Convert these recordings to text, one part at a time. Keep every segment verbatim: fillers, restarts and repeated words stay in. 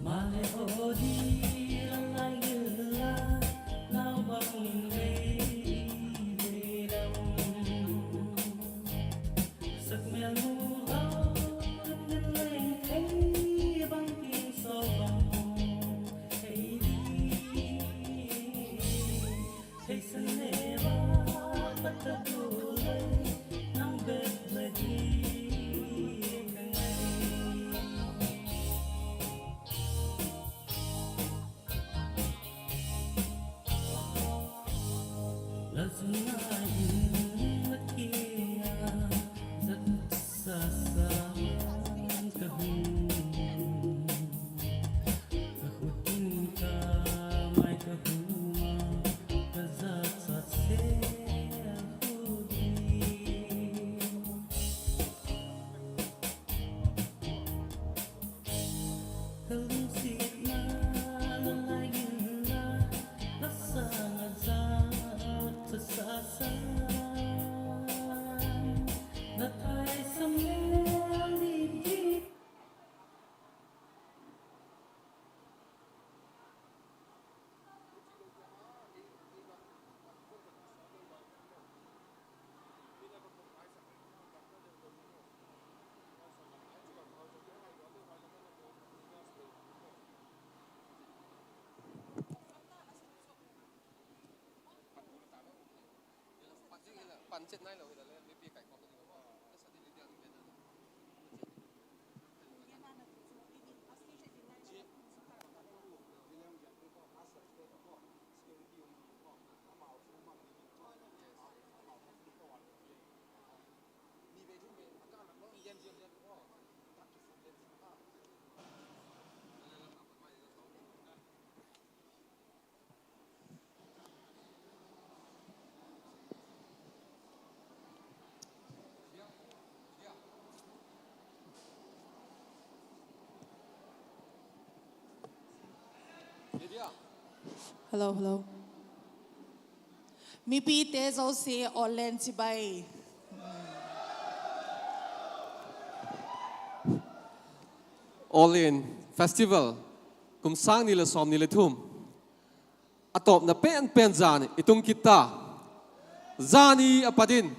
Maleh aw di la lai gil la, nau bang in lei lei lam. Sak mel mu lo, lungdam leng thei bang tin so bang thei di. Theisan le ba, pat ta du le, nang bep la di ka ngai. La zung ngai in la kiang ah, zat sa sa ka hung. Ka khut in ka mai ka hung a, ka zat sa se hu di. Ka lungsiatna la lai gil la, la sâng ah zat sa sa, la thai sam le di di. Hello, hello. Mipite zosia Awllen chibai. Awllen Festival kum sâng ni leh sawmni leh thum a tawpna pen pen zan i tung kit ta. Zani a pat in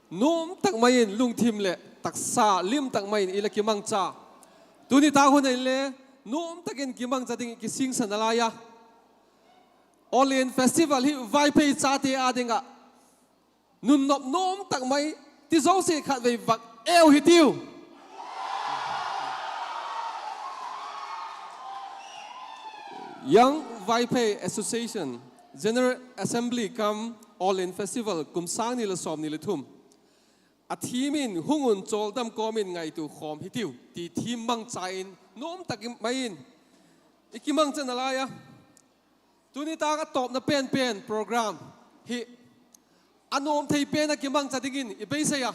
nuam tak mai in lungthim leh taksa lim tak mai in i la kimangcha. Tuni tak hun ah inle nuam tak in kimangcha ding i kisingsa nalai a. Awllen Festival hi Vaiphei chate â ding ah nunnop nuam tak mai ti zosia khatvei vak eu hitiu. Young Vaiphei Association General Assembly cum Awllen Festival kum sâng ni leh sawmni leh thum a theme in hung un chawldam kawm in ngaitua khawm hitiu ti theme mangcha in nuam tak mai in i kimangcha nalai a. Tuni tak a tawpna pen pen program hi a nuam thei pen a kimangcha dingin i beisei a.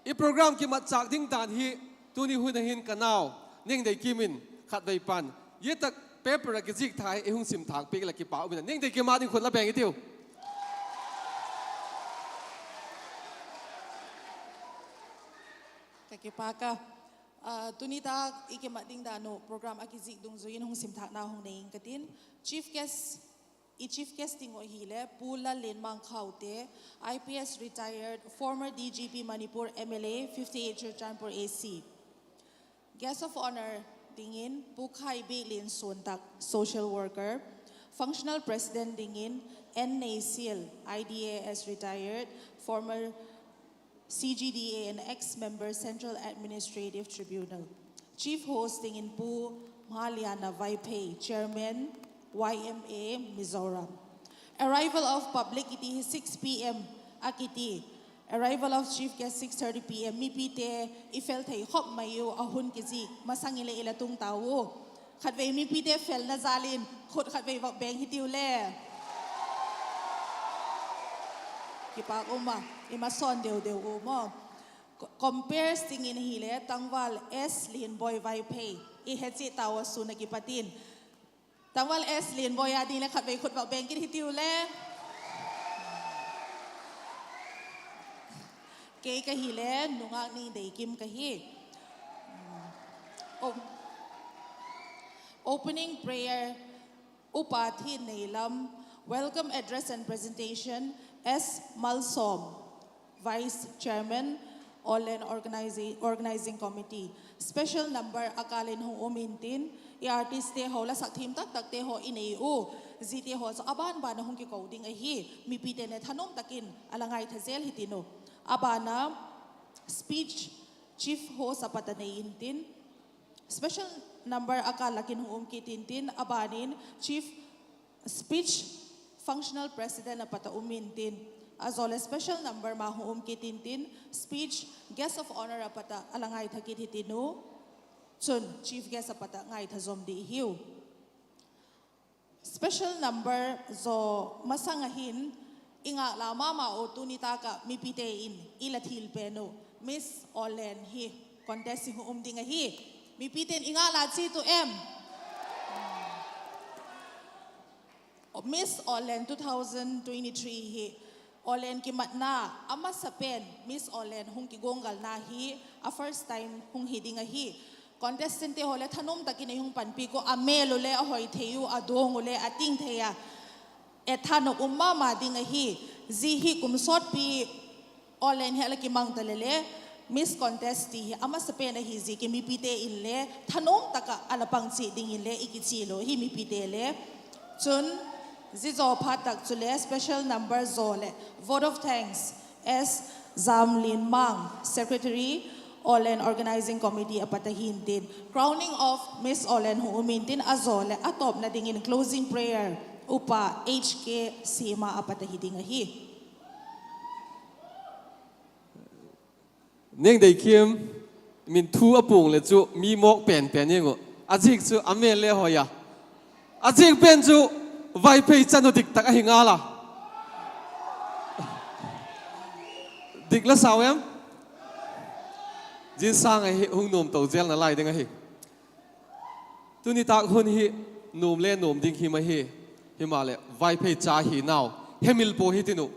I program kimatchâk ding dan hi tuni hun a hin ka nau Nengdeikim in khatvei pan zia tak paper ah kizik tha hi i hung sim thâk piak leh kipâk um in a, Nengdeikim â ding khut la beng hitiu. Ka kipâk a. Tuni tak i kimat ding dan uh program a kizik dungzui in hung sim thâkna hung nei ing ka tin. I chief guest ding uh ahileh Pu Lallianmang Khaute, I P S retired, former D G P Manipur, M L A fifty-eight Churachandpur A C. Guest of honour dingin Pu Khaibiaklian Suantak, social worker. Functional president dingin N Neisial, I D A S retired, former C G D A and ex-member Central Administrative Tribunal. Chief host dingin Pu Maliana Vaiphei, chairman, Y M A Mizoram. Arrival of public kiti hi six P M a kiti. Arrival of chief guest six thirty P M. Mipite i fel thei khop mai u a, hun kizik masang in leh i la tung tau. Khatvei mipite felna jal in khut khatvei vak beng hitiu le. Kipâk um a, i masawn deu deu u maw. Comperes dingin ahileh Tangval S Lianboi Vaiphei, i he chiat tau a sûn a kipat in. Tangval S Lianboi â ding leh khatvei khut vak beng kit hitiu le. Kei ka hile nungâk Nengdeikim ka hi. Opening prayer, Upa Thinneilam. Welcome address and presentation, S Malsawm, Vice Chairman, Awllen Organi-, Organizing Committee. Special number a kâl in hung um intin, i artistte haw, la sak thiam tak takte haw i nei u, ziate haw chu a ban ban a hung kiko ding ahi, mipite'n le thanuam tak in a la ngaitha zel hitin u. A ban a speech chief host a pat a nei intin, special number a kâl lak in hung um kit intin, a ban in chief speech functional president a pat a um intin, a zaw leh special number ma hung um kit intin, speech guest of honour a pat a a la ngaitha kit hitin u, chun chief guest a pat a ngaitha zom ding hiu. Special number zaw masang ahin, i ngâk la ma ma u, tuni tâk ah mipite in i la thil pen uh Miss Awllen hi contest hi hung um ding ahi. Mipite'n i ngâk la chiat u em? Miss Awllen two thousand twenty-three hi Awllen kimatna a masa pen Miss Awllen hung kiguanggalna hi a first time hung hi ding ahi. Contestantte haw le thanuam tak in ei hung panpiak u, a mêl u le a hoi thei u, a duang u le a ting thei a, ettha nop um ma ma ding ahi. Zia hi kum sawtpi Awllen hi a la kimang ta leh le, Miss Contest ti hi a masa pen ahi ziakin mipite in le thanuam tak ah a la pang chiat dingin le i kichial u hi mipite le. Chun, zia zaw phat tak chule special number zaw leh vote of thanks, S Zamlinmang, Secretary, Awllen Organising Committee a pat ahi intin, crowning of Miss Awllen hung um intin, a zaw leh a tawpna dingin closing prayer, Upa H K Sima a pat ahi ding ahi. Nengdeikhiam, min thu a puang leh chu mi mawk pen pen ing u. A ziak chu a mêl le hoi a. A ziak pen chu Vaiphei chanu dik tak ahi ngal a. Dik la sau em? Zia sâng ahi hung nuam to zelna lai ding ahi. Tuni tâk hun hi nuam le nuam ding him ahi. Himaleh Vaiphei cha hi nau hemil pua hitin uh.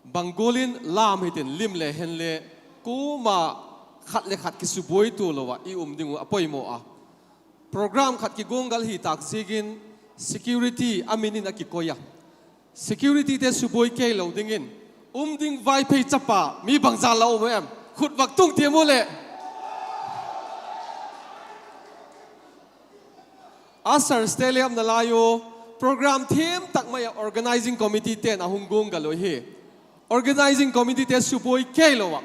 Bang gual in lam hitin lim le hen le, kuama khat le khat kisubuaitua lo ah i um ding uh a poimaw a. Program khat kiguanggal hi tâk ziakin security a min in a kikoi a. Securityte subuai kei lo dingin um ding Vaiphei chapa mi bangzat la um em? Khut vak tung tiam u leh. Usherste le um nalai u, program thiam tak mai ah organising committeete'n a hung guanggal u hi. Organising committeete subuai kei lo ah,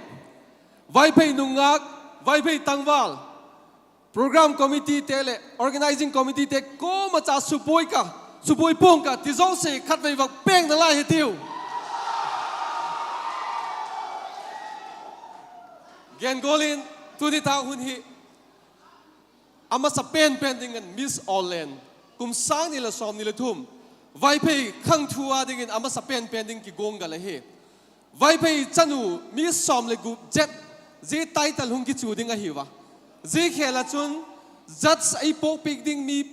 Vaiphei nungak, Vaiphei tangval, program committeete leh organising committeete kuama cha subuai ka, subuai pua'ng ka ti zosia khatvei vak pêng nalai hitiu. Gen gual in, tuni tâk hun hi a masa pen pen dingin Miss Awllen, kum sâng ni leh sawmni leh thum, Vaiphei khangthu a dingin a masa pen pen ding kiguanggal ahi. Vaiphei chanu mi sawm leh gup zet, zia title hung kichu ding ahiu a. Zia khêl ah chun judge ei puakpiak ding mi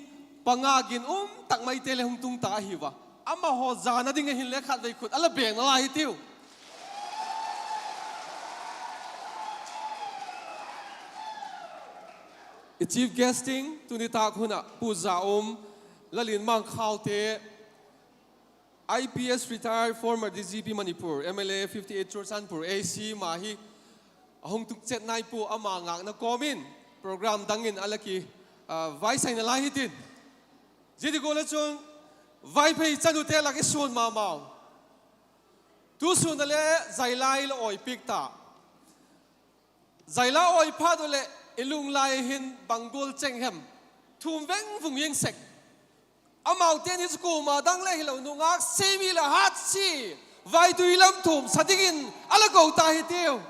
panga ginum tak maite le hung tung ta ahiu a. Amahaw zana ding ahinle khatvei khut a la bêng nalai hitiu. I chief guest ding tuni tâk hun ah Pu Za Um, Lalin Mangkhaute, I P S retired, former D G P Manipur, M L A fifty eight Churachandpur A C ma hi a hung tung chet nai pua, ama ngâkna kawm in program dang in a la ki, ah, vaisai nalai hitin. Zia ti gual ah chun Vaiphei chanute lak i suan ma mau. Tu sûn a le zailai la awi piak ta. Zailai awi phat u leh i lunglai hin bang gual chêng hem, thum veng vung ing sek. Amaute ni chu kuama dang le hilo, nungak Simi leh Hatsi, Vaitui lam thum sa dingin a la ko ta hitiu.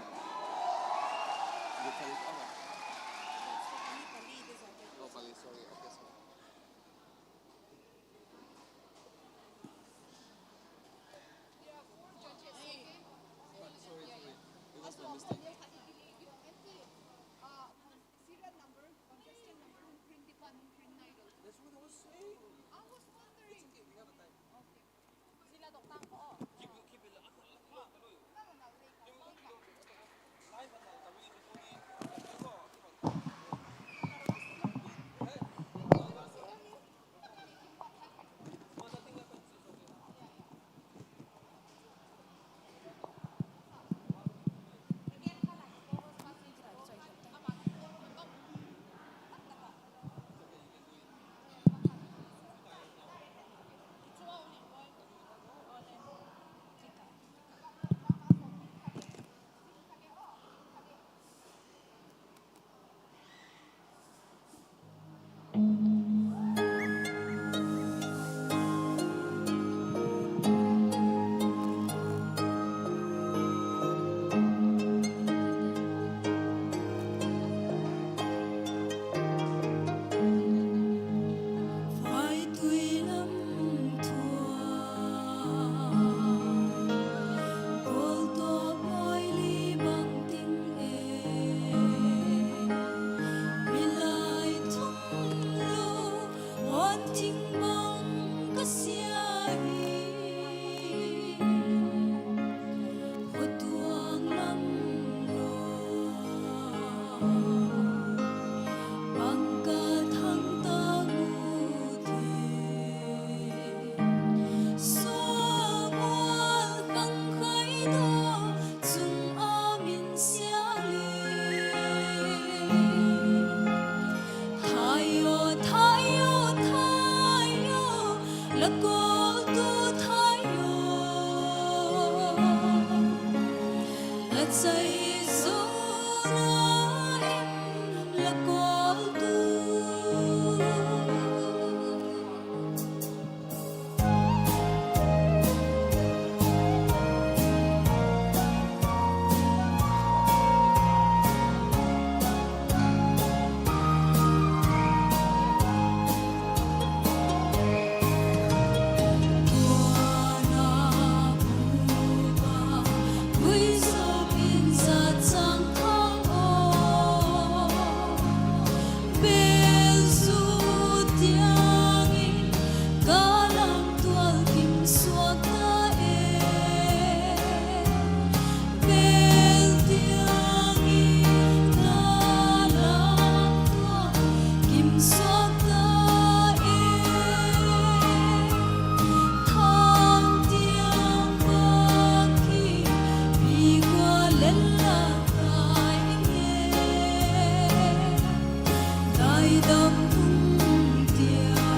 Dam tung tia,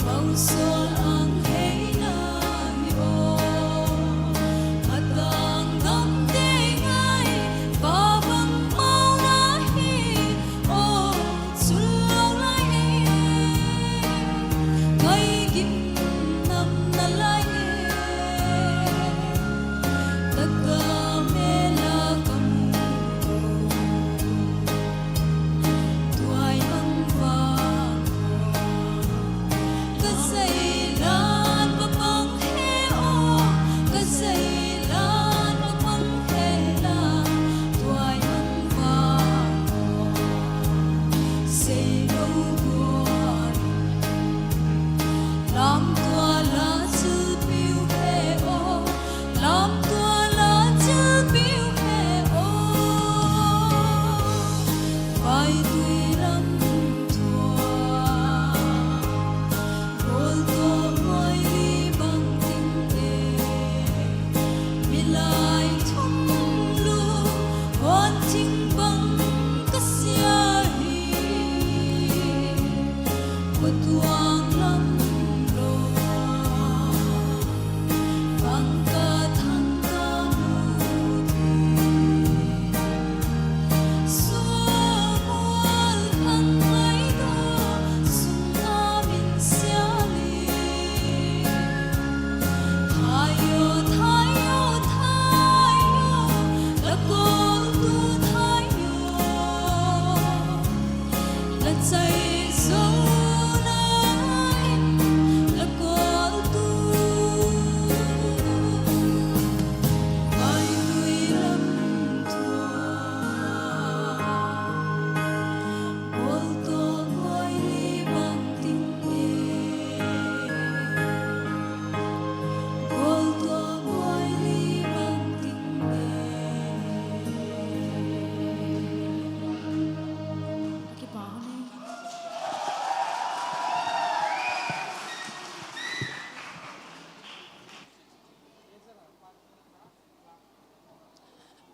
pausawl ang hei na hi aw. A tang dam te ngai, pa bang mau la hi aw, sul lo lai e. Ngai gim nam na lai e, taka me la ka mu. Tuai mang vang aw, ka zai lan va pang he aw, ka zai lan va pang he la, tuai mang vang aw, sei lo gual. Lam tua la chu piu he aw, lam tua la chu piu he aw. Vai tui lam tua, gual tua mai li bang ting e, milai thum lu, huan thing bang ka sia hi. Khuatuang lam lo, bang ka thang ka mu thei. Suamual thang mai daw, sung a min sia li. Thai aw, thai aw, thai aw, la kawltu thai aw. La chai zo na in, la kawltu. Vai tui lam tua, gual tua mai li bang ting e. Gual tua mai li bang ting e.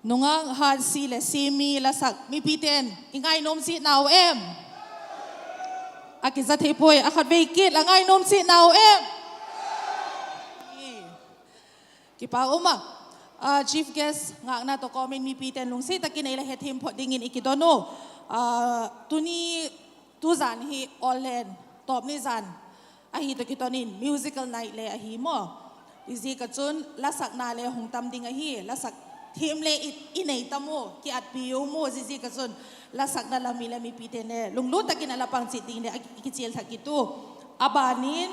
Nungak Hatsi leh Simi lasak mipite'n i ngainuam zitnau em? A kiza thei puai, a khatvei kit la ngainuam zitnau em? Kipak um a. Chief guest ngâkna tawh kawm in mipite'n lungsiat tak in ei la hethiam phot dingin i kidon u. Tuni, tuzan hi Awllen tawpni zan ahi tawh kiton in musical night le ahi maw. Ziaziak ah chun lasakna le hung tam ding ahi, lasak thiam le i nei tam u, kiatpi u maw. Ziaziak ah chun lasakna lam i le mipite'n le lunglut tak in a la pang chiat ding le i kichial thak kit u. A ban in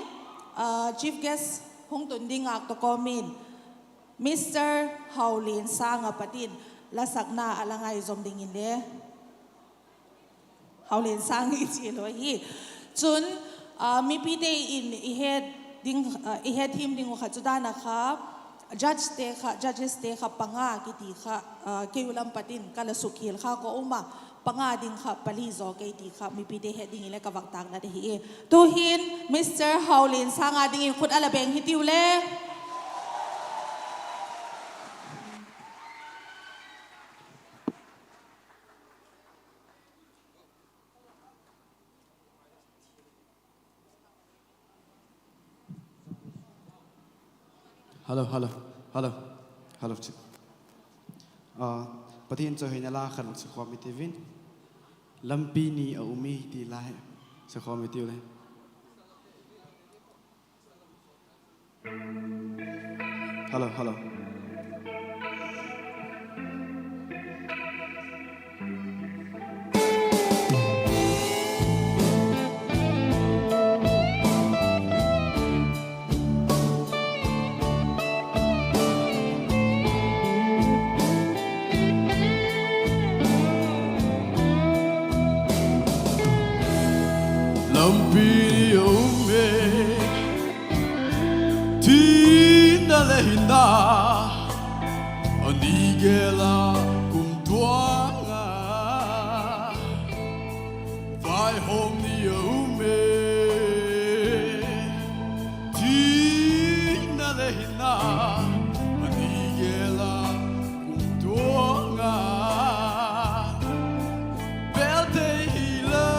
chief guest hung tun ding ngâk tawh kawm in Mister Hauliansâng a pat in lasakna a la ngaizom dingin le Hauliansâng i chial u ahi. Chun mipite in i hethiam ding uh kha chu dan a kha judgete kha, judgeste kha panga kiti kha, kei u lam pat in ka la sukkhial kha ka um a, panga ding kha pali zaw kei ti kha mipite het dingin le ka vak tâklat ahi. Tu'hin Mister Hauliansâng â dingin khut a la beng hitiu le. Hello, hello, hello, hello. Pathian chawihoina la khat vak sakhawm i tiu in, Lampi ni a um i ti lai, sakhawm i tiu le. Hello, hello. Lampi ni a um e, thina le hinna, a ni gel a kumtuang a. Vaihawm ni a um e, thina le hinna, a ni gel a kumtuang a. Bêl thei hilo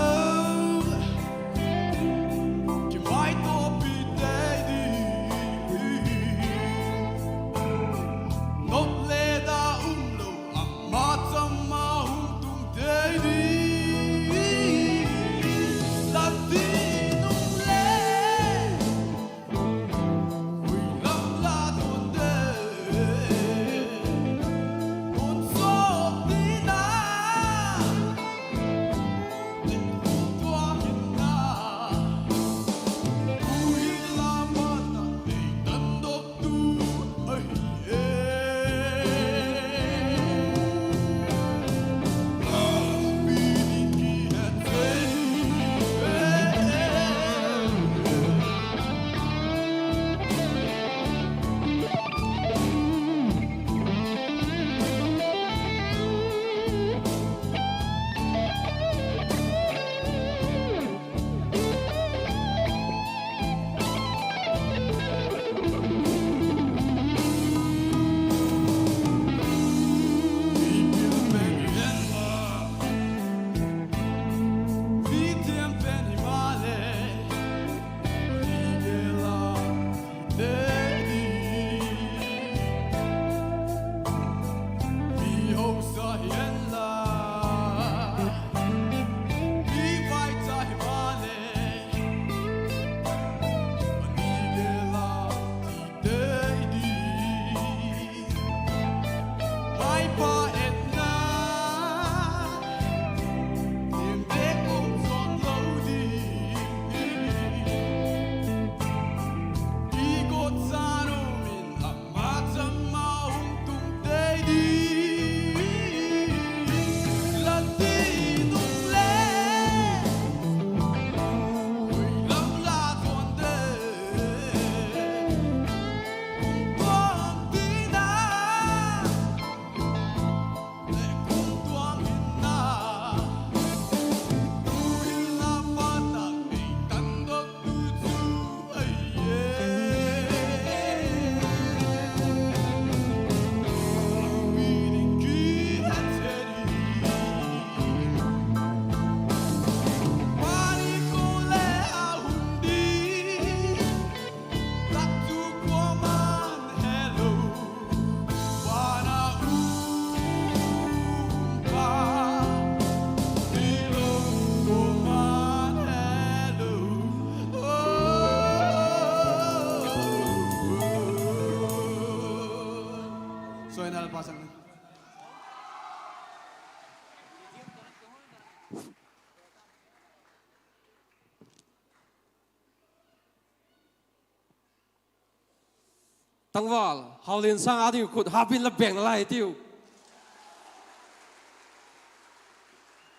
Tangval Hauliansâng â ding khut hap in la beng nalai hitiu.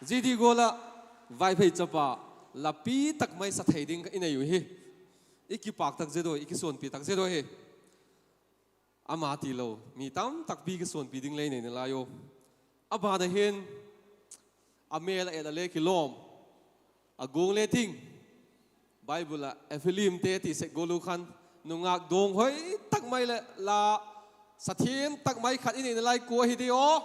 Zia di gual ah Vaiphei chapa, la pi tak mai sa thei ding i nei u hi. I kipâk tak zet ui, i kisuanpi tak zet ui hi. Ama tilo mi tam takpi kisuanpi ding lei nei nalai u. A ban ah hin, a mêl a et a le kilawm, a guang le ting, Bible ah Nephilimte ti sek gual u khan, nungâk duang hoi tak mai leh la sa thiam tak mai khat i nei nalai kua hi di aw.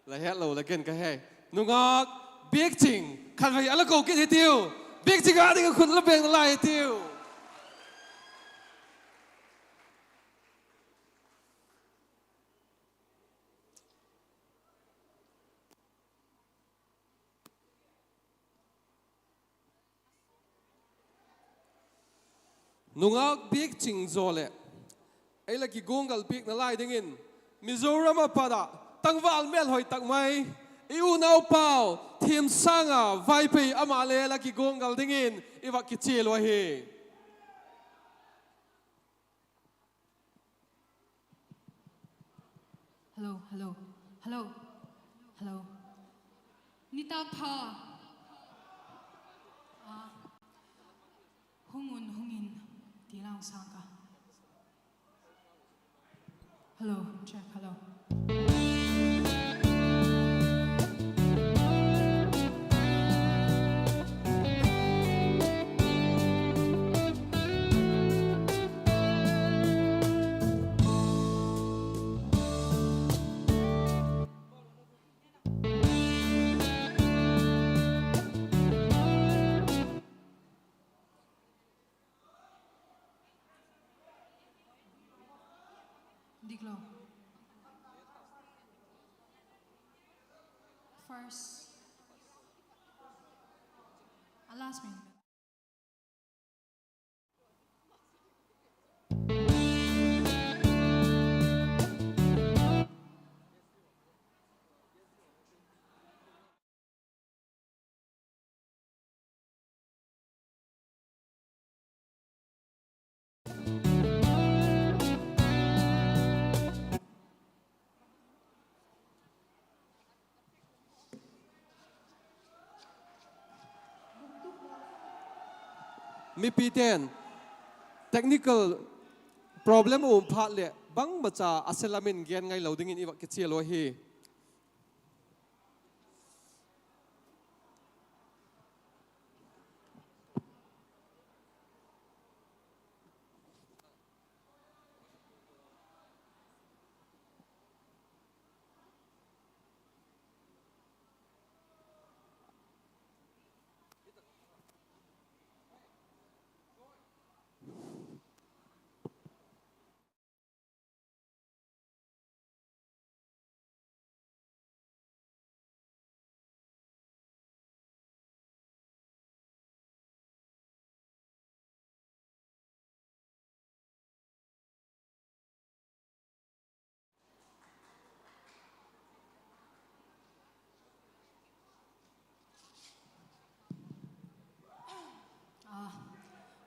La hetlo la gen ka he. Nungâk Biakching, khatvei a la ko kit hitiu. Biakching â ding ah khut la beng nalai hitiu. Nungâk Biakching zaw leh ei la kiguanggal piak nalai dingin, Mizoram ah pat ah tangval mêlhoi tak mai, i unau pau Thiamsâng a Vaiphei, ama le la kiguanggal dingin i vak kichial u ahi. Hello, hello, hello, hello. Nitâk pha. Hung un, hung in, ti lang sâng ka. Hello, check, hello. Diklo. First. A last minute. Mipite'n technical problem um phat leh bangmacha a se lam in gen ngailo dingin i vak kichial u ahi.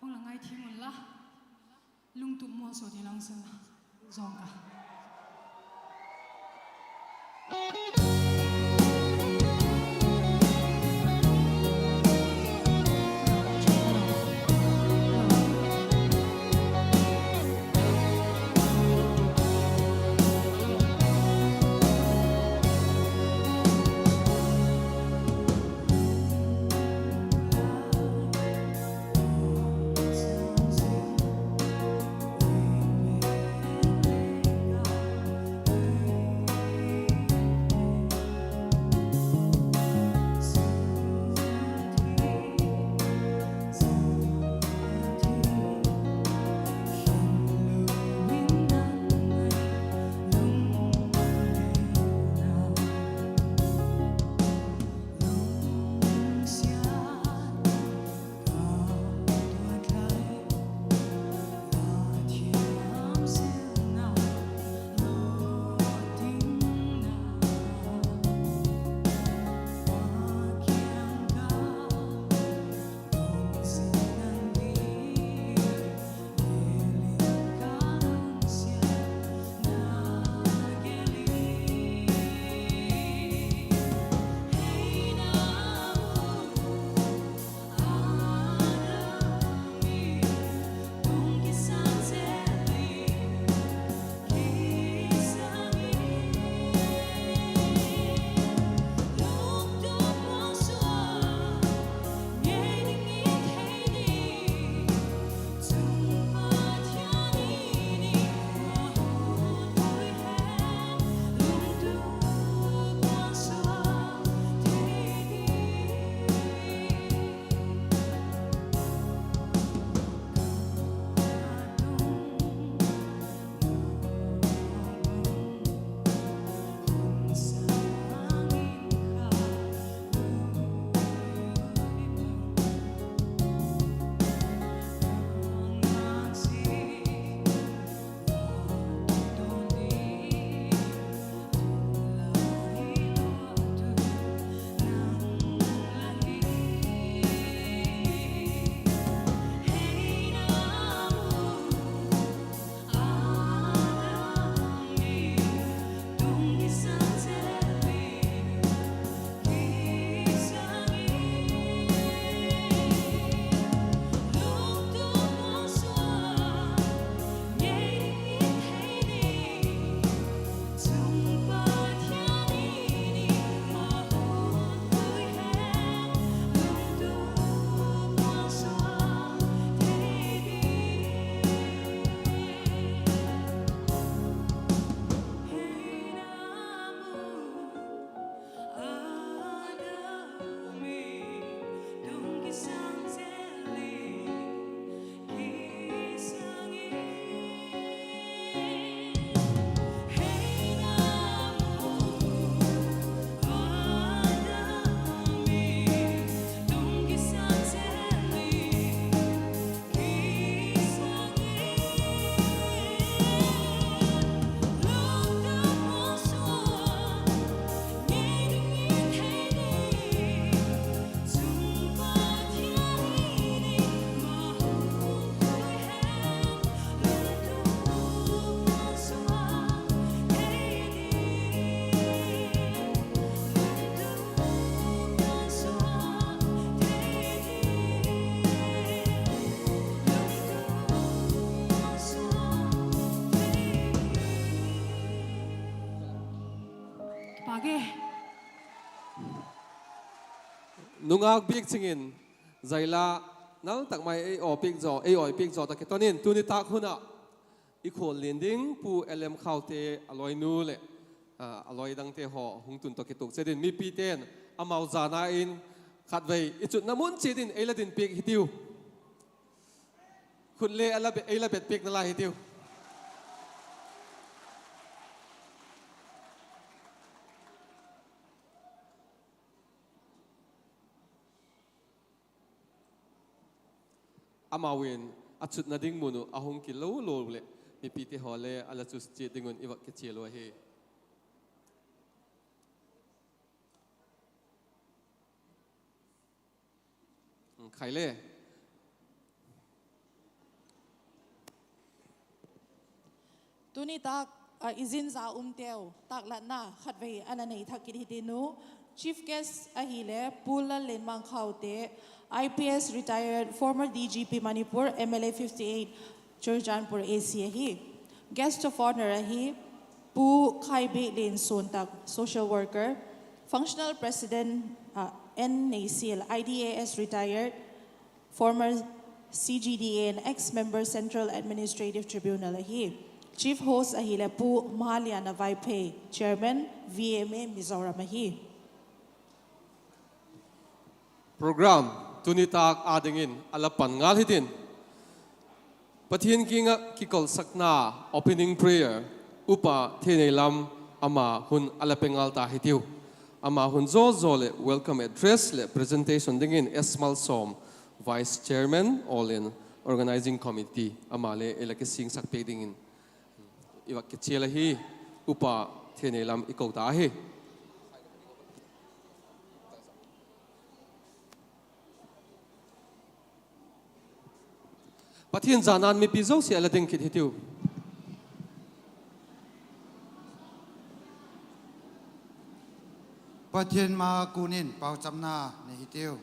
Hung la ngaithiam unla, lungtup mualsawt i lang sa zawng ka. Nungak biak ching in, zaila nal tak mai ei aw piak zaw, ei aw piak zaw ta kiton in, tuni tâk hun ah i khual lian ding Pu L M Khaute a lawinu leh, a, a lawi dangte haw hung tun tawh kituak chiat in mipite'n amau zana in khatvei i chutna mun chiat in ei la din piak hitiu. Khut le a la be-, ei la bet piakna lai hitiu. Amau in a chutna ding mun uh a hung kilo lo leh, mipite haw le a la chu chiat ding un i va kichial u ahi. Khai le. Tuni tâk, ah, i zin za umteu tâklatna khatvei a la nei thak kit hitiu. Chief guest ahile Pu Lallenmang Khaute, I P S retired, former D G P Manipur, M L A fifty-eight, Churachandpur A C ahi. Guest of honour ahi Pu Khaibiaklen Suantak, social worker, functional president, ah, N Neisial, I D A S retired, former C G D A and ex-member Central Administrative Tribunal ahi. Chief host ahile Pu Maliana Vaiphei, chairman, V M A Mizoram ahi. Program tuni tâk â dingin a la pan ngal hitin, Pathian kiang ah kikolsakna, opening prayer, Upa Theneilam, ama hun a la pe ngal ta hitiu. Ama hun zaw zaw leh welcome address leh presentation dingin S Malsawm, Vice Chairman, All In Organising Committee, ama le ei la kisingsak piak dingin i va kichial ahi. Upa Theneilam i ko ta ahi. Pathian zana'n mipi zosia a la ding kit hitiu. Pathian ma kun in pauchapna nei hitiu.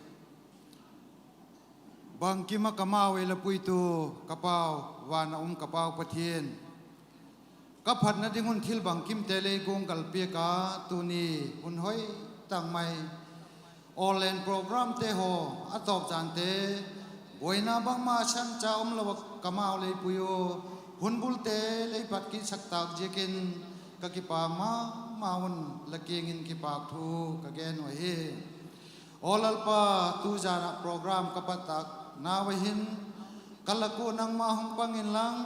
Bangkim ah ka mau ei la puitu ka Pau, van a um ka Pau Pathian, ka phatna ding hun thil bangkimte lei guanggal piak a, tuni hun hoi tak mai online programte haw a tawp zante, buaina bangma sancha umlo ah ka mau lei pui u, hun bulte lei pat kitsak tâk ziakin ka kipâk ma ma un, la kiang in kipâk thu ka gen uh ahi. Aw Lalpa, tu zan ah program ka pat tâk nau a hin, ka lak ua nangma hung pang inlang,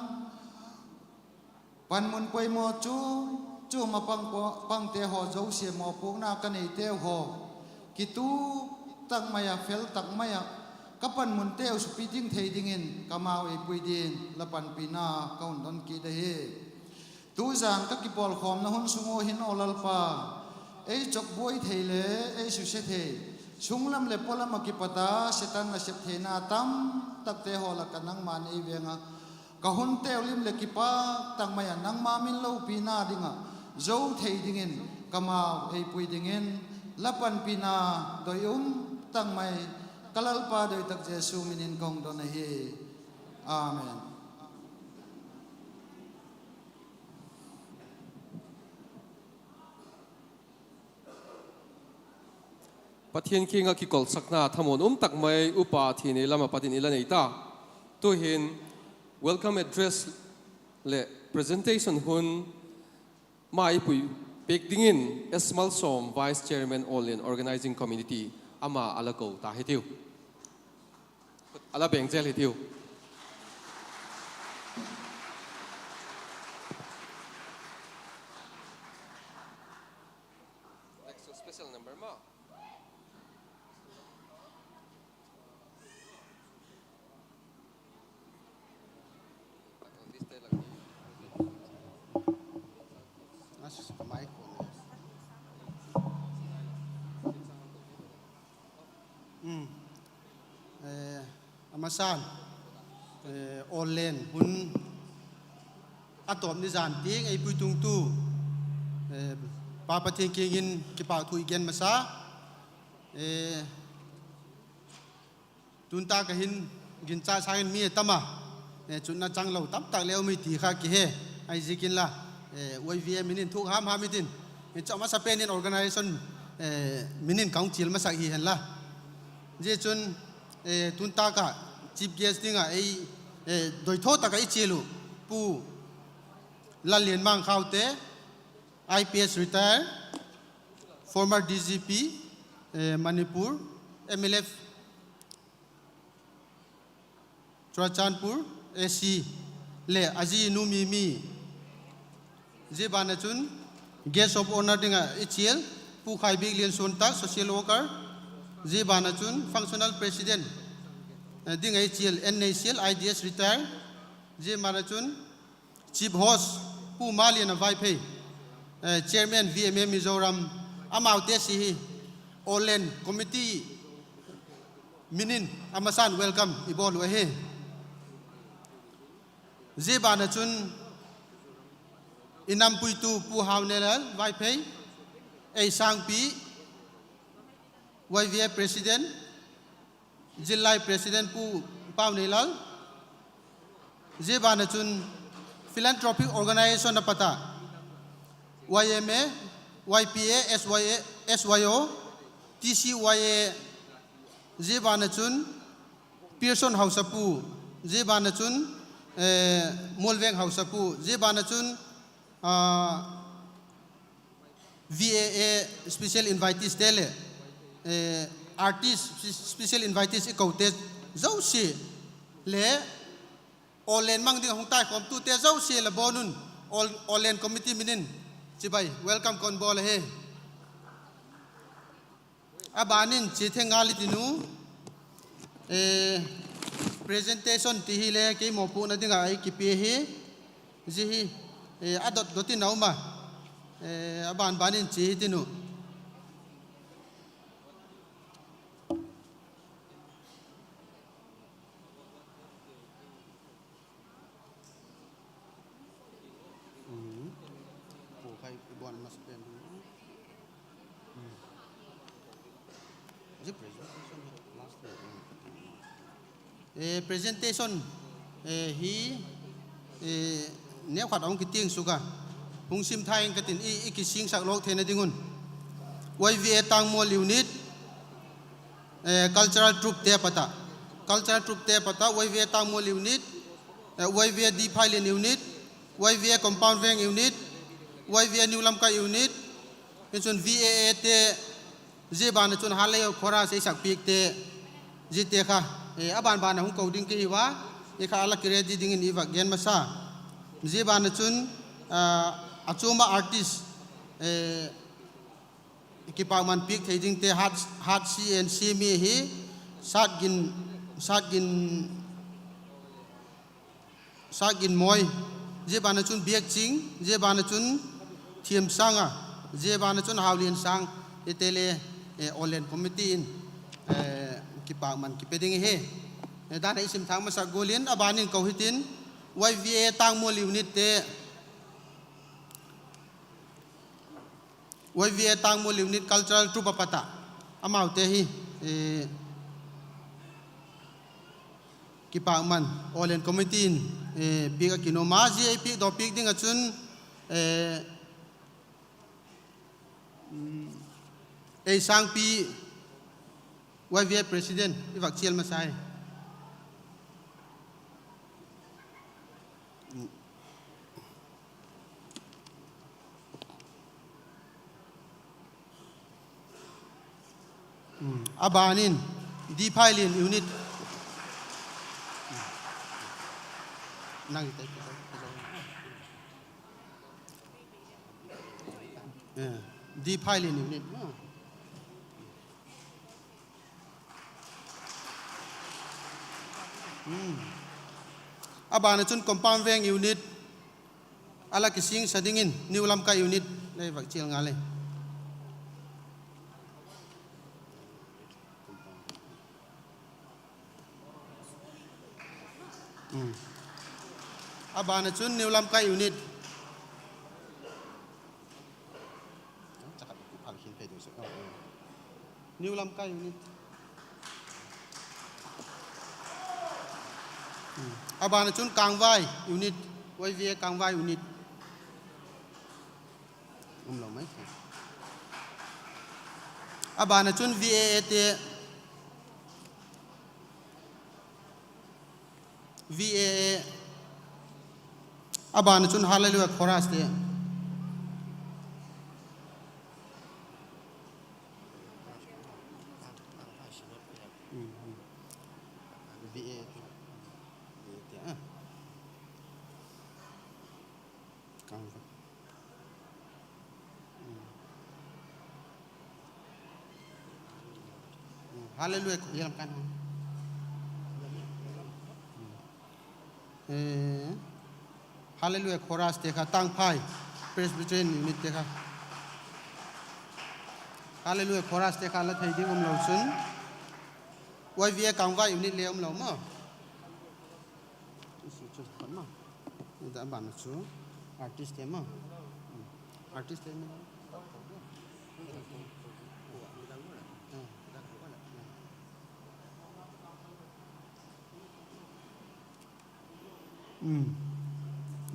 panmun poimaw chuam chuam ah pang, pangte haw zosia mawpuakna ka neiteu haw, kitu tak mai ah, fel tak mai ah, ka panmunteu supiting thei dingin ka mau ei pui dingin la panpina ka hun don kit ahi. Tu zan ka kipawlkhawmna hun sung ua hin aw Lalpa, ei chawkbuai thei le ei suse thei, sunglam leh pawlam ah kipat a Setan nasep theina tamtakte haw lak ah nangma'n ei veng a, ka hunteu lim leh kipâk tak mai ah nangma min lopina ding ah zo thei dingin ka mau ei pui dingin la panpina doi um tak mai, ka Lalpa doi tak Jesu min in ka hung don ahi. Amen. Pathian kiang ah kikolsakna thamuan um tak mai Upa Theneilam a pat in i la nei ta. Tu'hin welcome address leh presentation hun mai pui piak dingin S Malsawm, Vice Chairman, All In Organising Committee, ama a la ko ta hitiu. A la beng zel hitiu. A masa'n, Awllen hun a tawp ni zan tiang ei puitungtu Pa Pathian kiang in kipâk thu i gen masa. Tun tak ah hin ginchat sâng in mi a tam a, chutna changlo tamtak le um hi ti kha kihe. Ahiziakin la, YVA min in thuak ham ham i tin, chu a masapen in organisation min in ka hung chial masak hi hen la. Zia chun, tun tâk ah chief guest ding ah ei, doitho tak ah i chial uh Pu Lallianmang Khaute, I P S retire, former D G P, Manipur, M L F, Churachandpur A C, leh a zi Nu Mimi. Zia ban ah chun guest of honour ding ah i chial Pu Khaibiklian Suantak, social worker. Zia ban ah chun functional president ding ah i chial N Neisial, I D S retire. Zia ban ah chun chief host Pu Maliana Vaiphei, chairman V M A Mizoram, amaute si hi Awllen committee min in a masan welcome i bawl uh ahi. Zia ban ah chun i nampuitu Pu Haunelal Vaiphei, ei sângpi Y V A president, zillai president Pu Pauneilal. Zia ban ah chun philanthropic organisation a pat ah Y M A, Y P A, S Y O, T C Y A, zia ban ah chun Pearson Hausapu, zia ban ah chun Mualveng Hausapu, zia ban ah chun V A A special invitees te leh artist special invitees i kote zosia leh Awllen mang ding a hung taikhawmtute zosia la bawn un, Awllen committee min in chibai welcome ka hun bawl ahi. A ban in chia theng ngal i tin u, presentation ti hile kei mawpuakna ding ah ei kipia hi, zia hi a dot dot in a um a, a ban ban in chia hi tin u. Presentation hi neukhat a hung kitiang suk a, hung sim tha ing ka tin, i kisingsak lawk theina ding un. Y V A Tangmual Unit, cultural troupete pat ah, cultural troupete pat ah Y V A Tangmual Unit, Y V A D. Phailian Unit, Y V A Compound Veng Unit, Y V A New Lamka Unit, hi chun V A A te, zia ban ah chun Hanlei Khawra seisak piakte, ziate kha a ban ban a hung ko ding ka hi ua, i kha a la kiready dingin i vak gen masa. Zia ban ah chun a chuam ah artist kipakman piak thei dingte, Hatsi and Simi hi, Satgin, Satgin, Satgin Moi, zia ban ah chun Biakching, zia ban ah chun Thiamsang a, zia ban ah chun Hauliansang, hite le Awllen committee in kipakman kipe ding ahi. Dan ah i sim thâk masak gual in a ban in ko hitin, Y V A Tangmual Unit te, Y V A Tangmual Unit cultural troupe a pat ah, amaute hi kipakman Awllen committee in piak a kinuam a, zia ei piakdawk piak ding ah chun ei sângpi Y V A president i vak chial masa hi. A ban in D. Phailian Unit, D. Phailian Unit, a ban ah chun Compound Veng Unit, a la kisingsa dingin New Lamka Unit lei vak chial ngal e. A ban ah chun New Lamka Unit, New Lamka Unit, a ban ah chun Kângvai Unit, Y V A Kângvai Unit, a ban ah chun V A A te, V A A, a ban ah chun Hallelujah Chorus te. V A, V A te, ah. Kang va. Hallelujah, i lam kan. Eh, Hallelujah Chorus te kha, Tangphai Presbyterian Unit te kha. Hallelujah Chorus te kha la thei ding um lo chun, Y V A Kangvai Unit le um lo maw. Isi chu khat ma. Ida ban chu artist te ma. Artist te ma.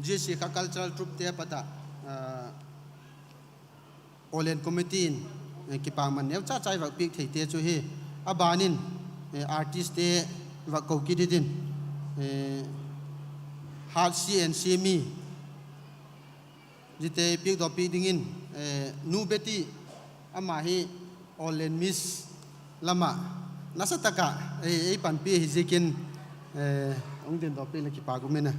Zia si kha cultural troupe te a pat ah, ah, Awllen committee in, eh, kipakman neucha cha i vak piak theite chu hi. A ban in, eh, artist te vak ko kit hitin, eh, Heart C and C mi, ziate piakdaw piak dingin, eh, Nu Betty, ama hi Awllen Miss lam ah nasa tak ah, eh, ei panpi ahi ziakin, eh, hung dingdaw piak leh kipak um in a.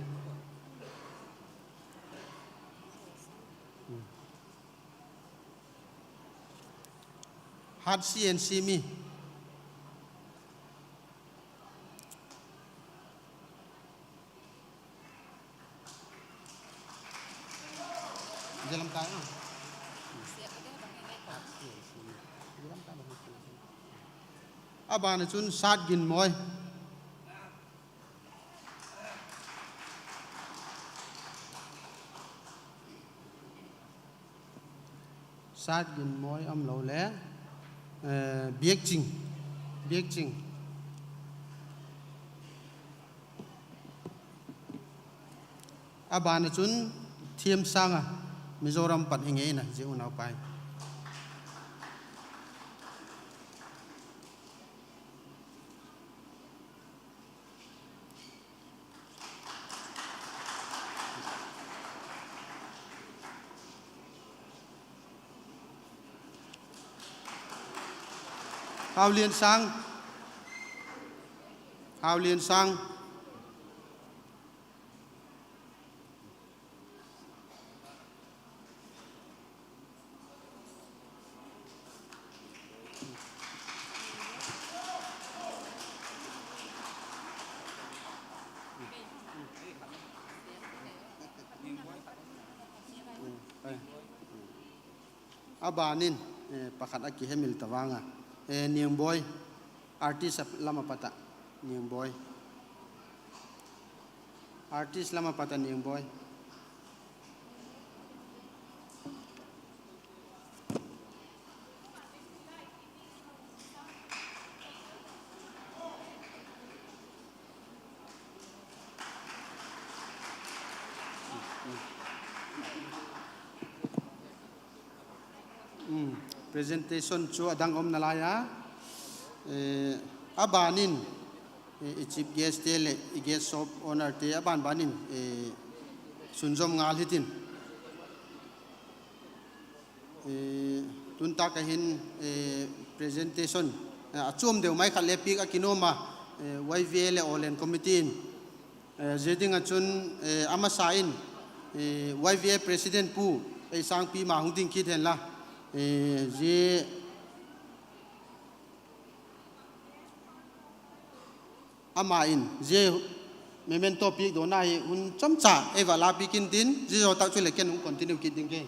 Heart C and C mi. A ban ah chun Sat Ginmawi. Sat Ginmawi um lo le, eh, Biakching, Biakching. A ban ah chun Thiamsang a, Mizoram pat hi ngei in a, zia unaupa hi. Hauliansang. Hauliansang. A ban in, eh, pakhat a kihemil ta vang a. Eh, Niangbawi, artist lam a pat ah, Niangbawi. Artist lam a pat ah Niangbawi. Presentation chu a dang um nalai a. Eh, a ban in, eh, i chief guestte leh i guest of honourte a ban ban in, eh, sunzawm ngal hitin. Eh, tun tak ah hin, eh, presentation, eh, a chuam deu mai khat le piak a kinuam a, eh, Y V A leh Awllen committee in, eh, zia ding ah chun, eh, a masa in, eh, Y V A president Pu Eisangpi ma hung ding kit hen la, eh, zia ama in zia memento piakdawna hi hun chomcha ei va la piak intin, zia zaw tak chuleh ken hung continue kit ding ke.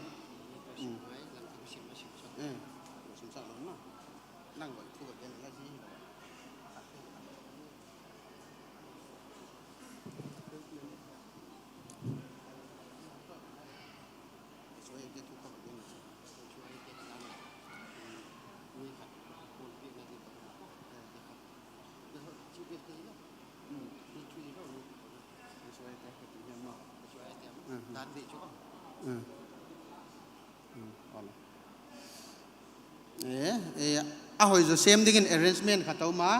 A hoi zaw sêm dingin arrangement khat a um a,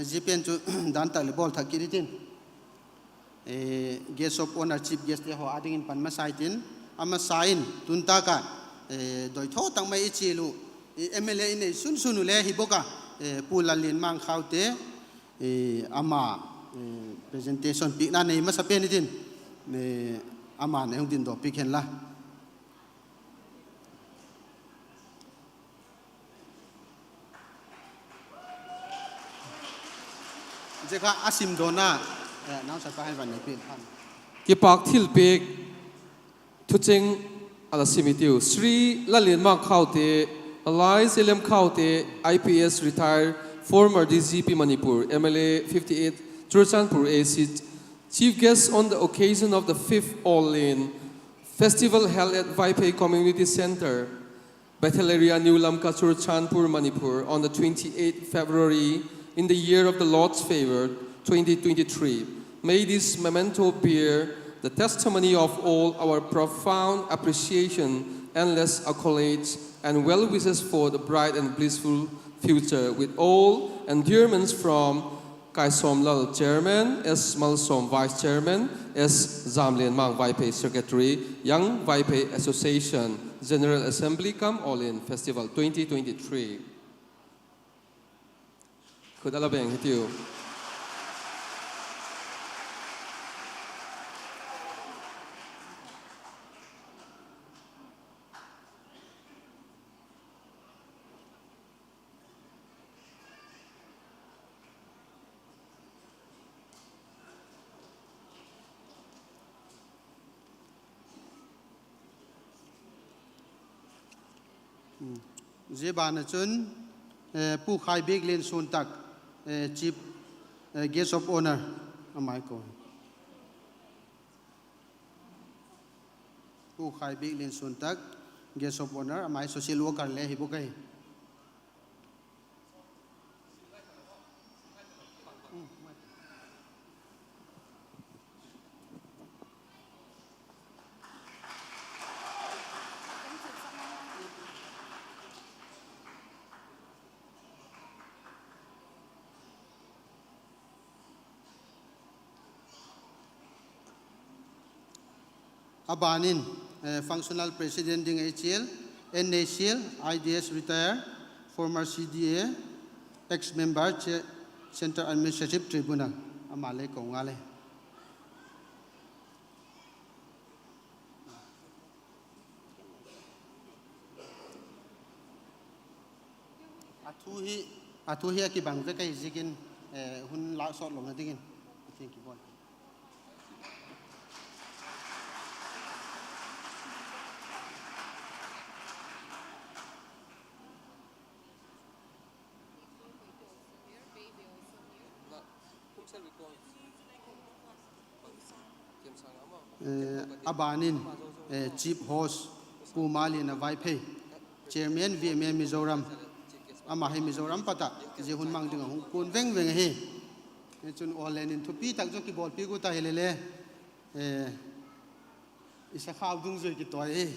zia pen chu dan tak leh bawl thak kit hitin. Guest of Honour, Chief Guestte haw â dingin pan masa intin, a masa in tun tâk ah doitho tak mai i chial uh, MLA i nei sun sun uh le hi bawk a, Pu Lallianmang Khaute, ama presentation piakna nei masa pen intin, ama'n ei hung dindawk piak hen la. Zia kha a simdawna, Kipâk thilpiak thucheng a la sim hitiu. Shri Lallianmang Khaute, alias Zeliam Khaute, IPS retired, former DGP Manipur, MLA fifty-eight, Churachandpur A C, chief guest on the occasion of the fifth Awllen Festival held at Vaiphei Community Centre, Bethel Area, New Lamka, Churachandpur, Manipur, on the twenty-eighth February, in the year of the Lord's favour, twenty twenty-three. May this memento bear the testimony of all our profound appreciation, endless accolades, and well wishes for the bright and blissful future, with all endearments from Kaisawmlal, Chairman, S. Malsawm, Vice Chairman, S. Zamlianmang, Vaiphei, Secretary, Young Vaiphei Association, General Assembly cum Awllen Festival twenty twenty-three. Khut a la beng hitiu. Zia ban ah chun, Pu Khaibiaklian Suantak, Chief, Guest of Honour, a mai ko. Pu Khaibiaklian Suantak, Guest of Honour, a mai social worker le hi bawk ahi. A ban in, Functional President ding ei chial, N A C L, I D S retire, former C D A, ex-member, Central Administrative Tribunal, ama le ko ngal e. A thu hi a kibang vek ahi ziakin, hun lâk sawt lona dingin Pathian kibawl. A ban in, Chief Host, Pu Maliana Vaiphei, Chairman V M A Mizoram, ama hi Mizoram pat ah zia hun mang ding a hung kuan veng veng ahi. Chun Awllen in thupi tak zaw kibawlpiak u ta hile le, i sakhau dungzui kitawi hi.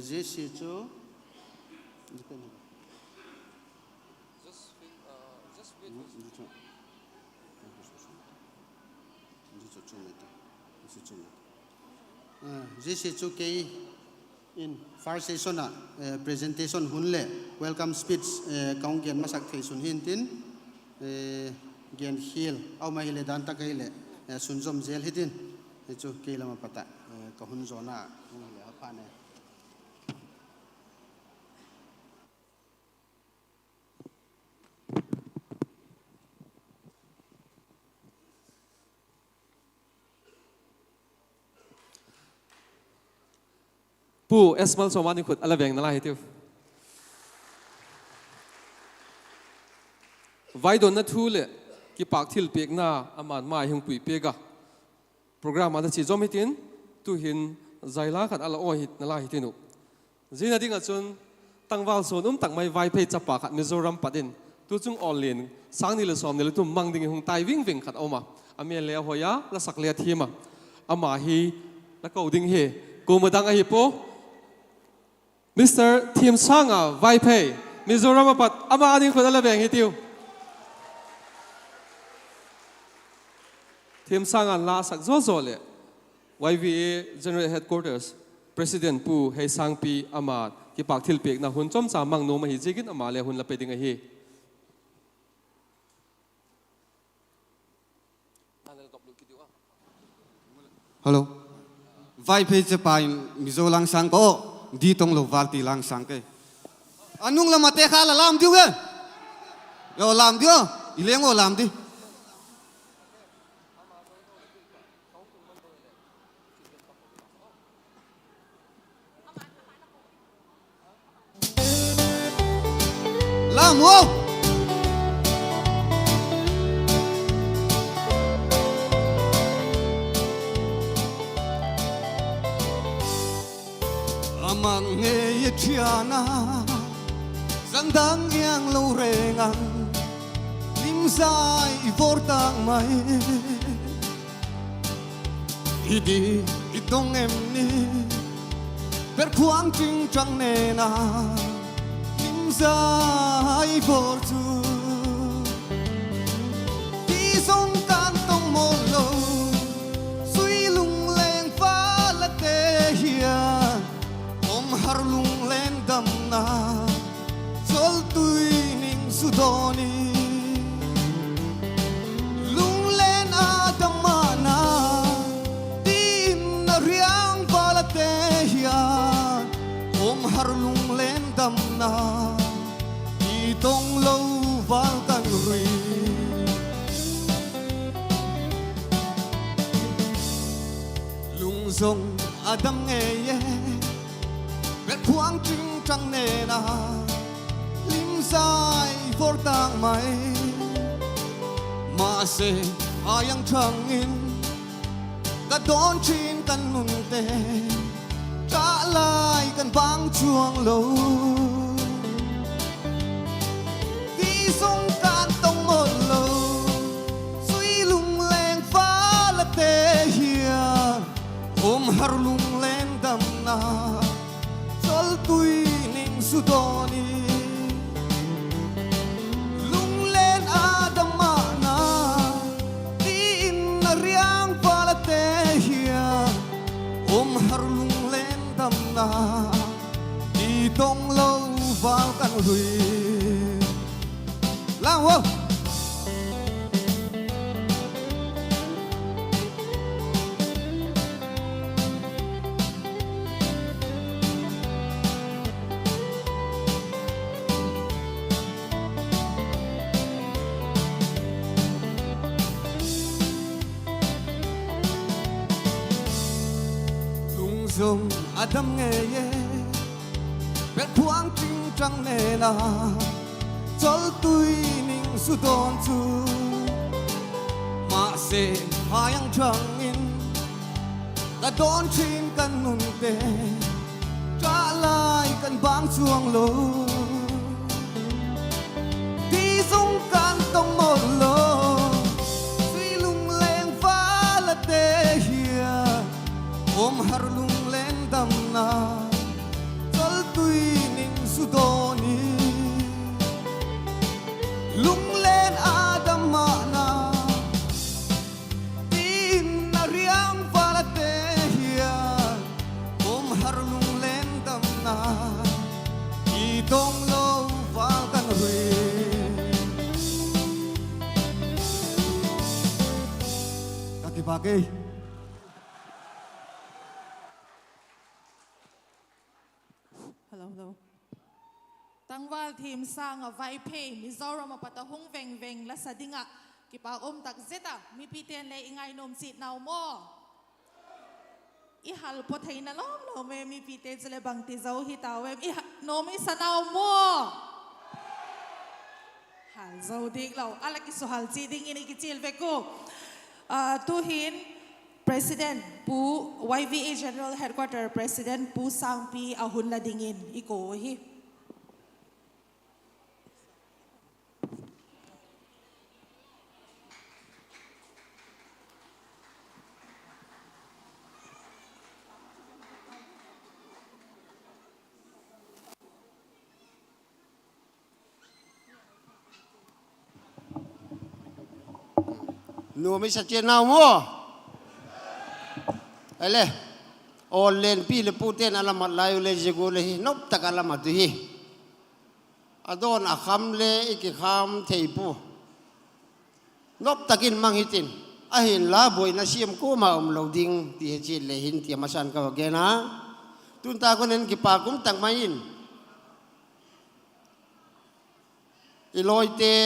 Zia chu, zia chu kei in first session ah, presentation hun leh welcome speech, ka hung gen masak thei sun hi'ntin, gen khial a um ahileh dan tak ahileh, sunzawm zel hi'ntin, chu kei lam a pat ah, ka hun zawna hung hileh a pha ne. Pu S. Malsawm a ni khut a la veng nalai hitiu. Vaidonna thu leh kipâk thilpiakna ama'n mai hung puipiak a, program a la chia zawm hi'ntin, Tu'hin zaila khat a la aw hi nalai hitiu. Ziana ding ah chun tangval suan um tak mai Vaiphei chapa khat Mizoram pat in tu chung awl lian sâng ni leh sawmni leh thum mang dingin hung tai ving ving khat a um a. A mêl le a hoi a, la sak le a thiam a. Ama hi la ko ding hi, kuama dang ahi pua. Mister Thimsanga Vaiphei, Mizoram ah pat ama â ding khut a la veng hitiu. Thimsanga'n la sak zaw zaw leh Y V A General Headquarters President Pu Heisangpi ama kipâk thilpiakna hun chawmcha mang nuam ahi ziakin ama le hun la pe ding ahi. Hello. Vaiphei chapa in Mizo la sâng ka, di tonglo vâl ti la sâng ke. A nung lam ate kha la lam diu e. Yo, lam diu. I leng u lam di. Lam u. Ama ngei a thian a, zan dang iang lo reng ang, limzai i vor tak mai. I di i tong em ni, ber khuang tingtang nen a, limzai vor chu. Ti zong kan tong mawl lo, zui lungleng val ate hian, um har lunglen damna, chawltui ning zu dawn i. Lunglen a dam mahna, tin a riang val ate hian, um har lunglen damna, i tong lo val kan rui. Lung zong a dam ngei e, ber khuang tingtang nen a, limzai vor tak mai. Mahse, a iang thang in, ka dawn thin kan nunte, ṭah lai kan bang chuang lo. Ti zong kan tong mawl lo, zui lungleng val ate hian, um har lunglen damna, chawltui ning zu dawn i. Lunglen a dam mahna, tin a riang val ate hian, um har lunglen damna, i tong lo val kan rui. Lau o. Lung zong a dam ngei e, ber khuang tingtang nen a, chawltui ning zu dawn chu. Mahse, a iang thang in, ka dawn thin kan nunte, ṭah lai kan bang chuang lo. Ti zong kan tong mawl lo, zui lungleng val ate hian, um har lunglen damna, chawltui ning zu dawn i. Lunglen a dam mahna, tin a riang val ate hian, um har lunglen damna, i tong lo val kan rui. Ka kipâk e. Hello, hello. Tangval Thimsanga Vaiphei, Mizoram a pat a hung veng veng la sa ding ah kipâk um tak zet a, mipite'n le i ngainuam chiat nau maw? I hal pua theina lawm lawm e, mipite chule bangti zo hi tau em, i ha-, nuam i sa nau maw? Hal zo dik lo, a la kisuhal chiat dingin i kichial vek u. Ah, tu'hin President Pu, Y V A General Headquarter President Pu Sangpi a hun la dingin i ko hi. Nuam i sa chian nau maw? Ele, online pi leh pute'n a la mat lai u le zia gual ahi, nop tak a la mat uhi. A dawn a kham le i kikham thei pua. Nop tak in mang hitin, ahinla buaina siam kuama um lo ding ti hi chiat le hin ti a masan ka va gen a. Tun tak hun in kipak um tak mai in, i lawite,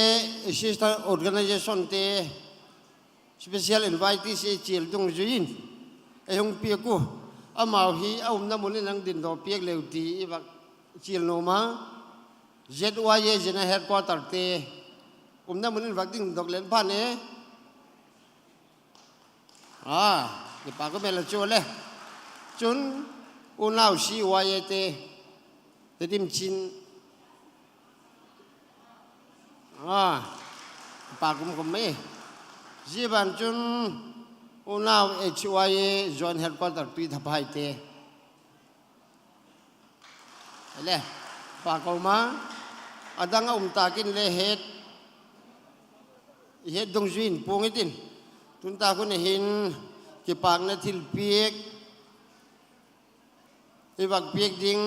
i sister organizationte, special invitees i chial dungzui in ei hung piak u. Amau hi a umna mun in hung dingdaw piak leu ti i va chial nuam a. Z Y A General Headquarterte umna mun in va dingdok leng phan e. A, kipak um e la chu le. Chun, unau C Y Ate, Tedim Chin, a, kipak um khum e. Zia ban chun, unau H Y A Joint Headquarter Tuithaphai te, le, pa ko ma, a dang a um tak in le het, i het dungzui in puang i tin. Tun tak hun a hin, kipakna thilpiak i vak piak ding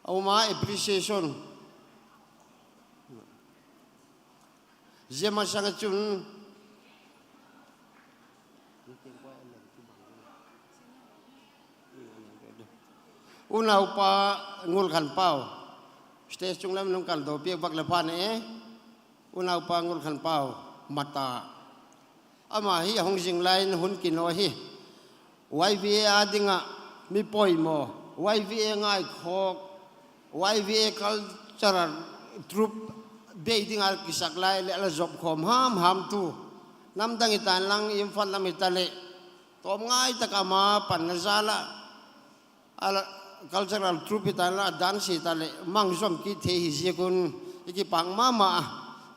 a um a, appreciation. Zia masang ah chun, unaupa Ngulkhanpau, stage chung lam in hung kaldaw piak vak le phan e. Unaupa Ngulkhanpau Mata, ama hi a hung zing lai in hun kinaw hi. Y V A â ding ah mi poimaw, Y V A ngaikhawk, Y V A cultural troupe bei ding a kisak lai leh a la zop khawm ham hamtu, nam dang hita'n lang, Imphal lam hitaleh, tawm ngai tak a ama panna jal ah, cultural troupe hita'n la, a dance hitaleh mang zom kit thei hi ziak un, i kipak ma ma a,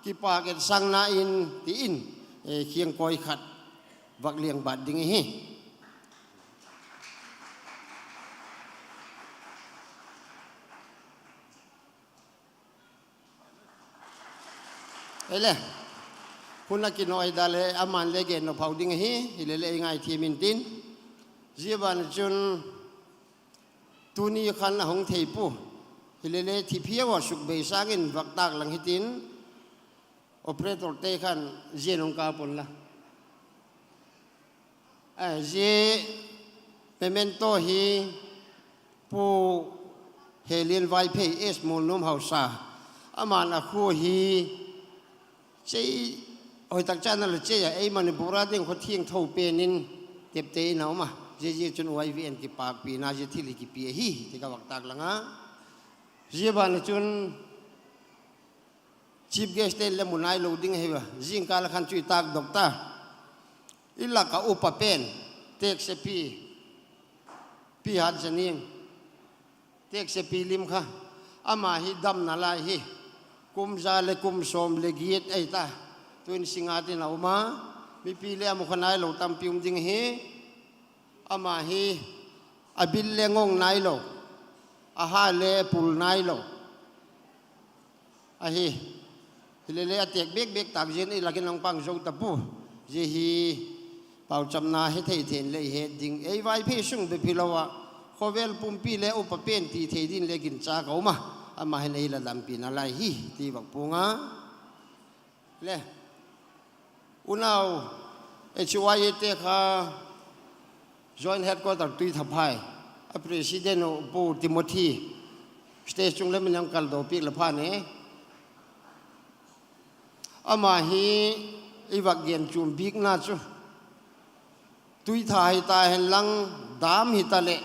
kipak etsakna in ti in, khiangkawi khat vak liang bat ding ahi. Hile, hun a kinawi da le ama'n le gen nop phau ding ahi, hilele ei ngaithiam intin. Zia ban chun tuni khan a hung thei pua, hilele thip hiau a sukbei sâng in vak tâk lang hitin, operatorte khan zia in hung kâp unla. Zia memento hi Pu Helian Vaiphei, S Mualnuam hausa, ama'n a khua hi chei, hoi tak chan a la chei a, ei Manipur a ding khaw thiangtho pen in tepte in a um a, zia zia chun Y V A'n kipâkpina zia thil hi kipia ahi ti ka vak tâk lang a. Zia ban ah chun chief guest te'n le mu nailo ding ahi a, zingkal a khan chu i tâkdok ta. I lak ah upa pen, teksepi, Pi Hatzaning, teksepi lim kha, ama hi damna lai hi, kum za leh kum sawm leh giat ahi ta, tuin singa tin a um a, mipi le a mu kha nailo tampi um ding hi. Ama hi a bil le ngong nailo, a ha le pul nailo ahi. Hilele a têk bêk bêk tâk zia'n i lak in hung pang zo ta pua. Zia hi pauchapna hethei thei'n le i het ding, ei Vaiphei sung bep hilo ah, khawvel pumpi le upa pen ti thei ding le ginchâk a um a, ama hin ei la dampina lai hi ti vak puang a. Le, unau H Y A te kha Joint Headquarter Tuithaphai, a president uh Pu Timothy, stage chung lam in hung kaldaw piak le phan e. Ama hi i vak gen chuam bikna chu, tuitha hita hen lang, dam hitaleh,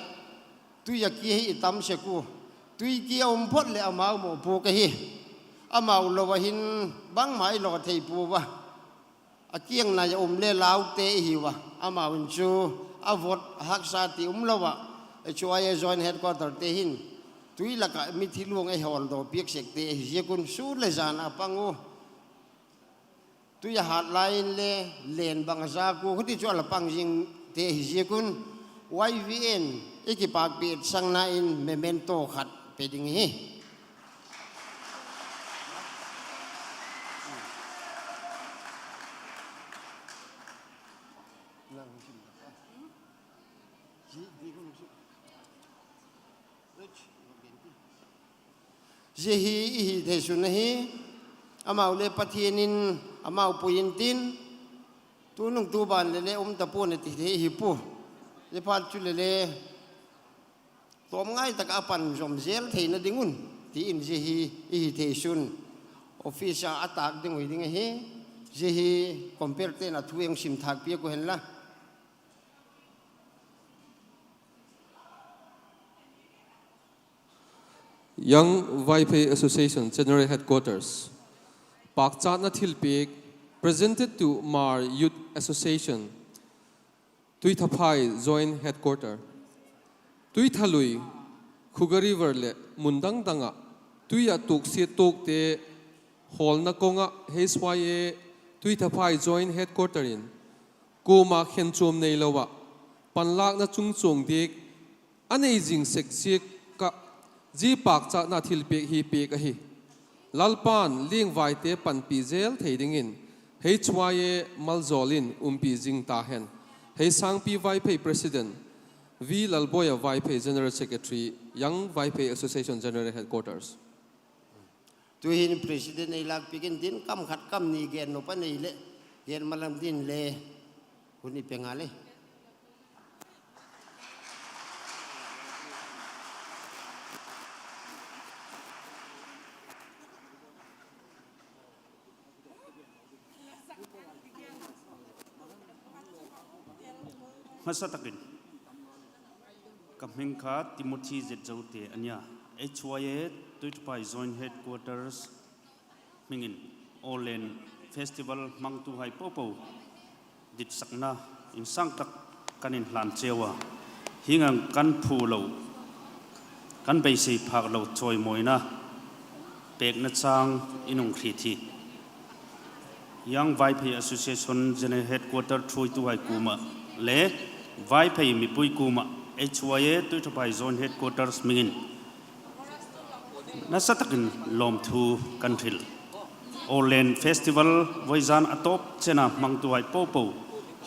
tui a kia hi i tam sek ua, tui kia um phot leh amau mawpuak ahi. Amau lo a hin bangma i law thei pua a. a kiang nai a um le laute i hiu a, amau in chu a vot a haksa ti um lo ah, H Y A Joint Headquarterte hin tui lak ah mithi luang ei hawldawk piak sekte ahi ziak un, sûn leh jan a pang u, tui a hât lai inle len bang a zâk u, khuti chu a la pang zingte ahi ziak un, Y V A'n i kipâkpi etsakna in memento khat pe ding hi. Zia hi i hi thei sun ahi, amau le Pathian in amau pui intin, tunung tu ban le le um ta pua'n a ti thei hi pua. Zia phat chu le le tawm ngai tak ah a pan zom zel theina ding un, ti in zia hi i hi thei sun office ah a tâk ding ui ding ahi. Zia hi compete'n a thu ei sim thâk piak u hen la. Young Vaiphei Association General Headquarters. Pâkchatna thilpiak, presented to Hmar Youth Association, Tuithaphai Joint Headquarter. Tuithalui, Khuga River leh mun dang dang ah tui ah tuksiat tuakte hawlna kawng ah H Y A Tuithaphai Joint Headquarter in kuama khenchuam neilo ah panlâkna chungchuang diak a nei zing sek ziak ah zia pâkchatna thilpiak hi piak ahi. Lalpa'n liangvaite panpi zel thei dingin H Y A maljawl in umpi zing ta hen. Heisangpi Vaiphei, President, V Lalboia Vaiphei, General Secretary, Young Vaiphei Association General Headquarters. Tu'hin President ei lâkpiak intin, kam khat kam ni gen nop a nei leh gen malam ding le hun i pe ngal e. Masa tak in ka hming kha Timothy Zetzote a nia, H Y A Tuithaphai Joint Headquarters hming in Awllen Festival hmangtuhai popo ditsakna insâng tak kan inhlân cheu a, hiang ang kan phu lo, kan beisei phâk lo chawimawina pêkna châng in hung hriet hi. Young Vaiphei Association General Headquarter thuaituhai kuam ah le Vaiphei mipui kuam ah H Y A Tuithaphai Joint Headquarters hming in nasa tak in lawmthu kan hril. Awllen Festival voizan a tawp chen a hmangtuhai popo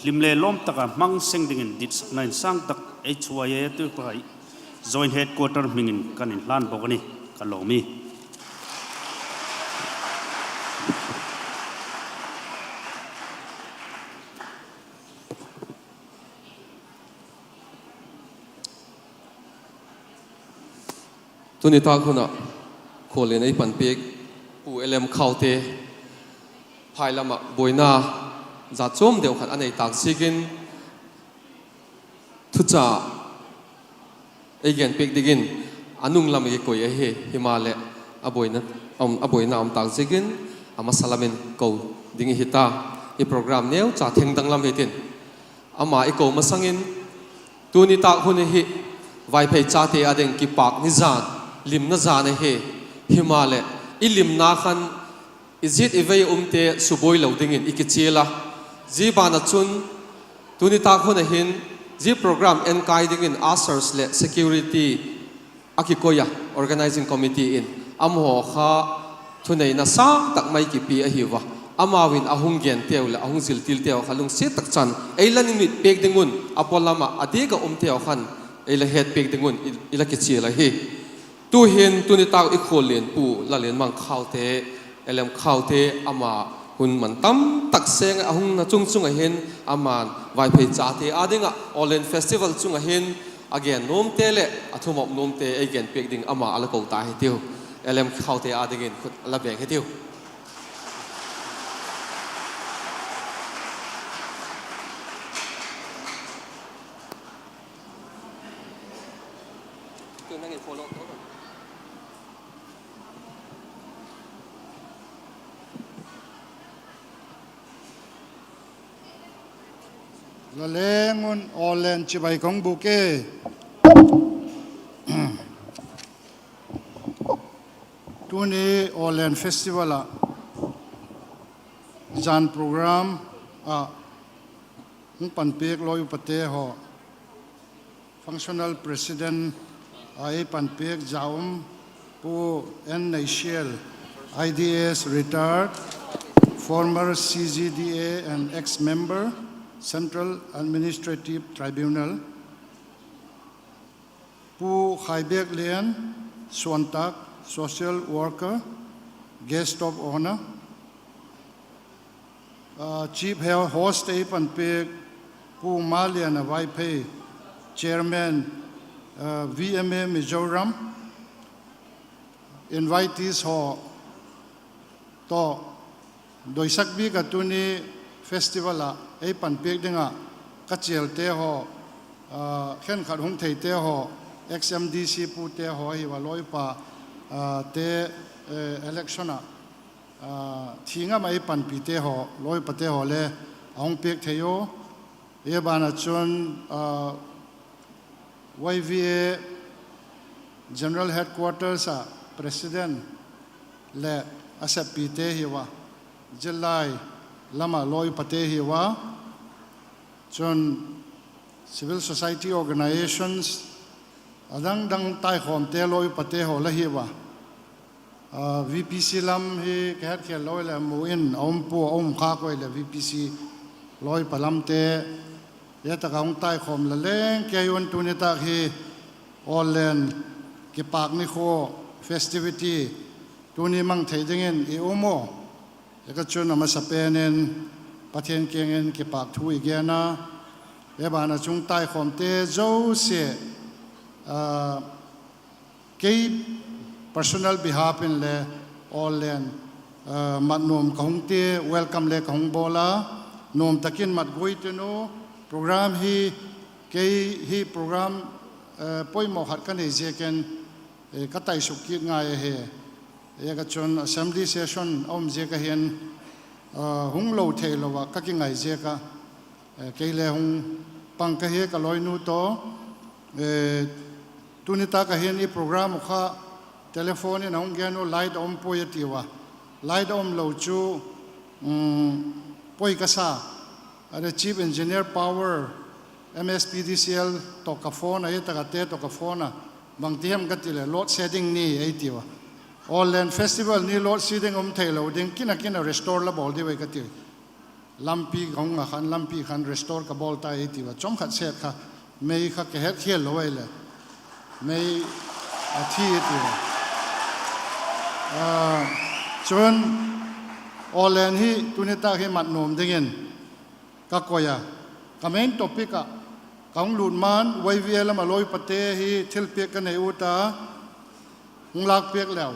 hlim le lawm tak a hmang seng dingin ditsakna insâng tak H Y A Tuithaphai Joint Headquarter hming in kan inhlân bawk a ni. Ka lawm i. Tuni tâk hun ah khuallian ei panpiak Pu L M Khaute phai lam ah buaina jat chuam deu khat a nei tâk ziakin thucha ei genpiak dingin a nung lam i kikoi ahi. Himaleh, a buaina um tâk ziakin a masa lam in ko ding i hi ta. I program neucha thengdang lam hitin, ama i ko masang in, tuni tâk hun ahi, Vaiphei chate â ding kipâk ni jan, limna jan ahi. Himaleh, i limna khan i ziat i vei umte subuai lo dingin i kichial a, zia ban ah chun tuni tâk hun ahin zia program enkâi dingin ushers leh security a kikoi a, organising committee in amahaw kha thuneina sâng tak mai kipia ahiu a, amau in a hung genteu leh a hung ziltilteu kha lungsiat tak chan ei la nimit piak ding un a pawlam ah a diak ah umteu khan ei la hetpiak ding un i la kichial ahi. Tu'hin tuni tâk i khuallian Pu Lalianmang Khaute, L M Khaute, ama hun man tam tak seng a hung na chung chung ahin, ama'n Vaiphei chate â ding ah Awllen Festival chung ahin a gen nuamte leh a thumop nuamte ei genpiak ding ama a la ko ta hitiu. L M Khaute â dingin khut a la beng hitiu. La leng un Awllen chibai ka hung bûk e. Tuni Awllen Festival ah zan program ah hung panpiak lawi upate haw, Functional President a ei panpiak za um, Pu N Neisial, I D S retired, former C G D A and ex-member, Central Administrative Tribunal, Pu Khaibeklian Suantak, social worker, guest of honour, chief host ei panpiak Pu Maliana Vaiphei, chairman, V M A Mizoram, invitees haw tawh, doisak bik ah tuni festival ah ei panpiak ding ah ka chialte haw, khenkhat hung theite haw, ex M D C pute haw ahi a, lawi upa te election ah thi ngam ah ei panpite haw, lawi upate haw le a hung piak thei u. Zia ban ah chun Y V A General Headquarters ah President leh a seppite hiu a, zillai lam ah lawi upate hiu a, chun civil society organisations a dang dang taikhawmte lawi upate haw la hiu a, V P C lam hi ka hetkhial lo leh mu in a um pua, a um khâk ua leh V P C lawi upa lamte, zia tak ah hung taikhawm la leng kei un. Tuni tak hi Awllen kipâk nikhua, festivity tuni mang thei dingin i um u. Zia ka chun a masapen in Pathian kiang in kipâk thu i gen a, zia ban ah chun taikhawmte zosia, kei personal behalf in le Awllen mat nuam ka hung ti, welcome le ka hung bawl a, nuam tak in mat guai tin u. Program hi, kei hi program poimaw khat ka nei ziakin ka taisuk kit ngai ahi. Zia ka chun assembly session a um ziak ahi'n, hung lo theilo ah ka kingai ziak a, kei le hung pang ka hi ka lawinu tawh. Tuni tak ah hin i program uh kha telephone in a hung gen u, light a um puai a tiu a. Light a um lo chu poi ka sa. A le Chief Engineer Power, M S P D C L tawh ka phone a, zia tak ah te tawh ka phone a, bangti hem ka ti leh load shedding ni ei tiu a. Awllen festival ni load shedding um theilo ding, kin a kin a restore la bawl diu ei ka ti. Lampi ka hung a khan, lampi khan restore ka bawl ta ei tiu a, chawm khat set kha, mei kha ka hetkhial lo ei leh, mei a thi ti. Chun, Awllen hi tuni tak hi mat nuam dingin ka koi a, ka main topic ah ka hung lut man, Y V A lam a lawi upate hi thilpiak ka nei u ta, hung lâk piak leu.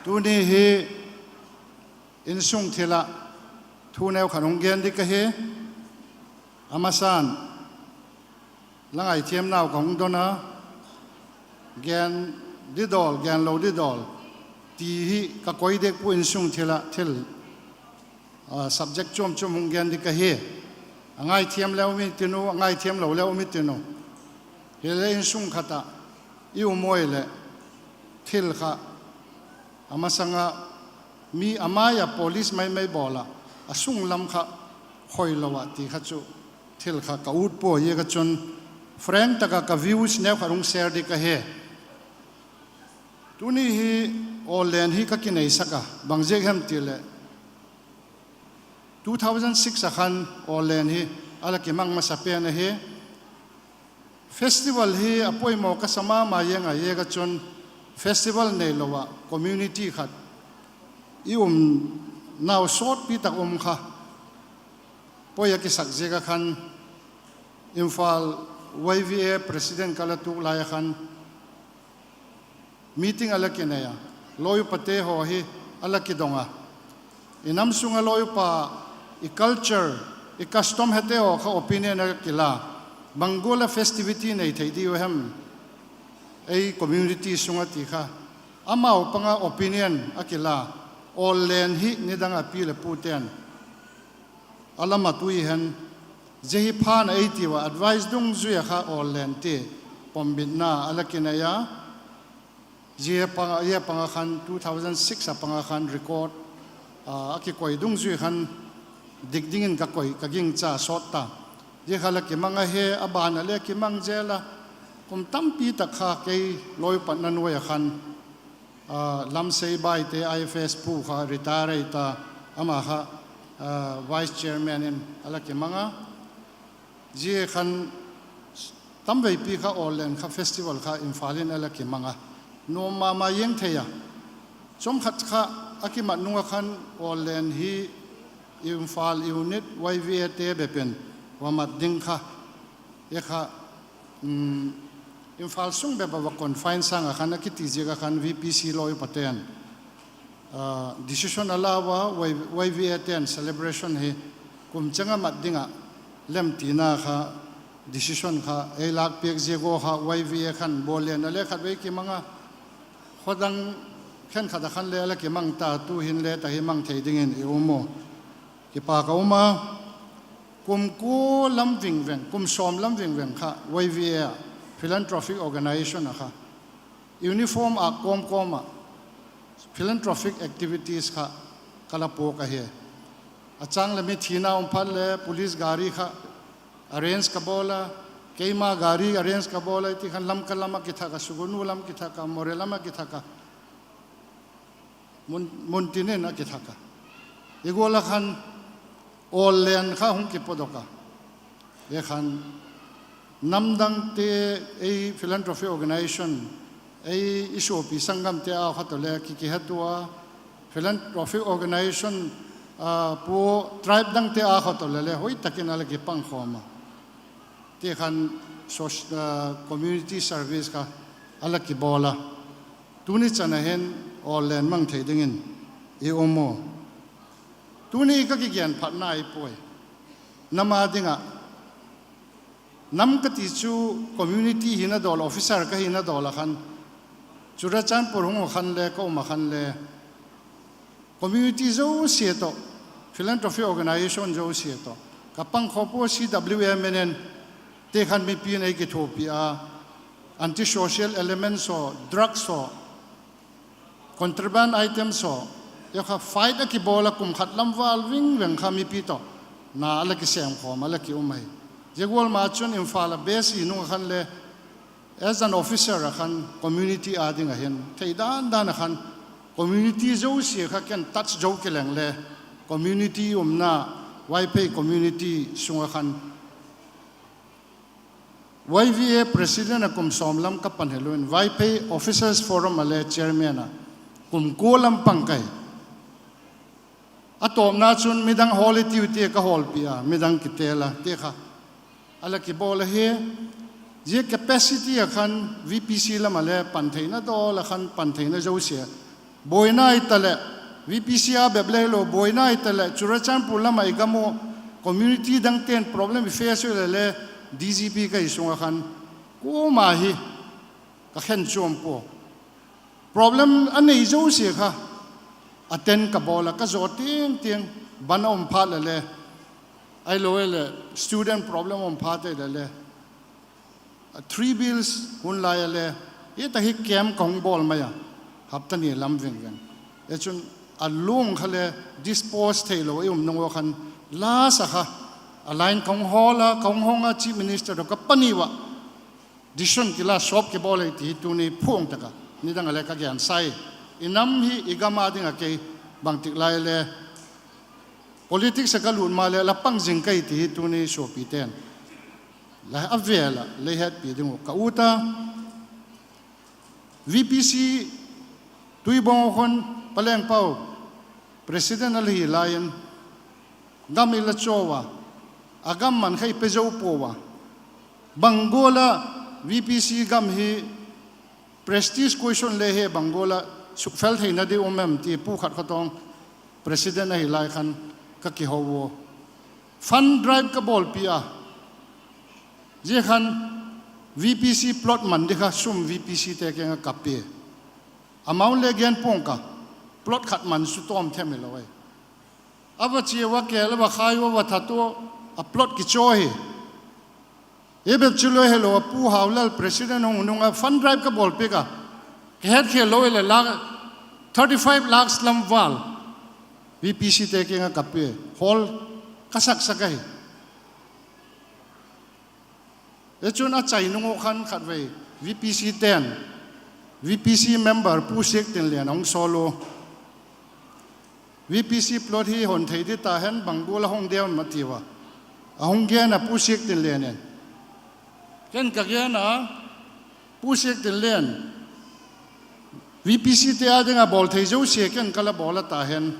Tuni hi insung thil ah thu neu khat hung gen ding ka hi. A masan, la ngaithiamnau ka hung don a, gen didawl, gen lo didawl ti hi ka koi dek pua, insung thil ah thil, subject chuam chuam hung gen ding ka hi. A ngaithiam le um intin u, a ngaithiam lo le um intin u. Hile insung khat ah i um ua leh thil kha a masang ah mi a mai ah polish mai mai bawl ah, a sung lam kha khoilo ah ti kha chu thil kha ka ut pua. Zia ka chun frank tak ah ka views neu khat hung share ding ka hi. Tuni hi Awllen hi ka kineisak a, bang ziak hem ti leh two thousand six a khan Awllen hi a la kimang masa pen ahi. Festival hi a poimaw ka sa ma ma ziang a, zia ka chun festival neilo ah community khat i umnau sawtpi tak um kha poi a kisak ziak ah khan, Imphal Y V A president ka la tuk lai ah khan meeting a la kinei a, lawi upate haw hi a la kidong a, i nam sung ah lawi upa, i culture, i custom hete haw kha opinion a kila. Bang gual a festivity nei thei diu hem ei community sung ah ti kha, amau pang a opinion a kila. Awllen hi nidang a pi leh pute'n a la mat ui hen, zia hi pha'n ei tiu a, advice dungzui a kha Awllen ti pombitna a la kinei a. Zia pang a, zia pang a khan two thousand six a pang a khan record a kikoi dungzui khan dik dingin ka koi, ka gingcha sawt ta. Zia kha la kimang ahi, a ban a le kimang zel a. Kum tampi tak kha kei lawipatna nuai a khan Lamsei Baite, I F S pu kha retire ei ta, ama kha vice chairman in a la kimang a. Zia khan tamveipi kha Awllen kha festival kha Imphal in a la kimang a, nuam ma ma ziang thei a. Chawmkhat kha a kimat nung ah khan Awllen hi Imphal unit Y V A te bep in va mat ding kha, e kha, Imphal sung bep a va confine sâng ah khan a kiti ziak ah khan V P C lawipate'n decision a la ua, Y V A te'n celebration hi kum cheng a mat ding ah lemtina kha decision kha ei lâk piak ziak ua kha Y V A khan bawl lena le khatvei kimang a, khaw dang khenkhat a khan le a la kimang ta, tu'hin le tak hi mang thei dingin i um u. Kipak a um a, kum kua lam vingveng, kum sawm lam vingveng kha Y V A philanthropic organisation a kha uniform âk kawm kawm ah philanthropic activities kha ka la puak ahi. A châng leh mi thina um phat le police gari kha arrange ka bawl a, keima gari arrange ka bawl a, ti khan Lamka lam ah kithak a, Sugnu lam kithak a, Moreh lam ah kithak a, mun tin in a kithak a. I gual a khan Awllen kha hung kipawdok a, e khan namdangte, ei philanthropic organisation, ei i suapi sanggamte â kha tawh le ki kihetua, philanthropic organisation pua tribe dangte â kha tawh le le hoi tak in a la kipangkhawm a, ti khan community service kha a la kibawl a. Tuni chan a hin Awllen mang thei dingin i um u. Tuni ka kigen phatna i puai, nam a ding ah, nam ka ti chu community hina dawl, officer ka hina dawl a khan, Churachandpur hung a khan le ka um a khan le community zosia tawh, philanthropic organisation zosia tawh ka pangkhawm pua. C W M N N te khan mipi'n ei kithuapi a, anti social elements aw, drugs aw, contraband items aw, zia kha fight a kibawl a, kum khat lam val vingveng kha mipi tawh na a la kisêmkhawm a la ki um ahi. Zia gual ma chun Imphal a base i nung a khan le as an officer a khan community â ding a hin thei dan dan a khan community zosia kha ken touch zo kileng le community umna Vaiphei community sung a khan Y V A president a kum sawm lam ka pan hilo in Vaiphei Officers Forum a le chairman a kum kua lam pang ka hi. A tawpna chun midang hawl i tiu tia ka hawlpi a, midang kitel a ti kha a la kibawl ahi. Zia capacity a khan V P C lam a le pan theina dawl a khan pan theina zosia buaina i ta leh, V P C a bep le hilo buaina i ta leh Churachandpur lam ah i gam u community dangte'n problem i face ui le le D G P ka hi sung a khan kuama hi ka khen chuam pua. Problem a nei zosia kha attend ka bawl a, ka zaw tiang tiang, ban a um phat le le, ahilo leh student problem um phat le le, three bills hun lai a le, i ta hi camp ka hung bawl mai a, hapta ni lam vingveng. E chun a lung kha le dispose theilo i um nung ua khan, last a kha a line ka hung hawl a, ka hung hong a, Chief Minister tawh ka pani ua decision kila sawp kibawl ei ti hi tuni phuang tak a nidang a le ka gensa i. I nam hi i gam a ding a kei bangtik lai le politics a ka lut ma le la pang zing ka hi ti hi tuni suapite'n la a vêl ah lei hetpi ding uh ka ut a. V P C Tuibong khun Palengpau president a la hi lai in gam i la chaw a, a gam man kha i pe zo pua a, bang gual a V P C gam hi prestige question le hi bang gual a sukfel theina di um em ti Pu Khatkhaw Tawng president ahi lai khan ka kiho u. Fund drive ka bawlpi a, Zia khan VPC plot man di kha sum VPCte kiang ah ka pia. Amount le gen pua'ng ka, plot khat man chu tawm them hilo ai. A va chia ua, kêl a va khai ua, va that ua, a plot kichaw hi. Hi bep chu le hilo a, Pu Haulal president hung nung a fund drive ka bawl piak a, ka hetkhel lo leh thirty five lakhs lam val VPCte kiang ah ka pia, hall ka saksak ahi. Hi chun a chai nung uh khan khatvei VPCte'n, VPC member Pu Siaktinlian a hung sawl u, VPC plot hi hon thei di ta hen, bang gual a hong diam a tiu a, a hung gen a Pu Siaktinlian in. Ken ka gen a, Pu Siaktinlian, VPCte â ding ah bawl thei zosia ken ka la bawl a ta hen,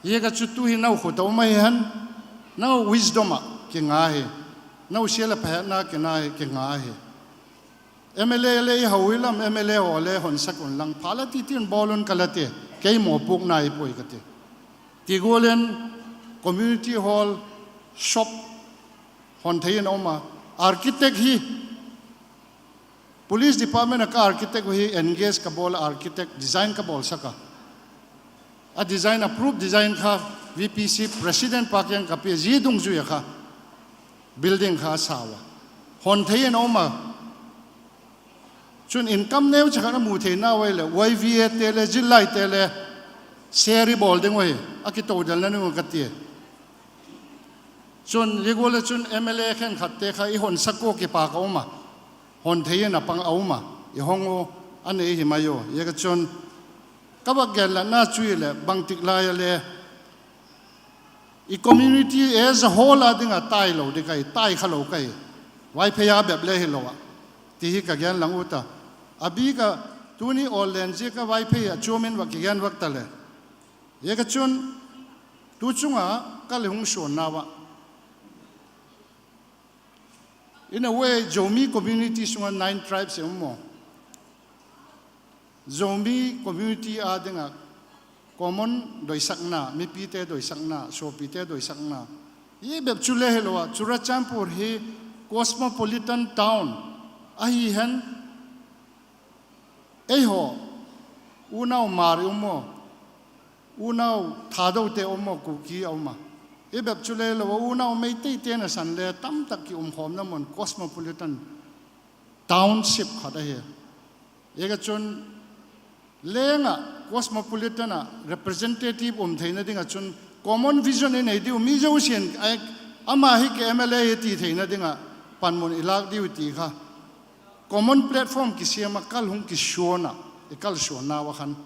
ziak a chu tu hi nau khut a um ahi hen, nau wisdom ah kinga hi, nau sia la pha hetna kinga hi, kinga hi. MLA le i hau i lam, MLA haw le hon sak unlang, pha la ti ti'n bawl un ka la ti, kei mawpuakna i puai ka ti. Ti gual in community hall, shop hon thei in a um a, architect hi, police department ah ka architect uh hi engage ka bawl a, architect design ka bawlsak a, a design, approved design kha VPC president pa kiang ka pia, zia dungzui a kha building kha a sau a, hon thei in a um a. Chun income neucha khat a mu theina uai leh YVAte le zillaite le share i bawl ding uhi, a kitodelna ding uh ka tia. Chun zia gual a chun MLA khenkhatte kha i hon sak ua kipak a um a, hon thei in a pang a um a, i hong u, a nei hi mai u. Ziak a chun ka vak genlatna chu i leh bangtik lai a le i community as a whole â ding ah tai lo ding ahi, tai kha lo ka hi, Vaiphei â bep le hilo ah, ti hi ka genlang u ta. A bik ah, tuni Awllen ziak a Vaiphei ah chuam in vak kigen vak ta le, ziak a chun tu chung ah ka le hung suannau ah, in a way, Zomi community sung ah nine tribes i um maw, Zomi community â ding ah common doisakna, mipite doisakna, suapite doisakna, i bep chu le hilo ah Churachandpur hi cosmopolitan town ahi hen, eihaw unau Hmar i um maw, unau Thadote um maw, Kuki a um a, i bep chu le hilo ah unau Meiteite'n a san le tamtak kiumkhawmna mun cosmopolitan township khat ahi. Ziak a chun leng ah cosmopolitan ah representative um theina ding ah chun common vision i nei diu, mi zosia'n ama hi kei MLA hi ti theina ding ah panmun i lâk diu ti kha common platform kisiam ah kal hung kisuan ah, i kalsuannau ah khan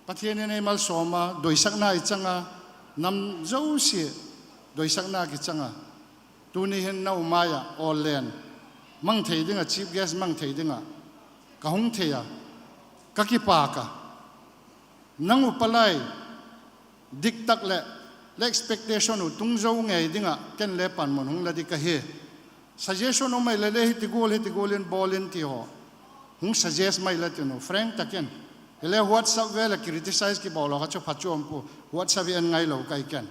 Pathian in ei malsawm a, doisakna i chang a, nam zosia doisakna kichang a, tuni hin nau mai ah Awllen mang thei ding ah, chief guest mang thei ding ah ka hung thei a, ka kipâk a. Nang u palai diktak leh, le expectation uh tung zo ngei ding ah ken le panmun hung la ding ka hi. Suggestion um mai le le hiti gual hiti gual in bawl in ti haw hung suggest mai la tin u, frank tak in. Hile WhatsApp vêl ah criticize kibawl haw kha chu phachuam pua, WhatsApp hi en ngailo kai ken.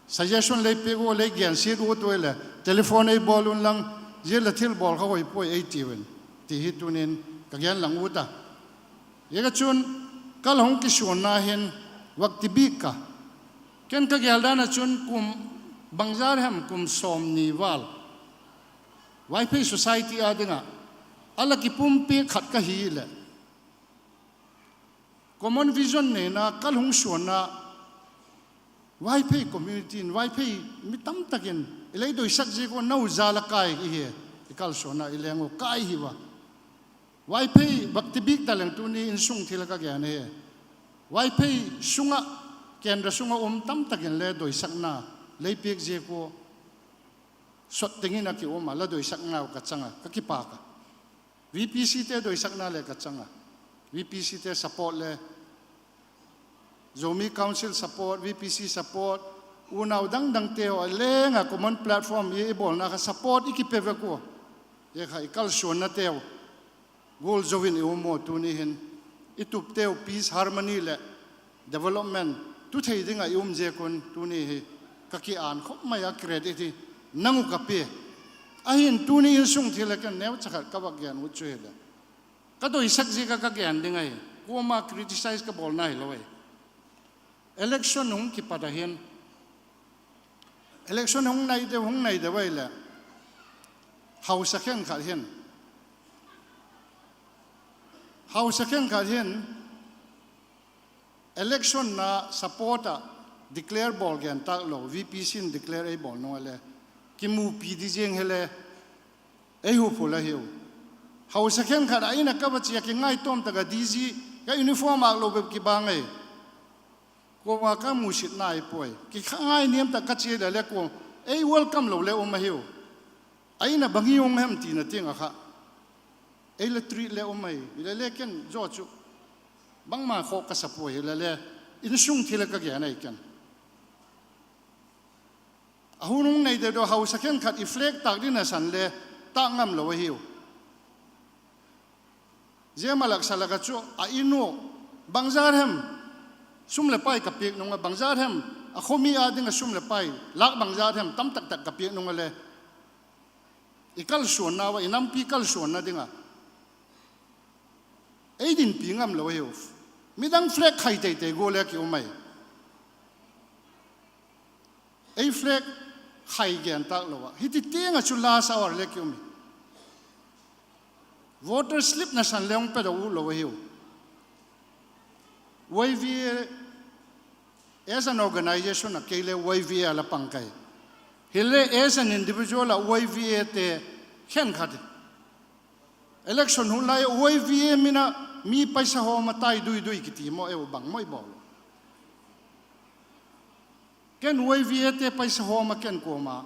Suggestion lei piak u, lei gensiat u tu leh telephone ei bawl unlang, zia la thil bawl kha hoi puai ei tiu in, ti hi tunin ka gen lang u ta. Ziak a chun kal hung kisuanna hin vak ti bik ka, ken ka gel dan ah chun kum bangzar hem kum sawmni val Vaiphei society â ding ah a la kipumpiak khat ka hi leh, common vision neina kal hung suanna, Vaiphei community in, Vaiphei mi tamtak in i lei doisak ziak ua nau jal a kai i hi, i kalsuanna i leng u kai hi ua. Vaiphei vak ti bik ta leng tuni insung thil a ka gen ahi. Vaiphei sung ah, kendra sung ah um tamtak in le doisakna lei piak ziak ua sot dingin a ki um a, la doisaknau ka chang a, ka kipâk a. VPCte doisakna le ka chang a, VPCte support le, Zomi Council support, VPC support, unau dang dangte haw leng ah common platform i bawlna kha support i kipe vek ua, zia kha i kalsuannateu gual zo in i um maw, tuni hin i tupteu peace, harmony leh development tu thei ding ah i um ziak un tuni hi ka ki-ân khop mai a, credit hi nang uh ka pia. Ahin tuni insung thil a ken neucha khat ka vak gen ut chu hileh, ka doisak ziak ah ka gen ding ahi. Kuama criticize ka bawlna hilo ahi. Election hung kipat a hin, election hung nai deu, hung nai deu ahileh, hausa khenkhat hin, hausa khenkhat hin, election a support ah declare bawl gen tâk lo, VPC in declare ei bawl nung a le, kimupi di ziang hile, ei huphul ahiu. Hausa khenkhat a in a ka va chia kingaitawm tak a DG, ka uniform âk lo bep kibang ei. Kuama ka musitna ahi puai. Kingainiam tak ka chia le le kuama ei welcome lo le um ahiu. A in a bang hi hung hem tina tiang ah kha, ei la treat le um ahi. Hile le ken zaw chu bangma khawk ka sa puai, hile le insung thil a ka gen ahi ken. A hun hung nei deu deu hausa khenkhat i flag tâk ding a san le tâk ngam lo ahiu. Zia malak sa lak ah chu a in u, bangzat hem sum leh pai ka piak nung a, bangzat hem a khawmi â ding ah sum leh pai lâk bangzat hem tam tak tak ka piak nung a le, i kalsuannau a, i nampi kalsuanna ding a ei dinpi ngam lo ahiu. Midang flag khai tei tei gual le ki um ai. Ei flag khai gen tâk lo ah, hiti tiang ah chu last hour le ki um i. Voter slip nasan le hung pe dok ut lo ahiu. YVA as an organisation ah kei le YVA a la pang kai. Hile as an individual ah YVA te khenkhat, election hun lai YVA min a mi paisa hawm a tai dui dui kiti maw, eu bang maw i bawl. Ken YVA te paisa hawm a ken kuama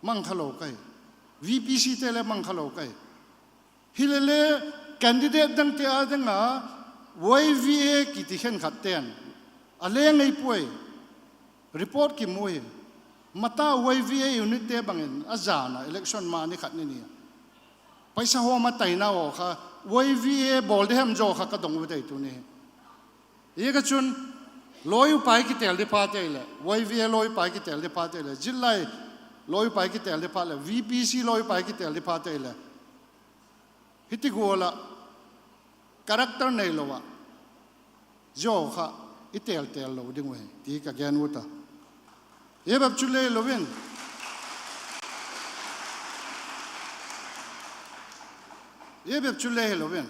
mang kha lo ka hi. VPC te le mang kha lo ka hi. Hile le candidate dangte â ding a YVA kiti khenkhat ten a le ngei puai, report kimu hi. Mata YVA unitte bangin a jan a election ma ni khat ni ni a paisa hawm a taina haw kha YVA bawl di hem zaw kha ka dong u dei tuni hi. Ziak a chun, lawi upa i kitel di phate leh, YVA lawi upa i kitel di phate leh, zillai lawi upa i kitel di phat leh, VPC lawi upa i kitel di phate leh, hiti gual ah character neilo ah zia kha i tel tel lo ding uh hi ti ka gen ut a. Zia bep chu le hilo in, zia bep chu le hilo in,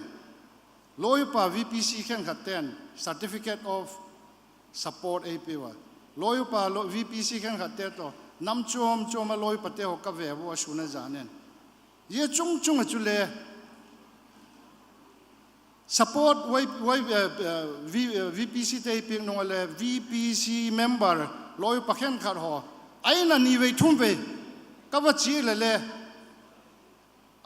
lawi upa VPC khenkhat ten certificate of support ei pe ua. Lawi upa VPC khenkhatte tawh nam chuam chuam a lawi upate haw ka ve ua a sun a jan in. Zia chung chung ah chule support VPCte ei piak nung a le VPC member lawi upa khenkhat haw a in a ni vei thum vei ka va chia leh le,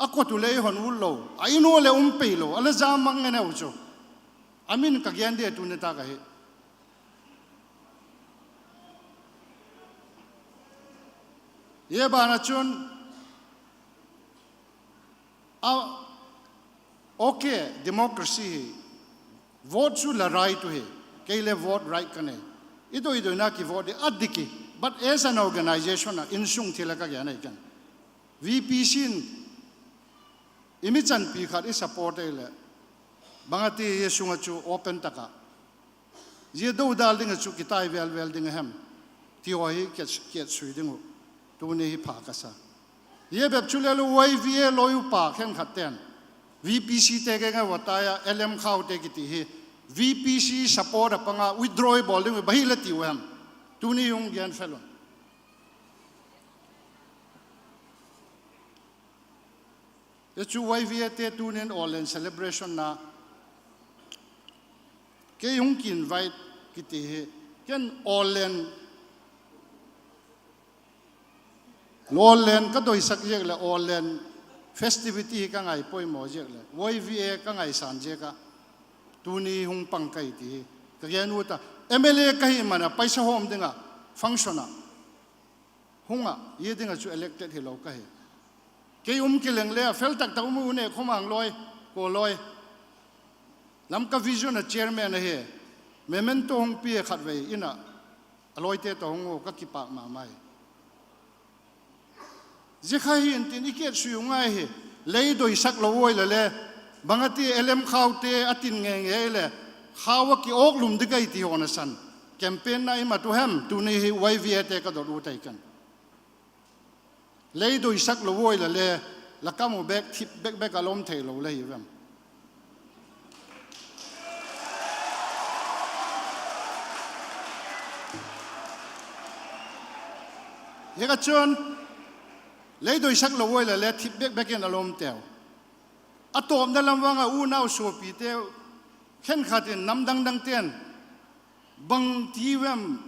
a kot u le ei hon ut lo, a in u leh um pei lo, a la jam mang ngen eu chu. A min ka gen dia tuni tak ahi. Zia ban ah chun, a, okay, democracy hi, vote chu la right u hi, kei le vote right ka nei. I doi doina kivote di a dik hi, but as an organisation ah insung thil a ka gen ahi ken. VPC in i mi chanpi khat i support ei leh, bang a ti zia sung ah chu open tak ah zia dodal ding ah chu kitai vel vel ding a hem ti haw hi kiat, kiatsui ding uh tuni hi pha ka sa. Zia bep chu le lo, YVA lawi upa khenkhat ten VPCte keng a va tai a, LM Khaute kiti hi VPC support a pang a withdraw bawl ding uh, bang hi la tiu hem? Tuni hung gen fel un. Zia chu YVAte tunin Awllen celebration a kei hung ki invite kiti hi, ken Awllen, Awllen ka doisak ziak leh Awllen festivity hi ka ngaipoimaw ziak leh YVA ka ngaisan ziak ah tuni hung pang ka hi ti hi ka gen ut a. MLA ka hi man a paisa hawm ding ah function ah hung ah, zia ding ah chu elected hilo ka hi. Kei um kileng le a fel tak tak um u ne khawmang lawi, ko lawi, Lamka Vision a chairman ahi, memento hung pia khatvei in ah a lawite tawh hung u, ka kipâk ma mai. Zia kha hin tin i kietsui u ngai hi. Lei doisak lo ua i la le, bang a ti, L M Khaute a tin ngei ngei le, khau a kiawk lum ding ka hi ti haw nasan, campaign-na i mat u hem? Tuni hi Y V Ate ka dot u tai kan. Lei doisak lo ua i la le, la kam u bêk thip bêk bêk a la um theilo la hi vem? Ziak a chun, lei doisak lo ua i la le thip bêk bêk in a la um teu. A tawpna lam vang ah unau suapite khenkhat in, nam dang dangte'n, bang ti vem,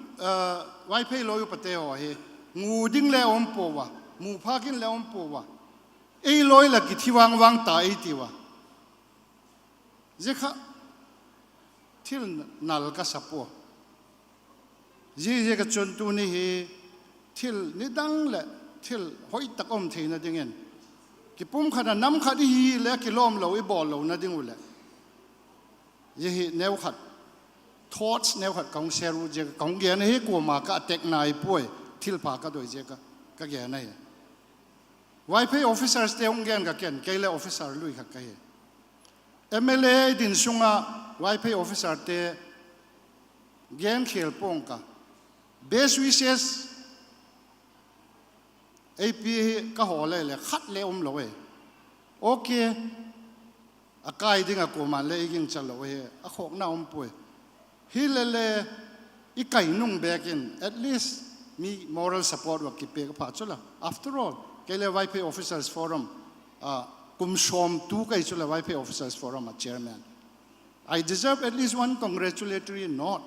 Vaiphei lawi upate haw hi ngu ding le um pua a, mu phâk in le um pua a, ei lawi la kithi vang vang ta ei tiu a. Zia kha thil nal ka sa pua. Ziaziak a chun tuni hi thil nidang leh thil hoi tak um theina dingin, kipumkhat a nam khat i hi le kilawmlo i bawl lona ding uh leh, zia hi neukhat, thoughts neukhat ka hung share u ziak a ka hung gen ahi. Kuama ka attack nai puai, thilpha ka doi ziak a ka gen ahi. Vaiphei officerste hung gen ka ken, kei le officer lui khat ka hi. M L A din sung ah Vaiphei officerte gen khial pua'ng ka, best wishes ei pia hi ka haw le le khat le um lo e. Okay, a kai ding ah kuama'n le ei gingcha lo hi, a khawkna um puai. Hile le, i kai nung bêk in at least mi moral support va kipiak a pha chu la. After all, kei le Vaiphei Officers Forum, kum sawm tu ka hi chu la Vaiphei Officers Forum a chairman. I deserve at least one congratulatory note.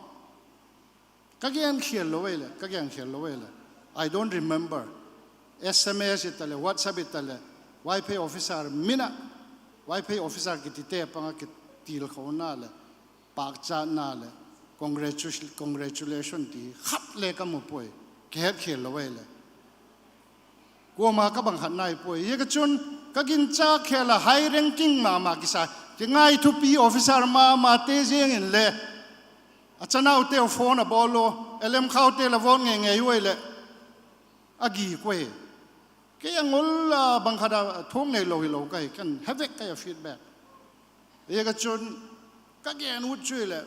Ka gen khial lo ei le, ka gen khial lo ei le, I don't remember. S M S i ta le, WhatsApp i ta le, Vaiphei officer min a, Vaiphei officer kitite pang a kitilkhona leh pâkchatna leh congratulation ti khat le ka mu puai. Ka het khial lo ei le, kuama ka bang khat nai puai. Ziak a chun, ka ginchâk khel a high ranking ma ma kisa, kingaithuapi officer ma mate ziang in le, a chanauteu phone a bawl u, L M Khaute la vote ngei ngei uai leh, a gi kua hi. Kei a ngol a bang khat a thuak neilo hilo ka hi, kan he vek ka hi a feedback. Ziak a chun, ka gen ut chu i leh,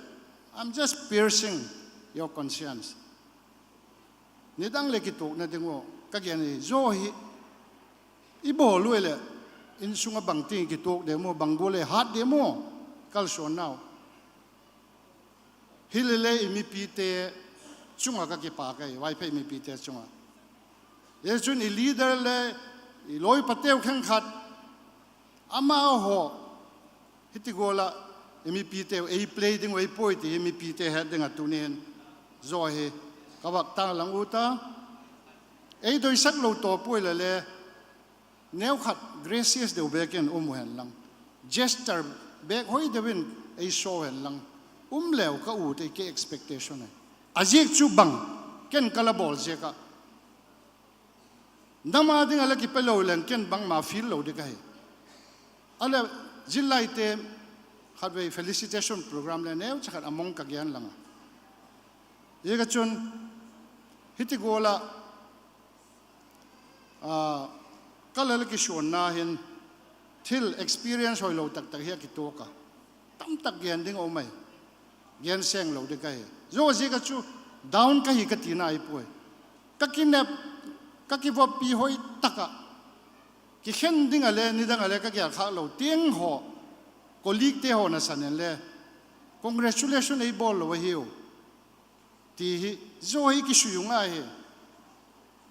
I'm just piercing your conscience. Nidang leh kituakna ding u ka gen hi zaw hi. I bawl uai leh, insung ah bangti'n kituak diam u, bang gual leh hat diam u, kalsuannau. Hile le i mipite chung ah ka kipâk ahi, Vaiphei mipite chung ah. Zia chun i leader le i lawipateu khenkhat, amahaw hiti gual ah i mipiteu ei play ding uh ei puai ti hi mipite het ding ah tuni'n zaw hi ka vak tâk lang u ta. Ei doisak lo tawp uai la le, neukhat gracious deu bêk in um u hen lang, gesture bêk hoi deu in ei show hen lang, um leu ka ut ei, kei expectation ahi. A ziak chu bang, ken ka la bawl ziak ah, nam â ding ah la kipe lo leng ken bangma feel lo ding ka hi. A leh, zillaite khatvei felicitation program le neucha khat a mang ka gen lang a. Ziak a chun, hiti gual ah, ka la la kisuanna hin thil experience hoilo tak tak hi a kituak a, tamtak gen ding a um ai, gen seng lo ding ka hi. Zaw ziak a chu down ka hi ka tina ahi puai. Ka kinep, ka kivoppi hoi tak ah, kikhen ding ah le nidang ah le ka gêl khâk lo tiang haw, colleaguete haw nasan in le, congratulation ei bawl lo ahiu, ti hi zaw hi kisui u ngai hi.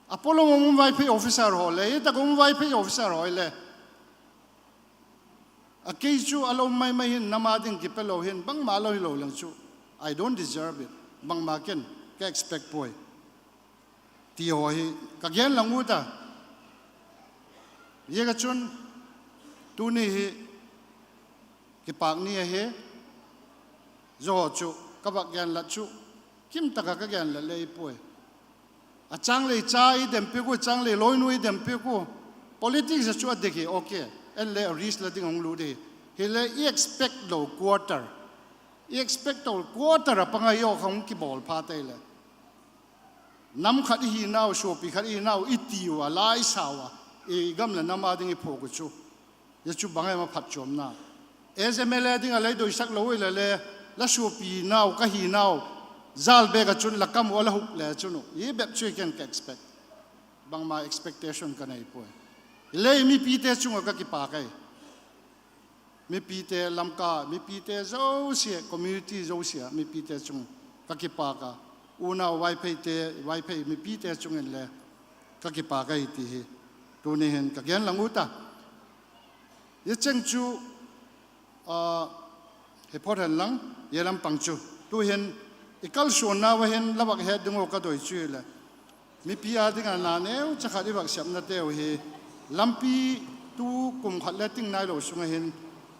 A polo um Vaiphei officer haw le, hi tak um Vaiphei officer haw le, a kei chu a la um mai mai hin, nam â ding kipe lo hin, bangma lo hilo leng chu, I don't deserve it, bangma ken ka expect puai, ti haw hi ka gen lang u ta. Ziak a chun, tuni hi kipâk ni ahi. Zaw chu ka vak genlat chu, kim tak ah ka genlat le i puai. A châng lei cha i dem piak u, châng lei lawinu i dem piak u. Politics ah chu a dik hi, okay, en le risk la ding hung lut hi. Hile i expect lo quarter, i expect lo quarter ah pang a i aw kha hung kibawl phat ei leh, nam khat i hinau, suapi khat i hinau i tiu a, la i sau a, i gam leh nam â ding i phuak uh chu, zia chu bang em a phatchuamna? As MLA ding ah lei doisak lo i le le, la suapi nau ka hi nau, jal bêk ah chun la kam uh a la huk le chun uh, i bep chu i ken ka expect. Bangma expectation ka nei puai. I le mipite chung ah ka kipâk ai. Mipite, Lamka mipite zosia, community zosia mipite chung ka kipâk a, unau Vaipheite, Vaiphei mipite chung in le ka kipâk ahi ti hi tuni hin ka gen lang u ta. Zia cheng chu, a, hi phot hen lang, zia lam pang chu tu'hin i kalsuannau ah hin la vak het ding uh ka doi chu hileh, mipi â ding ah na neucha khat i vak sepnateu hi, lampi, tu kum khat le ting nailo sung ah hin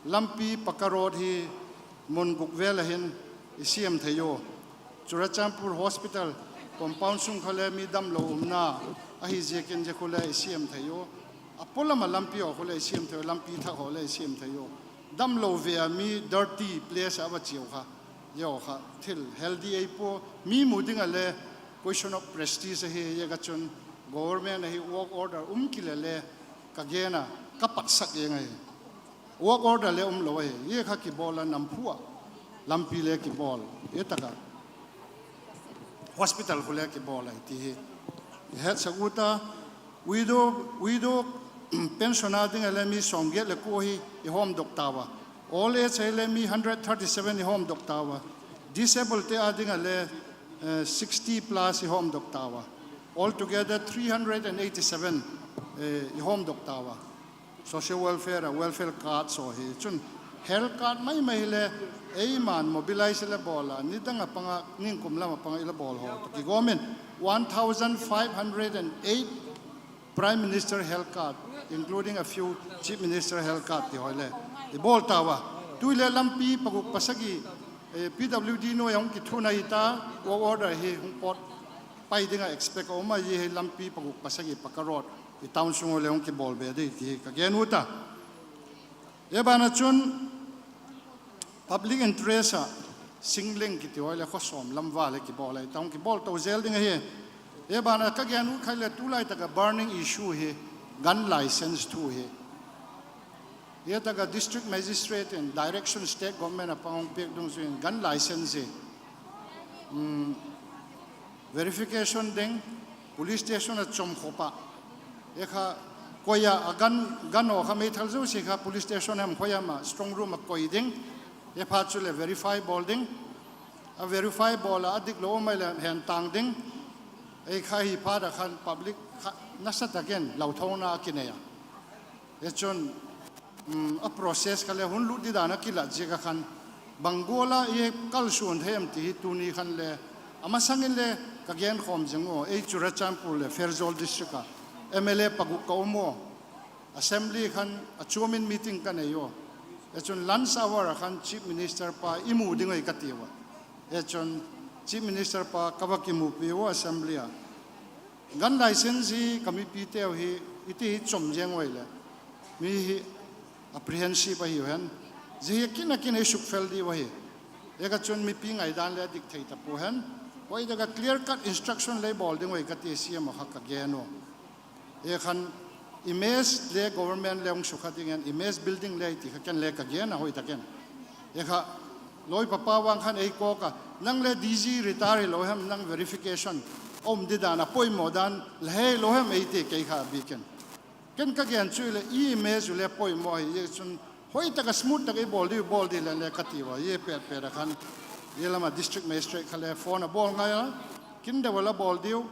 lampi pakka road hi mun guk vêl ah hin i siam thei u. Churachandpur Hospital compound sung kha le mi damlo umna ahi ziakin zia khu le i siam thei u. A pualam ah lampi haw khu le i siam thei u, lampi thak haw le i siam thei u. Damlo ve ah mi dirty place ah va chiau kha, zia kha thil healthy ei pua, mi mu ding ah le question of prestige ahi. Ziak ah chun government ah hi work order um kile le ka gen a, ka patsak eng ahi. Work order le umlo ahi, zia kha kibawl a, nam phu ah lampi le kibawl, zia tak ah hospital khu le kibawl ahi ti hi i hetsak u ta. Widow, widow pension â ding ah le mi sawmgiat leh kua hi i hawmdok tau a. Old age ah le mi hundred thirty seven i hawmdok tau a. Disablete â ding ah le, eh, sixty plus i hawmdok tau a. Altogether three hundred and eighty seven, eh, i hawmdok tau a. Social welfare ah welfare card saw hi chun health card mai mai hile, eima'n mobilize i la bawl a, nidang ah pang a, ningkum lam ah pang a i la bawl haw tawh kigawm in, one thousand five hundred and eight Prime Minister health card, including a few Chief Minister health card ti haw le i bawl tau a. Tu'hin le lampi paguk pasagi, eh, P W D nuai a hung kithuna hi ta, work order hi hung pawt pai ding ah expect a um a, zia hi lampi paguk pasagi pakka road i town sung ua le hung kibawl be ding ti hi ka gen u ta. Zia ban ah chun public interest ah Singleng kiti haw le khaw sawm lam val le kibawl ahi ta, hung kibawl to zel ding ahi. Zia ban ah ka gen u kha le tulai tak ah burning issue hi gun license thu hi. Zia tak ah district magistrate in direction state government ah pang hung piak dungzui in gun license hi, verification ding, police station ah chawmkhop ah, zia kha koi a, a gun, gun haw kha meithal zosia kha police station hem khoi hem ah strong room ah koi ding, zia phat chuleh verify bawl ding, a verify bawl ah a diklo um ai leh hentang ding, ei kha hi phat ah khan public kha nasa tak in lauthona a kinei a. Hi chun, a process kha le hun lut di dan a kilat ziak ah khan, bang gual a i kalsuan thei em ti hi tuni khan le, a masang in le ka genkhawm zing u, ei Churachandpur leh Pherzawl district ah M L A paguk ka um u, assembly khan a chuam in meeting ka nei u. Hi chun lunch hour ah khan Chief Minister pa i mu ding ahi ka tiu a. Hi chun Chief Minister pa ka va kimupi u assembly ah, gun license hi ka mipiteu hi i ti hi chawm zeng ua i leh, mi hi apprehensive ahiu hen, zia hi a kin a kin ei sukfel diu ahi. Zia kha chun mipi ngaidan le a dik thei ta pua hen, hoi tak ah clear cut instruction lei bawl ding ua i ka ti, C M a kha ka gen u. Zia khan image le government le hung sukha ding in image building le ti kha ken le ka gen a hoi tak in. Zia kha lawi papa vang khan ei kawk a, nang le D G retire hilo hem, nang verification a um di dan a poimaw dan la hei lo hem ei ti, kei kha a bik in. Ken ka gen chu i leh i image u le poimaw ahi, zia chun hoi tak ah smooth tak ah i bawl diu, bawl di len le ka tiu a, zia pet pet ah khan, zia lam ah district magistrate kha le phone a bawl ngai a, kin deu a la bawl diu,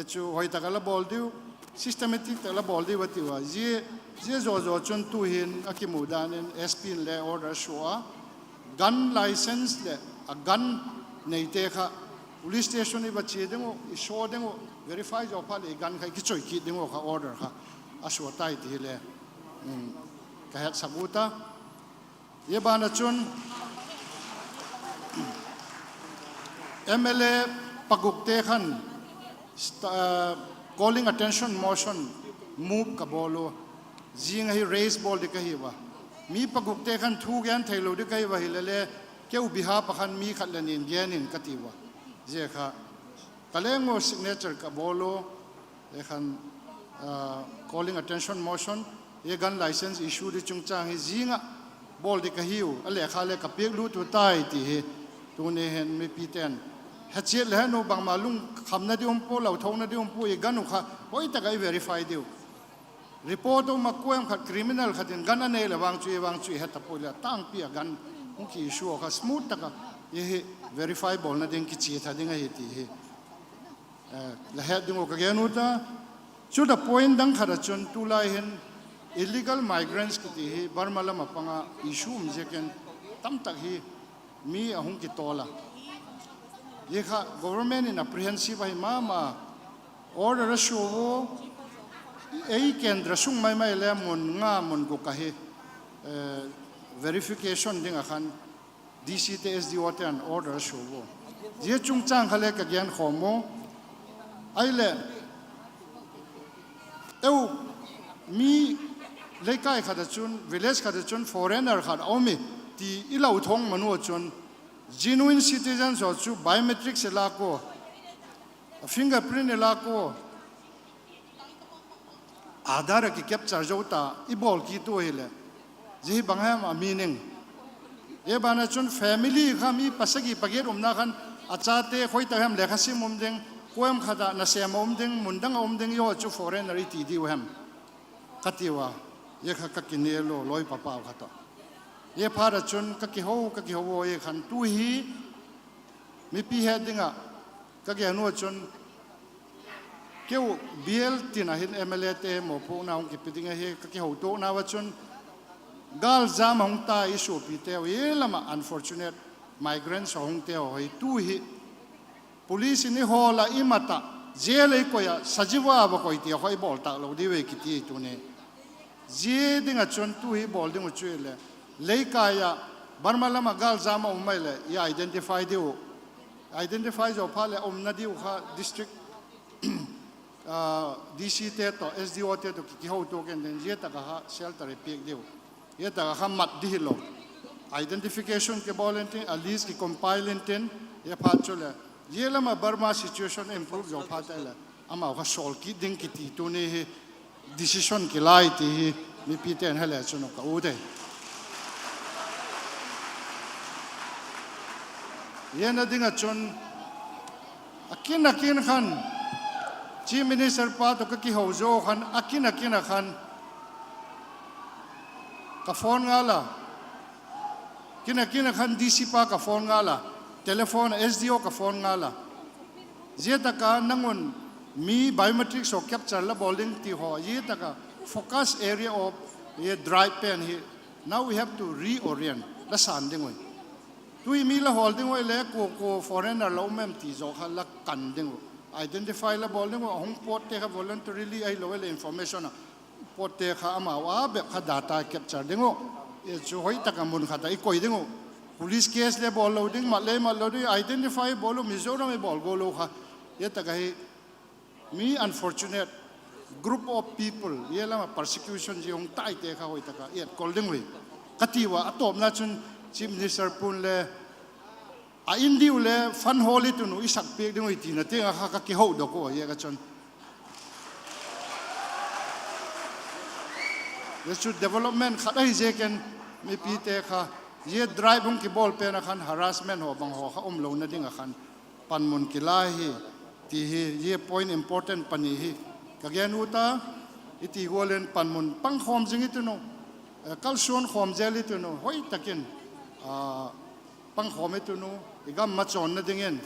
chu hoi tak ah la bawl diu, systematic tak la bawl diu a tiu a, zia, zia zaw zaw chun tu'hin a kimu dan in S P in le order a sua a, gun license leh a gun neite kha police station i va chia ding uh, i saw ding uh, verify zaw phat leh i gun kha i kichoi kit ding uh kha order kha a sua tai ti hile ka hetsak u ta. Zia ban ah chun M L A pagukte khan calling attention motion move ka bawl u, zing ahi raise bawl di ka hi ua. Mi pagukte khan thu gen theilo di ka hi ua hile le, keu behalf ah khan mi khat leh ni'n gen in ka ti ua. Zia kha ka leng u signature ka bawl u, e khan, a, calling attention motion, e gun license issue di chungchâng hi zing ah bawl di ka hiu, a lekha le ka piak lut u tai ti hi. Tuni hin mipite'n he chiat le he nu bangma lungkhamna di um pua, lau thona di um pua, i gun uh kha hoi tak ah i verify diu. Report um a kuam khat criminal khat in gun a nei leh vang chu, i vang chu i he ta pua leh tângpi a gun hung ki issue kha smooth tak ah i hi verify bawlna ding kichia tha ding ahi ti hi la het ding uh ka gen u ta. Chu ta point dang khat ah chun tulai hin illegal migrants kiti hi Burma lam ah pang a issue um ziakin tamtak hi mi a hung kitawl a. Zia kha government in apprehensive ahi ma ma, order a sua u, ei kendra sung mai mai le mun nga mun guk ahi, verification ding ah khan D C te S D O te'n order a sua u. Zia chungchâng kha le ka genkhawm u. Ahileh eu mi leikai khat ah chun, village khat ah chun foreigner khat a um i ti i lau thong man u ah chun, genuine citizens haw chu biometrics i lâk ua, fingerprint i lâk ua, Aadhaar a ki capture zo ta i bawl kit u hileh, zia hi bang hem a meaning? Zia ban ah chun family kha mi pasagi pagiat umna khan a chate khoi tak hem lekha sim um ding, kuam khat ah nasêm a um ding, mun dang ah um ding, zia haw chu foreigner i ti diu hem ka tiu a. Zia kha ka kinel u lawi papau kha tawh. Zia phat ah chun ka kiho, ka kiho u, zia khan tu hi mipi het ding ah ka gen u ah chun, keu bial tin ah hin M L A te mawpuakna hung kipe ding ahi, ka kihotuaknau ah chun, gâljam a hung tai i suapiteu, i lam ah unfortunate migrants a hung teu hi tu hi police in i hawl ah, i mat ah, jail ei koi ah, sajiwa va koi ti a kha i bawl tâk lo diu e kiti tuni. Zia ding ah chun tu hi bawl ding uh chu hileh, leikai ah Burma lam ah gâljam a um mai leh i identify diu. Identify zaw phat leh a umna diu kha district D C te tawh, S D O te tawh ki, kihotuak in ding, zia tak ah kha shelter i piak diu. Zia tak ah kha mat di hilo. Identification kibawl intin, a list kicompile intin, zia phat chuleh, zia lam ah Burma situation improve zaw phat leh amau kha sawl kit ding kiti tuni hi decision kilai ti hi mipite'n he le chun ka ut e. Zia na ding ah chun a kin a kin khan Chief Minister pa tawh ka kiho zaw khan a kin a kin ah khan ka phone ngal a, kin a kin ah khan D C pa ka phone ngal a, telephone ah S D O ka phone ngal a. Zia tak ah nang un mi biometrics haw capture la bawl ding ti haw, zia tak ah focus area of zia drive pen hi, now we have to reorient, la sân ding ui. Tu hi mi la hawl ding ui le kua kua foreigner la um em ti zaw kha la kan ding uh. Identify la bawl ding uh, a hung pawtte kha voluntarily ahilo leh information ah pawtte kha amau a bep kha data capture ding uh. Chu hoi tak ah mun khat ah i koi ding uh. Police case le bawl lo ding, mat le mat lo ding, identify bawl uh, Mizoram i bawl gual lo kha. Zia tak ahi mi unfortunate group of people, zia lam ah persecution zia hung taite kha hoi tak ah i etkol ding ui ka tiu a. A tawpna chun Chief Minister pu'n le a in diu le fund hawl i tun uh, i sak piak ding ui tina tiang ah kha ka kihou dok ua, zia ka chun zia chu development khat ahi ziakin mipite kha zia drive hung kibawl pen ah khan harassment haw bang haw kha um lona ding ah khan panmun kilai hi ti hi, zia point important pani hi ka gen ut a. I ti gual in panmun pangkhawm zing i tun uh, kalsuan khawm zel i tun uh, hoi tak in pangkhawm i tun uh, i gam machawnna dingin,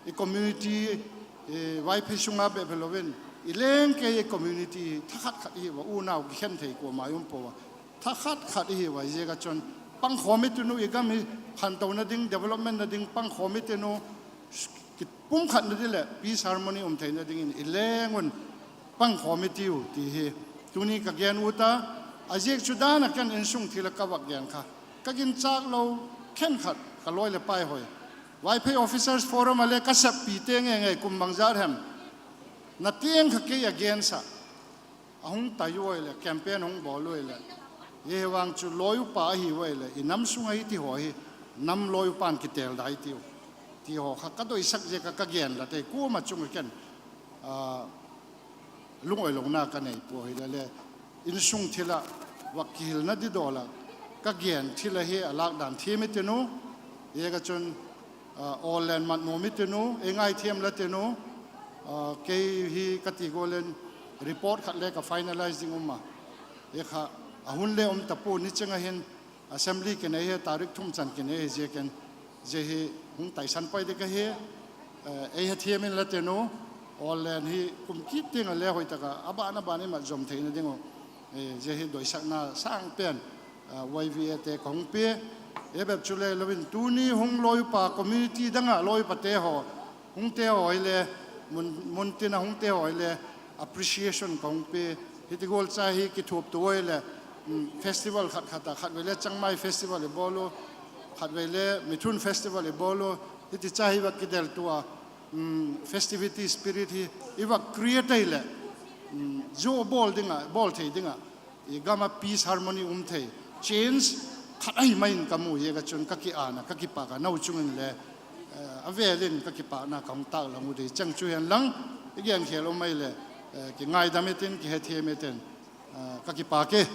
i community, Vaiphei sung a bep hilo in, i lengkei i community thakhat khat i hiu a, unau kikhen thei kuama i um pua a, thakhat khat i hiu a, ziak ah chun pangkhawm i tun uh, i gam hi khantona ding, developmentna ding pangkhawm i tun uh, kipumkhatna ding leh peace harmony um theina dingin i leng un pangkhawm i tiu ti hi tuni ka gen ut a. A ziak chu dan ah ken insung thil ah ka vak gen kha, ka ginchâk lo khenkhat ka lawi leh pai hoi, Vaiphei Officers Forum ah le ka seppite ngei ngei kum bang zat hem, na tiang kha kei against ah a hung tai ua leh campaign hung bawl ua leh, zia hi vang chu lawi upa ahi ua leh i nam sung ah hi ti haw hi nam lawi upa'n kitel dai tiu ti haw kha ka doisak ziak ah ka gen la te, kuama chung ah ken lungawi lona ka nei pua hile le, insung thil ah, vak kihilna didawl ah, ka gen thil ahi a lâkdan thiam i tin u. Ziak a chun, awllen mat nuam i tin u, ei ngaithiam la tin u. Kei hi ka ti gual in report khat le ka finalize ding um a, i kha, a hun le um ta pua, ni ching ah hin assembly kinei hi, tarik thum chan kinei hi ziakin, zia hi hung taisan pai ding ahi. Ei hethiam inla tin u, awllen hi kum kit tiang ah le hoi tak ah a ban a ban i mat zom theina ding uh, zia hi doisakna sâng pen YVAte ka hung pia. Ei bep chu le lo in tuni hung lawi upa community dang ah lawi upate haw, hungte haw hile, mun tin ah hungte haw hile appreciation ka hung pia. Hiti gual cha hi kithuaptua hile, festival khat khat ah, khatvei le Changmai festival i bawl u, khatvei le Mithun festival i bawl u, hiti cha hi vak kideltua, festivity spirit hi i vak create ahileh, zia bawl ding ah, bawl thei ding ah, i gam ah peace harmony um thei, change khat ahi mai in ka mu ziak a chun ka kiân a, ka kipâk a, nau chung in le a vêl in ka kipâkna ka hung tâk lang u dei chang chu hen lang, i genkhêl um ahileh, kingaidam i tin, kihethiam i tin, ka kipâk e.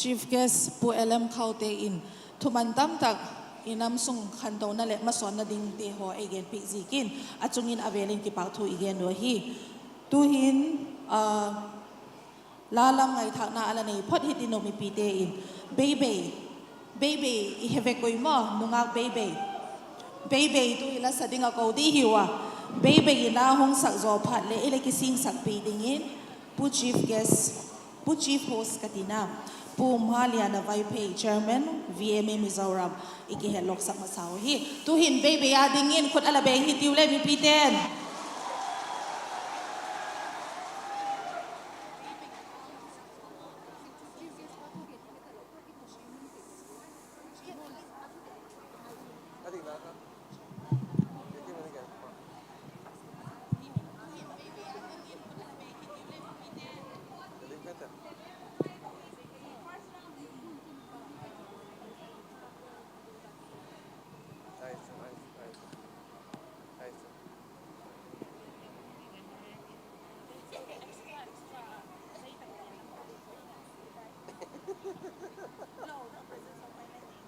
Chief Guest Pu L M Khaute in thuman tamtak i nam sung khantona leh masawnna dingte haw ei genpiak ziakin a chung in a vêl in kipâkthu i gen uh ahi. Tu'hin, la lam ngaithâkna a la nei phot hitin uh mipite in, Beibei, Beibei i he vek ui maw, nungâk Beibei? Beibei tu i la sa ding ah ko di hiu a, Beibei in a hung sak zaw phat leh i la kisingsak pi dingin Pu Chief Host ka tina, Pu Maliana Vaiphei, Chairman, V M A Mizoram, i kihetloksak masa uhi. Tu'hin Beibei â dingin khut a la beng hitiu le mipite'n.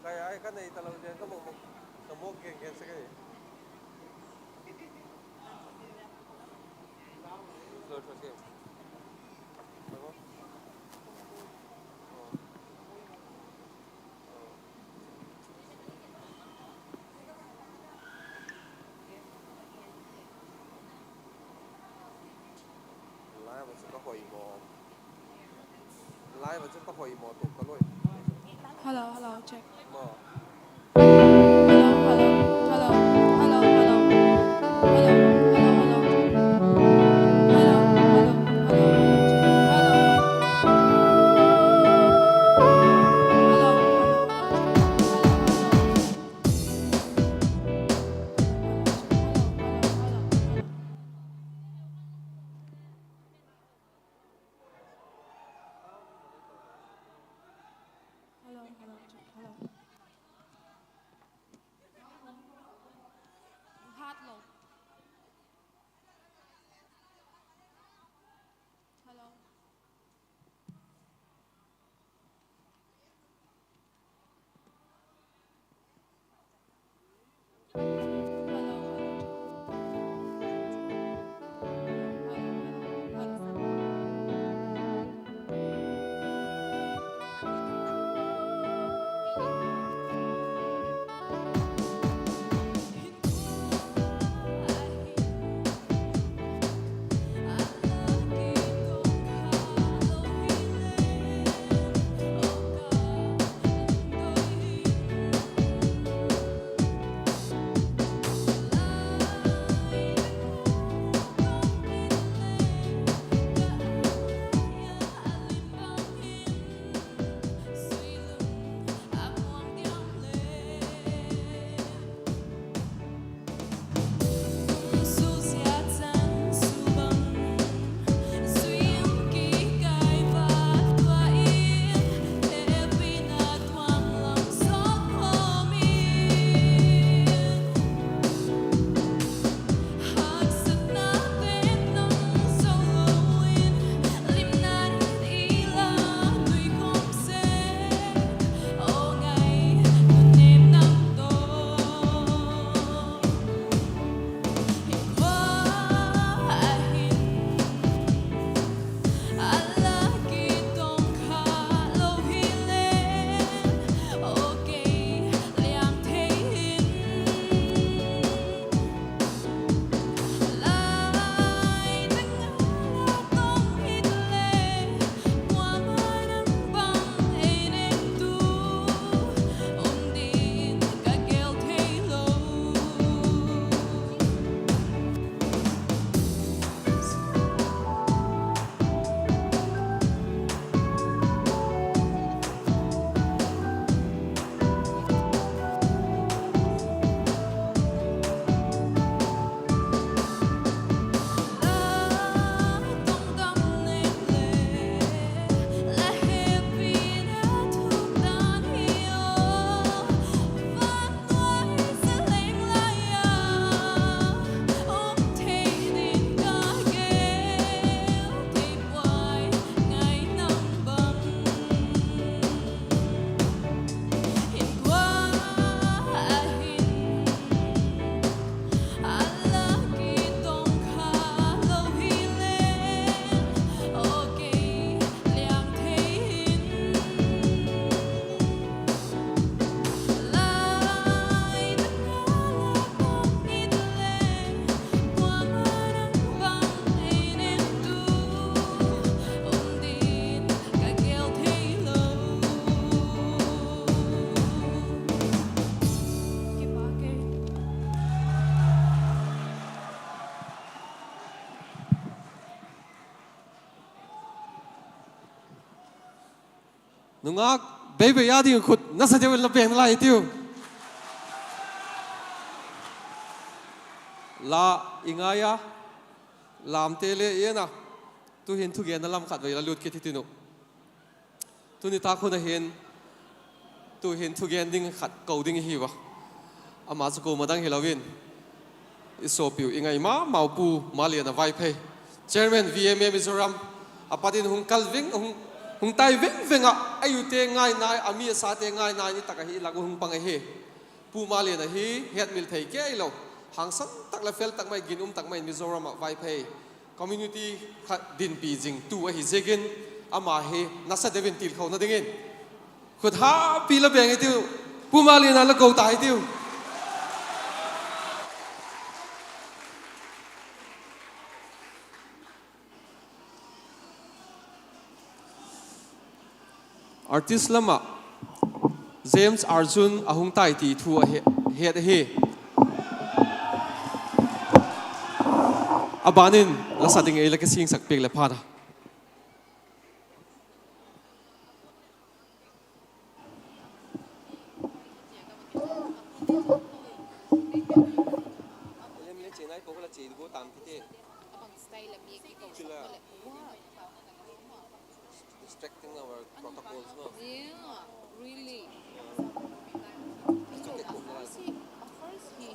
Ka ai ka nei talo zen ka mawk mawk, ka mawk gen gen sek e. Live ah chu ka hoi maw, live ah chu ka hoi maw tuk ka loi. Hello, hello, check. Maw. Hello, hello, hello, hello, hello, hello, hello, hello, hello, hello, hello, hello, hello, hello, hello, hello, hello. Hello, hello, hello. Hat lo. Hello. Nungak beibei a ding khut nasa deu in la beng lai tiu. La i ngai a, lamte le i en a, tu'hin thugenna lam khat vei la lut kit hitin uh. Tuni tak hun a hin, tu'hin thugen ding khat ko ding i hiu a. Ama chu kuama dang hilo in, i suapiu i ngai ma mau Pu Maliana Vaiphei, Chairman V M A Mizoram, a pat in hung kal veng, hung, hung tai veng veng ah, a ute ngai nai, a mi a sate ngai nai, ni tak ahi lak uh hung pang ahi. Pu Maliana hi hetmil thei keilo, hangsan tak leh fel tak mai, ginum tak mai in Mizoram ah Vaiphei community kha dinpi zingtu ahi ziakin, ama hi nasa deu in tilkhona dingin khut hapi la beng hitiu, Pu Maliana la ko ta hitiu. Artist lam ah James Arjun a hung tai ti thu a he-, het ahi. A ban in la sa ding ei la kisingsak piak leh phat a.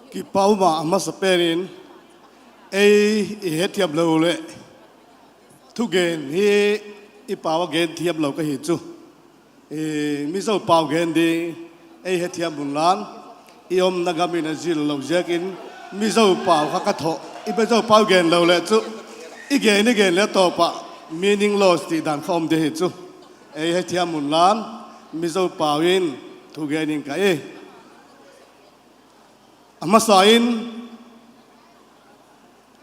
Kipak um a, a masa pen in ei i hethiam lo leh thugen hi i pau a gen thiam lo ka hi chu, Mizo pau gen ding ei hethiam unlan, i umna gam in a zil lo ziakin Mizo pau kha ka tho, i Mizo pau gen lo leh chu, i gen i gen le tawp ah meaning loss ti dan kha um di hi chu, ei hethiam unlan, Mizo pau in thugen ing ka i. A masa in,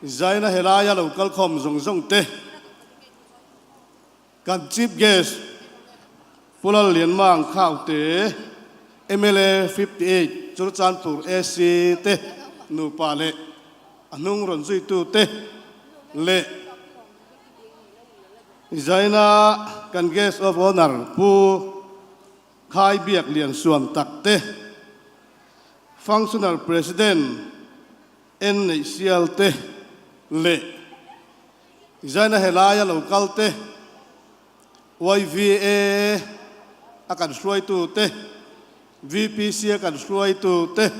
zaina helai a lo kal khawm zong zongte, kan chief guest Pu Lallianmang Khaute, M L A fifty eight Churachandpur A C te nupa leh a hnung ron zuitute leh zaina kan guest of honour Pu Khaibiaklian Suantakte, functional president N Neihsialte leh zaina helai a lo kalte, Y V A a kan hruaitute, V P C a kan hruaitute,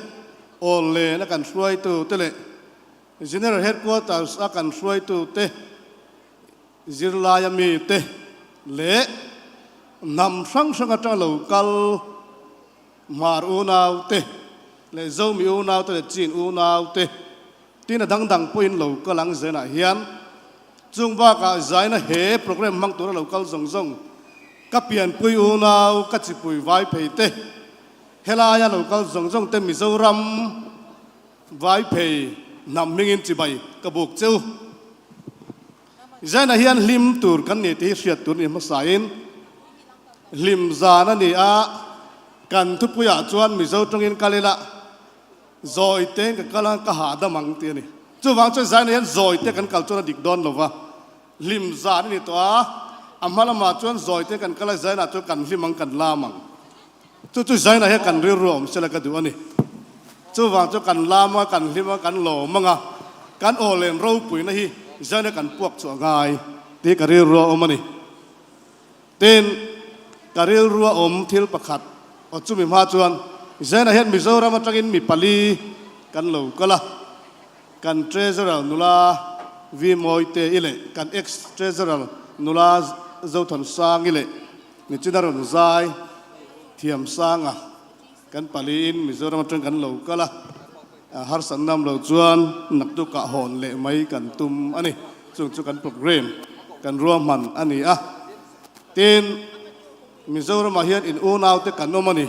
Awllen a kan hruaitute leh General Headquarters a kan hruaitute, zirlai a mite leh nam hrang hrang a tang lo kal Hmar unaute leh Zomi unaute leh Chin unaute, tin a dang dang pua in lo kal ang zaina hian. Chung bâk ah zaina he program hmang tur a lo kal zong zong, ka pianpui unau, ka chipui Vaipheite, helai a lo kal zong zongte, Mizoram Vaiphei hnam hming in chibai ka bûk cheu. Zaina hian hlim tur kan ni ti hi hriat tur ni hmasa in, hlim zan a ni a, kan thupui ah chuan Mizo ṭawng in kal ila, zawite in ka kal a, ka hahdam ang ti a ni. Chuvang chuan zaina hian zawite kan kal chuan a dik dawn lo va, hlim zan a ni tawh a, a hma lamah chuan zawite kan kal a, zaina chuan kan hlim ang, kan lam ang. Chu chu zaina hian kan rilru a awm sela ka duh a ni. Chuvang chu kan lam a, kan hlim a, kan lawm ang a, kan Awllen ropuina hi zaina kan puak chhuah ngai ti ka rilru a awm a ni. Tin, ka rilru a awm thil pakhat, aw, chumi hma chuan zaina hian Mizoram aṭangin mi pali kan lo kal a, kan treasurer nula V Mawite i leh kan ex treasurer nula Zothawnsang i leh, nichina rawn zai Thiamsanga, kan pali in Mizoram aṭang kan lo kal a, harsatna awm lo chuan naktukah hawn leh mai kan tum a ni. Chung chu kan program kan ruahman a ni a. Tin, Mizoramah hian in unaute kan awm a ni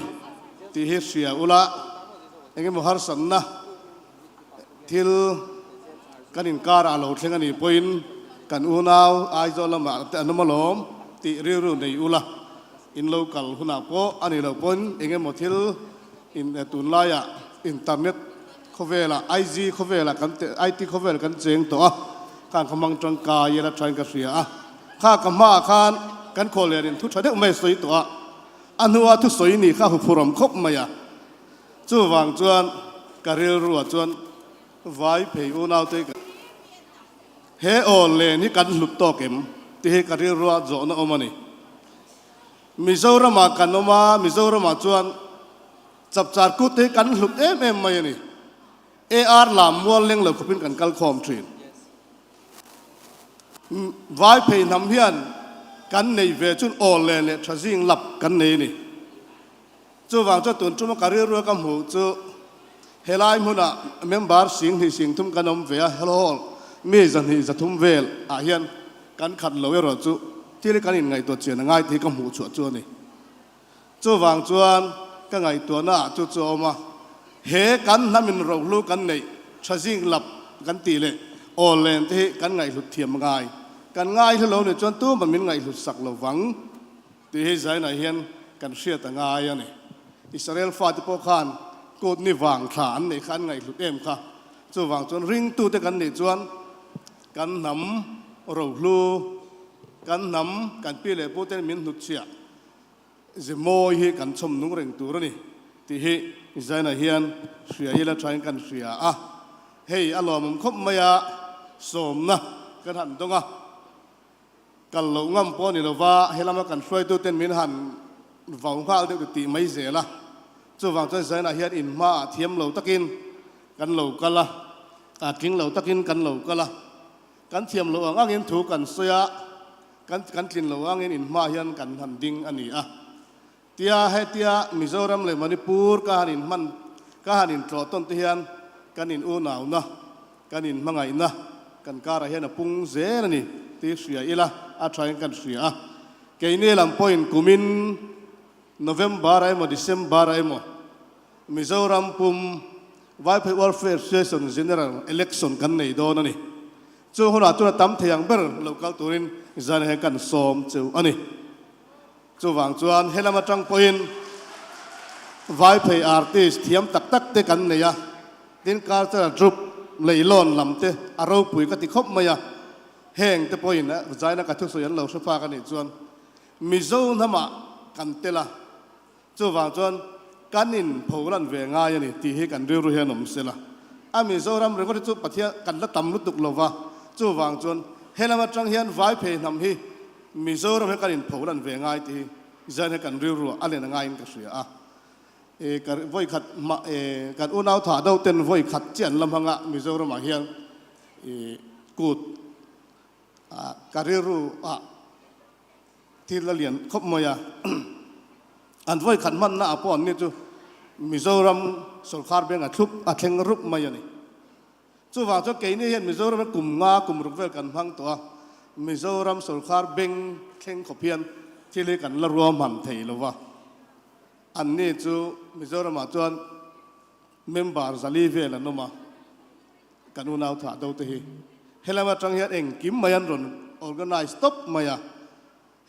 tih hi hria ula, engemaw harsatna thil kan inkar ah lo thleng a ni pawhin, kan unau Aizawl lamah te an awm alawm tih rilru nei ula, in lo kal hunah pawh a ni lo pawhin, engemaw thil in, tunlaiah internet khawvelah, I G khawvelah kan, I T khawvel kan cheng tawh a, khang kha hmang ṭangkai ila ṭhain ka hria a, kha ka hma khan kan Khawllian in thu ṭha deuh mai sawi tawh a, A hnu a thusawi ni kha huphuram khop mai a. Chuvang chuan ka rilru ah chuan Vaiphei unaute ka, he awllen hi kan hlut tawk em ti hi ka rilru ah zawhna awm a ni. Mizoram ah kan awm a, Mizoram ah chuan Chapchar Kût te hi kan hlut em em mai a ni. A R Lammual leng lo khawpin kan kal khawm ṭhin. Vaiphei hnam hian kan nei ve chun awllen leh ṭha zing lap kan nei a ni. Chuvang chuan tun ṭuma ka rilru a ka hmuh chu, helai hmunah member sing hnih sing thum kan awm ve a, hall mi zahnih zathum vel ah hian kan khat lo erawh chu, thil hi kan inngaihtuah chian a ngai tih ka hmuh chhuah chu a ni. Chuvang chuan ka ngaihtuahna ah chu chu a awm a, he kan hnam in rohlu kan neih, ṭha zing lap kan tih leh awllen te hi kan ngaihhlut thiam a ngai. Kan ngai hlu lo ni chuan tuman min ngaihhlut sak lo vang tih hi zanin ah hian kan hriat a ngai a ni. Israel fate pawh khan Kût ni vang thla an neih kha an ngaihhlut em kha. Chuvang chuan ringtute kan nih chuan kan hnam rohlu, kan hnam kan pi leh puten min hnutchhiah zia mawi hi kan chhawm nung reng tur a ni tih hi zanin ah hian hria ila ṭhain kan hria a. Hei a lawmawm khawp mai a, sawmna kan han dawng a. Kal loh ngam pawh a ni lo va, helama kan hruaituten min han vau nghal deuh tih mai zel a. Chuvang chuan zanin ah hian in hma ah thiam lo takin kan lo kal a, a tling lo takin kan lo kal a. Kan thiam lo ang angin thu kan sawi a, kan, kan tlin lo angin in hma hian kan han ding a ni a. Tia hetia Mizoram leh Manipur ka han in hman, ka han intlawh tawn te hian kan inunauna, kan inhmangaihna kan kârah hian a pung zel a ni tih hria ila a ṭhain kan hria a. Keini lam pawhin kumin November ah emaw, December ah emaw, Mizoram pum Vaiphei Welfare Association General Election kan nei dawn a ni. Chu hunah chuan a tam thei ang ber lo kal turin zan he kan sawm cheu a ni. Chuvang chuan helam aṭang pawhin Vaiphei artist thiam tak tak te kan nei a, tin cultural troupe, Leilawn lam te a ropui ka ti khawp mai a. Hengte pawhin zanin a ka thusawi an lo hre phak a nih chuan Mizo hnamah kan tel a, chuvang chuan kan inpholan ve ngai a ni tih hi kan rilru hian awm sela. A Mizoram record hi chu Pathian kan la tam lutuk lo va, chuvang chuan helam aṭang hian Vaiphei hnam hi Mizoram hi kan inpholan ve ngai tih hi zan hi kan rilru ah a len a ngaiin ka hria a. E, ka vawikhat ma-, e, kan unau Thahdoten vawikhat chian lam hanga Mizoram ah hian, e, Kût, a, ka rilru ah thil la lian khawp mai a. An vawikhat hmanna ah pawh an ni chu Mizoram sawrkar beng a thlup, a thleng rup mai a ni. Chuvang chuan keini hian Mizoram hi kum nga kum ruk vel kan hmang tawh a, Mizoram sawrkar beng thleng khawp hian thil hi kan la ruahman thei lo va. An ni chu Mizoram ah chuan member zali vel an awm a, kan unau Thahdote hi helam aṭang hian engkim mai an rawn organize tawp mai a,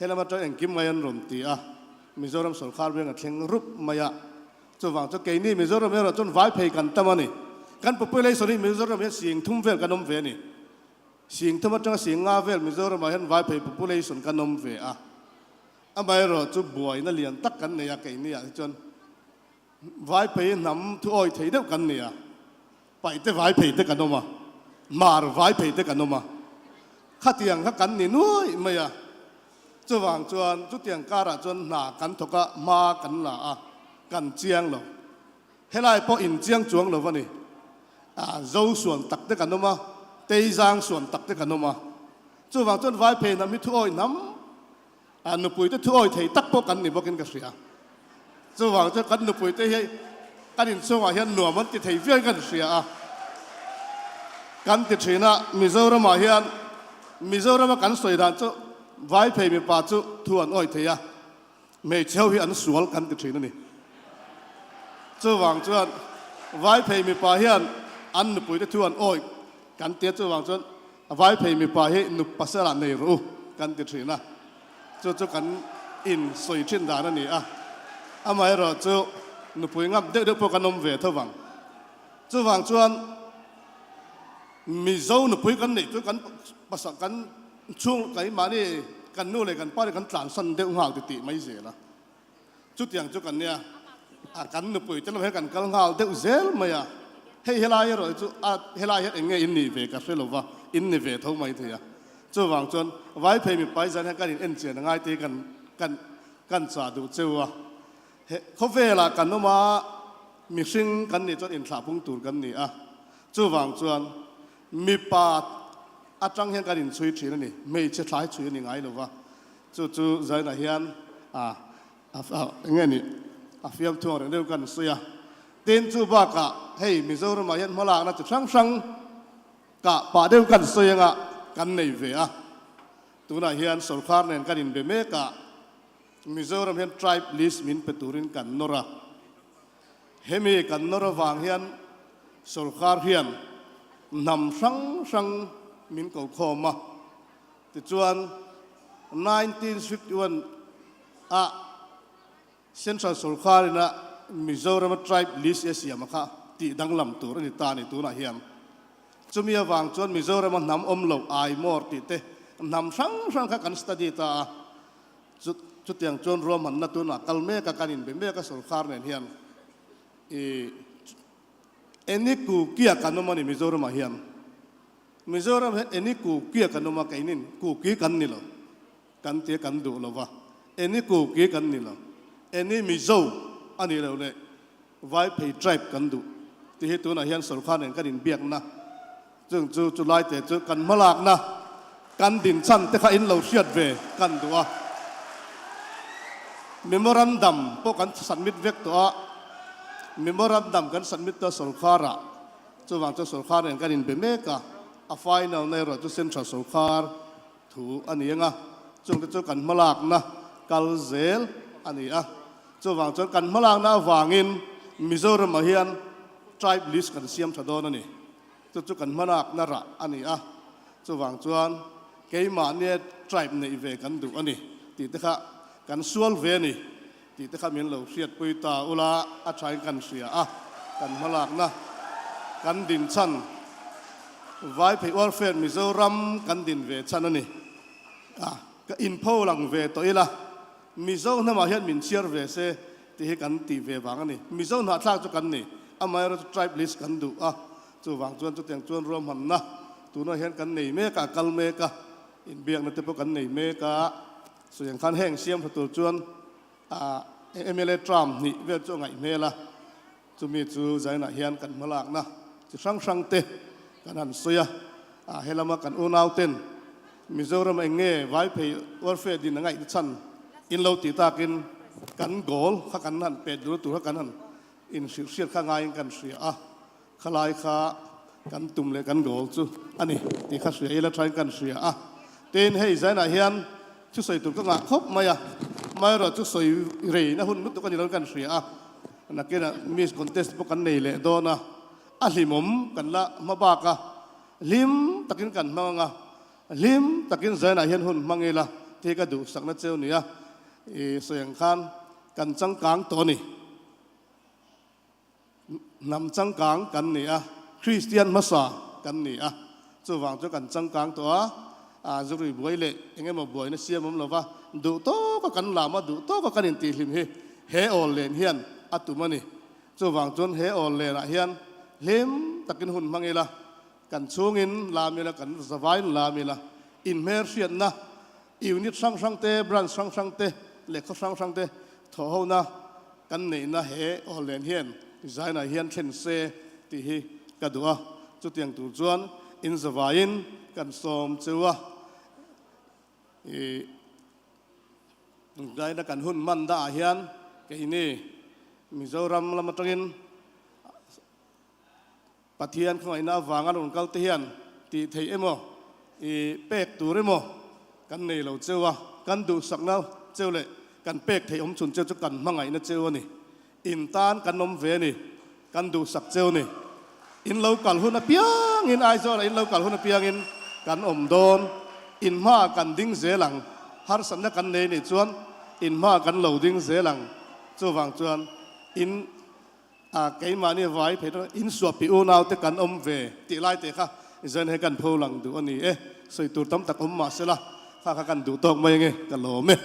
helam aṭang engkim mai an rawn ti a, Mizoram sawrkar beng a thleng rup mai a. Chuvang chu keini Mizoram erawh chuan Vaiphei kan tam a ni. Kan population hi Mizoram hian sing thum vel kan awm ve a ni. Sing thum aṭanga sing nga vel Mizoram ah hian Vaiphei population kan awm ve a. Amaherawhchu buaina lian tak kan nei a, keini ah hi chuan Vaiphei hnam thu awi thei deuh kan ni a, Paite Vaiphei te kan awm a, Hmar Vaiphei te kan awm a, khatiang kha kan ni nuai mai a. Chuvang chuan chutiang kârah chuan hna kan thawk a, hma kan la a, kan chiang lo. Helai pawh inchiang chuang lo va ni. A, Zo suan tak te kan awm a, Teizang suan tak te kan awm a. Chuvang chuan Vaiphei hnam hi thu awi hnam, a, nupuite thu awi thei tak pawh kan ni bawkin ka hria. Chuvang chuan kan nupuite hi kan inchhungah hian nuam an ti thei viau kan hria a. Kan ti ṭhin a, Mizoramah hian, Mizorama kan sawi dan chu Vaiphei mipa chu thu an awi thei a, hmeichhe ho hi an sual kan ti ṭhin a ni. Chuvang chuan Vaiphei mipa hian an nupuite thu an awi kan ti a, chuvang chuan Vaiphei mipa hi nup pasal ah nei rawh u kan ti ṭhin a. Chu chu kan insawi ṭhin dan a ni a. Amaherawhchu nupui ngam deuh deuh pawh kan awm ve tho vang. Chuvang chuan Mizo nupui kan neih chu kan pasal kan chhung, keimahni kan nu leh kan pa leh kan tlansan deuh nghal ti tih mai zel a. Chutiang chu kan nei a, a kan nupuite lam hi kan kal ngal deu zel mai a. Hei, helai hi ro chu a, helai hi eng nge in ni ve ka hre lo va, in ni ve tho mai thei a. Chuvang chuan Vaiphei mipa zan hi kan in en chian a ngai te kan, kan, kan cha duh cheu a. Khawvel ah kan awm a, mihring kan ni chuan inthlah pung tur kan ni a. Chuvang chuan mipa atang hian kan inchhui ṭhin a ni, hmeichhe thlai chhui a ni ngai lo va. Chu chu zanin ah hian, a, eng nge ni, a fiamthu ang reng deuh kan sawi a. Tin chu bakah hei Mizoram ah hian hmalakna chi hrang hrang kah pah deuh kan sawi ang a, kan nei ve a. Tunah hian sorkar nen kan inbe mek a, Mizoram hian tribe list min pe turin kan nawr a. Hemi kan nawr avang hian sorkar hian hnam hrang hrang min ko khawm a. Tichuan nineteen fifty-one ah Central sorkar in a Mizoram a tribe list a siam a kha, tih danglam tur a ni ta ni tunah hian. Chumi avang chuan Mizoram a hnam awm lo, Aimawr tih te, hnam hrang hrang kha kan study ta a. Chutiang chuan ruahmanna tuna kal mek a, kan inbe mek a sorkar nen hian. Any Kuki a kan awm a ni Mizoram ah hian. Mizoram hian any Kuki a kan awm a, keinin Kuki kan ni lo, kan tia kan duh lo va. Any Kuki kan ni lo, any Mizo a ni lo leh Vaiphei tribe kan duh, ti hi tunah hian sorkar nen kan inbiakna. Chung chu, chu lai te chu kan hmalakna, kan din chhan te kha in lo hriat ve kan duh a. Memorandum pawh kan submit vek tawh a, memorandum kan submit tawh sorkar ah. Chuvang chu sorkar nen kan inbe mek a, a final nei rawh chu Central sorkar thu a ni ang a, chungte chu kan hmalakna kal zel a ni a. Chuvang chuan kan hmalakna avangin Mizoram ah hian tribe list kan siam ṭha dawn a ni. Chu chu kan hmalakna rah a ni a. Chuvang chuan keimahni tribe neih ve kan duh a ni, tih te kha kan sual ve a ni, tih te kha min lo hriatpui ta ula, a ṭhain kan hria a, kan hmalakna, kan din chhan, Vaiphei welfare Mizoram kan din ve chhan a ni. A, ka inpho lang ve tawh ila, Mizo hnamah hian min chhiar ve se, ti hi kan tih ve vang a ni. Mizo hnahthlak chu kan ni, amaherawhchu tribe list kan duh a. Chuvang chuan chutiang chuan ruahmanna tuna hian kan nei mek a, kal mek a, inbiakna te pawh kan nei mek a. Suiang khan heng siam ṭha tur chuan, a, M L A term hnih vel chu a ngaih hmel a. Chumi chu zanin ah hian kan hmalakna chi hrang hrangte kan han sawi a. A, helama kan unauten Mizoram eng nge Vaiphei welfare din a ngaihna chhan in lo tih takin kan goal kha kan han pet dur tur kha kan han inhrilhhriat kha ngaiin kan hria a. Khalai kha kan tum leh kan goal chu a ni tih kha hria ila ṭhain kan hria a. Tin, hei zanin ah hian thusawi tur ka ngah khawp mai a, amaherawhchu sawi reina hun lutuk a ni lo kan hria a. Nakinah Miss Contest pawh kan nei leh dawn a, a hlimawm kan la hmabak a, hlim takin kan hmang a, hlim takin zanin ah hian hun hmang ila, ti ka duhsakna cheu ni a. Sawi ang khan kan changkang tawh a ni. Hnam changkang kan ni a, Kristian hmasa kan ni a, chuvang chu kan changkang tawh a, a, zurui buai leh eng emaw buaina siam awm lo va, duhtawka kan lam a, duhtawka kan intihhlim hi he awllen hian a tum a ni. Chuvang chuan he awllen ah hian hlim takin hun hmang ila, kan chhungin lam ila, kan zavaiin lam ila, inhmelhriatna, unit hrang hrangte, branch hrang hrangte, leh khaw hrang hrangte thawhhona kan neihna he awllen hian zanin ah hian thlen se tih hi ka duh a. Chutiang tur chuan in zavaiin kan sawm cheu a. Zanin ah kan hun man da ah hian keini Mizoram lam aṭangin Pathian khawngaihna avanga rawn kalte hian tih theih emaw, pêk tur emaw kan nei lo cheu a, kan duhsakna cheu leh kan pêk theih awm chhun cheu chu kan hmangaihna cheu a ni. In tan kan awm ve a ni, kan duhsak cheu a ni. In lo kal hun apiangin, Aizawl ah in lo kal hun apiangin kan awm dawn. In hma kan ding zel ang, harsatna kan nei nih chuan in hma kan lo ding zel ang. Chuvang chuan in, a, keimahni Vaiphei in suahpih unaute kan awm ve tih lai te kha zanin ah kan pho lang duh a ni e. Sawi tur tam tak awm mah sela, kha kha kan duh tawk mai ang e, ka lawm e.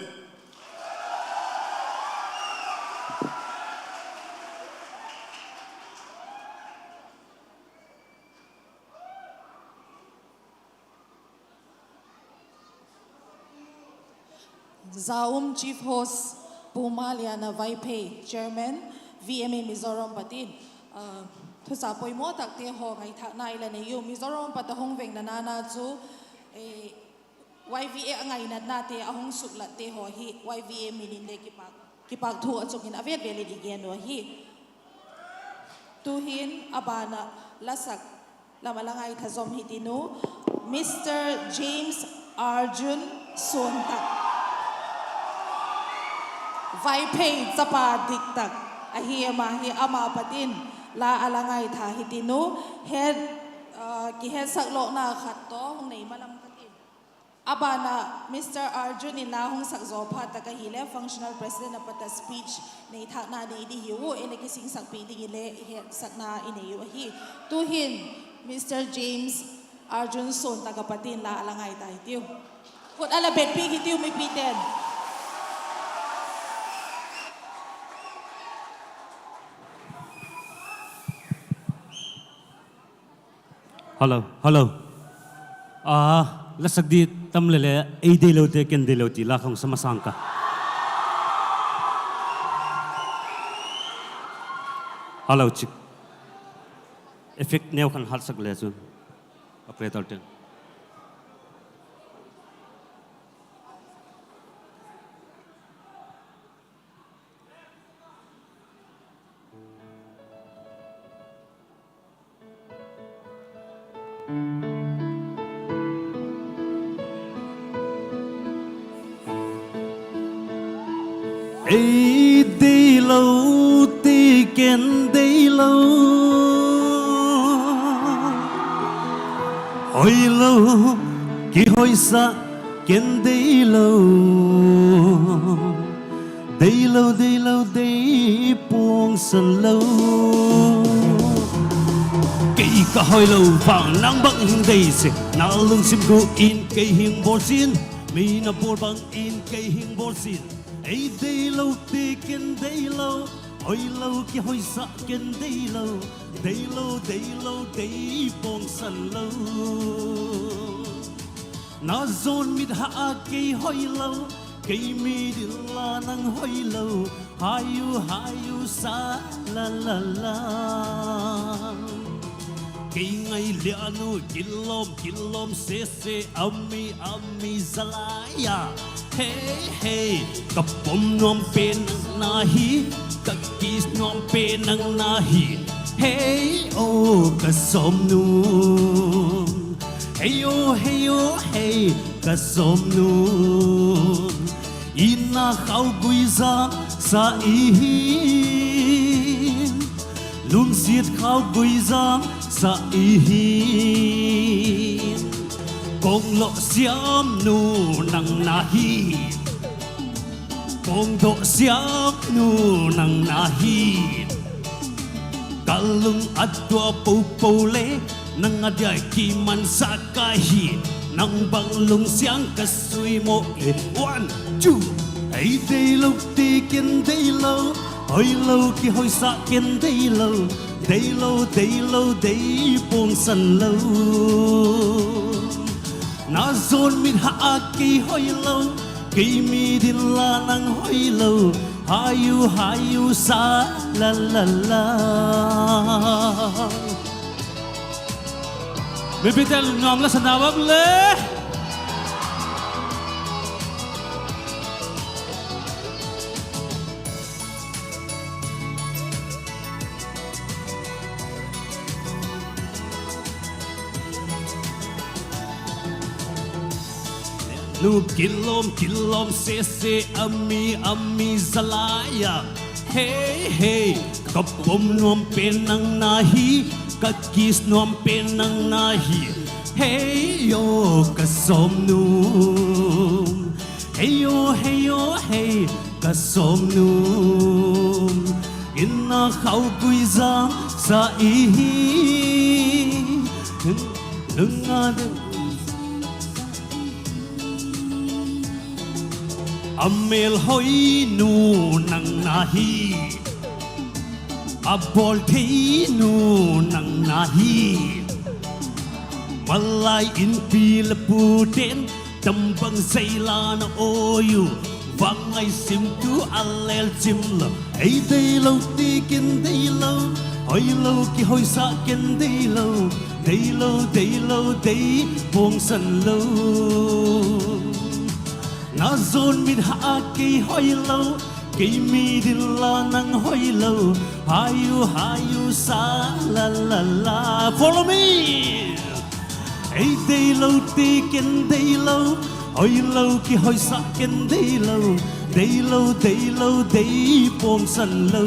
Za um Chief Host, Pu Maliana Vaiphei, Chairman, V M A Mizoram patin, thusa poimaw takte haw ngaithâkna i la nei u. Mizoram pat a hung vengna nana chu, Y V A a ngainatnate a hung suklatte haw hi Y V A min in le kipâk, kipâk thu a chung in a vet vel in i gen u ahi. Tu'hin a ban ah lasak lam a la ngaitha zom hitiu, Mister James Arjun Suantak, Vaiphei chapa diktak ahi, ama hi, ama patin la a la ngaitha hitiu. Kihetsak lawkna khat tawh hung nei ma lam ka tin. A ban ah Mister Arjun in la hung sak zaw phat tak ahile Functional President a pat a speech nei thâkna nei di hiu, ei la kisingsakpi ding i le hetsakna i nei u ahi. Tu'hin Mister James Arjun Suantak a patin la a la ngai ta hitiu. Khut a la betpi hitiu mipite'n. Hello, hello. A, la sak di tam le le, Ei deilote ken deilo ti la khong sa masâng ka. Hello, check. Effect neu khan hat sak le chu. Operator ten. Ei deilo ti ken deilo, hoilo, kihoisa ken deilo, deilo, deilo, dei puangsan lo. Kei ka hoilo vang nang bang hing dei sek, na lungsim gu in kei hing bawl sin, mi na bawl bang in kei hing bawl sin. Ei deilo ti ken deilo, hoilo, kihoisa ken deilo, deilo, deilo, dei puangsan lo. Na zawn mit ha a kei hoilo, kei mi ding la nang hoilo, hai u, hai u, sa la la la. Kei ngai lian u kilawm, kilawm sese, a mi, a mi za lai a. Hei, hei, ka pom nuam pen nang na hi, ka kiss nuam pen nang na hi. Hei, o, ka sawmnu. Hei, o, hei, o, hei, ka sawmnu. In a khau gui zam sa i hi, lungsiat khau gui zam sa i hi. Kawnglo siamnu nang na hi, kawngdo siamnu nang na hi. Ka lung a tua po po le, nang a dia kimansa ka hi. Nang bang lungsiang ka sui maw e. One, two. Ei deilo ti ken deilo, hoilo, kihoisa ken deilo, deilo, deilo, dei puangsan lo. Na zawn mit ha a kei hoilo, kei mi ding la nang hoilo, hai u, hai u, sa la la la. Mipite lungnuam la sa na bang le. Nu kilawm, kilawm sese, a mi, a mi za lai a. Hei, hei, ka pom nuam pen nang na hi, ka kiss nuam pen nang na hi. Hei o, ka sawmnu. Hei o, hei o, hei, ka sawmnu. In a khau gui zam sa i hi, lung a ding. A mêlhoi nu nang na hi, a bawl thei nu nang na hi. Malai inpi le pute'n tam bang zai la na awi u. Bang ngai sim tu a lel chim lo, ei deilo ti ken deilo, hoilo kihoisa ken deilo, deilo, deilo, dei puangsan lo. Na zawn mit ha a kei hoilo, kei mi ding la nang hoilo, hai u, hai u sa, la, la, la. Follow me. Ei deilo ti ken deilo, hoilo kihoisa ken deilo, deilo, deilo, dei puangsan lo.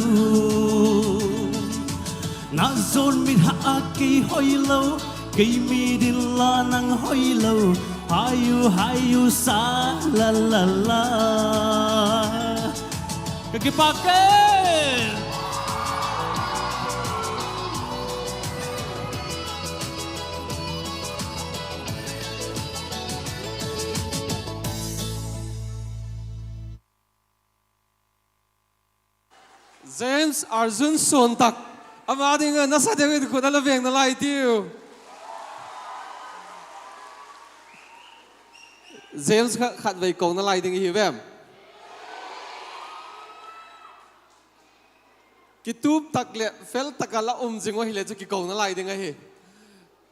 Na zawn mit ha a kei hoilo, kei mi ding la nang hoilo, hai u, hai u sa, la, la, la. Ka kipak e. James Arjun Suantak. Ama ding ah nasa deu in khut a la veng nalai tiu. James kha khatvei ko nalai ding ihi vem? Kitup tak leh fel tak ah la um zing u hile chu kiko nalai ding ahi.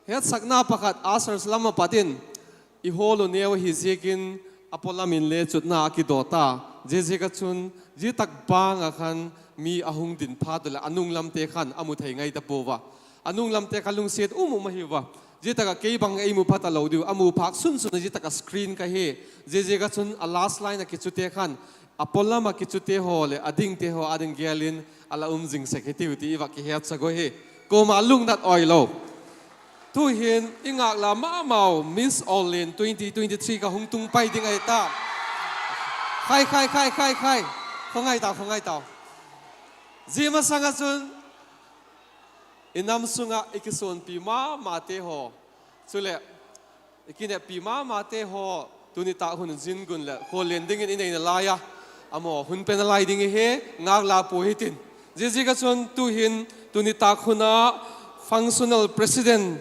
Hetsakna pakhat, ushers lam ah pat in, i hall u neu ahi ziakin, a pawlam in le chutna a kidaw ta. Ziaziak ah chun, zia tak bang ah khan mi a hung din phat u leh a nung lamte khan a mu thei ngai ta pua a. A nung lamte kha lungsiat um um ahi ua. Zia tak ah kei bang ei mu pha talo diu, a mu phâk sun sun a zia tak ah screen ka hi. Ziaziak ah chun a last line ah kichute khan, a pawlam ah kichute haw leh a dingte haw â ding gel in a la um zing sek hitiu ti i va kihetsak u hi. Kuama lungnat awi lo. Tu'hin i ngâkla ma mau Miss Orlin twenty twenty-three ka hung tung pai ding ahi ta. Khai, khai, khai, khai, khai. Khawngai tau, khawngai tau. Zia masang ah chun i nam sung ah i kisuanpi ma mate haw, chuleh i kineppi ma mate haw, tuni tâk hun zin gun leh khuallian dingin i nei nalai a, a maw hun pe nalai ding ihi, ngâkla pua hitin. Ziaziak ah chun tu'hin tuni tâk hun a functional president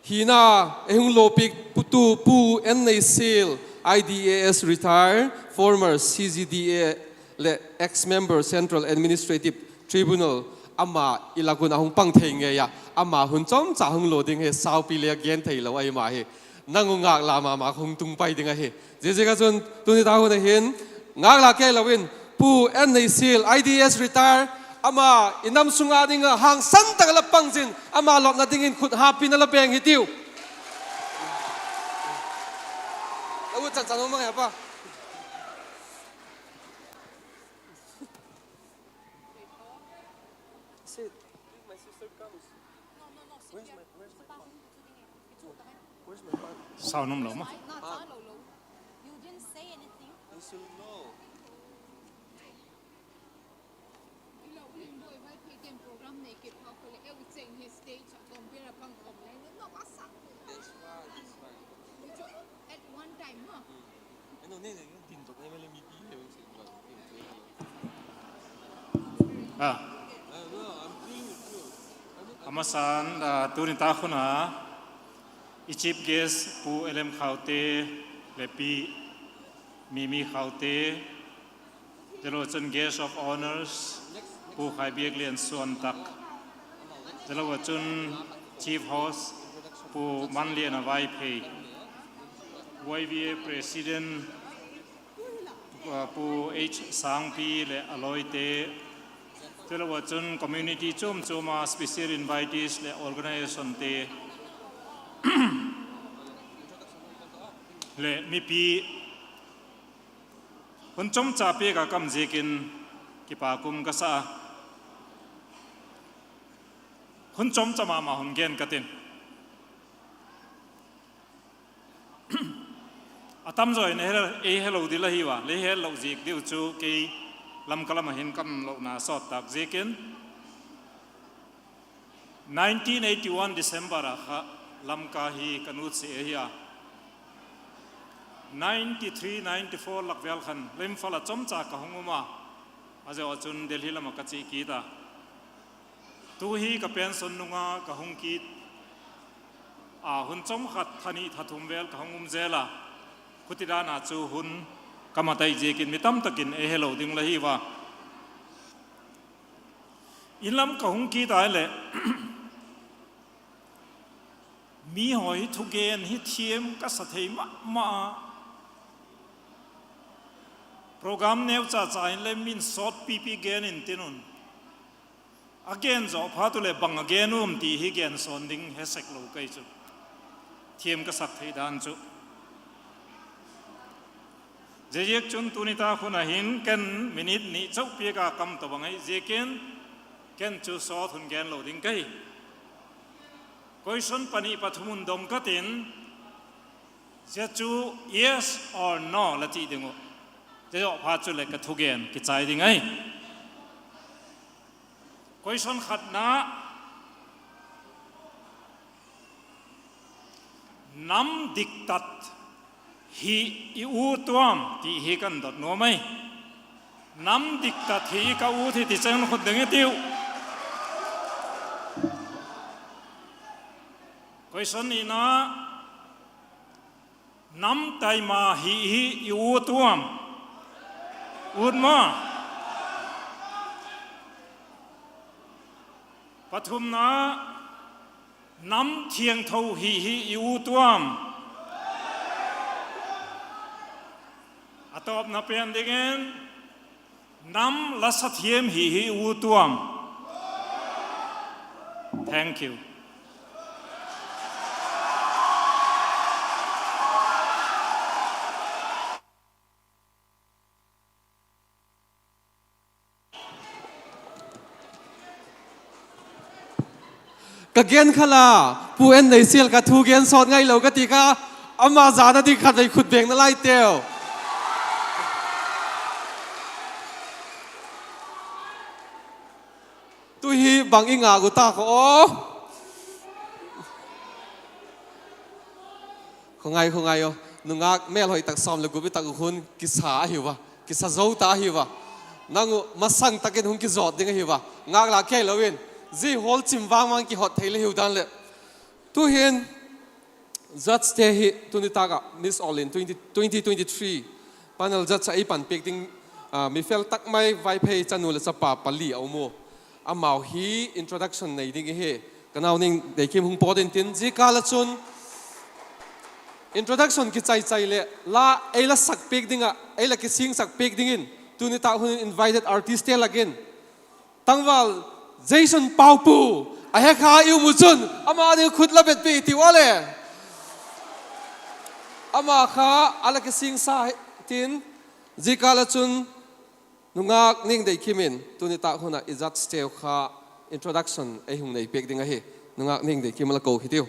hina ei hung lawpitu Pu N. Neisial, I D A S retire, former C G D A leh ex-member Central Administrative Tribunal, ama i lak un a hung pang thei ngei a, ama hun chawmcha hung law ding hi saupi le a gen theilo ahi ma hi. Nang u ngâkla ma ma hung tung pai ding ahi. Ziaziak ah chun tuni tâk hun a hin ngâkla kei lo in Pu N. Neisial, I D A S retire, ama i nam sung â ding ah hangsan tak ah la pang zin, ama lawpna dingin khut hapina la beng hitiu. La ut chan chan u mang e pa. Sound um lo ma. A masan, tuni tâk hun a i chief guest Pu L M Khaute leh Pi Mimi Khaute, zia lo chun guest of honours Pu Khaibiaklian Suantak, zia lo chun chief host Pu Manliana Vaiphei, Y V A president Pu H. Sangpi leh a lawite, zia lo chun community chuam chuam a special invitees leh organisationte leh mipi, hun chawmcha piak a kam ziakin kipak um ka sa a. Hun chawmcha ma ma hun gen ka tin. A tamzaw in ei helo ding la hiu a, lei hetlo ziak diu chu kei Lamka lam ah hin ka um lona sawt tâk ziakin, nineteen eighty one December a kha Lamka hi ka nutsia ahi a, ninety three ninety four lak vêl khan Imphal ah chawmcha ka hung um a, a zaw ah chun Delhi lam ah ka chia kit a. Tu hi ka pension nung a ka hung kit a, hun chawm khat tha ni tha thum vêl ka hung um zel a, khuti dan a chu hun Ka mat ahi ziakin mi tamtak in ei helo ding la hi ua. In lam ka hung kit a leh, mi haw hi thugen hi thiam ka sa thei ma ma a. Program neucha cha in le min sawt pipi gen intin un, a gen zawh phat u leh bang a gen um ti hi gen sawn ding he sek lo ka hi chu, thiam ka sak thei dan chu. Ziaziakchun tuni tak hun a hin ken minute ni chau piak a kam ta bang ahi ziakin, ken chu sawt hun gen lo ding ka hi. Question pani pathum hun dong ka tin, zia chu yes or no la ti ding uh. Zia zawh phat chu leh ka thugen kichai ding ahi. Question khatna, nam diktat hi i u tuam ti hi kan dot nuam ahi. Nam diktat hi ka u thi ti cheng khut ding i tiu. Question nina, nam taima hi hi i u tuam? Ut maw. Pathumna, nam thiangtho hi hi i u tuam? A tawpna pen dingin, nam la sa thiam hi hi i u tuam? Thank you. Ka gen kha la, Pu N. Neisial kha thugen sawt ngailo ka ti kha, ama zana ding khatvei khut bengna lai teu. Tu hi bang i ngak u ta kha aw. Khawngai, khawngai aw. Nungak mêlhoi tak sawm leh gup i tak uh hun kisa ahiu a, kisa zo ta ahiu a. Nang uh masang tak in hung kizawt ding ahiu a, ngâk la kei lo in, zia hawl chim vang vang kihot thei le hiu dan leh. Tu'hin judgete hi tuni tâk ah Miss All In twenty twenty-three panel judge ah ei panpiak ding, mi fel tak mai Vaiphei chanu leh chapa pali a um u. Amau hi introduction nei ding ihi. Ka nau Ningdeikim hung pawt intin, zia kâl ah chun introduction kichai chai leh la ei la sak piak ding ah, ei la kisingsak piak dingin tuni tâk hun in invited artistte lak in tangval Jason Paupu a he kha i um u chun ama ding khut la bet piak tiu a le. Ama kha a la kisingsa tin, zia kâl ah chun Nungak Ningdeikim in tuni tâk hun ah i judgeteu kha introduction ei hung nei piak ding ahi. Nungak Ningdeikim a la ko hitiu.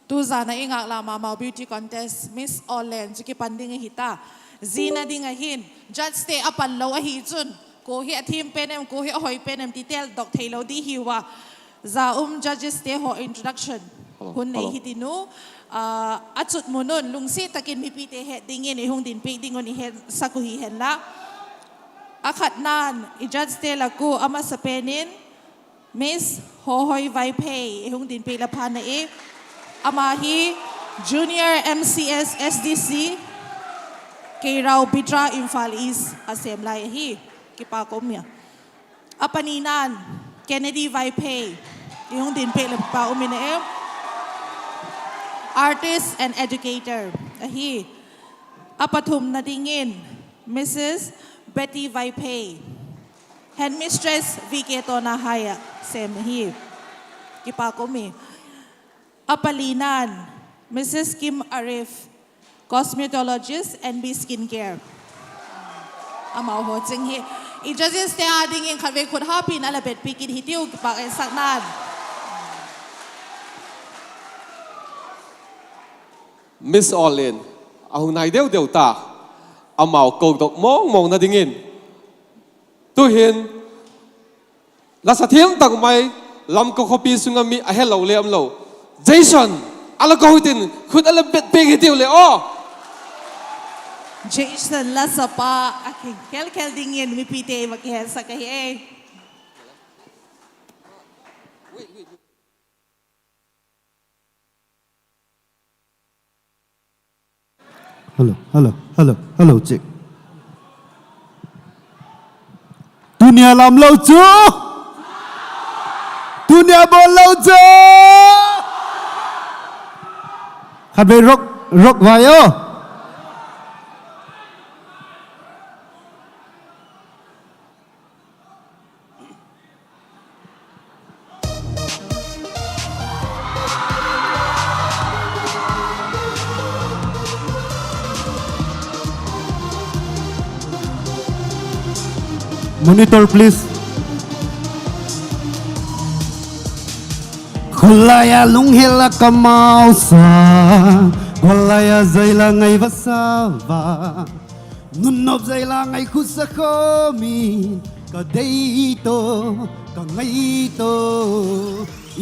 Tuzan ah i ngâk la ma mau beauty contest Miss Awllen chu kipan ding ahi ta. Zina ding ah hin judgete a pan lo ahi chun, kua hi a thiam pen em, kua hi a hoi pen em ti teldok theilo di hiu a. Za um judgeste haw introduction hun nei hi tin u. A chutmun un lungsiat tak in mipite het dingin ei hung dinpiak ding un i hetsak u hi hen la. A khatna'n i judgete lak uh a masapen in Miss Hohoi Vaiphei ei hung dinpiak la phan a e. Ama hi Junior M C S S D C Keirau Bidra Imphal East a sêm lai ahi. Kipak um ia. A panina'n Kennedy Vaiphei ei hung dinpiak la pha um in a e. Artist and educator ahi. A pathumna dingin Missus Betty Vaiphei, Headmistress V K Tona High ah sêm ahi. Kipak um i. A palina'n Missus Kim Arif, Cosmetologist N B Skin Care. Amau haw ching hi i judgeste â dingin khatvei khut hap in a la bet piak kit hitiu, kipak etsakna'n. Miss Awllen a hung nai deu deu ta, amau kodok mawng mawngna dingin tu'hin la sa thiam tak mai, Lamka khawpi sung ah mi a helo le um lo, Jason a la ko hitin khut a la bet piak hitiu le aw. Jason Lasapa a kikhelkhel dingin mipite va kihetsak ahi e. Hello, hello, hello, hello, check. Tuni a lam lo chu, tuni a bawl lo chu. Khatvei rock, rock vai aw. Monitor, please. Khawlai a lunghel a ka mausa, khawlai a zaila ngai va sa va. Nunnop zaila ngai khutsa khaw mi, ka dei to, ka ngai to.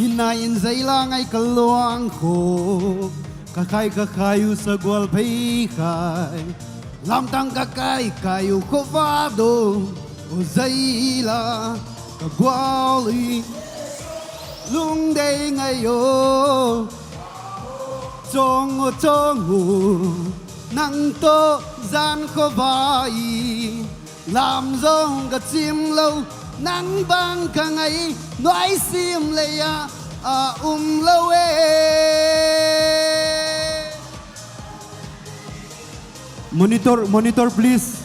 In a in zaila ngai ka luang khaw, ka khai ka khai u sa gual phei khai. Lamtang ka kai kai u khawva do, o zaila ka gual i. Lungdei ngai aw, chawng aw chawng u, nang tawh zan khawva i. Lam zong ka chim lo, nang bang ka ngai, nuai sim lei a, a um lo e. Monitor, monitor, please.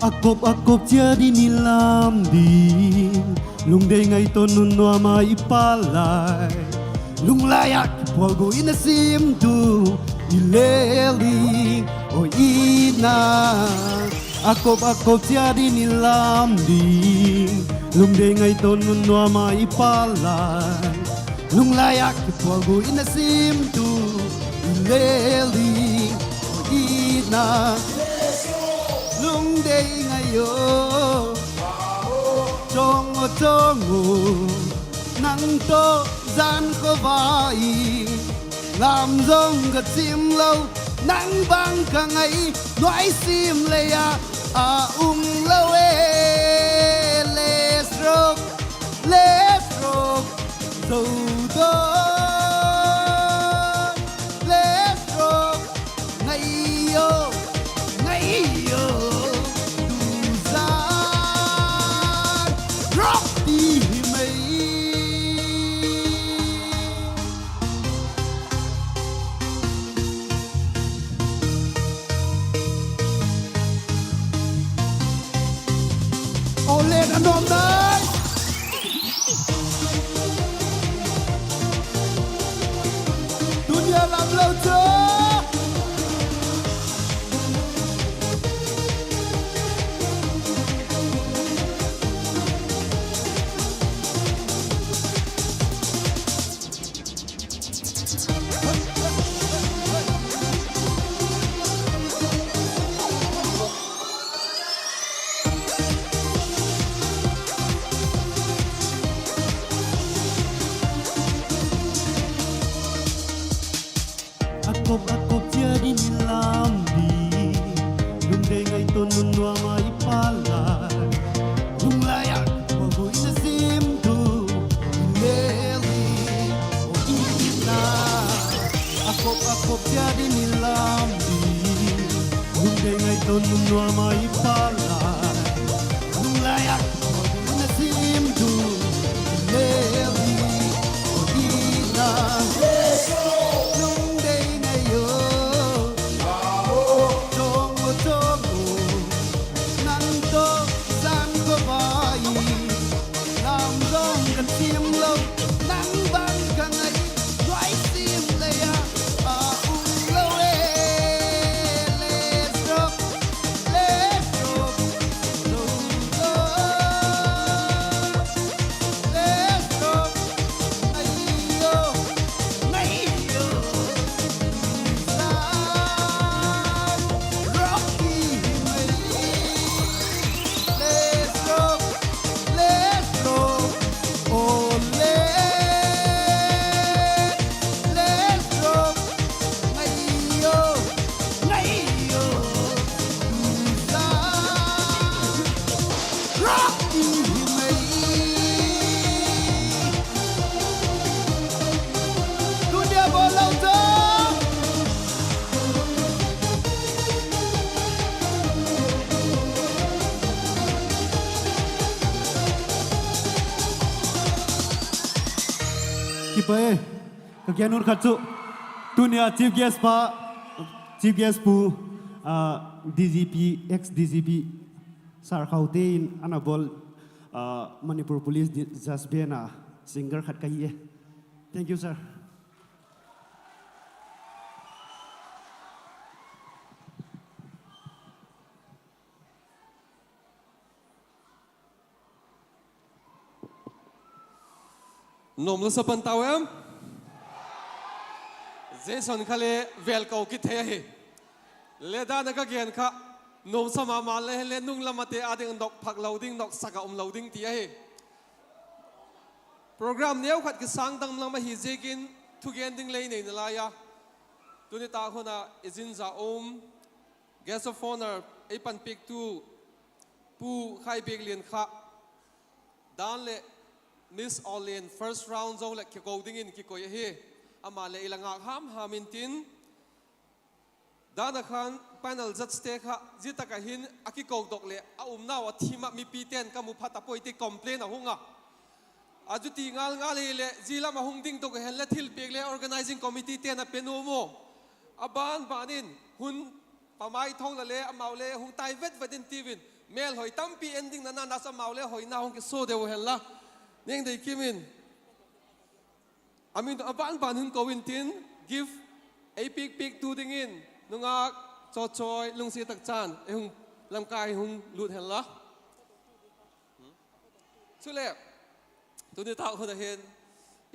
A kop a kop chia ding i lam ding, lungdei ngai to nunnuam a i pal lai. Lunglai ah kipual gu in a sim tu, i lel ding, o i na. A kop a kop chia ding i lam ding, lungdei ngai to nunnuam a i pal lai. Lunglai ah kipual gu in a sim tu, i lel ding, o i na. Lungdei ngai aw, chawng aw chawng u, nang tawh zan khawva i. Lam zong ka chim lo, nang bang ka ngai, nuai sim lei a, a um lo e. Let's rock, let's rock, Zodawn, let's rock, ngai aw, ngai aw, tu zan rock ti hi mai. Aw le, a nuam nai. Tuni a lam lo chu. A kop a kop chia ding i lam ding, lungdei ngai to nunnuam a i pal lai. Lunglai ah kipual gu in a sim tu, i lel ding, o i na. A kop a kop chia ding i lam ding, lungdei ngai to nunnuam a i pal lai. Lunglai ah kipual gu in a sim tu, i lel ding, o i na. Lungdei ngai aw, chawng aw chawng u, nang tawh zan khawva i. Lam zong ka chim lo, nang bang ka ngai, nuai sim lei a, a um lo e. Let's rock, let's rock, E, ka gen ut khat chu, tuni a chief guest pa, chief guest pu, ah, D G P, ex D G P, Sir Khaute in ana bawl, ah, Manipur Police di-, Judge Ben a singer khat ka hi e. Thank you, sir. Nuam la sa pan tau em? Jason kha le vêl ko kithei ahi. Le dan a ka gen kha, nuam sa ma ma le, le nung lam ate â ding nop phak lo ding, nopsak a um lo ding ti ahi. Program neu khat kisâng dam lam ahi ziakin thugen ding lei nei nalai a. Tuni tak hun a i zin za um, guest of honour ei panpiaktu Pu Khai Biaklian kha, dan leh Miss Orleans first round zo leh kiko dingin kikoi ahi. Ama leh i la ngâk ham ham intin, dan a khan panel judgete kha zia tak ah hin a kikodok leh a umnau a thim ah mipite'n ka mu pha ta puai ti complain a hung a. A chu ti ngal ngal hileh zia lam a hung ding dok hen la thilpiak le organising committeete'n a pe nuam u. A ban ban in hun pamai tho la le amau le hung tai vet vet in tiu in, mêlhoi tampi en ding na na na chu amau le hoina hung kisua deu hen la. Ningdei Kim in a min a ban ban hun ko intin, gift ei piak piaktu dingin nungâk Chawchawi lungsiat tak chan ei hung lamkai hung lût hen la. Chuleh, tuni tak hun a hin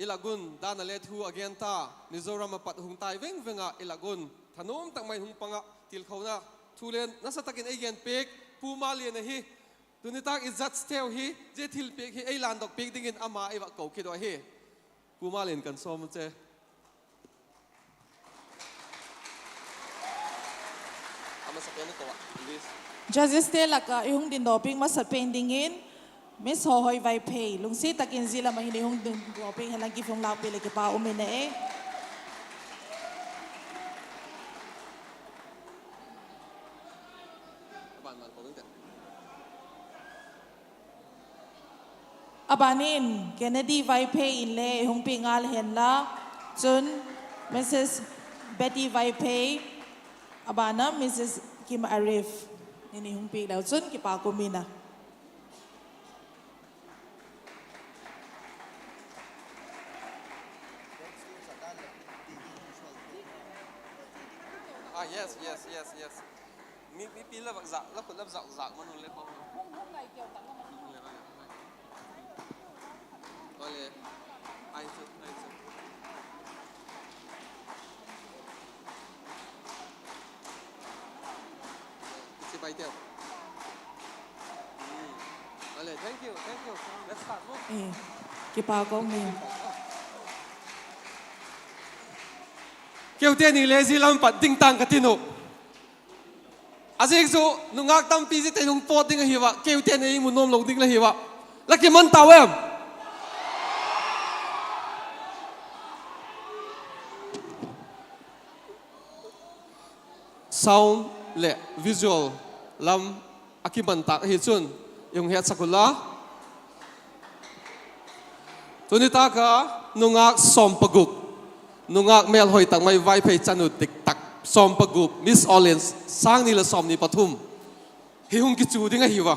i lak un dan a le thu a gen ta, Mizoram a pat hung tai veng veng ah i lak un thanuam tak mai hung pang ah tilkhona thu le nasa tak in ei gen piak Pu Malian ahi. Tuni tak i judgeteu hi zia thilpiak hi ei landok piak dingin ama ei va ko kit u ahi. Pu Malian kan sawm u che. Judgeste lak ah i hung dindok piak masapen dingin Miss Hawhoi Vaiphei, lungsiat tak in zia lam ah hin i hung dindok piak hen la, gift hung lâk piak leh kipak um in a e. A ban in Kennedy Vaiphei in le hung piak ngal hen la, chun Missus Betty Vaiphei, a ban a Missus Kim Arif in i hung piak leu chun kipak um in a. Ah, yes, yes, yes, yes. Mi, mipi la vak zak, la khut la zak zak man u le pau. Ole, ai chu, ai chu. Sipai teu. Ole, thank you, thank you. Let's start, no? Kipak um e. Keute ni le zia lam pat ding tang ka tin u. A ziak chu nungâk tampi zia teng hung pawt ding ahi ua, keute ni mu nuam lo ding la hi ua. La kiman tau em? Sound leh visual lam a kiman tâk ahi chun i hung hetsak u la. Tuni tâk a nungâk sawm pagup, nungâk mêlhoi tak mai Vaiphei chanu dik tak sawm pagup, Miss Orleans sâng ni leh sawmni pathum hi hung kichu ding ahi ua.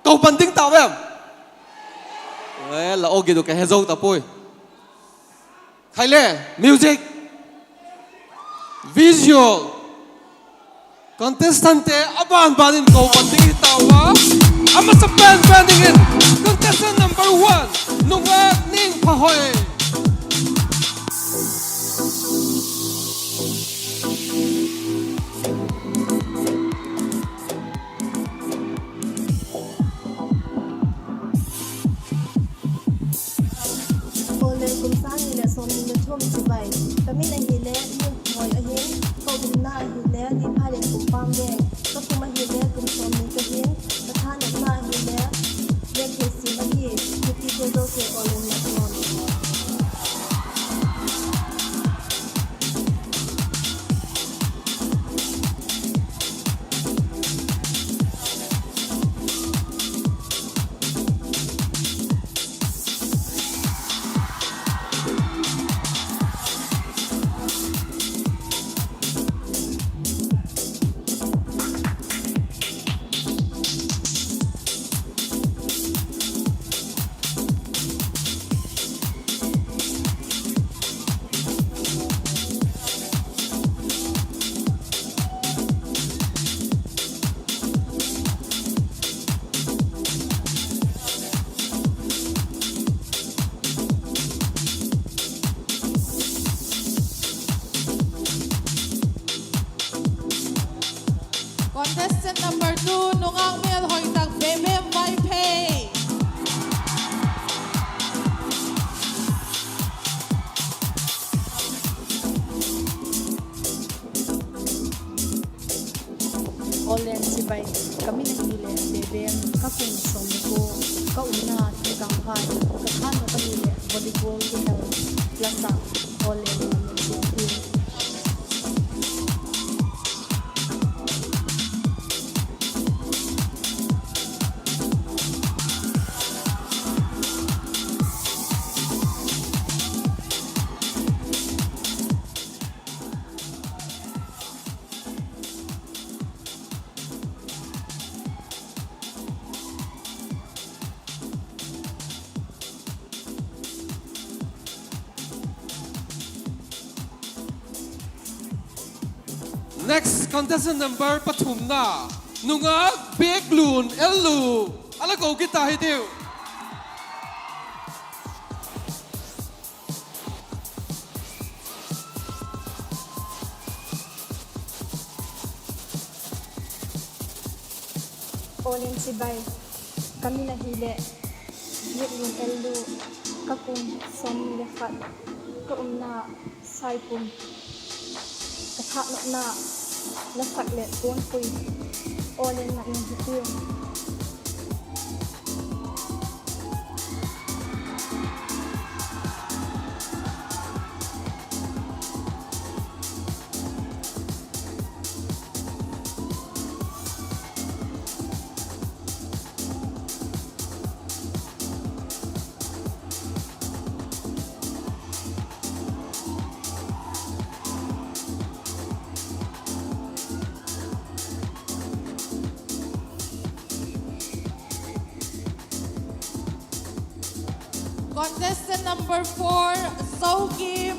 Ko pan ding tau em? E, la aw git u ka he zo ta puai. Khai le, music, visual, contestantte a ban ban in ko pan ding hi tau a, a masa pen pen dingin contestant number one, Nungak Ningphahoi. Pawl le kum sâng ni leh sawmni leh thum chibai. Ka min ahile Ningphahoi ahin, ka umna ahile Ningphahoi Kumpam Veng. Ka kum ahile kum sawmni ka hin, ka thanopna ahile Vengthei Sim ahi, mipite zosia aw lem la tuam. Number two, nungak mêlhoi tak Bebem Vaiphei. Aw len chibai, ka min ahileh Bebem, ka kum sawm le kua, ka umna Thingkangphai, ka thannop ahileh volleyball kihel, la sak, aw len ka min chibai. Next contestant number pathumna, nungak Biaklun L U, a la ko kit ta hitiu. Aw len chibai, ka min ahileh Biaklun L U, ka kum sawmni le khat, ka umna Saipum, ka thannopna la sak leh puanpui, aw len mat nuam hitiu. Contestant number four, Zokim.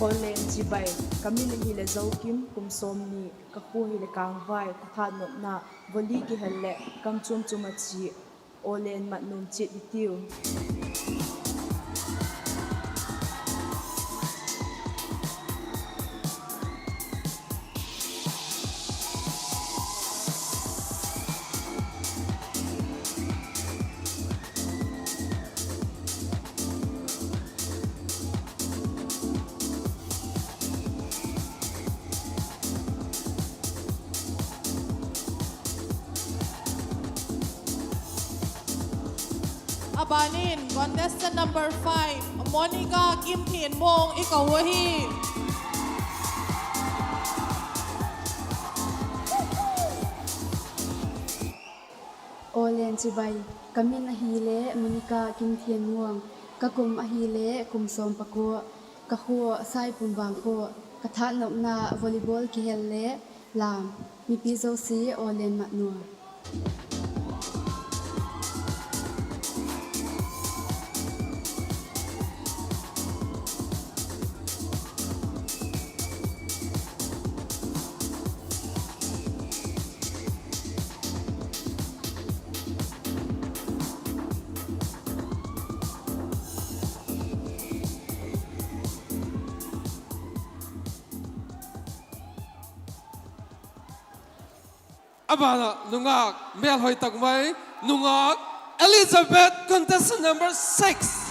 Aw len chibai, ka min ahileh Zokim, kum sawmni, ka khua hileh Kângvai, ka thannopna volley kihel leh kam chuam chuam a chia, aw len mat nuam chiat hitiu. A ban in contestant number five, Monica Kimthianmuang i ko u ahi. Aw len chibai, ka min ahile Monica Kimthianmuang, ka kum ahile kum sawm pakua, ka khua Saipum Vangkhua, ka thannopna volleyball kihel le lam, mipi zosia aw len mat nuam. A ban ah nungak mêlhoi tak mai, nungak Elizabeth, contestant number six.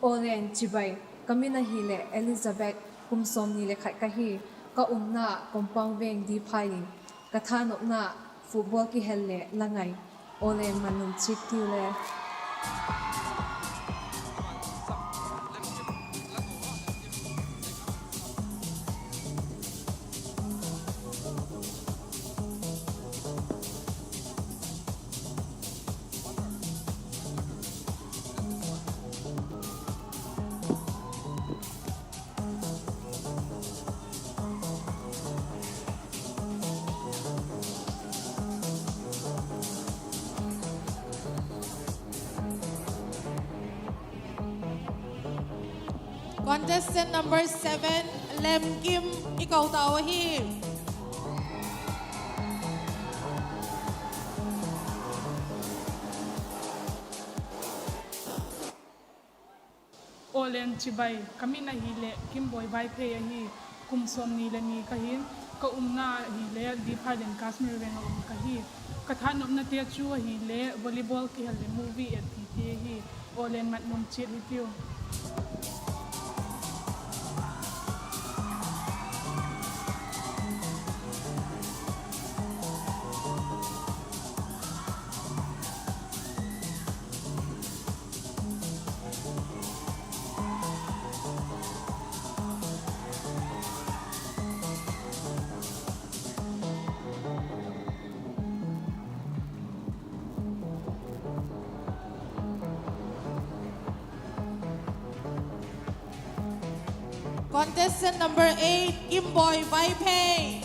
Aw len chibai, ka min ahile Elizabeth, kum sawmni le khat ka hi, ka umna compound veng Dphai in, ka thannopna football kihel leh la ngai, aw len mat nuam chiat tiu le. Contestant number seven, Lemkim i ko tau ahi. Aw Len chibai, ka min ahileh Kimboi Vaiphei ahi. Kum sawmni le ni ka hi'n, ka umna ahileh Dipharlen Kashmir veng ah um ka hi. Ka thanopnate chu ahileh volleyball kihel leh movie et tite hi. Aw Len, mat nuam chiat hitiu. Contestant number eight, Kimboi Vaiphei.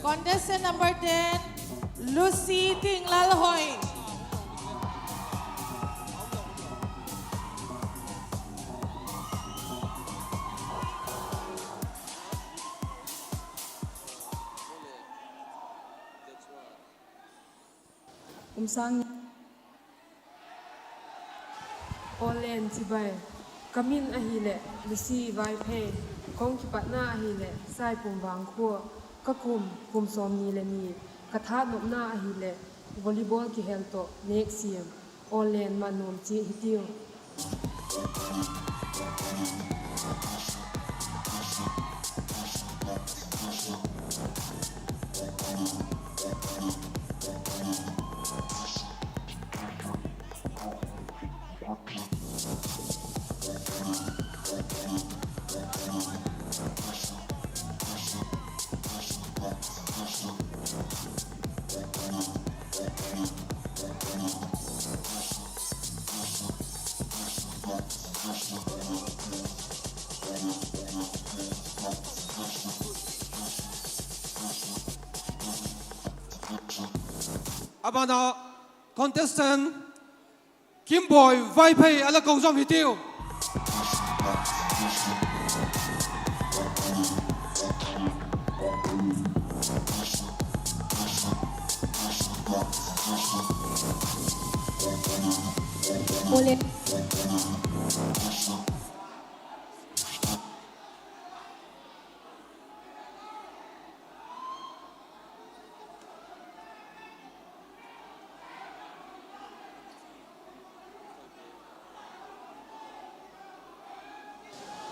Contestant number ten, Lucy Tinglalhoi. Kum sâng ni. Aw Len chibai, ka min ahileh Lucy Vaiphei, ka hung kipatna ahileh Saipum Vangkhua, ka kum, kum sawmni le ni, ka thanopna ahileh volleyball kihel tawh nêk siam. Aw Len, mat nuam chiat hitiu. A ban ah contestant Kimboi Vaiphei a la ko zawm hitiu.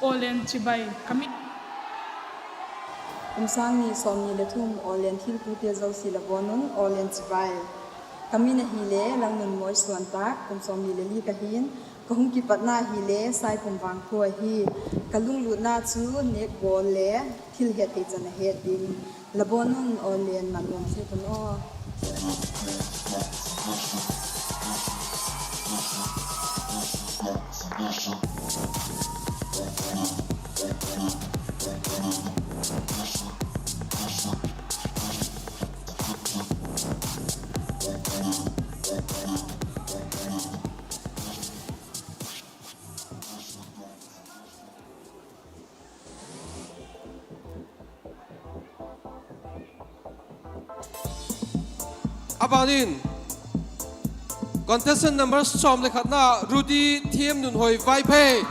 Aw Len chibai, ka min. Kum sâng ni sawmni le thum Aw Len thiltute zosia la bawn un, aw Len chibai. Ka min ahile Langnunmawi Suantâk, kum sawmni le li ka hi'n, ka hung kipatna ahile Saipum Vangkhua ahi. Ka lunglutna chu nêk bawl le thil het thei chan a het ding. La bawn un, aw Len, mat nuam chiat un aw. A ban in contestant number sawm le khatna, Rudy Thiamnunhoi Vaiphei.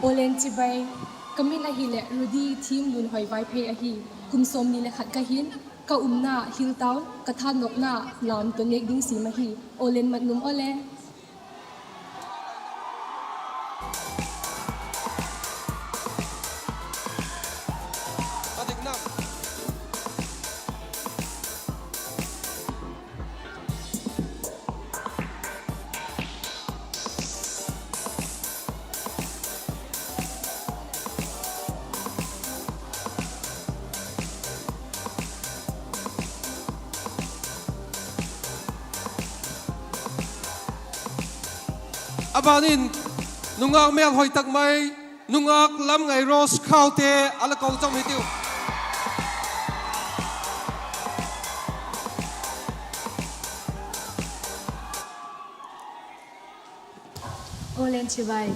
Aw Len chibai, ka min ahileh Rudy Thiamnunhoi Vaiphei ahi. Kum sawmni le khat ka hi'n, ka umna Hilltown, ka thanopna lam tawh nêk ding siam ahi. Aw Len, mat nuam aw le. A ban in, nungâk mêlhoi tak mai, nungâk Lamngai Rose Khaute a la ko zom hitiu. Aw le chibai,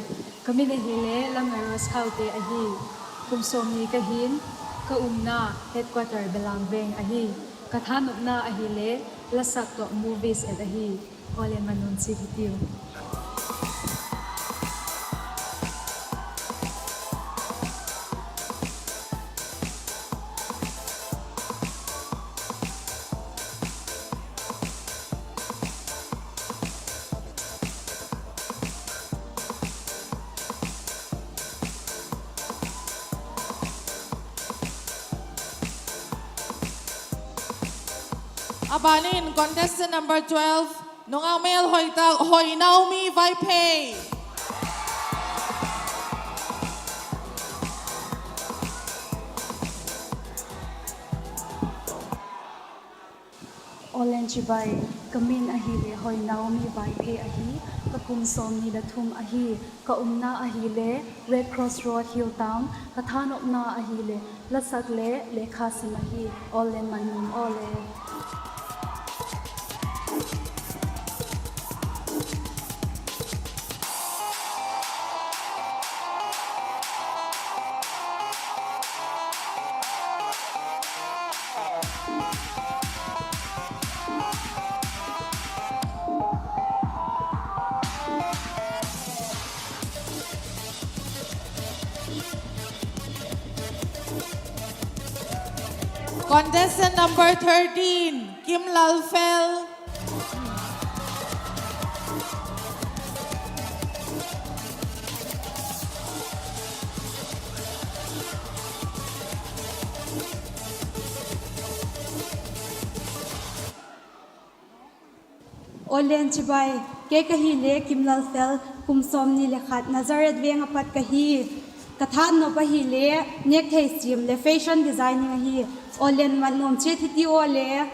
ka min ahile Lamngai Rose Khaute ahi. Kum sawmni ka hi'n, ka umna headquarter Belam Veng ahi. Ka thanopna ahile lasak tawh movies et ahi. Aw le, man nuam chiat hitiu. A ban in contestant number twelve, nungâk mêlhoi tak Hoinaumi Vaiphei. Aw le chibai, ka min ahile Hoinaumi Vaiphei ahi. Ka kum sawmni le thum ahi. Ka umna ahile Red Cross Road, Hill Town. Ka thanopna ahile lasak le lekha sim ahi. Aw le, man nuam aw le. Contestant number thirteen, Kimlalfel. Aw le chibai, kei ka hile Kimlalfel, kum sawmni le khat, Nazareth veng ah pat ka hi. Ka thanop ahile nêkthei siam leh fashion designing ahi. Aw le, man nuam chiat hitiu aw le.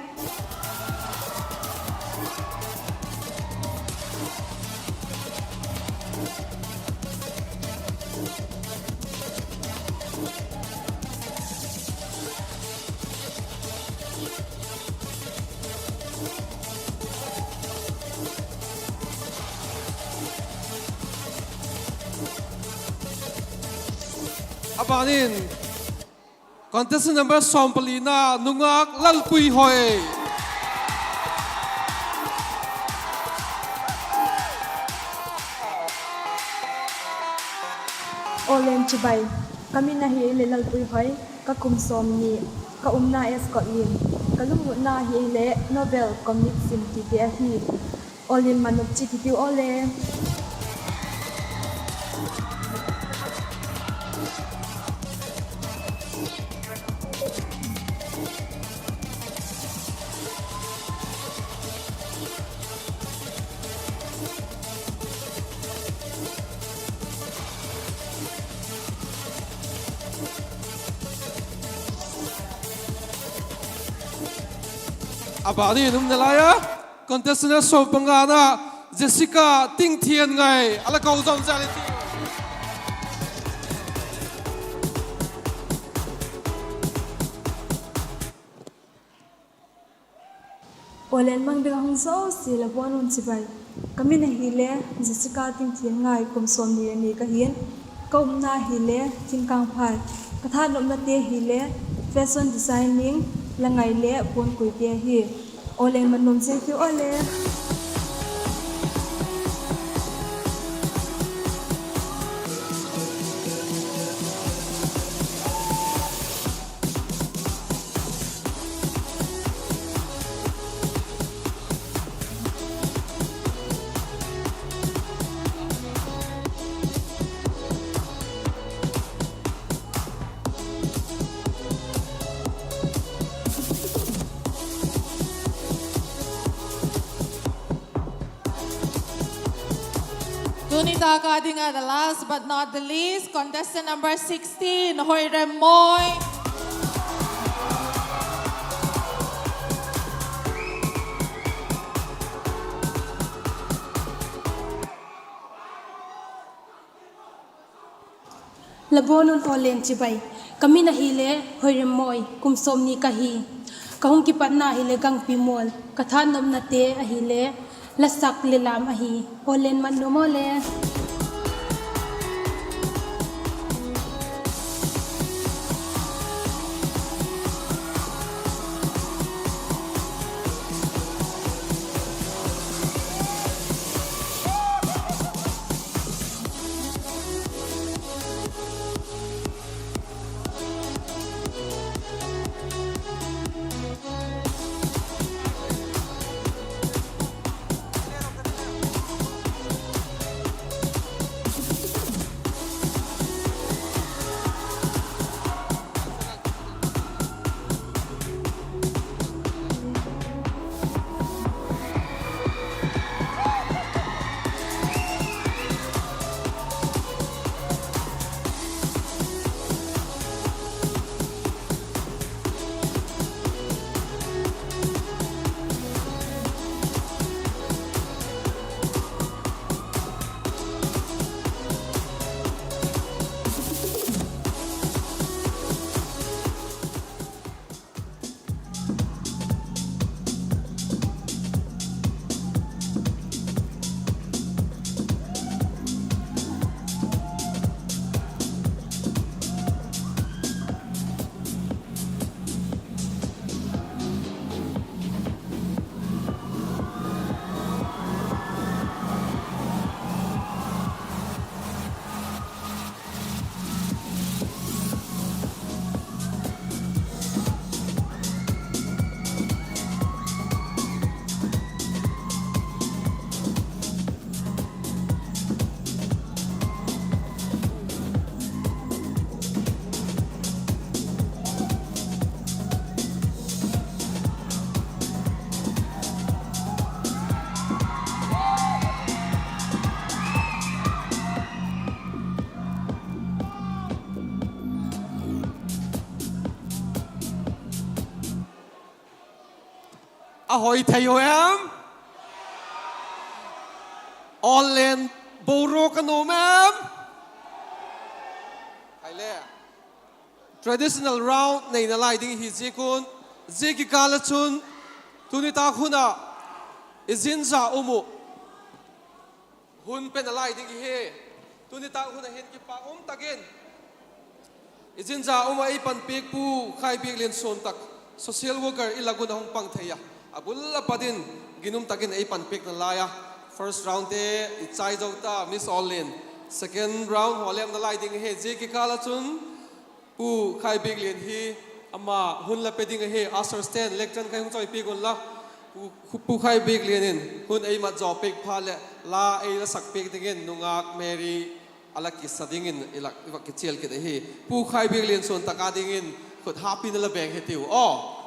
A ban in contestant number sawmpalina, nungâk Lalpuihoi. Aw le chibai, ka min ahile Lalpuihoi, ka kum sawmni, ka umna Ascot Lim, ka lungutna ahile novel, comic sim tite ahi. Aw le, man nuam chiat hitiu aw le. A ban in um nalai a, contestant sawmpangana, Jessica Tingthianngai, a la ko zom zan hitiu. Aw le, mang ding a hung zosia la bawn un chibai. Ka min ahile Jessica Tingthianngai, kum sawmni le ni ka hi'n, ka umna ahile Thingkangphai. Ka thanopnate ahile fashion designing, la ngai leh puankuite ahi. Aw le, man nuam chiat hitiu aw le. Tuni tak a ding ah the last but not the least, contestant number sixteen, Hoiremmoi. La bawn un aw len chibai. Ka min ahile Hoiremmawi, kum sawmni ka hi. Ka hung kipatna ahile Gangpimual, ka thanopnate ahile lasak le lam ahi. Aw len mat nuam aw le. A hoi thei u em? Aw len, boruak a nuam em? Traditional round neina lai ding hi ziak un, zia kikâl ah chun, tuni tâk hun ah i zinza um uh hun pena lai ding hi. Tuni tâk hun ah hin kipak um tak in i zinza um ah ei panpiak Pu Khaibiaklian Suantak, social worker i lak un a hung pang thei a, a bul a pat in ginum tak in ei panpiakna lai a, first roundte i chai zo ta, Miss Aw len. Second round haw lemna lai ding hi. Zia kikâl ah chun Pu Khaibiaklian hi ama hun la pe ding ahi, usherste'n lectern khai hung chawipiak unla, Pu Khaibiaklian in hun ei mat zaw piak phat leh la ei la sak piak dingin nungâk Mary a la kisa dingin i va kichial kit ahi. Pu Khaibiaklian Suantak â dingin khut hâpina la beng hitiu aw.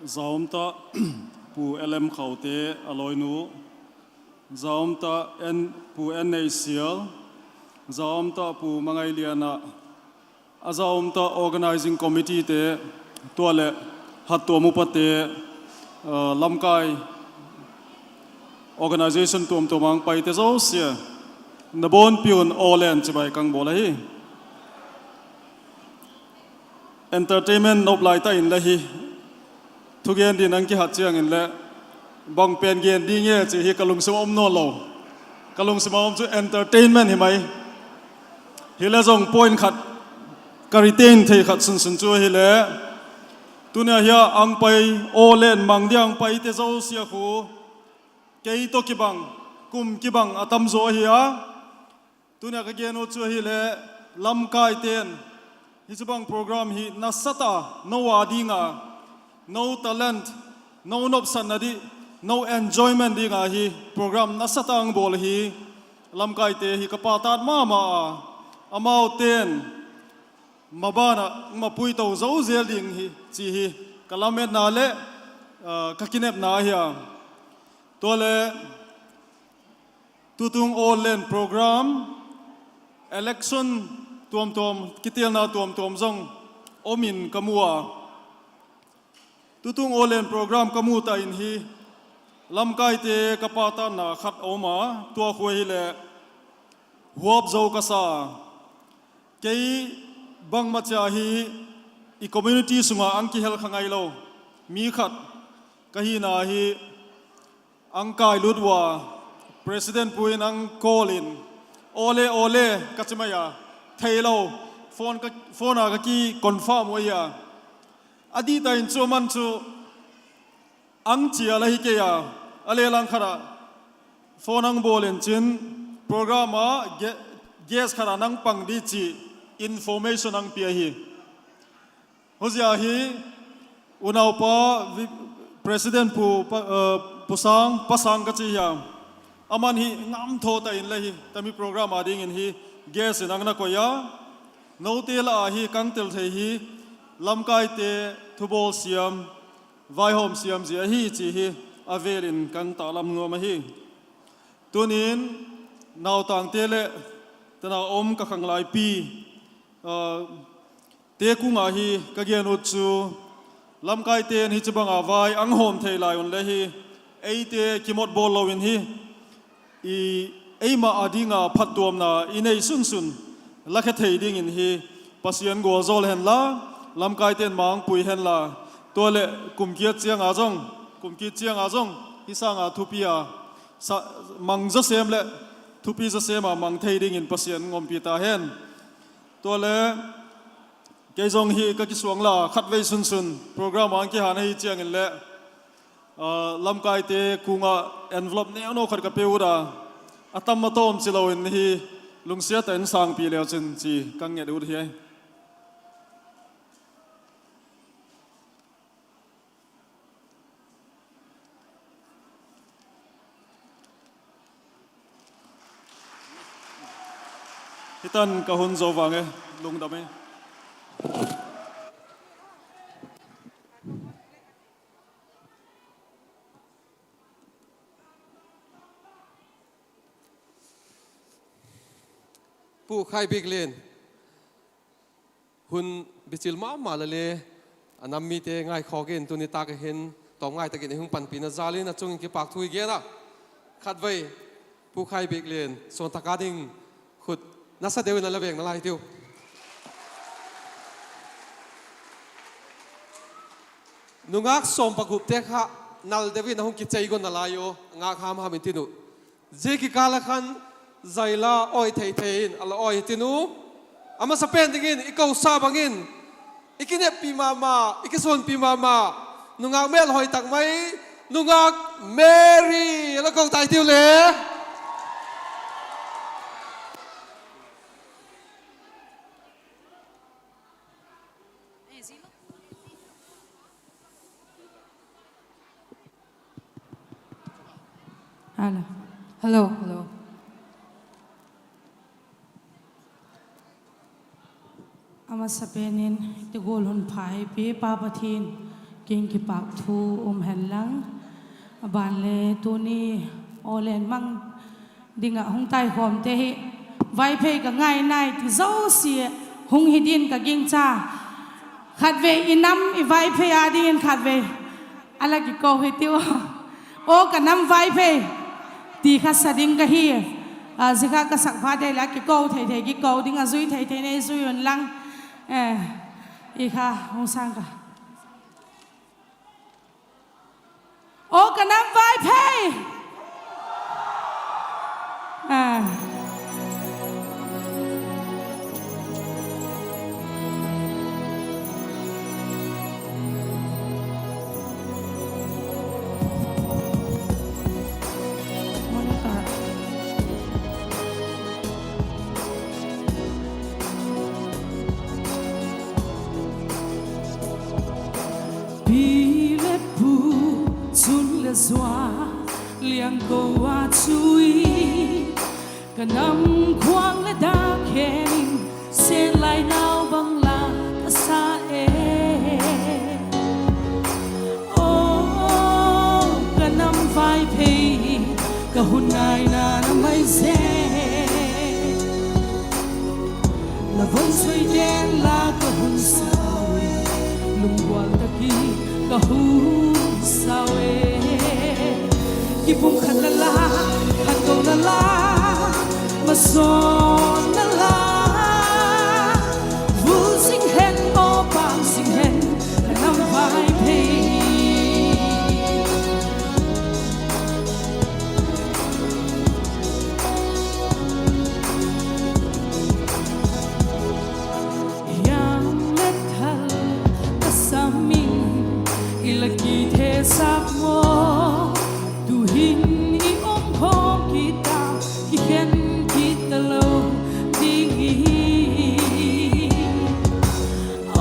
Za um ta, Pu L M Khaute a lawinu, za um ta, Pu N Neisial, za um ta, Pu Mangailiana, a za um ta organising committeete, tua leh hattuam upate, lamkai organisation tuamtuam a hung paite zosia, na bawnpi un aw len chibai ka hung bawl ahi. Entertainment nop lai ta inle hi, thugen din a hung kihat chiang inleh, bang pen gen ding e chi hi ka lungsim a um nawn lo. Ka lungsim a um chu entertainment hi mai. Hile zong point khat ka retain thei khat sunsun chu ahile, tuni a hi a hung pai, aw len mang dia hung paite zosia khu kei tawh kibang, kum kibang a tam zaw ahi a. Tuni a ka gen u chu ahile, lamkaite'n hichibang program hi nasat a no a ding a, no talent, no nopsakna ding, no enjoyment ding a hi program nasat a hung bawl hi. Lamkaite hi ka pâk tâk ma ma a, amaute'n maban ah mapui to zo zel ding hi chi hi ka lametna leh ka kinepna ahi a. Tuale, tutung Awllen program, election tuamtuam, kitelna tuamtuam zong um in ka mu a. Tutung Awllen program ka mu ta in hi, lamkaite ka pâk tâkna khat a um a, tua khu hileh huap zo ka sa. Kei bangma chia hi i community sung ah ang kihel kha ngailo mi khat ka hina hi, ang kailut ua, president pu in ang call in, awle awle ka chi mai a, theilo, phone a ka kiconfirm uh ahi a. A di ta in chu aman chu ang chia la hi kei a, a le lang khat ah phone ang bawl in chin, program a guest khat a nang pang di chi information ang pia hi. Huzia hi unaupa, president pu, Pasang, Pasang ka chi hi a. Aman hi ngamthaw ta in la hi tami program a dingin hi guest in ang na koi a. Note la a hi kang tel thei hi, lamkaite thubawl siam, vaihawm siam zia ahi chi hi a vêl in kang taklam nuam ahi. Tunin nautangte leh tena um ka khanglai pi te kung a hi ka gen ut chu, lamkaite'n hichibang a vai ang hawm thei lai un le hi, eite kimot bawl lo in hi, eima a ding a phattuamna i nei sunsun la khe thei dingin hi Pasian gualzawl hen la, lamkaite'n mang pui hen la, tualeh kum kit chiang a zong, kum kit chiang a zong hi sâng a thupi a mang zaw sêm leh thupi zaw sêm a mang thei dingin Pasian ngawmpi ta hen. Tuale, kei zong hi ka kisuang la, khatvei sunsun program a ang kihang ahi chiang in leh lamkaite kung ah envelope neu neu khat ka pe ut a, a tam a tawm chi lo in hi, lungsiat ah in sângpi leu chin chi ka nget ut hi. Hitan ka hun zo vang e, lungdam e. Pu Khaibiklen, hun bichil ma ma la le, a nam mite ngaikhawk in tuni tâk a hin tawm ngai tak in ei hung panpina jal in a chung in kipâk thu i gen a. Khatvei, Pu Khaibiklen, suan tak a ding khut nasa deu in a la veng nalai tiu. Nungâk sawm pagup te kha nal deu in a hung kichei gon nalai u, ngâk ham ham in tin u. Zia kikâl a khan zaila awi thei thei in a la awi hi tin u. A masapen dingin i kosa bangin, i kineppi ma ma, i kisuanpi ma ma, nungâk mêlhoi tak mai, nungâk Mary a la ko tai tiu le. Hello, hello. A masapen in ti gual hun pha ei pe Pa Pathian kiang kipâk thu um hen lang. A ban le tuni Awllen mang ding ah hung taikhawmte hi Vaiphei ka ngai nai ti zosia hung hi din ka gingcha. Khatvei i nam i Vaiphei a dingin khatvei a la kiko hi tiu. Aw ka nam Vaiphei ti kha sa ding ka hi. Zia kha ka sak phat dei la kiko thei thei kiko ding a zui thei thei nei zui un lang. I kha hung sâng ka. Aw ka nam Vaiphei. Pi le pu, chun le zua, liangko a chu i Ka nam khuang leh dak khen in, sen lai nau bang la ka sa e. Aw, ka nam Vaiphei, ka hun ngaina na mai zen. La von soi den la ka hun sau e, lunggual tak in ka hun sau e. Kipumkhatna la, khantouna la, masawnna la, vul zing hen aw, pang zing hen, ka nam Vaiphei. Hiam le thal ka sam in, i la kithezak maw? Tu'hin i um khawm kit a, kikhen kit talo ding hi.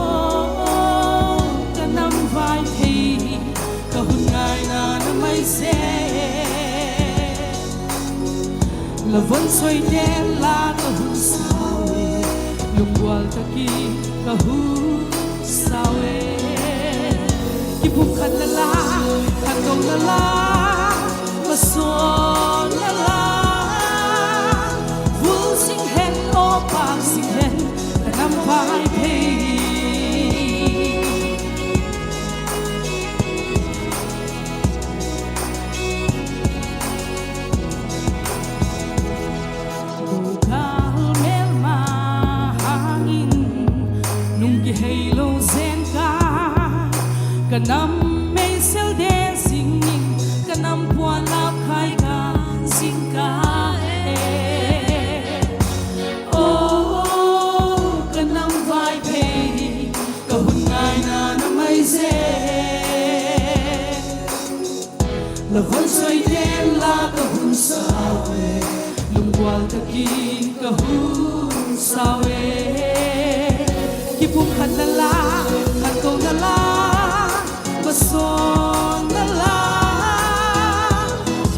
Aw, ka nam Vaiphei, ka hun ngaina na mai zen. La von soi den la ka hun sau e, lunggual tak in ka hun sau e. Kipumkhatna la, khantouna la, masawnna la, vul zing hen aw, pang zing hen, ka nam Vaiphei. Gokal mêlma hang in, nung kiheilo zen ka, ka nam meisel de zing in, ka nam puan lau khai ka zing ka e. Aw, ka nam Vaiphei, ka hun ngaina na mai zen. La von soi den la ka hun sau e, lunggual tak in ka hun sau e. Kipumkhatna la, khantouna la, masawnna la,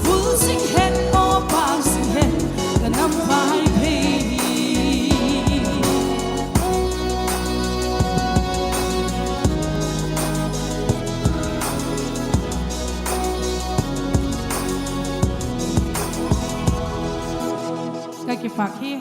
vul zing hen aw, pang zing hen, ka nam Vaiphei. Ka kipak hi.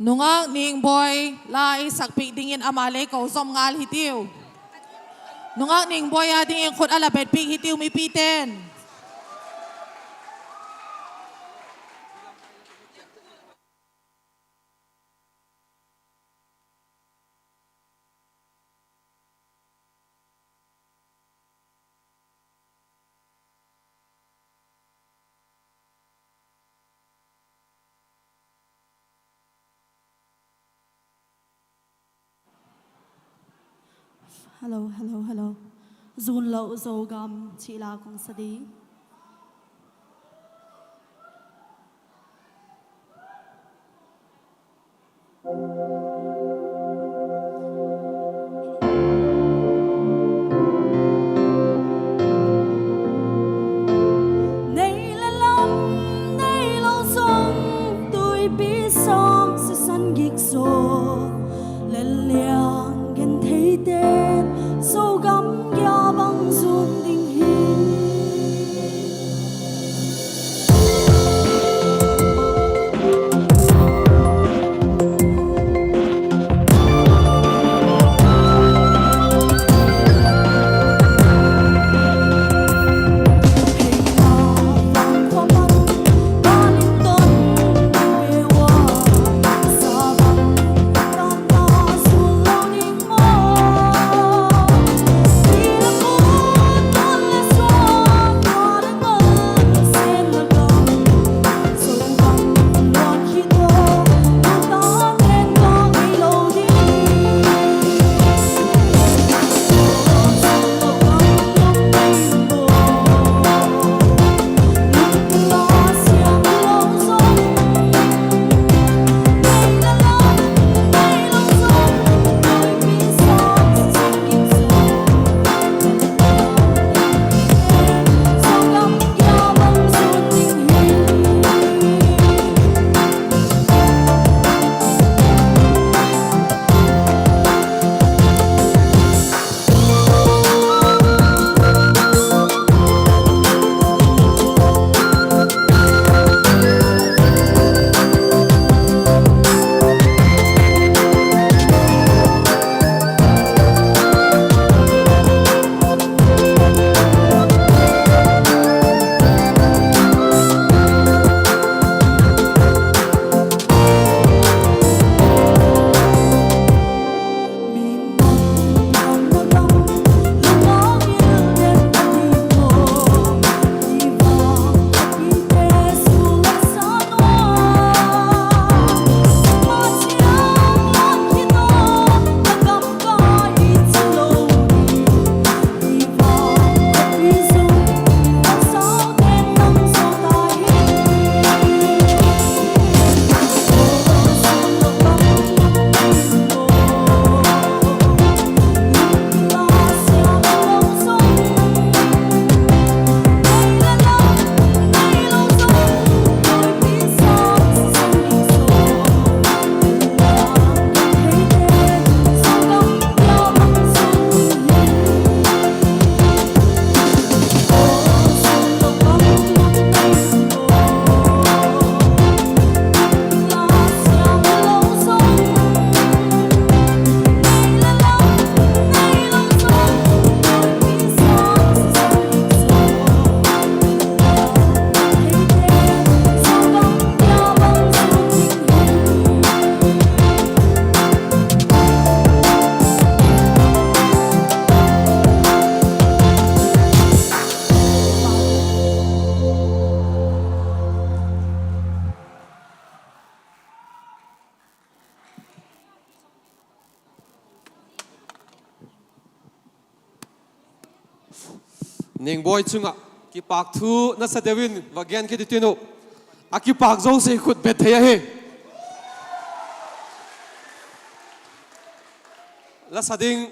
Nungak Ningbawi la ei sakpiak dingin ama lei ko zom ngal hitiu. Nungak Ningbawi â dingin khut a la betpiak hitiu mipite'n. Hello, hello, hello. Zun lo Zogam chih la kong sa ding. Nei le lam, neilo zong, tuipi sawm sisan gik zaw, lel liang gentheite'n Zogam gia bang zun ding hi. Ningbawi chung ah kipâk thu nasa deu in va gen kit i tin uh. A kipâk zosia khut bet thei ahi. La sa ding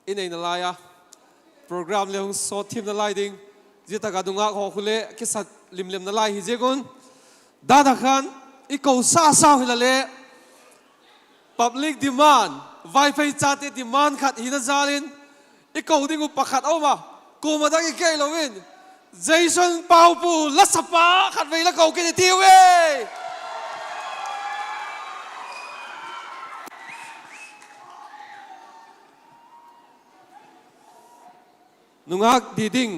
i neina lai a, program le hung sawt thiamna lai ding, zia tak ah nungâk haw khu le kisa limlemna lai hi ziak un, dan a khan i ko sa sau hila le, public demand, Vaiphei chate demand khat hina jal in, i ko ding uh pakhat a um a, kuama dang i kei lo in, Jason Paupu la sapa khatvei la ko kit i tiu e. Nungâk di ding.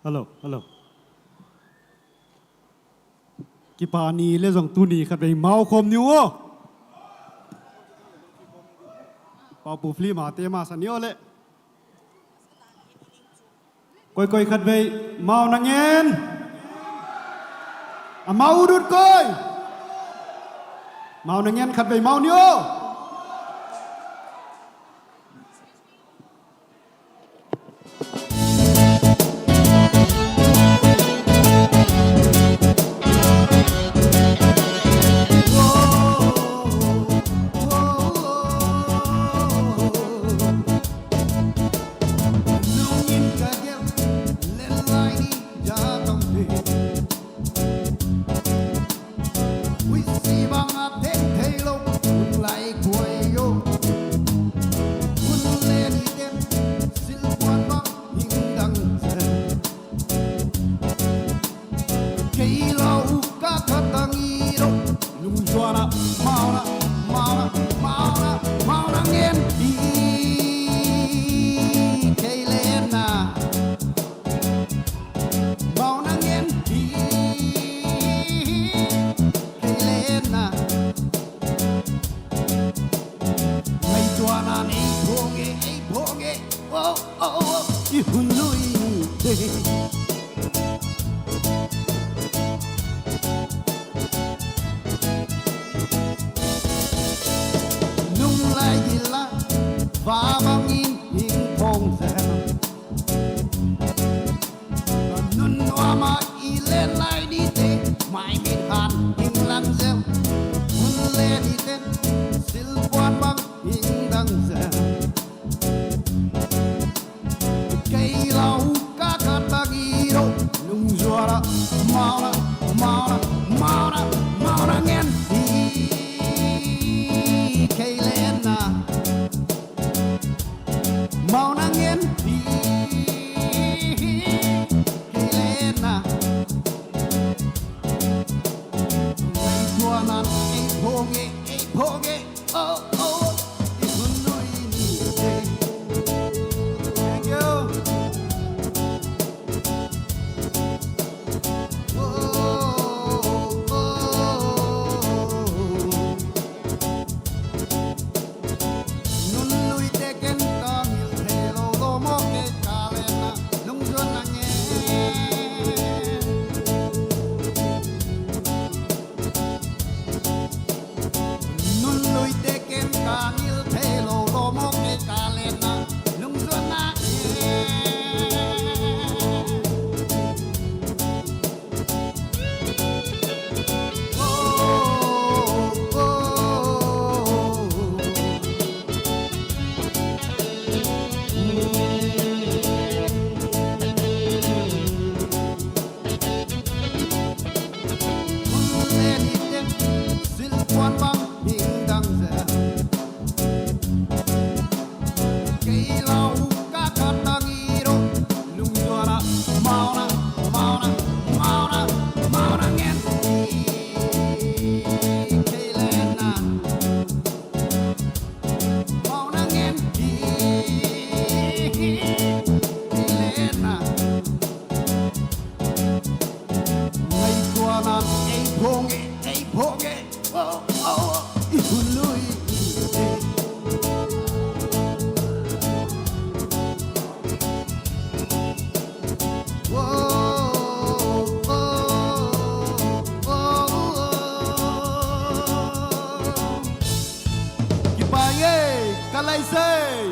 Hello, hello. Kipa ni le zong tuni khatvei mau khawm ni u aw. Paupu film a te masa ni aw leh. Koi koi khatvei mau na ngen. A mau ut ut koi. Mau na ngen khatvei mau ni aw. Kei lo ka kha tang i lo, lungzuan a, mauna, mauna, mauna, mauna ngen hi, kei le na. Mauna ngen hi, kei le na. Ngaituana nei phawng e, ei phawng e, oh, oh, oh, i hun lui ni te. Nung lai gil a, va bang in hing phong zel. Ka nun nuam a i len lai ni te, mai mit khan hing lang zel. Hun le ni te, silpuan bang hing dang zel. Kei lo ka kha tang i lo, lungzuan a, mauna, mauna, mauna, mauna ngen hi, kei le na. Mauna ngen hi, kei le na. Ngaituana ei phawng e, ei phawng e, oh, oh, i hun lui ni te. Thank you. Nun lui te ken ka ngil thei lo, lo maw kei ka len a, lungzuan a ngen. Nun lui te ken ka ngil thei lo, lo maw kei ka len a, lungzuan a ngen. Sei.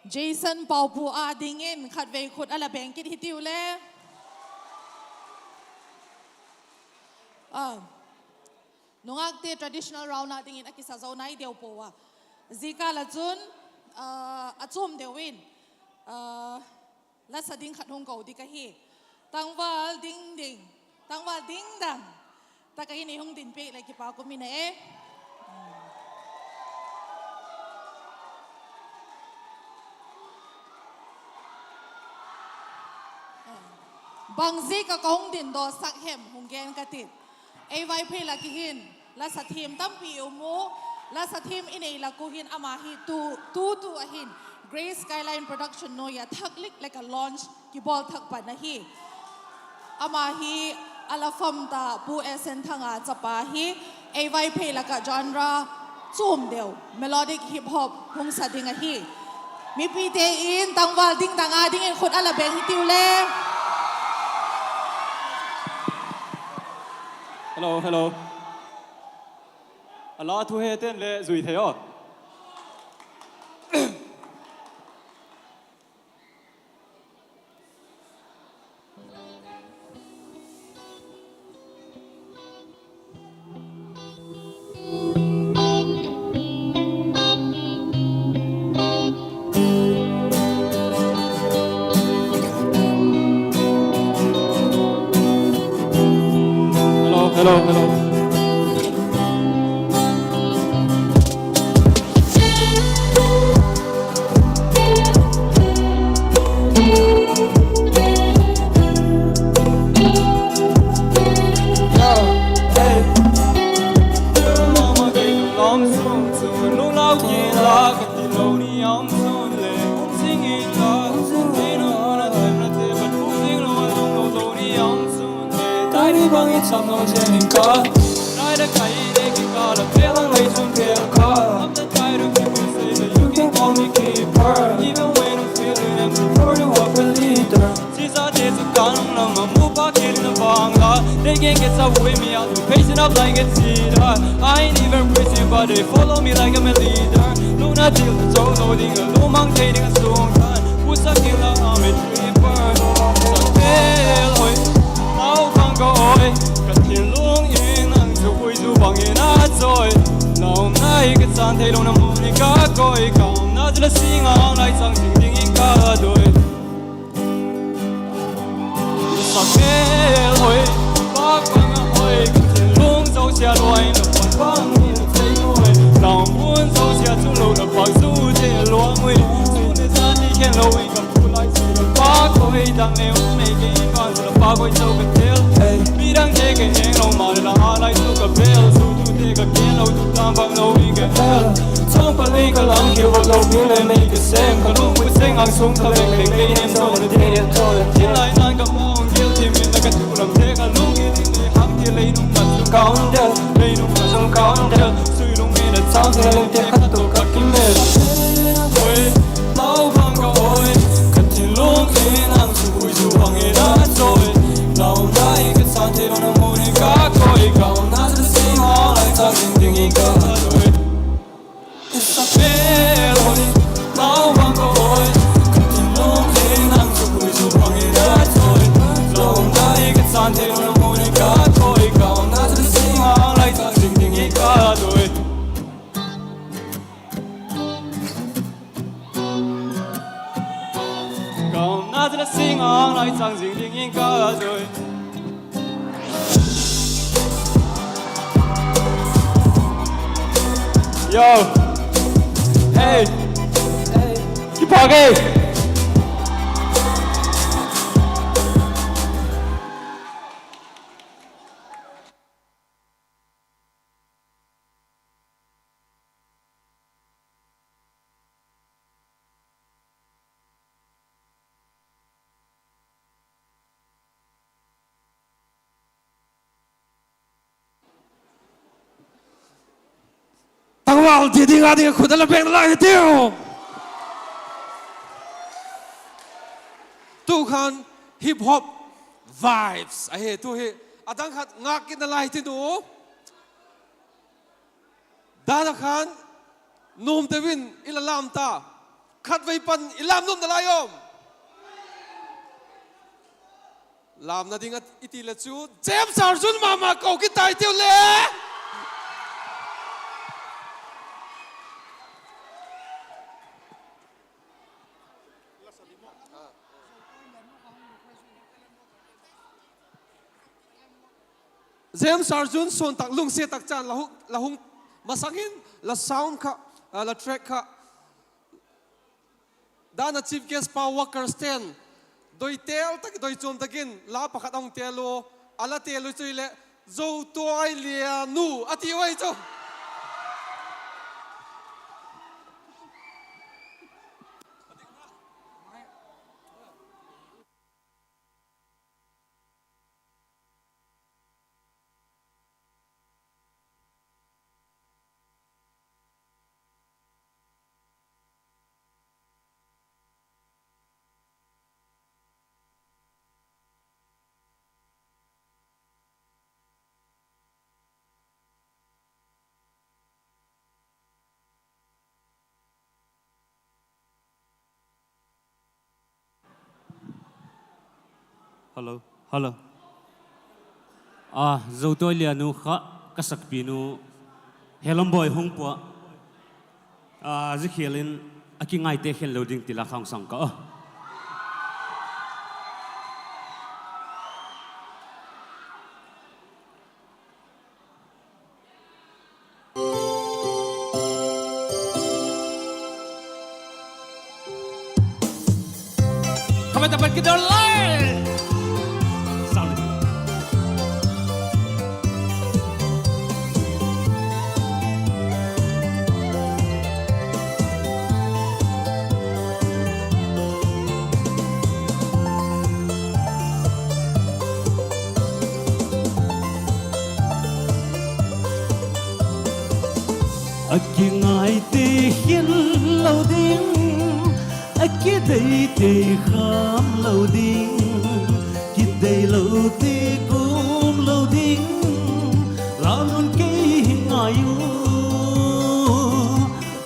Jason Paupu â dingin khatvei khut a la beng kit hitiu le. Nungâkte traditional round â dingin a kisa zo nai deu pua a. Zia kâl ah chun a chuam deu in la sa ding khat hung ko ding ahi. Tangval ding ding, tangval ding dang tak ah hin ei hung din piak leh kipak um in a e. Bangziak ah ka hung dindawsak hem hung gen ka tin. Ei Vaiphei lak ah hin la sa thiam tampi um u, la sa thiam i nei lak uh hin ama hi tu, tu tu ah hin Grace Skyline Production nuai ah thak lik leh ka launch kibawl thak pan ahi. Ama hi a la fam ta Pu S N Thanga chapa hi. Ei Vaiphei lak ah genre chuam deu melodic hip hop hung sa ding ahi. Mipite in tangval ding dang â dingin khut a la beng hitiu le. Hello, hello. A la thu he ten le zui thei aw. Hello, hello, hello. Even when I'm feeling empty, for you I'm a leader. Sisate chu ka nung lam a mu pa kit na vang la, they can't get away me out, facing up like a cedar. I ain't even preaching, but they follow me like I'm a leader. Lungna thil chu zo lo ding a, lungmang thei ding a sung khan, pusa kila I'm a trooper. Sa tel hoi, nau bang ka oi, ka thinlung in nang chu hui zu bang in a choi. Nau nai ka chan thei lo na mu ni ka koi, ka umna chu la sing a lai chang zing dingin ka doi. Sa tel hoi, bak bang a hoi, ka thinlung zosia luai na pan bang in thei hoi. Nau mun zosia chu lo na pak zu te luang ui. Zu le za ni khen lo in ka pu lai chu na pak hoi, dang le um mei ke in bang chu na pak hoi zo ka tel. Midangte ka heng lo ma le la a lai chu ka bel, zu tu te ka ken lo tu tam bang lo in ka hel. Chawng pali ka lam ki vot lo pi le mei ka sem, ka lungput seng ang sung ka veng veng vei hem zo le te. Tin lai nan ka mong gil ti min na ka tu lam te ka lung i ding le hang ti lei nung ka sung ka um del, lei nung ka sung ka um del. Sui lung mi na chang te leng te ka tu ka ki mel. Oi, nau bang ka oi, ka thinlung in ang zu hui zu bang in a choi. Nau nai ka chan thei lo na mu ni ka koi, ka umna chu la sing a lai chang zing dingin ka doi. Sa tel hoi, nau bang ka oi, ka thinlung in ang zu hui zu bang in a choi. Nau nai ka chan thei lo na mu ni ka koi, ka umna chu la sing a lai chang zing dingin ka doi. Ka umna chu la sing a lai chang zing dingin ka doi. Yo. Hey. Kipak e. Tangval ti ding a ding khut a la beng lai hitiu. Tu khan hip hop vibes ahi tu hi. A dang khat ngâk kit nalai tin u. Dan a khan nuam deu in i la lâm ta. Khatvei pan i lâm nuam nalai um. Lâmna ding a i ti le chu James Arjun ma ma ko kit tai tiu le. James Arjun suan tak lungsiat tak chan la hung, la hung masang in la sound kha, ah, la track kha. Dan a chief guest pa workers ten doi tel tak, doi chuam tak in la pakhat a hung tel u, a la tel u chu hileh, Zotuai Lianu a ti u ahi chu. Hello, hello. A, Zotuai Lianu kha ka sakpi nu Helamboi hung pua. A, zia khial in a kingaite khen lo ding ti la khang sang ka a. A kingaite khen lo ding, a kideite kham lo ding, kideilote kawm lo ding, la lun kei hi ngai u,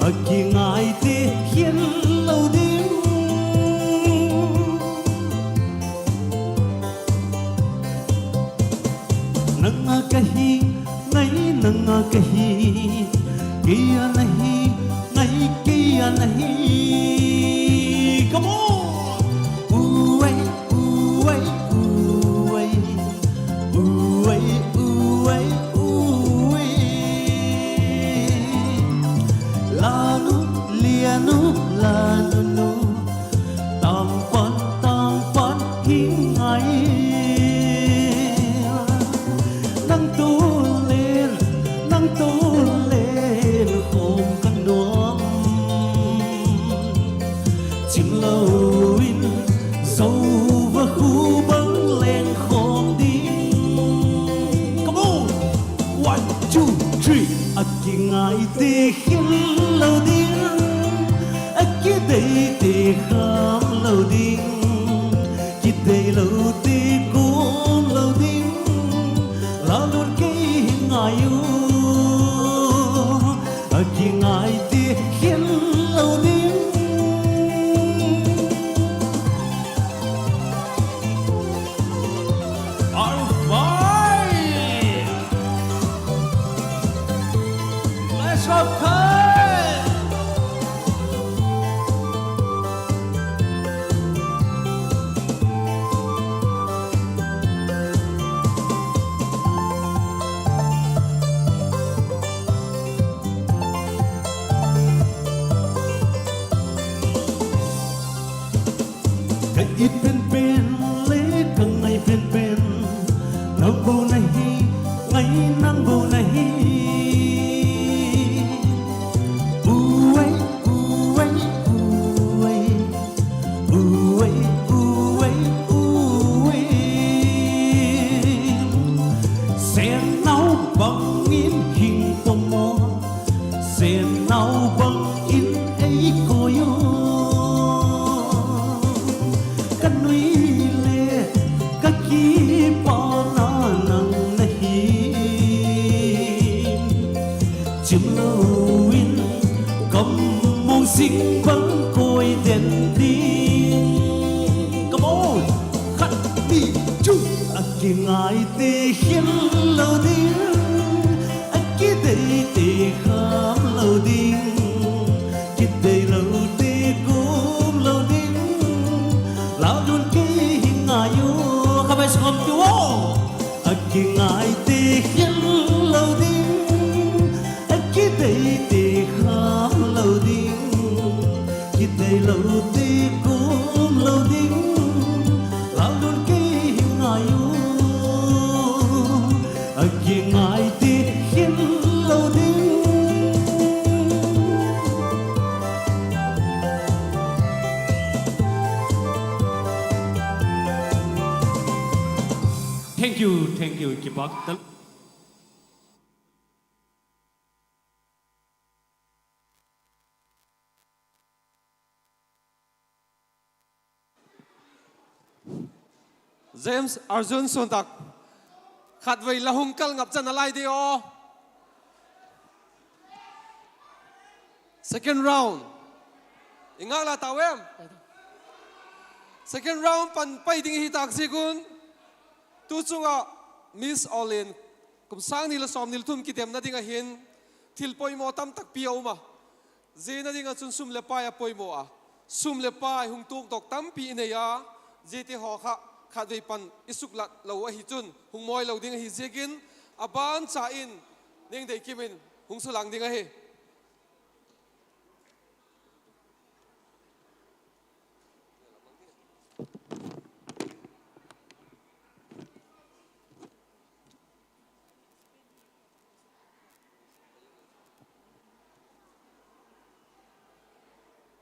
a kingaite khen lo ding. Nang a ka hi, ngai nang a ka hi, kei a na hi, ngai kei a na hi. Come on! Uai, uai, uai. Uai, uai, uai. Lanu, Lianu, Lanu nu. Tangpan, tangpan hi ngai. Nang tawh len, nang tawh len khawm ka nuam. Chim lo in, zo va khu bang leng khawm ding. Come on! One, two, three. A kingaite khen lo ding, a kideite kham lo ding, kideilote kawm lo ding, la lun kei hi ngai u, a kingaite khen lo ding. All right. Let's go, Kai. Ka it penpen le ka ngai penpen, nang bou na hi, ngai nang bou na hi. Uai, uai, uai. Uai, uai, uai. Sen nau bang in hing pom maw, sen nau bang in ei koi u. Ka nu Zing bang koi den ding. Come on. Khat, ni, chu. A kingaite khel lo ding, a kideite kham lo ding, kideilote kum lo ding, lau dun kei hi ngai u, kha bai sawm tu aw. A kingaite khel lo ding, a kideite kham lo ding, kideilote kum lo ding, lau dun kei hi ngai u, a kingaite khel lo ding. Thank you, thank you, kipâk. James Arjun Suantak, khatvei la hung kal ngap chan a lai di aw. Second round. I ngâk la tau em? Second round pan pai ding hi tâk ziak un, tu chung ah Miss Awllen kum sâng ni leh sawmni leh thum kidemna ding ah hin thil poimaw tam takpi a um a, ziana ding ah chun sum leh pai a poimaw a, sum leh pai hung tuakdok tampi i nei a, ziate haw kha khatvei pan i suklat lo ahi chun hung mawi lo ding ahi ziakin, a ban cha in Niangdeikim in hung sulang ding ahi.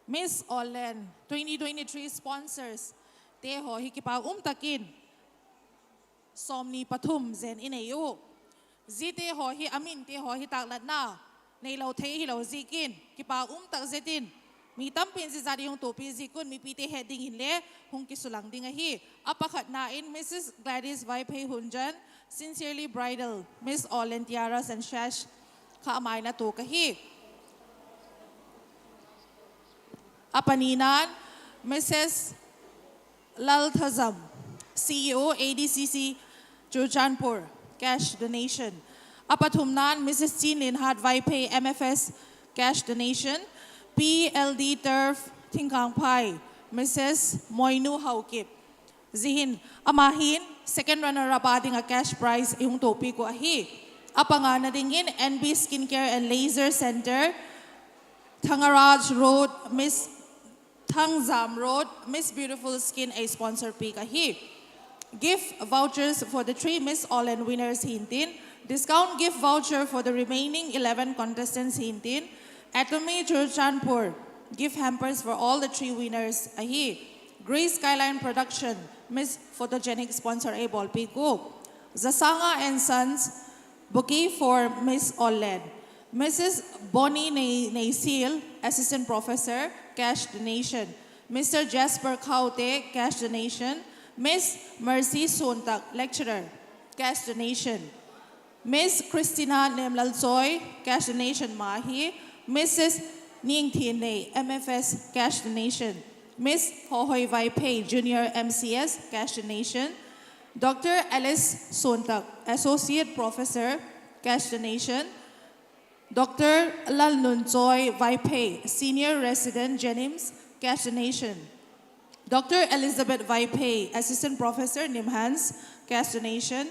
Miss Awllen twenty twenty-three sponsors te haw hi kipak um tak in sawmni pathum zen i nei u. Ziate haw hi a minte haw hi tâklatna neilo thei hilo ziakin kipak um tak zet in, mi tampi'n zia zat i hung tuakpi ziak un mipite het dingin le hung kisulang ding ahi. A pakhatna in Missus Gladys Vaiphei Hunjan, Sincerely Bridal, Miss Awllen Tiaras and Sash kha ama in a tuak ahi. A panina'n Missus Lalthazam, C E O, A D C C, Churachandpur, cash donation. A pathumna'n Missus Chinlinhat Vaiphei, M F S, cash donation. P L D Turf, Thingkangphai, Missus Moinu Haokip. Zia hin ama hin second runner up a ding ah cash prize i hung tuakpiak uh ahi. A pangana dingin N B Skin Care and Laser Centre, Thangaraj Road, Miss Thangzam Road, Miss Beautiful Skin ei sponsor piak ahi. Gift vouchers for the three Miss Awllen winners hi'ntin, discount gift voucher for the remaining eleven contestants hi'ntin, Atomy Churachandpur, gift hampers for all the three winners ahi. Grey Skyline Production, Miss Photogenic sponsor ei bawlpiak uh. Zasanga and Sons, bouquet for Miss Awllen. Missus Bonnie Nei-, Neisil, Assistant Professor, cash donation. Mister Jasper Khaute, cash donation. Miss Mercy Suantak, Lecturer, cash donation. Miss Christina Nemlalchoi, cash donation ma hi. Missus Niangthiannei, M F S, cash donation. Miss Hohoi Vaiphei, Junior M C S, cash donation. Doctor Alice Suantak, Associate Professor, cash donation. Doctor Lalnunchoi Vaiphei, Senior Resident, JNIMS, cash donation. Doctor Elizabeth Vaiphei, Assistant Professor, NIMHANS, cash donation.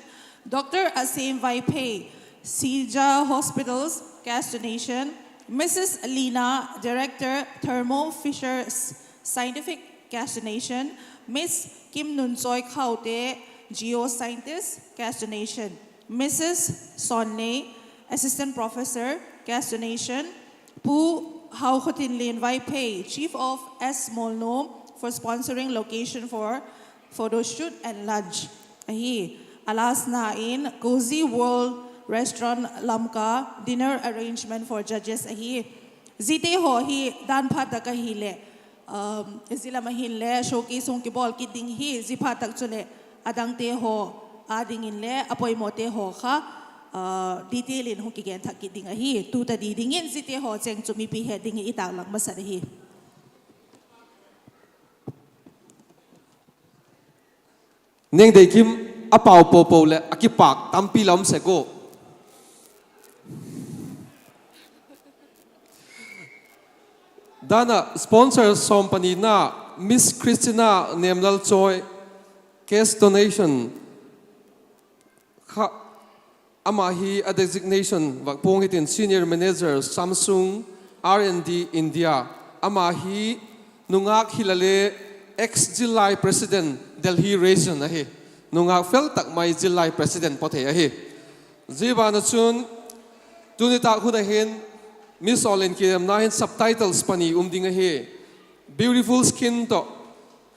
Doctor Asim Vaiphei, Sija Hospitals, cash donation. Missus Lina, Director, Thermo Fisher S-, Scientific, cash donation. Miss Kim Nunchoi Khaute, Geoscientist, cash donation. Missus Sonnei, Assistant Professor, cash donation. Pu Haokhotinlin Vaiphei, Chief of S Molnom, for sponsoring location for photoshoot and lunch ahi. A lastna in Cozy World Restaurant Lamka, dinner arrangement for judges ahi. Ziate haw hi dan phat tak ahileh, um, zia lam ah hinle showcase hung kibawl kit ding hi, zia phat tak chuleh a dangte haw â dingin le a poimawte haw kha detail in hung kigen thak kit ding ahi. Tu ta di dingin ziate haw cheng chu mipi het dingin i tâklang masat ahi. Nengdeikim, a pau po po leh a kipâk tampi la um sek u. Dan ah sponsor sawm panina, Miss Christina Nemlalchoi, cash donation kha, ama hi a designation vak puang hitin Senior Manager Samsung R and D India, ama hi nungâk hila le ex-Zillai President Delhi Region ahi. Nungâk fel tak mai Zillai President pawthei ahi. Zia ban ah chun tuni tâk hun ah hin Miss All In kidemna hin subtitles pani um ding ahi. Beautiful Skin tawh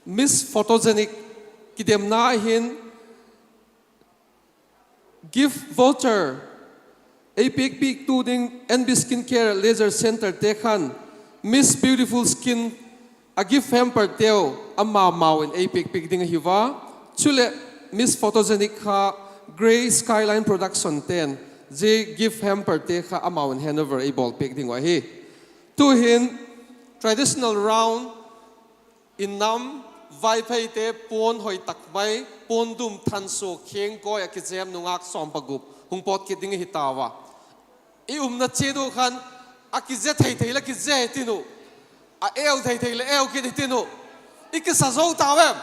Miss Photogenic kidemna hin gift voucher ei piak piaktu ding, N B Skin Care Leisure Centre te khan Miss Beautiful Skin a gift hamper teu amau mau in ei piak piak ding ahi a. Chuleh Miss Photogenic kha Grey Skyline Production te'n zia gift hamper te kha amau in handover ei bawl piak ding uh ahi. Tu'hin traditional round, i nam, Vaipheite puan hoi tak mai, puan dum thansuak khiang kawi ah kizem nungâk sawm pagup hung pawt kit ding ahi tau a. I umna chiat uh khan a kize thei thei leh kize hi tin uh, a eu thei thei leh eu kit hi tin uh. I kisa zo tau em?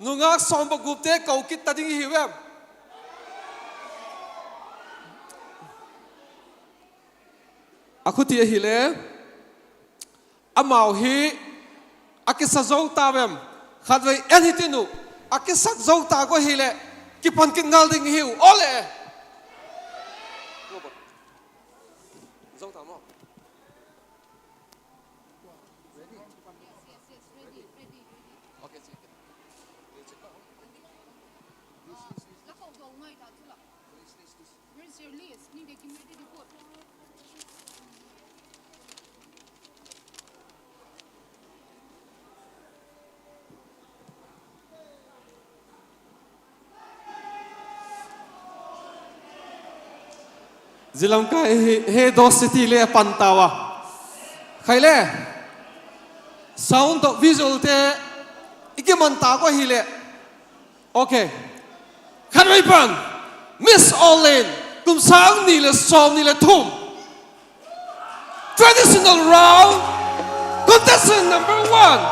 Nungâk sawm pagupte ko kit ta ding i hiu em? A khuti ahile, amau hi a kisa zo tau em? Khatvei en hi tin uh, a kisak zo tau ahileh kipan kit ngal ding hiu. Aw le, zo tau maw? Zia lam kai hi, he Dost City le a pan tau a. Khai le, sound tawh visualte i kiman tâk uh ahileh, okay, khatvei pan, Miss All In kum sâng ni leh sawmni leh thum traditional round, contestant number one,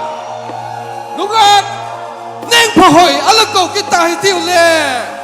nungâk Nengphahoi a la ko kit ta hi tiu le.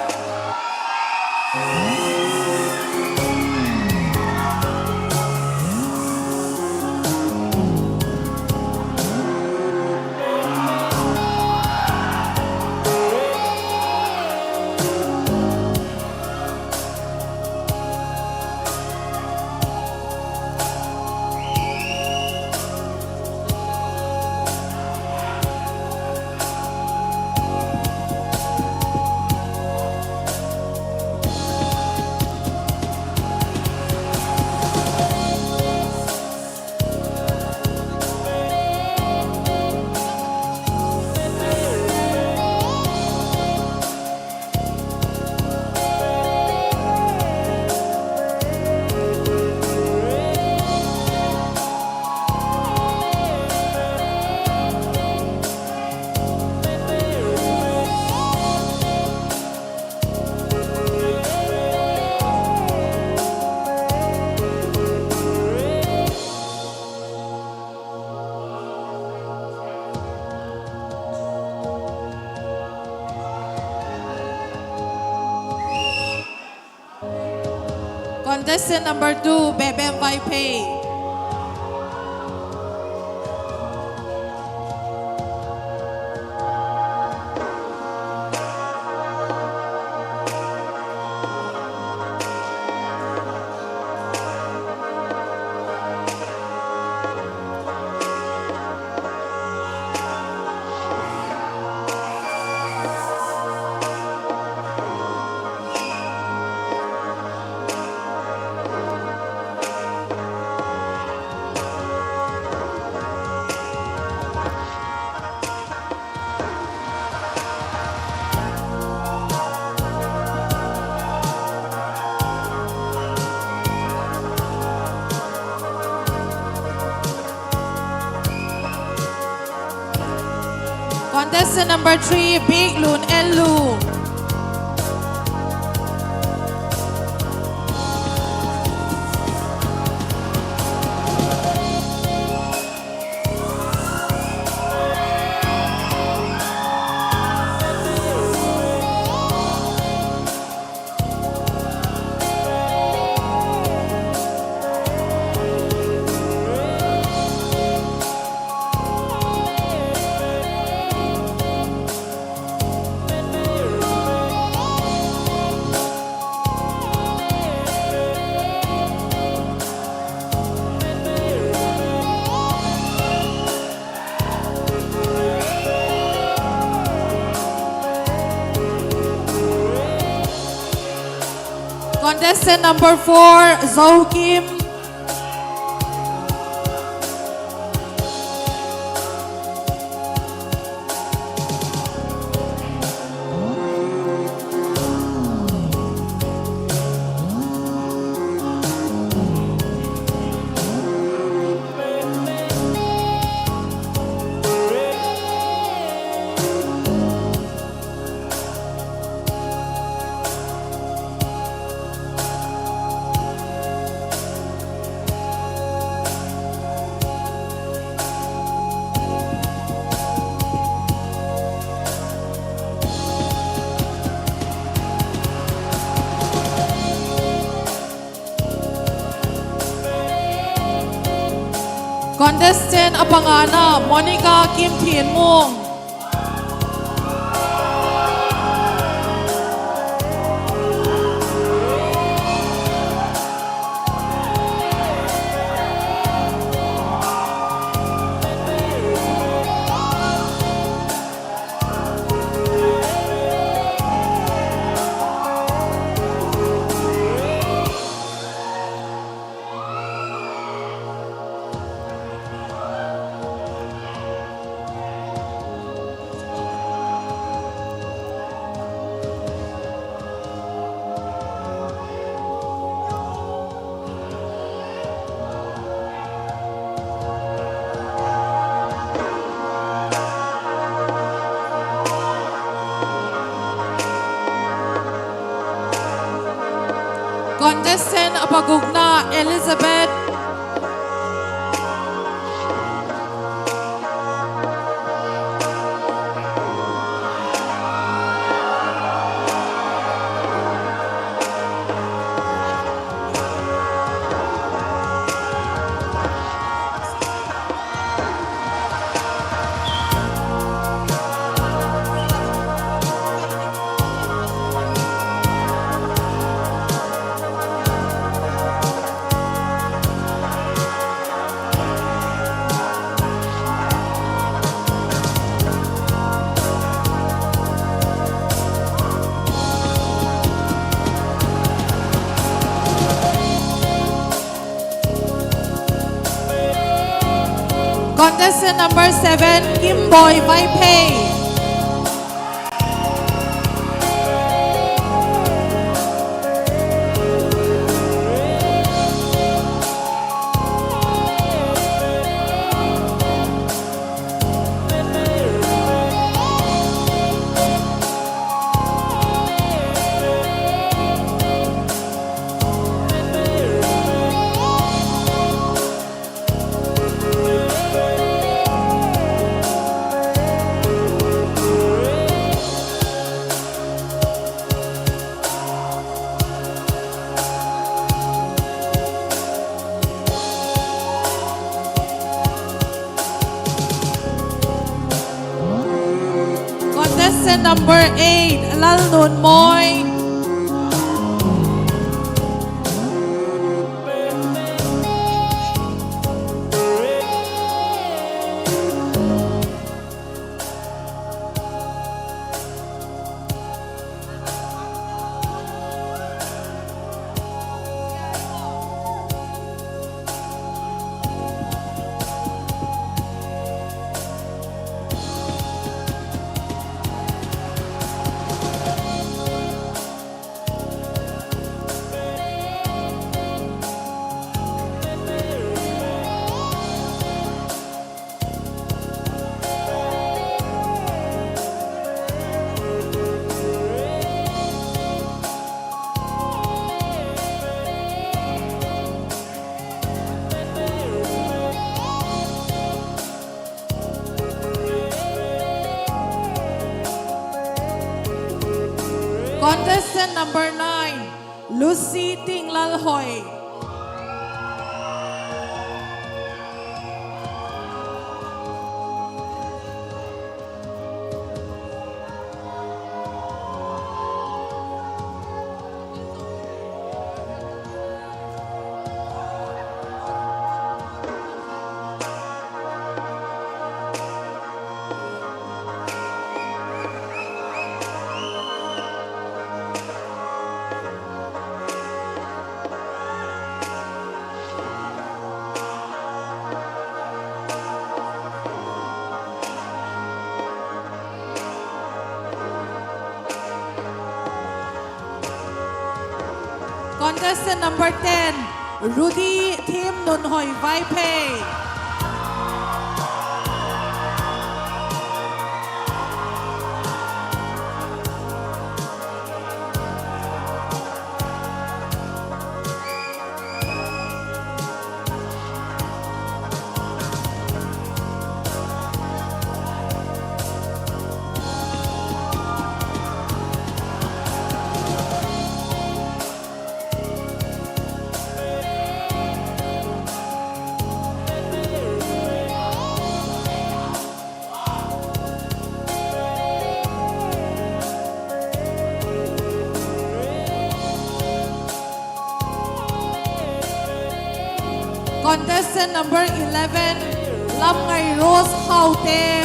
Contestant number two, Bebem Vaiphei. Contestant number three, Biklun L Lu. Contestant number four, Zokim. Contestant a pangana, Monica Kimthinmung. Contestant a pagukna, Elizabeth. Contestant number seven, Kimboi Vaiphei. Contestant number eight, Lalnunmoi. number nine, Lucy Tinglalhoi. Contestant number ten, Rudy Thimnunhoi Vaiphei. Contestant number eleven, Lamngai Rose Khaute.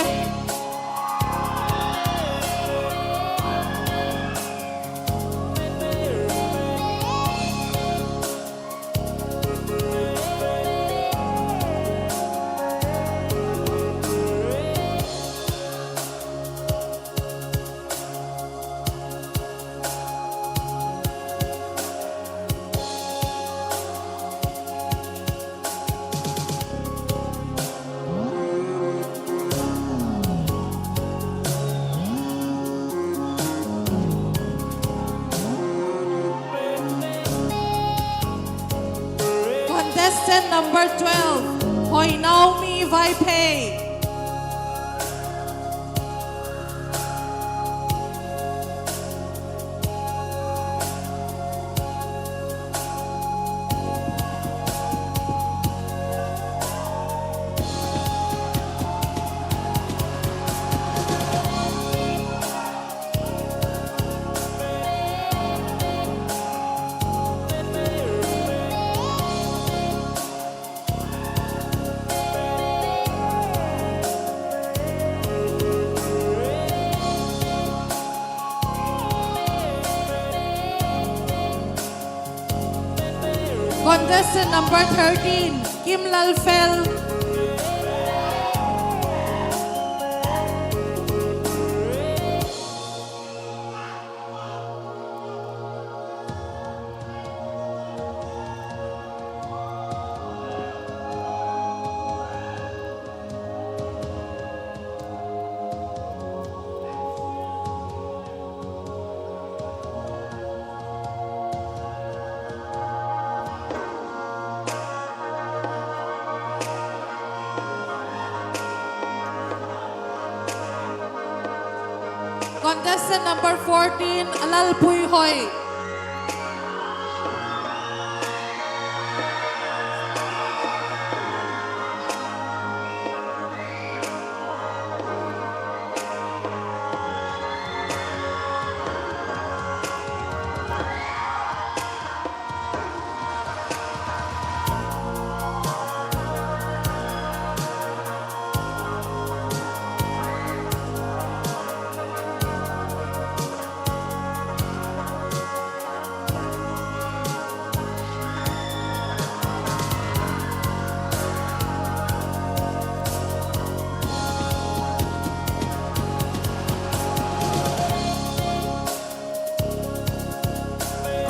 Contestant number twelve, Hoinaomi Vaiphei. Contestant number thirteen, Kimlalfel. Contestant number fourteen, Alalpuihoi.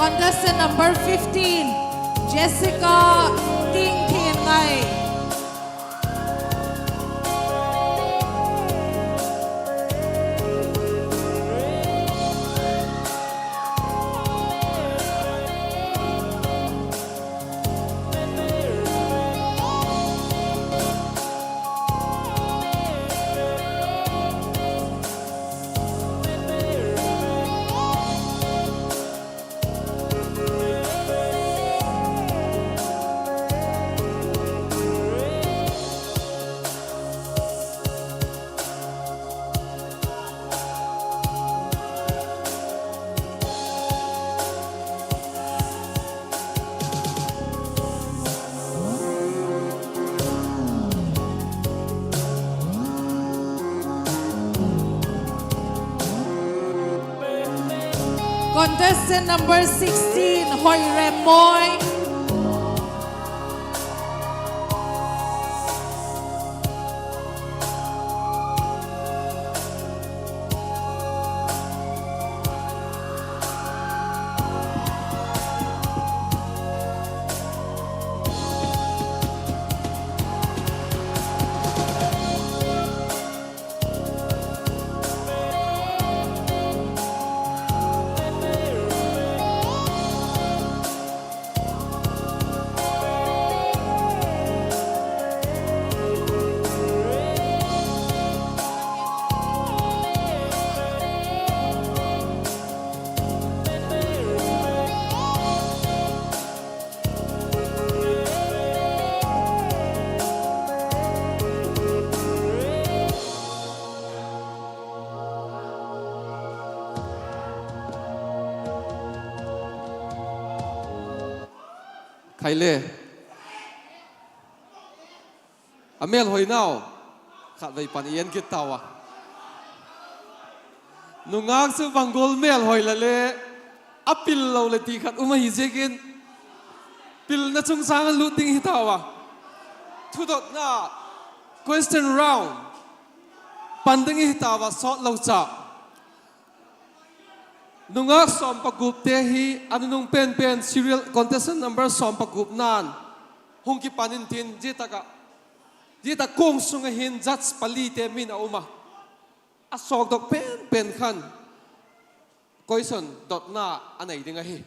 Contestant number fifteen, Jessica Tingthinngai. Contestant number sixteen, Hoiremmoi. Khai le. A mêlhoinau khatvei pan i en kit tau a. Nungâk chu bang gual mêlhoi la le, a pil lo leh ti khat um ahi ziakin, pilna chungchâng a lut ding hi tau a. Thudotna, question round, pan ding hi tau a, sawt lo cha. Nungâk sawm pagupte hi a nunung penpen serial contestant number sawm pagupna'n hung kipan intin, zia tak ah, zia tak kuang sung ah hin judge palite min a um a, a sawkdok penpen khan question dotna a nei ding ahi.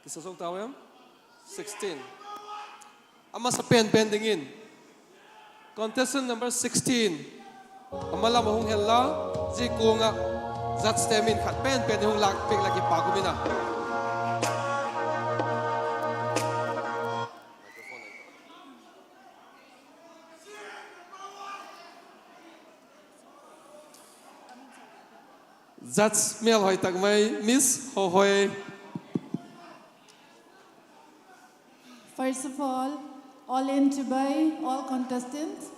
Kisa zo tau em? Sixteen. A masa penpen dingin contestant number sixteen, a ma lam ah hung hen la, zia kuang ah judgete min khat penpen hung lâk piak la kipâk um in a. Judge mêlhoi tak mai, Miss Hohoi. First of all, all in Chibai, all contestants,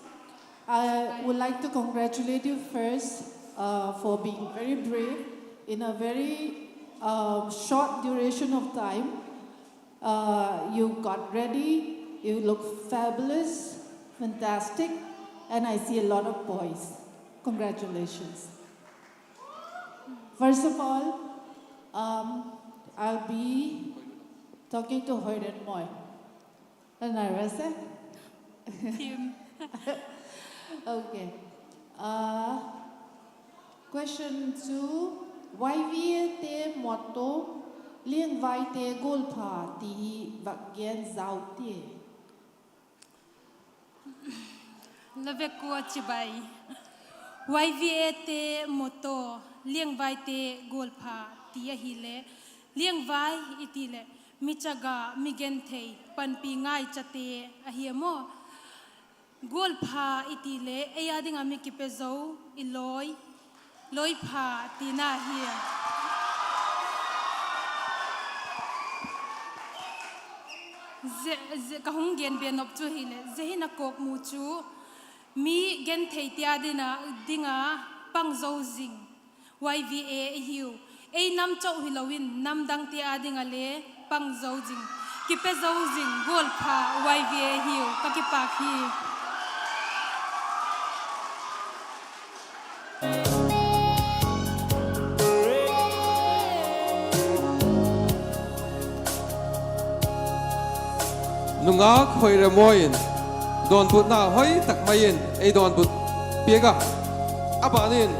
I would like to congratulate you first, uh, for being very brave in a very, uh, short duration of time. Uh, you got ready, you look fabulous, fantastic, and I see a lot of poise. Congratulations. First of all, um, I'll be talking to Hoiremmoi. Nervous, eh? Team. Okay. Uh, question two, Y V A te motto, Liangvaite gual pha ti hi vak gen zau ti. La vek ua chibai. Y V A te motto, Liangvaite gual pha ti ahileh, Liangvai i ti leh, mi chaga, mi genthei, panpi ngaichate ahi a maw. Gual pha i ti leh, ei â ding ah mi kipe zo, i lawi, lawi pha tina hi. Zia, zia ka hung gen be nop chu hileh, zia hin a kawkmu chu mi gentheite â ding a, ding a pang zo zing Y V A i hiu. Ei nam chau hilo in, nam dangte â ding ah le pang zo zing, kipe zo zing gual pha Y V A hiu. Ka kipâk hi. Nungâk Hoiremmoi in dawnbutna hoi tak mai in ei dawnbut piak a. A ban in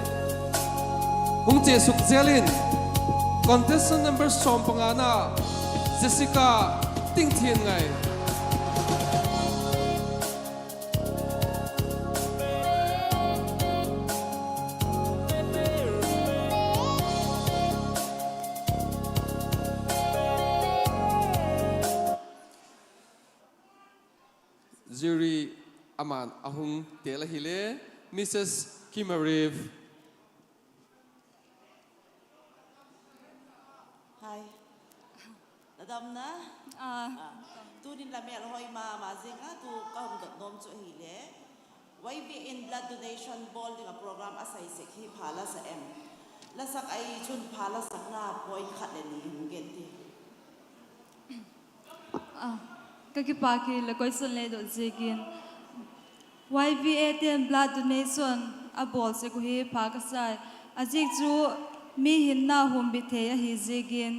hung chia suk zel in contestant number sawm pangana, Jessica Tingthianngai. Jury ama'n a hung tel ahile, Missus Kim Arif. Hi. La dam na? Ah. Ah. Tunin la mêlhoi ma ma zing a, tu ka hung dot nuam chu ahile, Y V A in blood donation bawl ding a program a sai sek hi pha la sa em? La sak ahi chun pha la sakna point khat leh ni hung gen ti. Ka kipâk hi la question le dot ziakin. Y V A te'n blood donation a bawl sek uh hi pha ka sai. A ziak chu mi hinna humbit thei ahi ziakin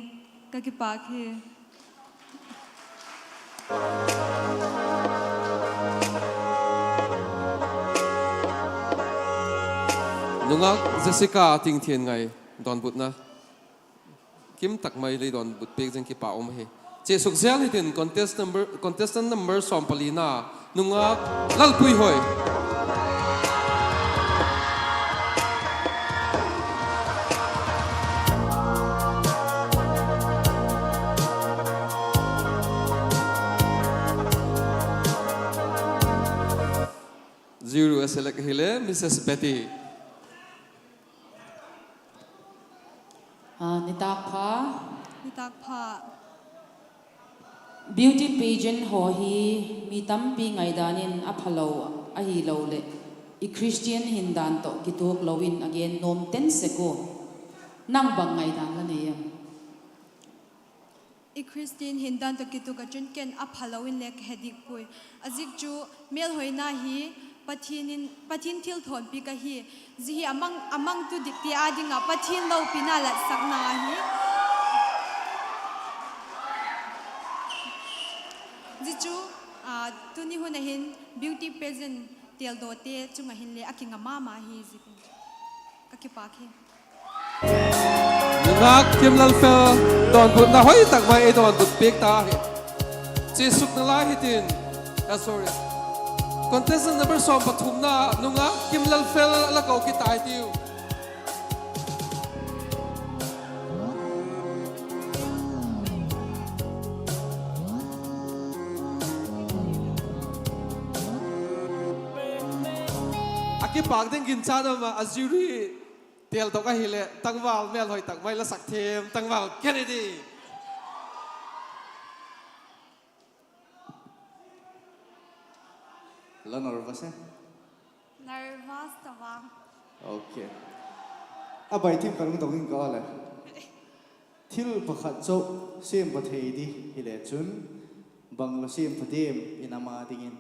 ka kipâk hi. Nungak Jessica Tingthianngai dawnbutna kim tak mai lei dawnbut piak zing kipâk um ahi. Chia suk zel hitin contestant number, contestant number sawm palina, nungak Lalpuihoi. Jury a select ahile Missus Betty. Ah, nitâk pha. Nitâk pha. Beauty pageant haw hi mi tampi ngaidan in a phalo ahiloleh i Christian hindan tawh kituak lo in a gen nuam ten sek ua. Nang bang ngaidan la nei em? I Christian hindan tawh kituak ah chun ken a phalo in le ka he dik puai. A ziak chu mêlhoina hi Pathian in, Pathian thilthawnpi ka hi. Zia hi a mang, a mangtu dikte â ding ah Pathian lopina latsakna ahi. Zia chu, ah, tuni hun ah hin beauty pageant têldawte chung ah hin le a kinga ma ma hi ziakin ka kipâk hi. Nungak Kimlalfel, dawnbutna hoi tak mai ei dawnbut piak ta hi. Chia sukna lai hitin, ah, sorry. Contestant number sawm pathumna, nungak Kimlalfel la ko kit tai tiu. A kipâk ding ginchat um a, a jury têldok ahileh tangval mêlhoi tak mai la sak thiam, tangval Kennedy. La nervous e? Nervous ta vang. Ok. A bai thim khat hung dong ing ka le. Thil pakhat chu siam pha thei di hile chun, bang la siam pha diam i nam â dingin?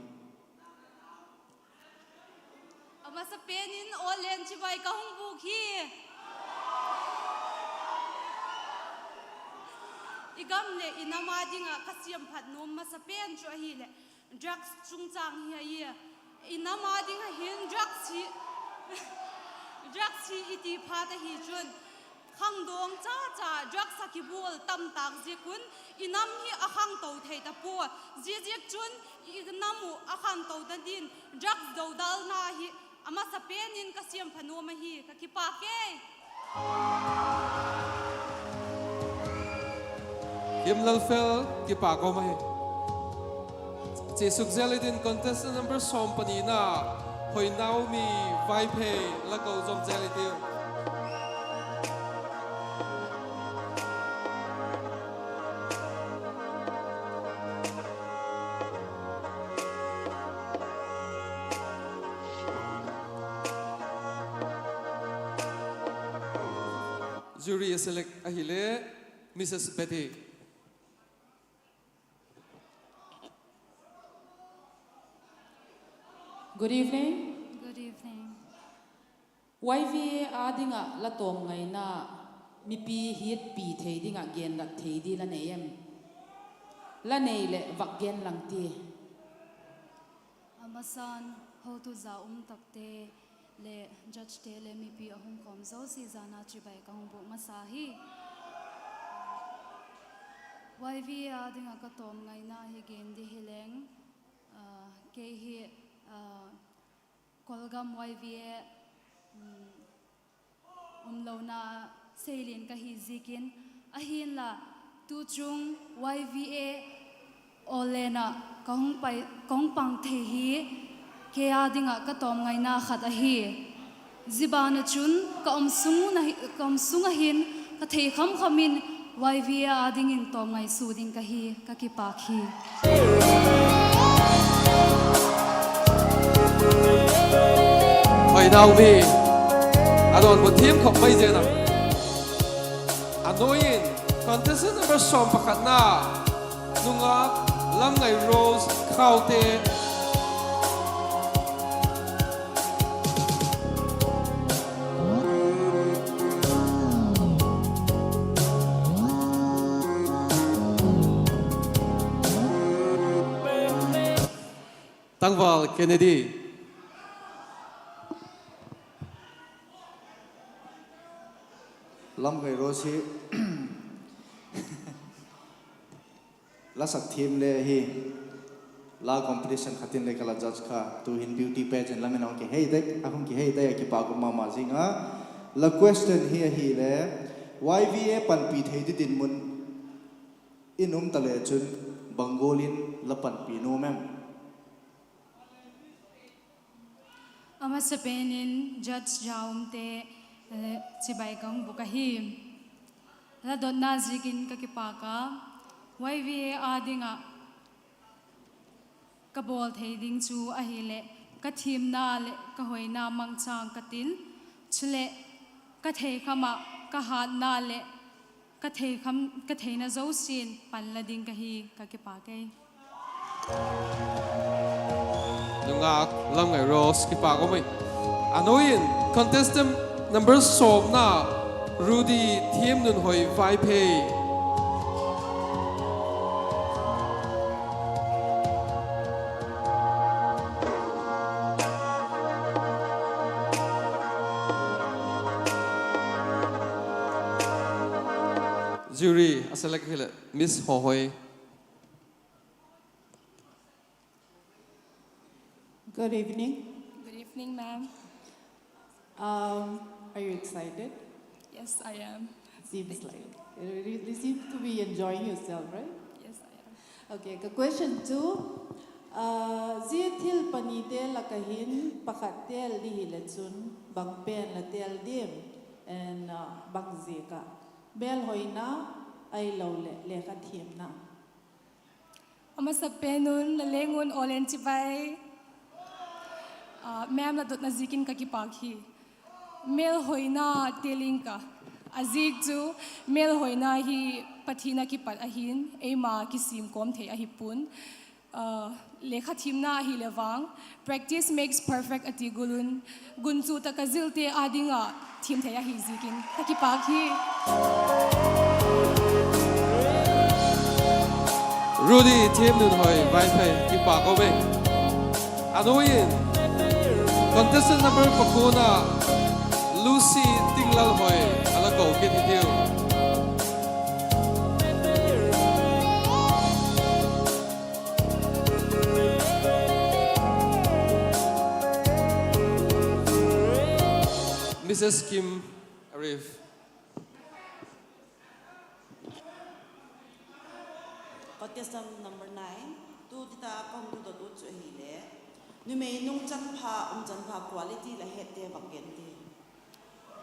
A masapen in aw len chibai ka hung bûk hi. I gam leh i nam â ding ah ka siam phat nuam masapen chu ahileh drugs chungchâng hi ahi. I nam â ding ah hin drugs hi, drugs hi i ti phat ahi chun, khangdawng cha cha drugs a kibual tam tâk ziak un i nam hi a khangto thei ta pua. Ziaziakchun i nam uh a khangtona dingin drugs dodalna hi a masapen in ka siam pha nuam ahi, ka kipâk e. Kimlalfel, kipâk um ahi. Chia suk zel hitin contestant number sawm panina, Hoinaumi Vaiphei la ko zom zel hitiu. Jury a select ahile Missus Betty. Good evening. Good evening. Y V A â ding ah la tawm ngaina, mipi hiatpi thei ding ah genlat thei di la nei em? La nei leh vak gen lang ti. A masan, hotu za um takte leh judgete leh mipi a hung khawm zosia zana chibai ka hung bûk masa hi. Y V A â ding ah ka tawm ngaina hi gen di hileng, kei hi Kawlgam Y V A umlona seilian ka hi ziakin, ahinla tuchung Y V A Awllen ah ka hung pang thei hi kei â ding ah ka tawm ngaina khat ahi. Zia ban ah chun ka um sung ah hin ka thei kham kham in Y V A â dingin tawm ngaisua ding ka hi, ka kipâk hi. Hoinaumi, a dawnbut thiam khawp mai zen a. Nuai in, contestant number sawm pakhatna, nungak Lamngai Rose Khaute. Tangval Kennedy. Lamngai Rose hi la sak thiam le hi, la competition khat in le ka la judge kha, tu'hin beauty pageant lam in a hung kihei dek, a hung kihei dek a, kipak um ma ma zing a. La question hi ahile, Y V A panpi thei di dinmun in um ta le chun, bang gual in la panpi nuam em? A masapen in judge ja umte, eh, chibai ka hung bûk ahi. La dotna ziakin ka kipâk a, Y V A â ding ah ka bawl thei ding chu ahileh, ka thiamna leh ka hoina mangchâng ka tin, chuleh ka theikham ah ka hâtna leh ka theikham, ka theina zosia'n pan la ding ka hi, ka kipâk ei. Nungak Lamngai Rose, kipâk um ei. A nuai in contestant number sawmna, Rudy Thiamnunhoi Vaiphei. Jury a select hileh Miss Hohoi. Good evening. Good evening, ma'am. Um, are you excited? Yes, I am. Seems like you really, you seem to be enjoying yourself, right? Yes, I am. Okay, ka question chu, uh, zia thil panite lak ah hin pakhat tel di hile chun bang pen la tel diam, and, uh, bang ziak ah? Mêlhoina ahiloleh lekha thiamna? A masapen un la leng un aw len chibai. Ah, ma'am, la dotna ziakin ka kipâk hi. Mêlhoina tel ing ka. A ziak chu mêlhoina hi Pathian a kipat ahi'n, eima kisiam kawm thei ahi pua'n. Ah, lekha thiamna ahileh vang, practice makes perfect a ti gual un, gunchu tak ah zilte â ding ah thiam thei ahi ziakin ka kipâk hi. Rudy Thiamnunhoi Vaiphei, kipâk um ei. A nuai in contestant number pakuana, Lucy Tinglalhoi a la ko kit hitiu. Missus Kim Arif. Contestant number nine, tu nitâk ka hung dot ut chu ahile, numei nungchanpha, umchanpha quality la hette bang gen di?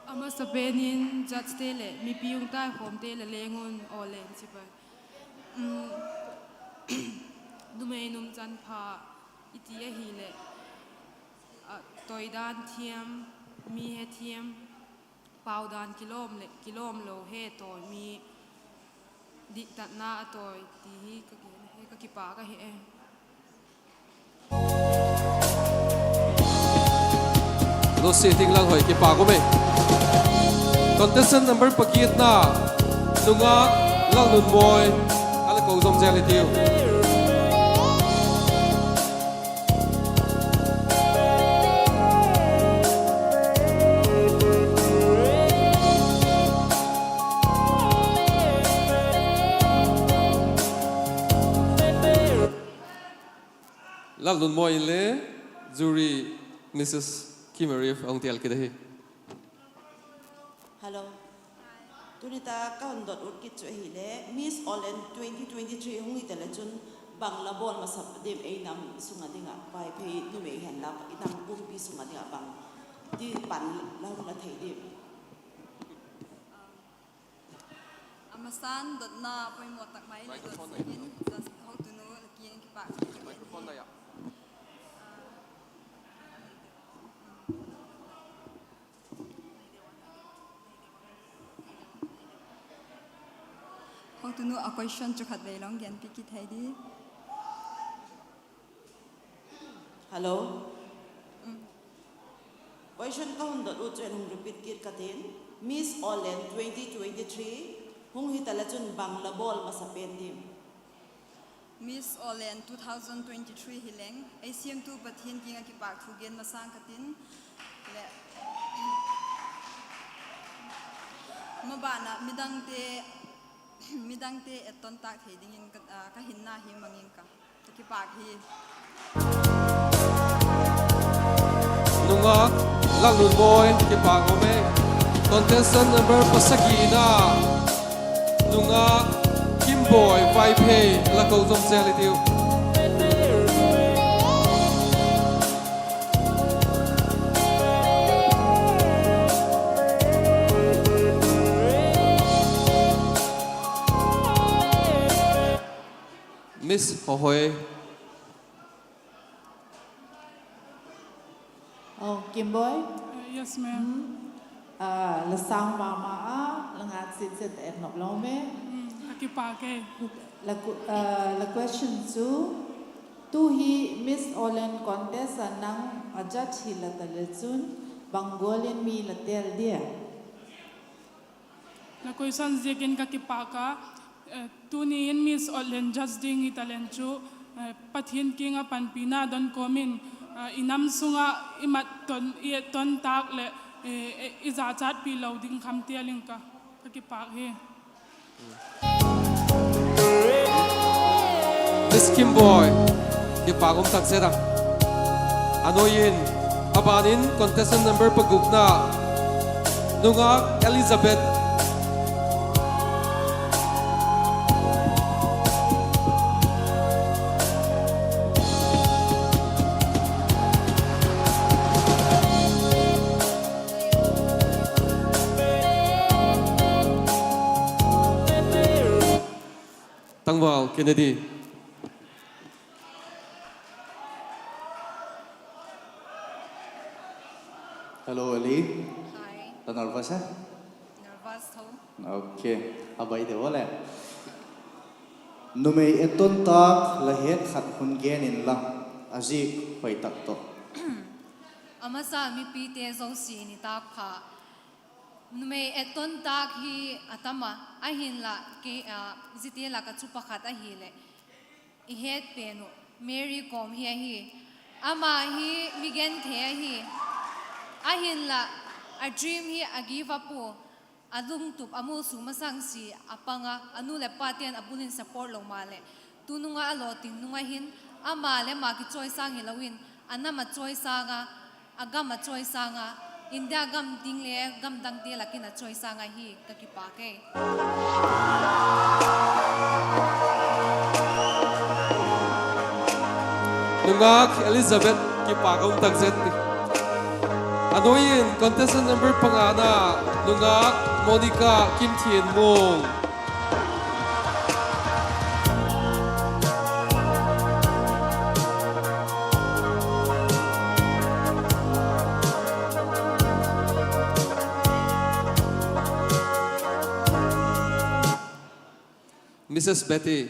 A masapen in judgete leh mipi hung taikhawmte la leng un aw len chibai. Numei nungchanpha i ti ahileh, a, toidan thiam, mi hethiam, paudan kilawm leh kilawmlo he tawi mi, diktatna a tawi ti hi ka gen hi, ka kipâk ahi e. Lucy Tinglalhoi, kipâk um ei. Contestant number pagiatna, nungak Lalnunmawi a la ko zom zel hitiu. Lalnunmawi le jury Missus Kim Arif a hung tel kit ahi. Hello. Tu nitâk ka hun dot ut kit chu ahile, Miss Awllen twenty twenty-three hung hita le chun bang la bawl masat diam ei nam sung ah ding ah, Vaiphei numei hen la i nam pumpi sung ah ding ah bang ti pan la hung la thei diam? A masan dotna poimaw tak mai la dot ziakin, hotunu la kiang kipâk. Tunu a question chu khatvei long gen piak kit thei di. Hello. Question ka hun dot ut chu en hung repeat kit ka tin. Miss Awllen twenty twenty-three hung hita le chun bang la bawl masa pen dim? Miss Awllen two thousand twenty-three hi leng ei siamtu Pathian kiang ah kipâk thu gen masâng ka tin. Leh, maban ah midangte, midangte etton tâk thei dingin ka, ah, ka hinna hi mang ing ka. Ka kipâk hi. Nungak Lalnunmawi, kipâk um e. Contestant number pasagina, nungak Kimboi Vaiphei, la ko zom zel i tiu. Miss Hohoi. Oh, Kimboi. Yes, ma'am. Ah, la sâng ma ma a, la ngâk zet zet et nop lo me. Ka kipâk e. La question chu, tu hi Miss Awllen contest ah nang a judge hi la ta le chun, bang gual in mi la tel dia? La question ziakin ka kipâk a, tuni in Miss Awllen judge ding i talent chu, Pathian kiang ah panpina don kawm in, i nam sung ah i mat ton, i etton tâk leh, i zachatpi lo ding kham tel ing ka. Ka kipâk hi. Miss Kimboi, kipâk um tak zet a. A nuai in, a ban in contestant number pagukna, nungak Elizabeth. Tangval Kennedy. Hello, Eli. Hi. La nervous a? Nervous tho. Ok. A bai de vale. Numei etton tâk la het khat hun gen inla, a zik hoi tak tawh. A masa mipite zosia nitâk pha. Numei etton tâk hi a tam a, ahinla, zite lak ah chu pakhat ahileh, i het pen uh Mary Kom hi ahi. Ama hi mi genthei ahi. Ahinla, a dream hi a give up ua, a lungtup a mualsua masang sia a pang a, a nu leh pate'n a bul in support lo maleh, tunung ah a lawting nung ah hin, ama leh ama kichawisâng hilo in, a nam a chawisâng a, a gam a chawisâng a, India gam ding le gam dangte lak in a chawisâng ahi. Ka kipâk e. Nungak Elizabeth, kipâk um tak zet ti. A nuai in contestant number pangana, nungak Monica Kimthianmung. Missus Betty.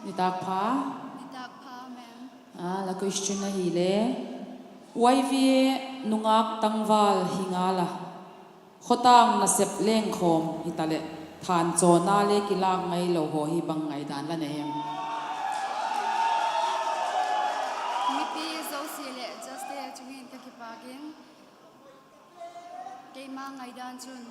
Nitâk pha. Nitâk pha, ma'am. Ah, la question ahile, Y V A nungak tangval hi ngal a, khawtâng nasep lengkhawm hitaleh, thanchawna le kilâk ngailo haw hi bang ngaidan la nei em? Mipi zosia leh judgete chung in ka kipâk in, keima ngaidan chun,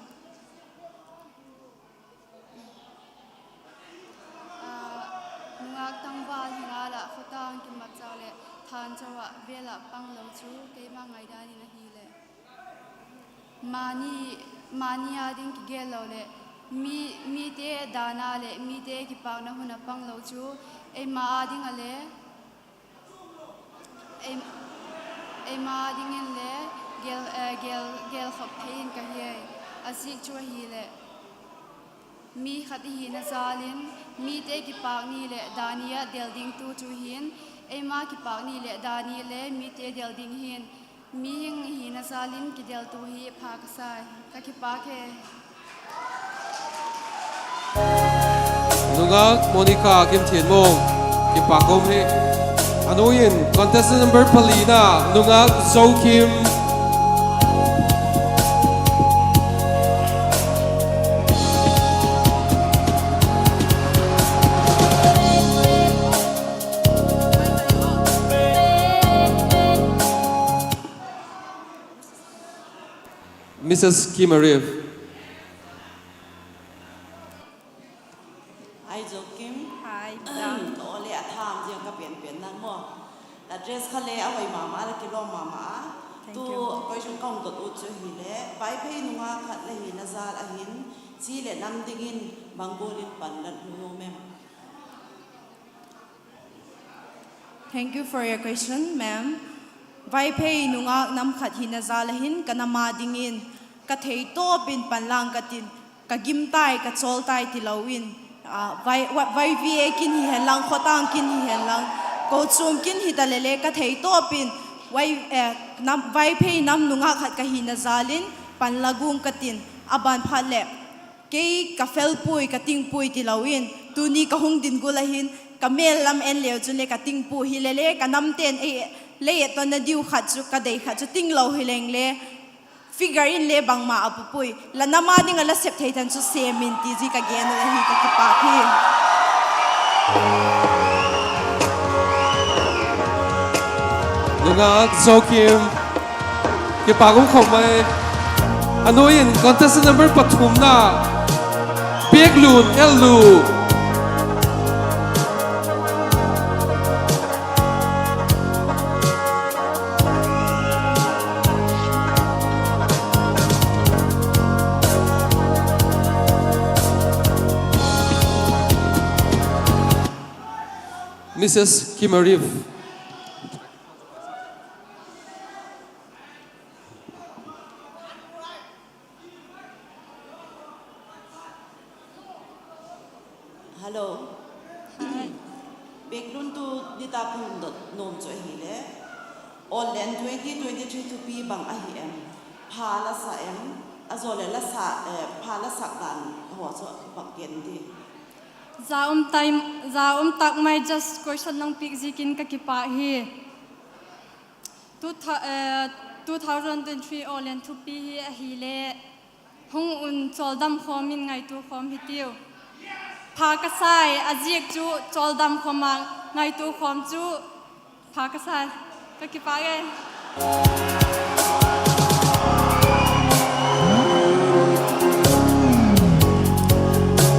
nungak tangval hi ngal ah khawtâng kimatcha leh thancho ah vêl ah panglo chu keima ngaidan in ahileh, mani, mani â ding kigel lo leh, mi, mite dana leh mite kipâkna hun a panglo chu, eima â ding ah le, ei, eima dingin le gel, eh, gel, gelkhop thei in ka hi ai. A ziak chu ahileh, mi khat i hina jâl in, mite kipâk ni leh dani ah del dingtu chu hin, eima kipâk ni leh dani le mite del ding hin, Mihing hina jal in kideltu hi pha ka sa hi, ka kipâk e. Nungak Monica Kimthianmawng, kipâk um hi. A nuai in contestant number palina, nungak Zokim. Missus Kim Arif. Hi, Zokim. Hi, Madam. Aw le, a tham ziang ka pian pian nang maw. La dress kha le a hoi ma ma, la kilawm ma ma a. Thank you. Tu question ka hung dot ut chu ahile, Vaiphei nungak khat la hina jal a hin, chi leh nam dingin bang gual in pan la nuam em? Thank you for your question, ma'am. Vaiphei nungak nam khat hina jal a hin ka nam a dingin ka theitawp in panlang ka tin, ka gim tai, ka chawl tai tilo in, ah, vai, va-, vai V A kin hi hen lang, khawtâng kin hi hen lang, kochuam kin hita leh le ka theitawp in vai, eh, nam, Vaiphei nam nungak khat ka hina jal in panla guang ka tin, a ban phat leh kei ka fel puai, ka ting puai tilo in, tuni ka hung ding gual a hin ka mêl lam en leu chun le ka ting pua hile le, ka namte'n ei, lei etton na diu khat chu, ka dei khat chu ting lo hileng le, figure in le bangma a pu puai. La nam a ding ah la sep thei tan chu sêm in ti zi ka gen uh ahi, ka kipâk hi. Nungak Zokim, kipâk um khawp mai. A nuai in contestant number pathumna, Biaklun L. Lu. Missus Kim Arif. Hello. Biaklun, tu nitâk ka hun dot nuam chu ahile, Awllen twenty twenty-three thupi bang ahi em? Pha la sa em? A zaw leh la sa, eh, pha la sak dan haw chu bang gen di. Za um tai, za um tak mai, just question nang piak ziakin ka kipâk hi. Two thou-, eh, two thousand twenty-three Awllen thupi hi ahile, hung un chawldam khawm in ngaitua khawm hitiu. Pha ka sai, a ziak chu chawldam khawm a ngaitua khawm chu pha ka sai. Ka kipâk e.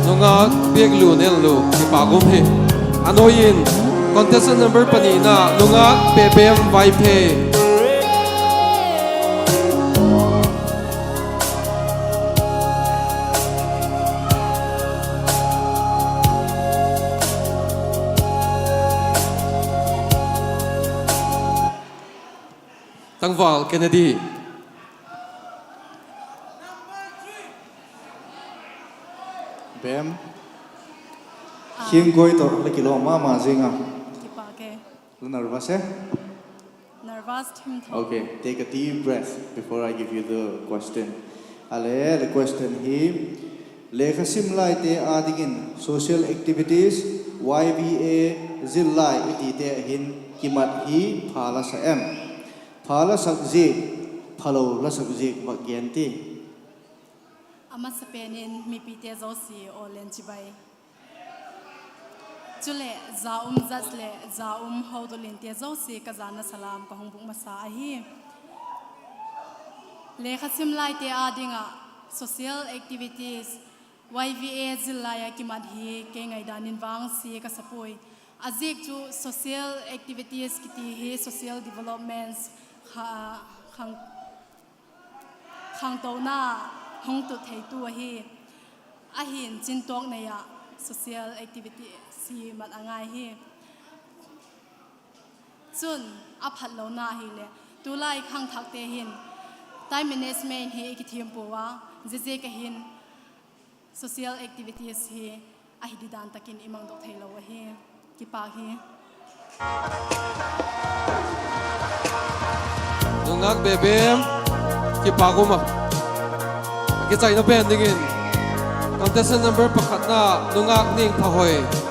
Nungak Biaklun L. Lu, kipâk um hi. A nuai in contestant number panina, nungak Pebem Vaiphei. Tangval Kennedy. Bem. Ah. Khiang guai tawh la kilawm ma ma zing a. Kipâk e. La nervous e? Nervous thim tho. Okay, take a deep breath before I give you the question. A le, the question hi, lekha sim laite â dingin social activities, Y V A, zillai i tite ah hin kimat hi pha la sa em? Pha la sak ziak, phalo la sak ziak vak gen ti. A masapen in mipite zosia Awllen chibai. Chuleh za um judge leh za um houtu linte zosia ka jana salam ka hung bûk masa ahi. Lekha sim laite â ding ah social activities, Y V A zillai ah kimat hi kei ngaidan in vangsia ka sa puai. A ziak chu social activities kiti hi social developments kha-, khang-, khangtona hung tut theitu ahi. Ahin chintawk nei ah social activities hi mat a ngai hi. Chun, a phatlona ahileh, tulai khangthakte hin time management hi i kithiam pua a, ziaziak a hin social activities hi ahi didan tak in i mangdok theilo ahi. Kipâk hi. Nungâk Bebem, kipâk um a. Kichaina pen dingin contestant number pakhatna, Nungâk Ningphahoi.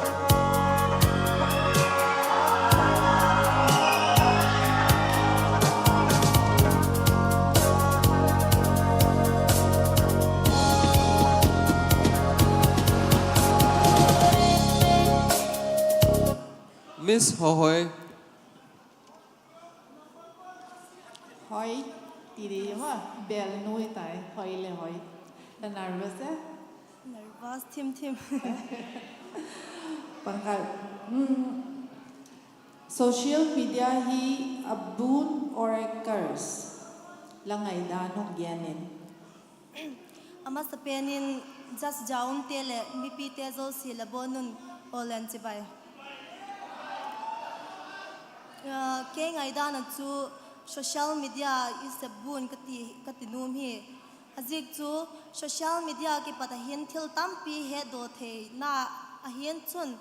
Miss Hohoi. Hoi, ti di ma, bêl nu i tai, hoi le hoi. La nervous e? Nervous thim thim. Pangkal, social media hi a boon or a curse? La ngaidan hun gen in. A masapen in judge-a umte leh mipite zosia la bawn un, aw len chibai. Kei ngaidan ah chu social media is a boon ka ti, ka ti nuam hi. A ziak chu social media kipat ah hin thil tampi hetdaw theina ahi'n chun,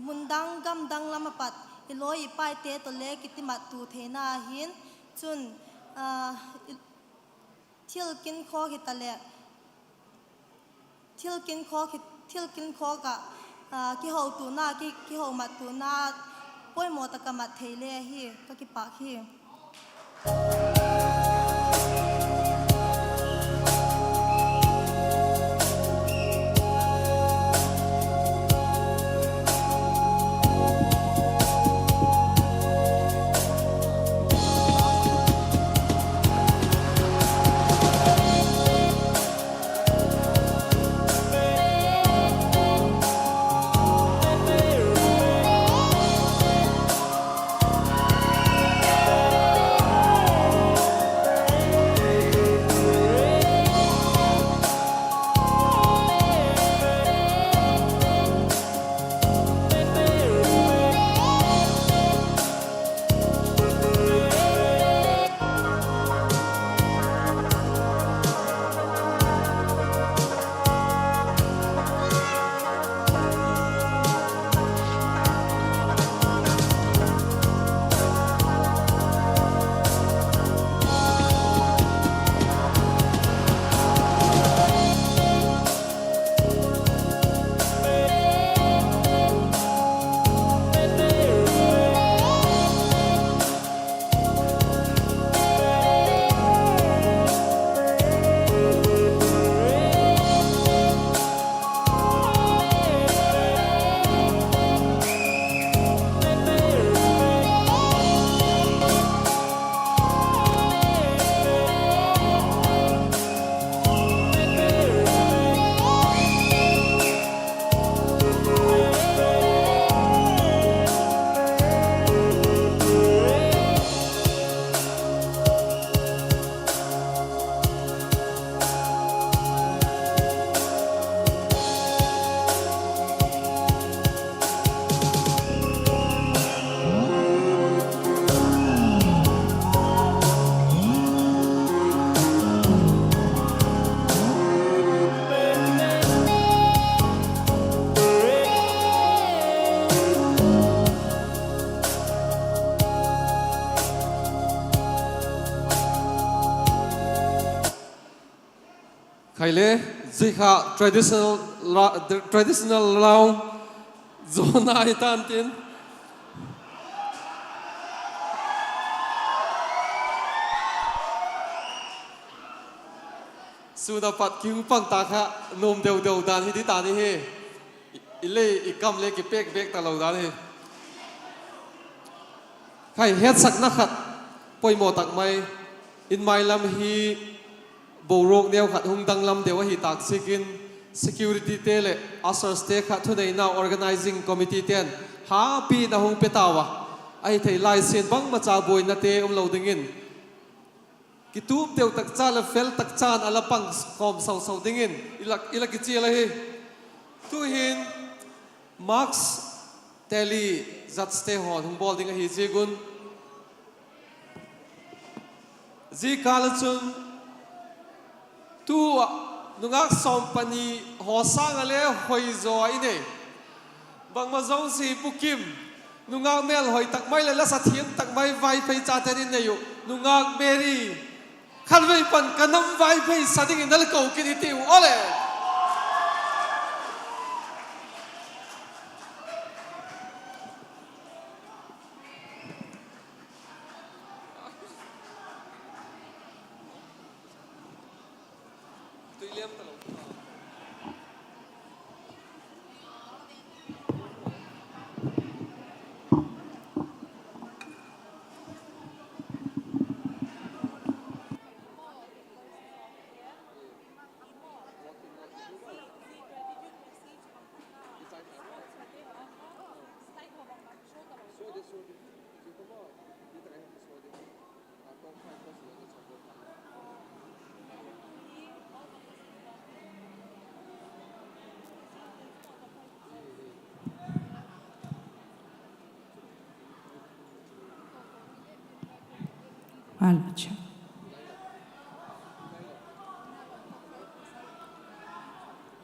mun dang gam dang lam ah pat i lawi i paite tawh le kitimattua theina ahi'n chun, thil kinkhawk hitaleh, thil kinkhawk hi, thil kinkhawk ah kihotuana, kihomattuana poimaw tak a mat thei le hi, ka kipâk hi. Khai le, zia kha traditional round zawna hi tan tin. Sûn a pat kihung pang ta kha nuam deu deu dan hi di ta ni hi. I lei i kam le kipêk bêk talo dan hi. Khai, hetsakna khat poimaw tak mai, in mai lam hi boruak neu khat hung danglam deu ahi tâk ziakin, securityte leh usherste kha thuneina organising committeete'n hapina hung pe tau a, ahi thei lai sian bangmacha buainate umlo dingin kitup deu tak cha leh fel tak chan a la pang khawm sau sau dingin i la kichial ahi. Tu'hin mask tally judgete haw'n hung bawl ding ahi ziak un, zia kâl ah chun tu ah nungâk sawm pani haw sâng ah le hoi zaw i nei, bangma zosia bukim Nungak mêl hoi tak mai leh la sa thiam tak mai Vaiphei chate'n i nei uh, nungak Mary, khatvei pan Ka Nam Vaiphei sa dingin na la ko kit i tiu aw le.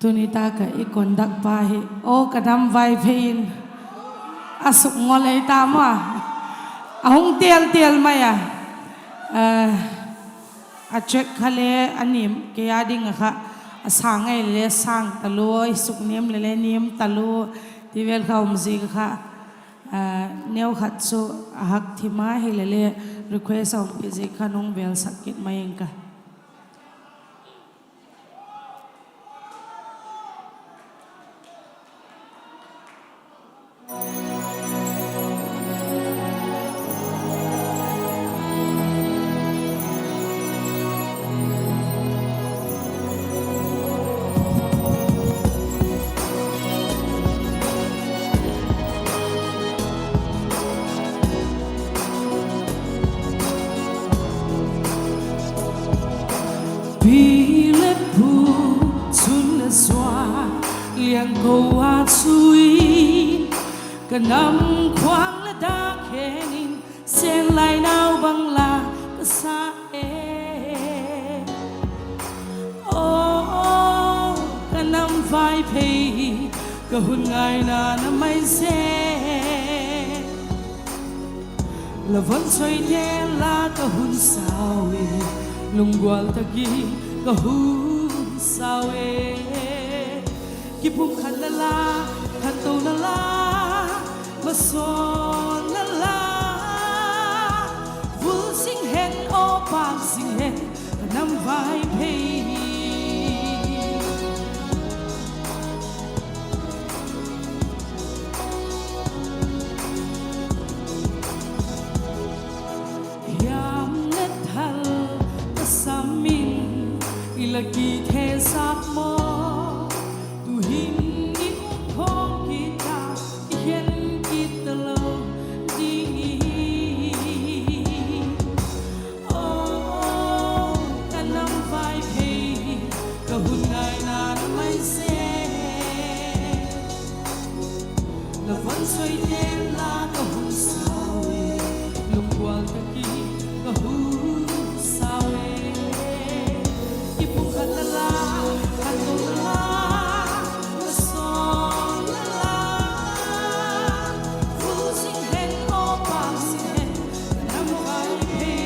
Tuni tak ah i conduct pa hi, aw Ka Nam Vaiphei in a sukngol ei ta maw. A hung tel tel mai a. A track kha le a niam kei a ding ah kha, a sâng ngai le sâng talua, i sukniam le le niam talua, ti vel kha um ziak ah kha, neukhat chu a hak thim a hile le, request a um kit ziak khan hung vêlsak kit mai ing ka. Pi le pu, chun le sua, liangko a chu in, ka nam khuang le dak hen in, sen lai nau bang la ka sa e. Aw, ka nam Vaiphei, ka hun ngaina na mai zen. La von soi ten la ka hun sau e, lunggual tak in ka hun sau e. Kipumkhatna la, khantouna la, masawnna la, vul zing hen aw, pâk zing hen, ka nam Vaiphei. Hiam le thal ka sam in i la kithezak maw? Tu'hin i um khawm kit a, i khen kit talo ding hi. Aw, ka nam Vaiphei, ka hun ngaina na mai zen. La von soi ten la ka hun sau e, lunggual tak in ka hun sau e. Kipumkhatna la, khantouna la, masawnna la, vul zing hen aw, pâk zing hen, ka nam Vaiphei.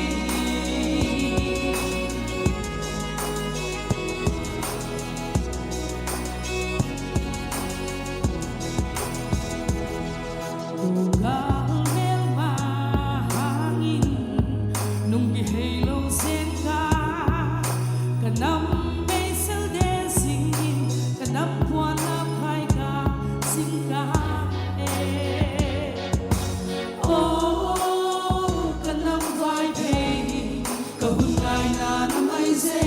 Tugal mêlma hang in, nung kiheilo zing ka, ka nam beisel de zing in, ka nam puanna phai ka zing ka e. Aw, ka nam Vaiphei, ka hun ngaina na mai zen.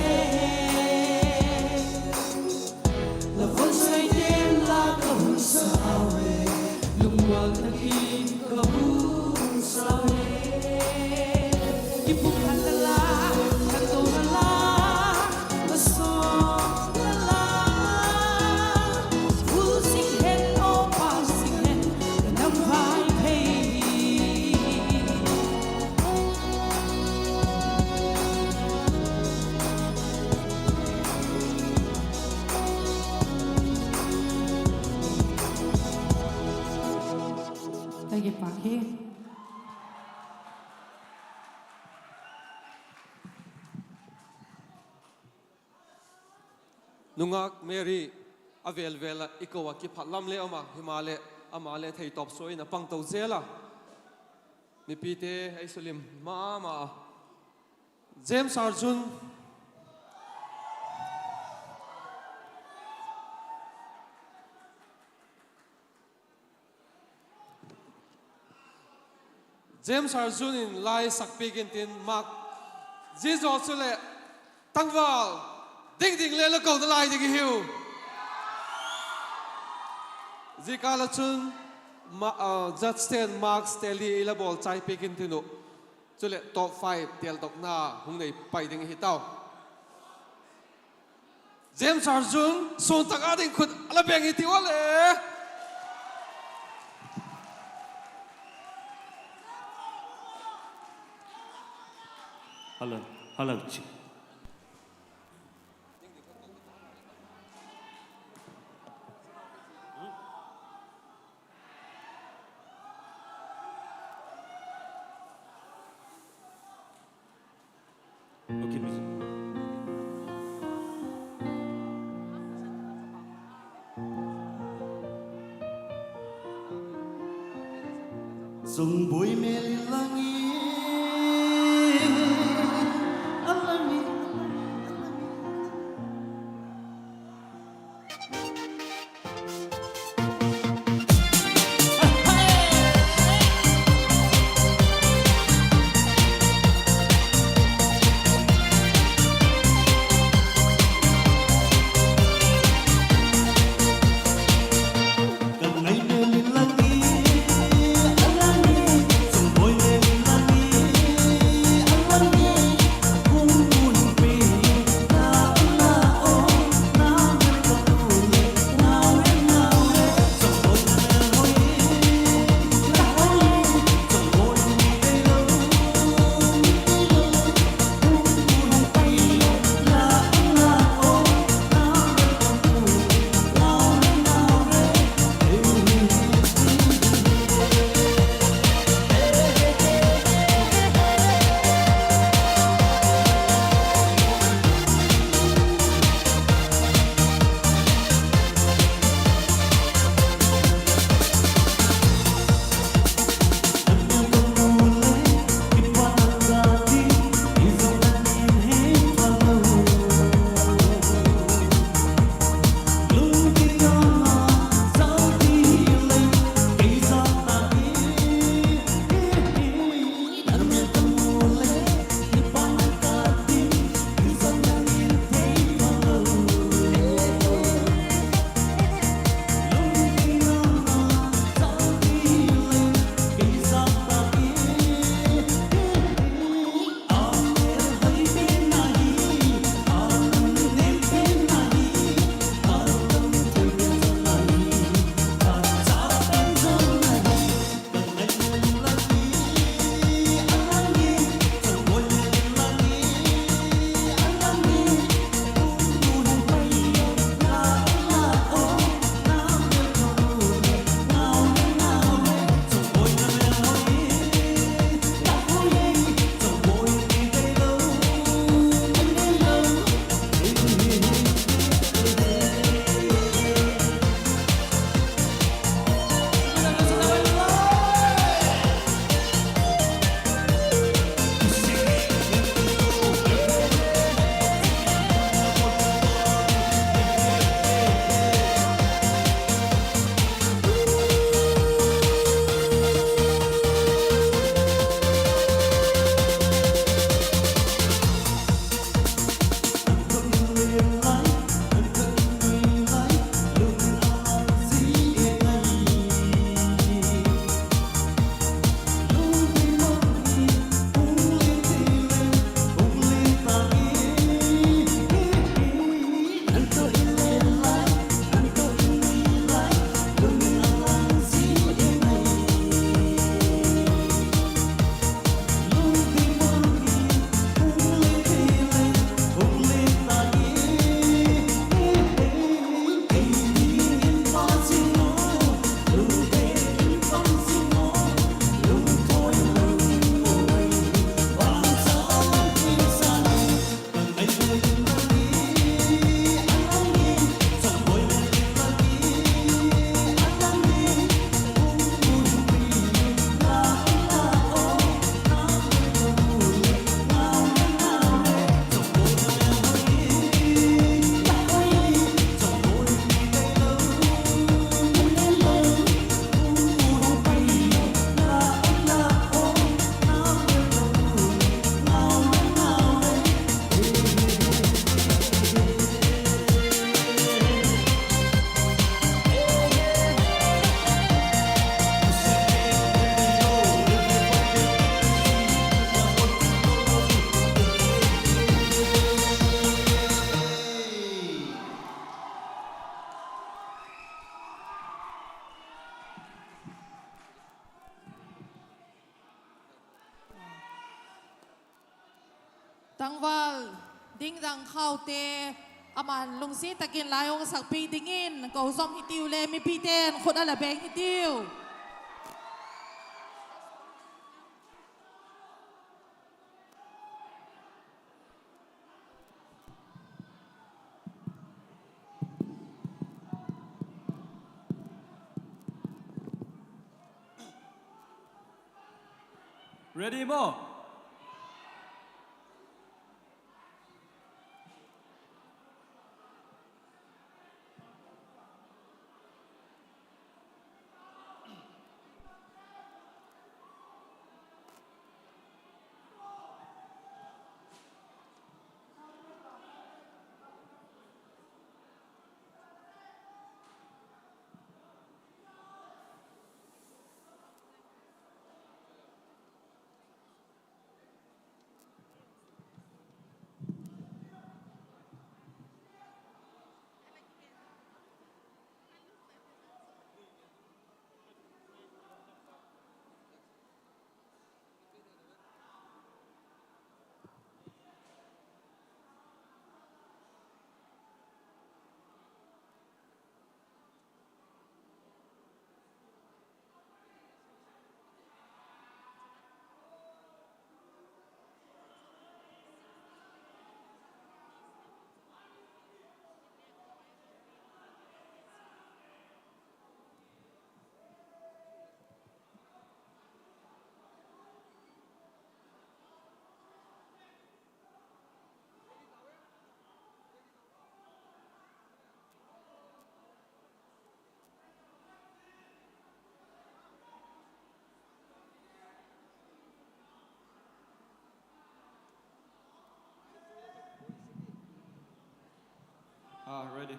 La von soi ten la ka hun sau e, lunggual tak in ka hun sau e. Kipumkhatna la, khantouna la, masawnna la, vul zing hen aw, pâk zing hen, ka nam Vaiphei. Ka kipâk hi. Nungak Mary, a vêl vêl ah i ko ah kiphat lam le um a, himaleh ama le theitawp sua in a pang to zel a. Mipite ei sulim ma ma a. James Arjun. James Arjun in la i sakpiak intin, Mark, zia zaw chuleh tangval ding ding le la kona lai ding hiu. Zia kâl ah chun judgete'n markste li i la bawl chai piak intin uh. Chuleh top five têldokna hung nei pai ding hi tau. James Arjun, suan tak a ding khut a la beng hi tiu a le. Hello, hello, chi. Sungbuai mêl in lang i, a lang i. Tangval Dingdang Khaute, aman lungsiat tak in la hung sakpi dingin ko zom hitiu le, mipite'n khut a la beng hitiu. Ready maw? Ah, ready.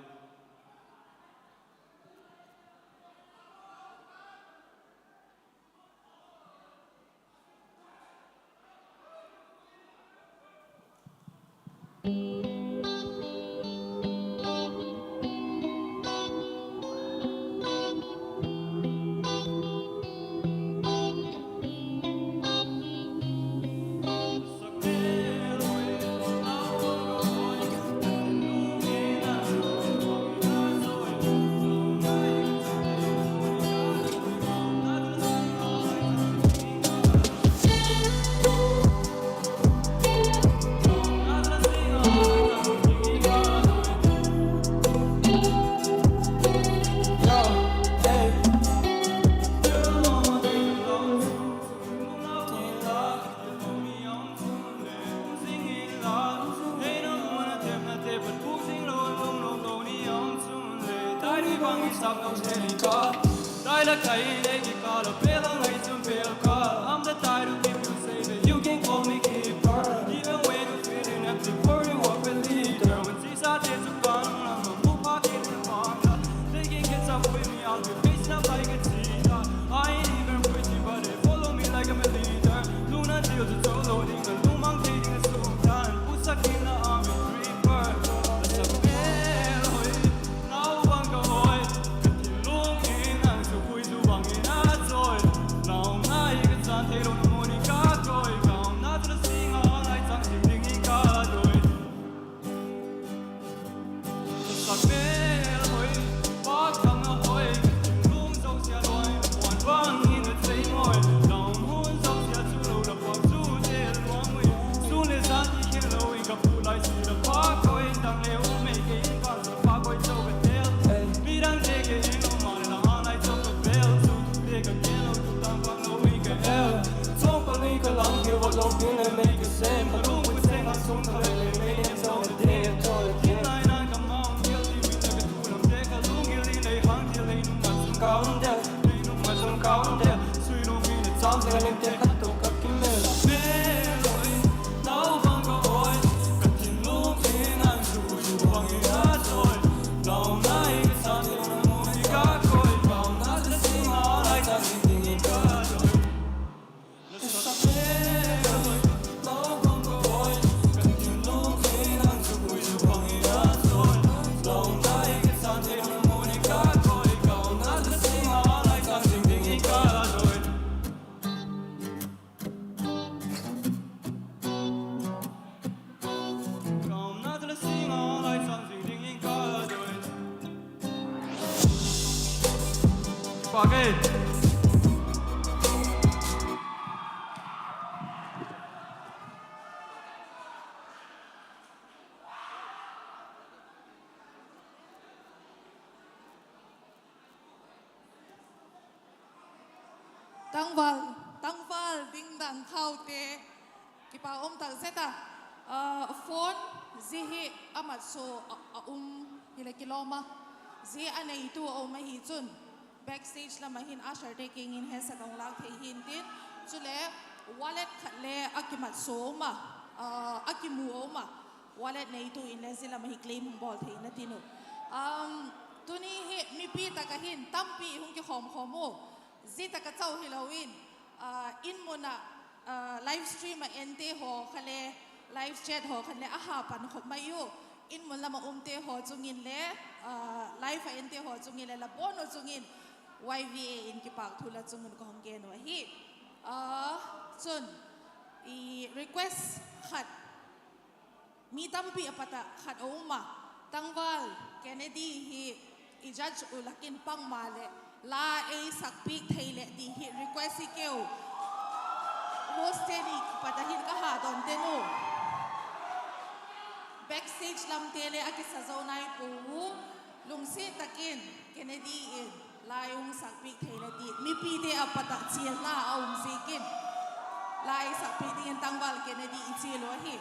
Tangval, tangval ding dan khaute, kipak um tak zet a. Phone zia hi a mat sua a um hileh kilawm a, zia a neitu a um ahi chun, backstage lam ah hin usherte kiang in headset hung lâk thei hi'ntin, chuleh wallet khat le a kimat sua um a, a kimu a um a, wallet neitu in le zia lam ah hi claim hung bawl theina tin uh. Tuni hi mipi tak ah hin tampi hung kikhawm khawm u, zia tak ah chau hilo in, in mun ah, live stream ah ente haw kha le, live chat haw khan le a ha pan khop mai u, in mun lam ah umte haw chung in le, live ah ente haw chung in le la bawn u chung in Y V A in kipâk thu la chung un ka hung gen u ahi. Chun, request khat, mi tampi a pat ah khat a um a, tangval Kennedy hi i judge u lak in pang maleh, la ei sakpiak thei leh ti hi request hi keu, host te ni kipat ah hin ka ha dawn ten u. Backstage lamte le a kisa zo nai pua u, lungsiat tak in Kennedy in la ei hung sakpiak thei leh ti mipite a pat ah chialna a um ziakin, la ei sakpiak dingin tangval Kennedy i chial u ahi.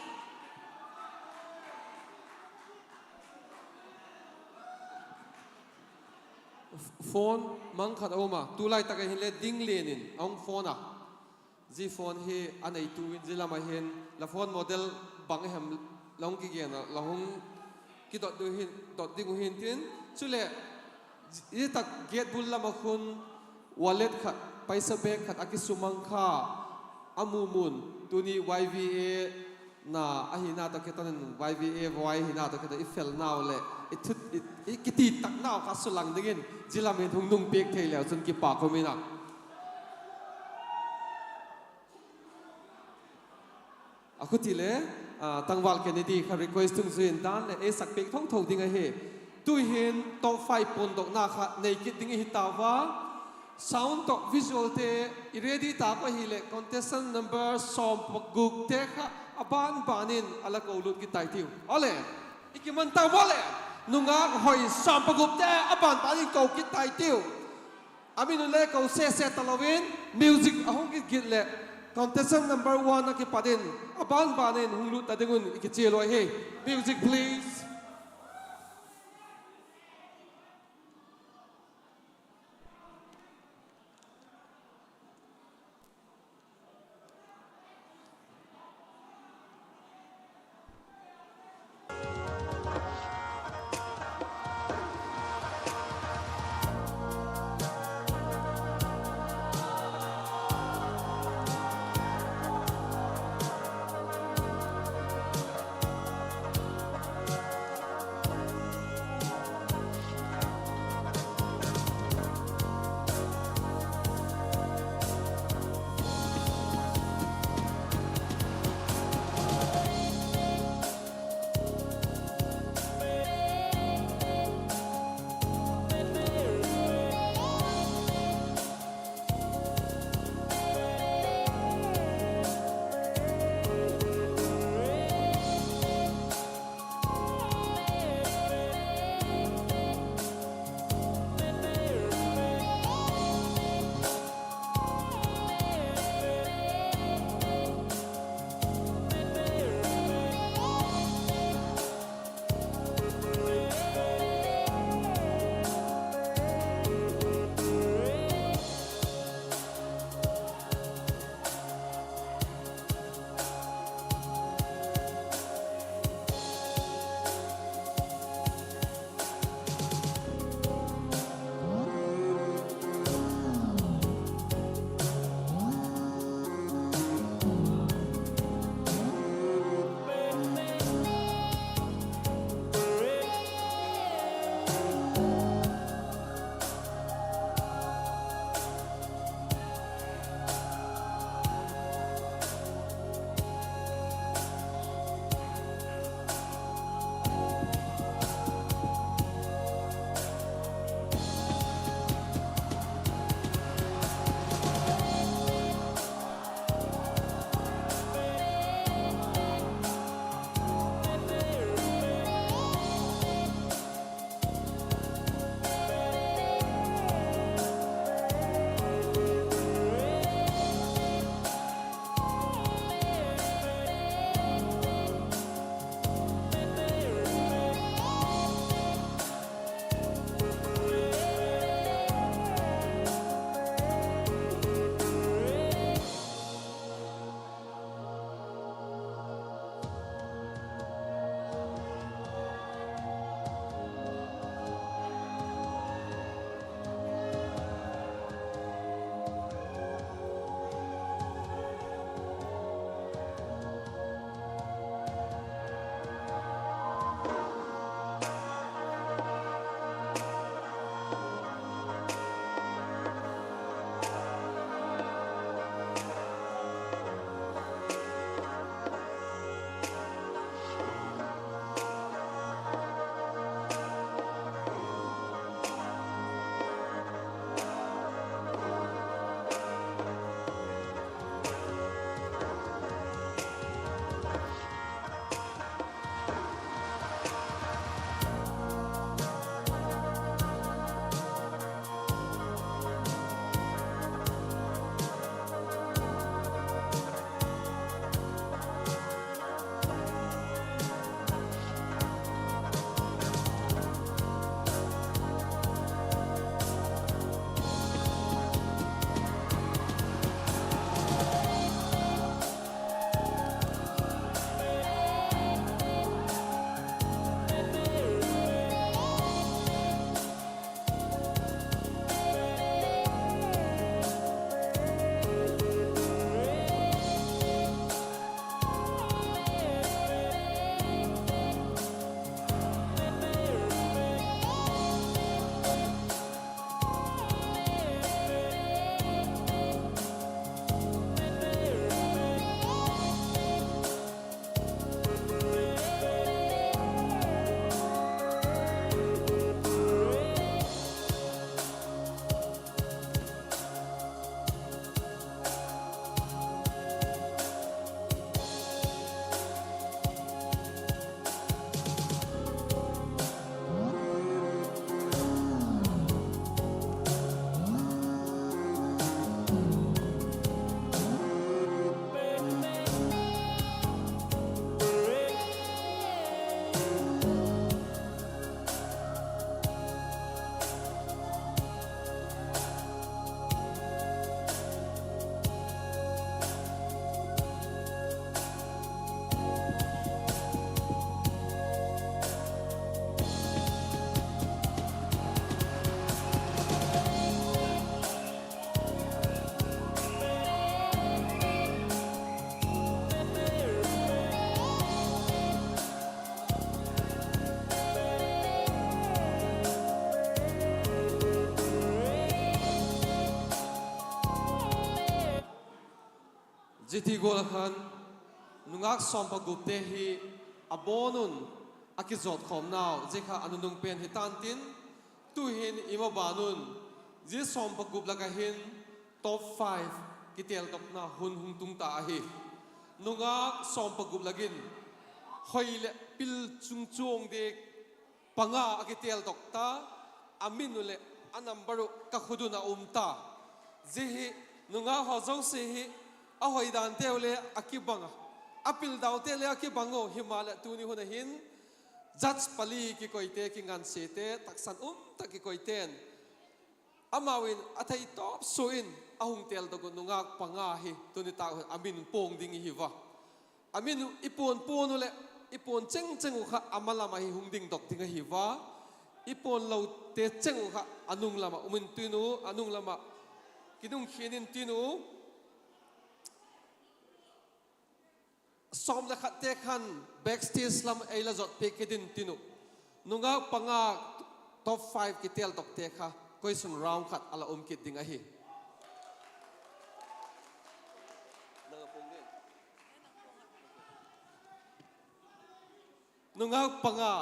Phone mang khat a um a, tulai tak ah hinle ding lian in a hung phone a. Zia phone hi a neitu in zia lam ah hin la phone model bang hem la hung kigen a, la hung kidot ding uh hi'ntin, chuleh zia tak gate bul lam ah khun wallet khat, paisa bag khat a kisumang kha a mu mun, tuni Y V A na ahina tawh kiton in Y V A voi hina tawh kiton i felnau leh i kititaknau kha sulang dingin zia lam in hung nung piak thei leu chun kipak um in a. A khuti le, tangval Kennedy kha request dungzui in dan leh ei sakpiak tho tho ding ahi. Tu'hin top five puandokna kha nei kit ding i hi tau a. Sound tawh visualte i ready tau ahileh contestant number sawm pagukte kha a ban ban in a la ko lut kit tai tiu. Awle, i kiman tau maw le, nungâk hoi sawm pagukte a ban ban in ko kit tai tiu. A min u le ko sese talo in music a hung kit git leh contestant number one a kipat in a ban ban in hung lut ta ding un i kichial u ahi. Music please. Zia ti gual ah khan, nungâk sawm pagupte hi a bawn un a kizawt khawmnau zia kha a nunung pen hi ta'ntin, tu'hin i maban un zia sawm pagup lak ah hin top five kiteldokna hun hung tung ta ahi. Nungâk sawm pagup lak in hoi leh pil chungchuang diak panga a kiteldok ta, a min uh leh a number uh ka khut un a um ta. Zia hi nungâk haw zosia hi a hoidanteu le a kibang a, a pildaute le a kibang uh, himaleh tuni hun ah hin judge pali kikoite, kingansiate, taksan um tak kikoite'n amau in a theitawp sua in a hung teldok uh nungâk panga hi tuni tâk hun a min puang ding i hi a. A min uh i puan puan uh leh i puan chengcheng uh kha a ma lam ah hi hung dingdok ding ahi a, i puan lote cheng uh kha a nung lam ah um intin uh, a nung lam ah kinungkhian intin uh. Sawm le khatte khan backstage lam ei la zot piak kit intin uh. Nungâk panga top five kiteldokte kha question round khat a la um kit ding ahi. Nungâk panga,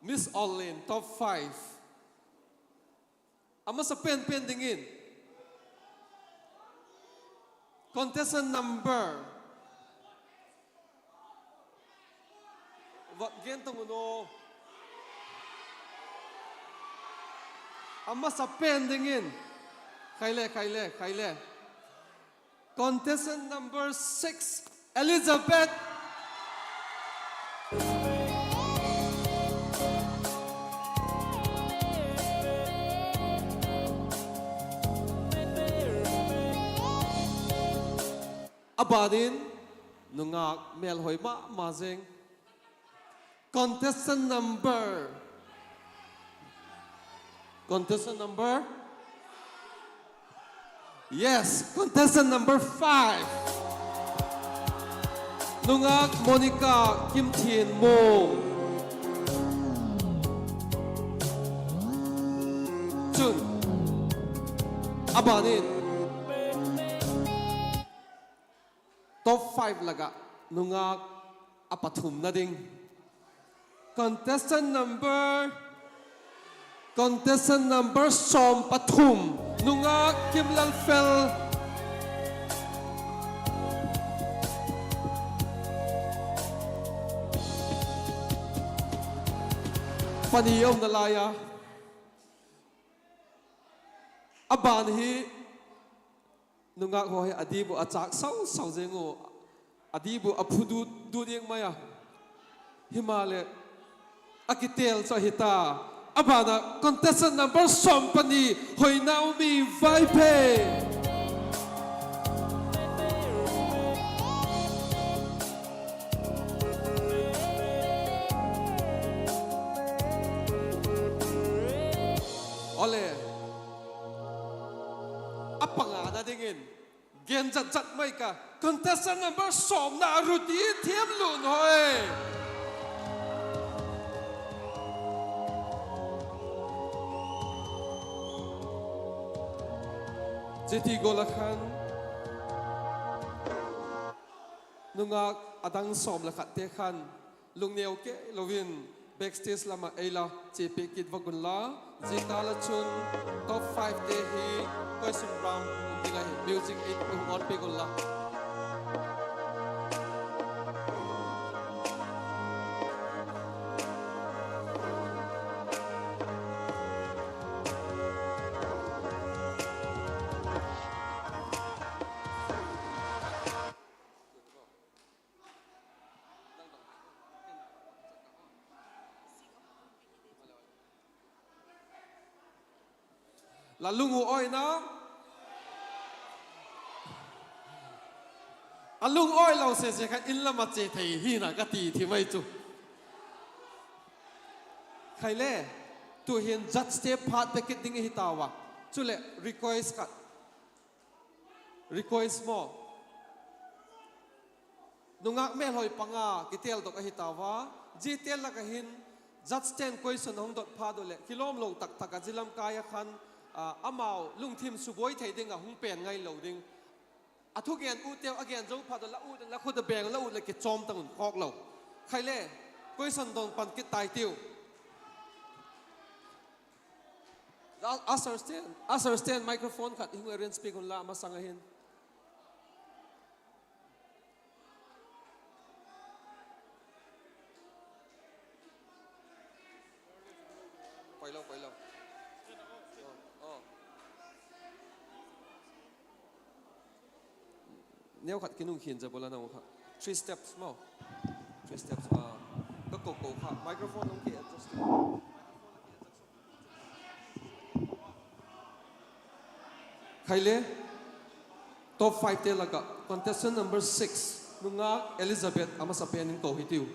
Miss Orlin, top five. A masa pen pen dingin, contestant number, va gen tang un aw. A masa pen dingin, khai le, khai le, khai le. Contestant number six, Elizabeth. A ban in, nungâk mêlhoi ma ma zing, contestant number, contestant number, yes, contestant number five, nungâk Monica Kimthianmung. Chun, a ban in, top five lak ah nungâk a pathumna ding, contestant number, contestant number sawm pathum, nungâk Kimlalfel. Pani a umna lai a, a ban hi, nungâk haw hi a dip uh a châk sau sau zing uh, a dip uh a phu dut dut ziang mai a. Himaleh, a kitel chu ahi ta. A ban ah contestant number sawm pani, Hoinaumi Vaiphei. Awle, a pangana dingin, gen zat zat mai ka, contestant number sawmna, Ruti Thiamlunhoi. Zia ti gual ah khan, nungâk a dang sawm le khatte khan, lungneu kei lo in backstage lam ah ei la chia piak kit vak unla, zia kâl ah chun top fivete hi question round ding ahi, music ei hung on piak unla. La lung u awina, a lung awi lo sese kha in lam a chia thei hina ka ti thim ai chu. Khai le, tu'hin judgete phat pe kit ding ahi tau a. Chuleh request khat, request maw, nungâk mêlhoi panga kiteldok ahi tau a. Ziate lak ah hin judgete'n question a hung dot phat uleh kilawmlo tak tak ah zia lam kai ah khan, amau lungthim subuai thei ding ah hung pen ngailo ding. A thugen utteu a gen zo phat a la ut, la khut a beng, la ut leh kichawm tang un khawk lo. Khai le, question dong pan kit tai tiu. Usherste'n, usherste'n microphone khat i hung arrange piak unla masang a hin. Poi lo, poi lo. Neu khat kinung khin za bol a nang kha. Three steps maw. Three steps a. Ka ko ko kha. Microphone nung ki adjust. Khai le, top fivete lak ah contestant number six, Nungâk Elizabeth a masa pen in ko hitiu.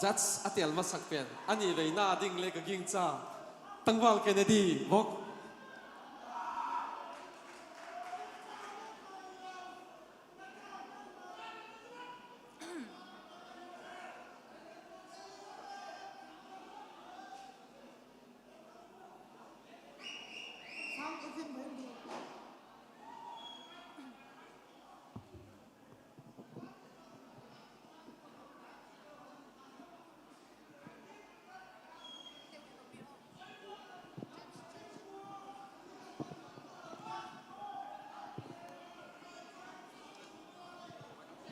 Judge a tel masak pen a ni veina ding le ka gingcha. Tangval Kennedy bawk.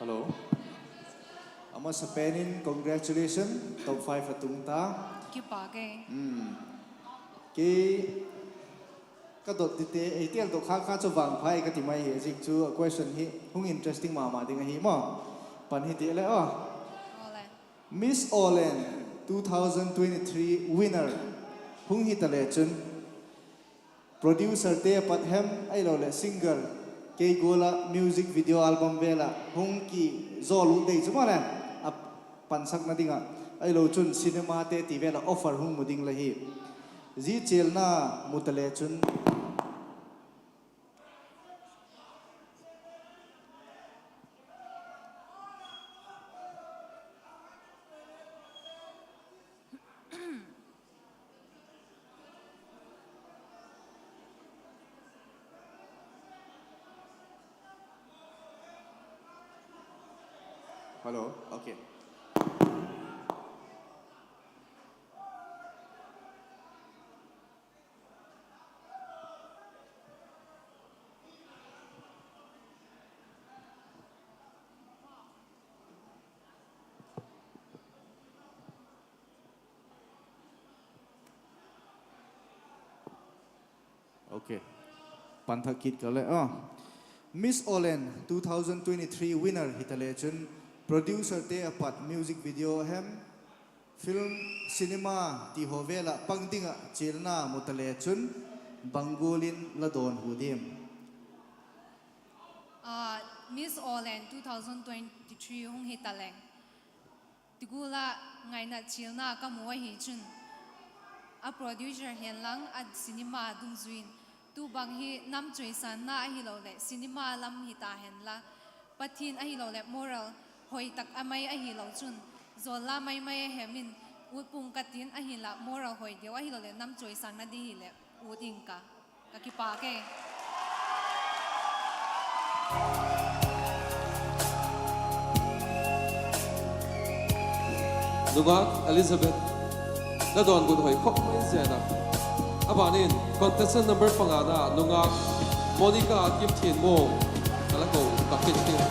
Hello. A masa pen in congratulations, top five a tung ta. Kipâk e. Kei ka dot dite, ei tel dot kha kha chu vangphai ka ti mai hi, ziak chu a question hi hung interesting ma ma ding ahi maw. Pan hi ti le aw. Miss Awllen two thousand twenty-three winner hung hi ta le chun, producerte a pat hem ahiloleh singer, kei gual ah music video album vel ah hung kizawl ut dei chu maw le, a pansakna ding ah, ahilo chun cinemate ti vel ah offer hung mu ding la hi. Zia chialna mu ta le chun, Hello, okay. Okay. Pan thak kit ka le a. Miss Awllen two thousand twenty-three winner hi ta le chun, producerte a pat music video hem, film, cinema ti haw vel ah pang ding ah chialna mu ta le chun, bang gual in la dawnhu diam? Miss Awllen two thousand twenty-three hung hi ta leng, ti gual ah ngaina chialna ka mu ahi chun, a producer hen lang a cinema dungzui in, tu bang hi nam chawisanna ahiloleh cinema lam hi ta hen la, Pathian ahiloleh moral hoi tak a mai ahilo chun, zawl la mai mai a hem in, ut pung ka tin, ahinla moral hoi deu ahiloleh nam chawisanna di hileh ut ing ka. Ka kipâk e. Nungâk Elizabeth, la dawn gut hoi khop mai zen a. A ban in contestant number pangana, Nungâk Monica Kimthianmuang, ka la ko tak kit ding.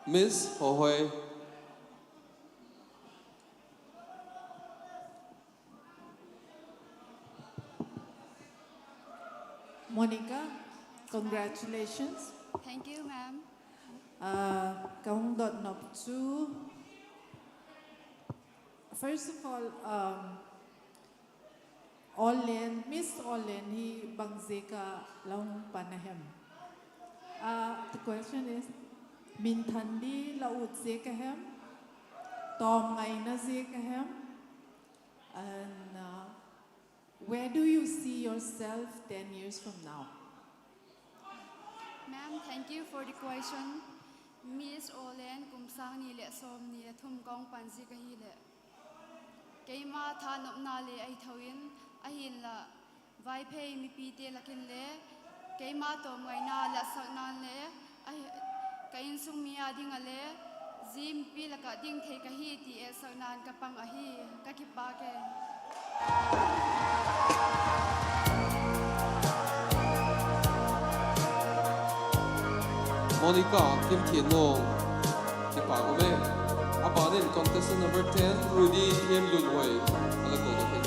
Miss Hohoi. Monica, congratulations. Thank you, ma'am. Ka hung dot nop chu, first of all, Awllen, Miss Awllen hi bang ziak a la hung pan a hem? Uh, the question is, minthanli la ut ziak a hem, tawm ngaina ziak a hem, and, uh, where do you see yourself ten years from now? Ma'am, thank you for the question. Miss Awlen kum sâng ni leh sawmni leh thum ka hung pan ziak ahileh, keima thanopna le ahi tho in, ahinla, Vaiphei mipite lak in le keima tawm ngaina latsakna'n le, ka insung mi â ding ah le, zia mipi lak ah ding thei ka hi ti etsakna'n ka pang ahi. Ka kipâk e. Monica Kimthiannuam, kipâk um e. A ban in contestant number ten, Rudy Thiamlunhoi, a la ko ding ahi.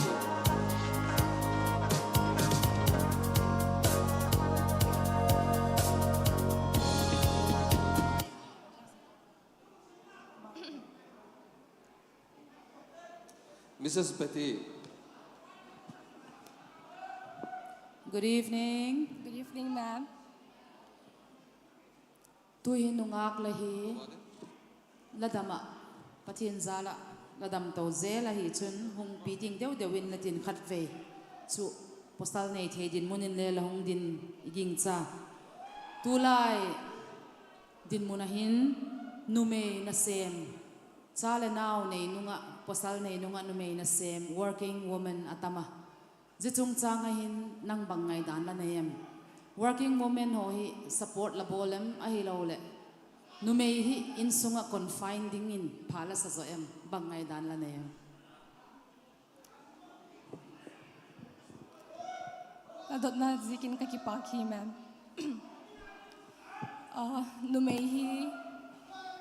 Missus Betty. Good evening. Good evening, ma'am. Tu'hin nungâk la hi, la dam ah, Pathian jal ah la dam to zel ahi chun hung pi ding deu deu in la tin, khatvei chu pawsal nei thei dinmun in le la hung din i gingcha. Tulai dinmun ah hin numei nasêm, cha le nau nei nung ah, pawsal nei nung ah numei nasêm working woman a tam a. Zia chungchâng ah hin nang bang ngaidan la nei em? Working woman haw hi support la bawl em, ahiloleh numei hi insung ah confine dingin pha la sa zaw em? Bang ngaidan la nei em? A dotna ziakin ka kipâk hi, ma'am. Ah, numei hi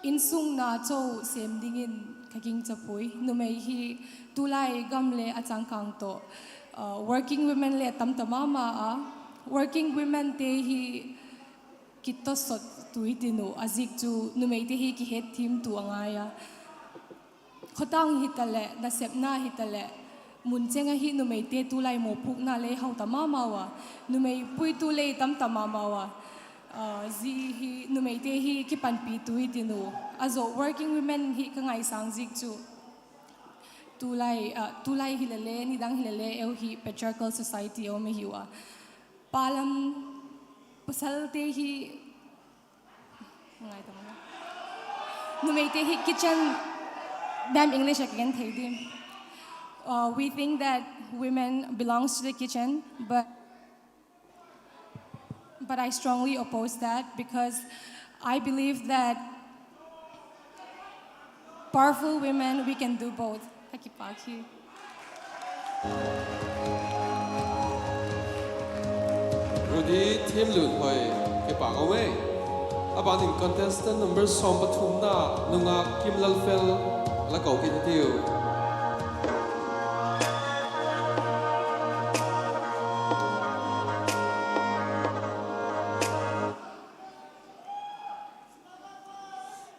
insung na chau sêm dingin ka gingcha puai. Numei hi tulai gam le a changkâng tawh, ah, working women le tam ta ma ma a. Working womente hi kitawsawt tu i tin uh, a ziak chu numeite hi kihetthiam tu a ngai a. Khawtâng hitaleh, nasepna hitaleh, mun cheng ahi numeite tulai mawpuakna le hau ta ma mau a, numei puitu le tam ta ma mau a, ah, zia hi numeite hi kipanpi tu i tin uh. A zaw working women hi ka ngaisâng ziak chu tulai, ah, tulai hile le, nidang hile le, eu hi patriarchal society a um i hiu a. Pa lam pasalte hi, ngai ta ma, numeite hi kitchen, dam English ah ka gen thei dim. Uh, we think that women belongs to the kitchen, but But I strongly oppose that because I believe that powerful women, we can do both. Ka kipâk hi. Rudy Thiamlunhoi, kipâk um e. A ban in contestant number sawm pathumna, nungâk Kimlalfel, la ko kit hitiu.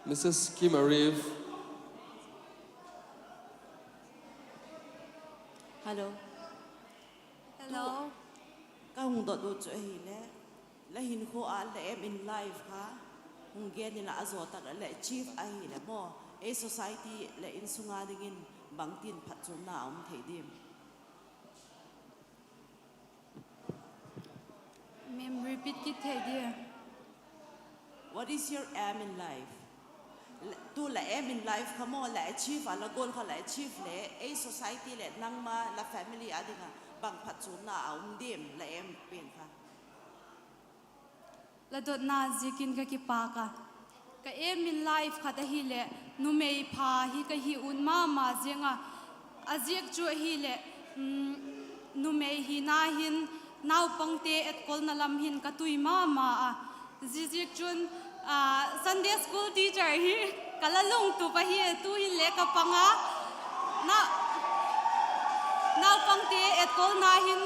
Missus Kim Arif. Hello. Hello. Ka hung dot ut chu ahile, la hinkhua ah la aim in life kha hung gen inla, a zaw tak ah la achieve ahile maw, ei society leh insung a dingin bangtin phatchuamna a um thei diam? Ma'am, repeat kit thei dia? What is your aim in life? Tu la aim in life kha maw, la achieve a, la goal kha la achieve le ei society leh nangma la family a ding ah bang phatchuamna a um diam, la aim pen kha? La dotna ziakin ka kipâk a. Ka aim in life khat ahileh numei pha hi ka hi ut ma ma ziang a. A ziak chu ahileh, numei hina hin naupangte etkolna lam hin ka tui ma ma a. Ziaziakchun, Sunday school teacher hi ka la lungtup ahi, tu'hin le ka pang a. Naupangte etkolna hin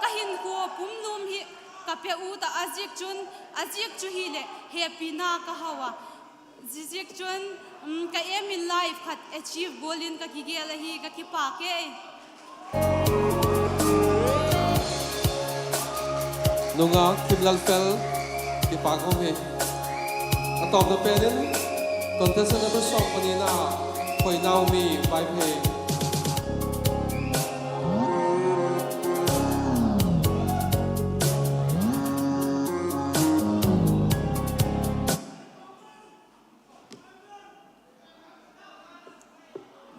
ka hinkhua pumlum hi ka pe ut a, a ziak chun, a ziak chu hileh hepina ka hau a. Ziaziakchun, ka aim in life khat achieve gual in ka kigel ahi, ka kipâk e. Nungâk Kimlalfel, Kipâk um hi. A tawpna pen in, contestant number sawm panina, Khoinaumi Vaiphei.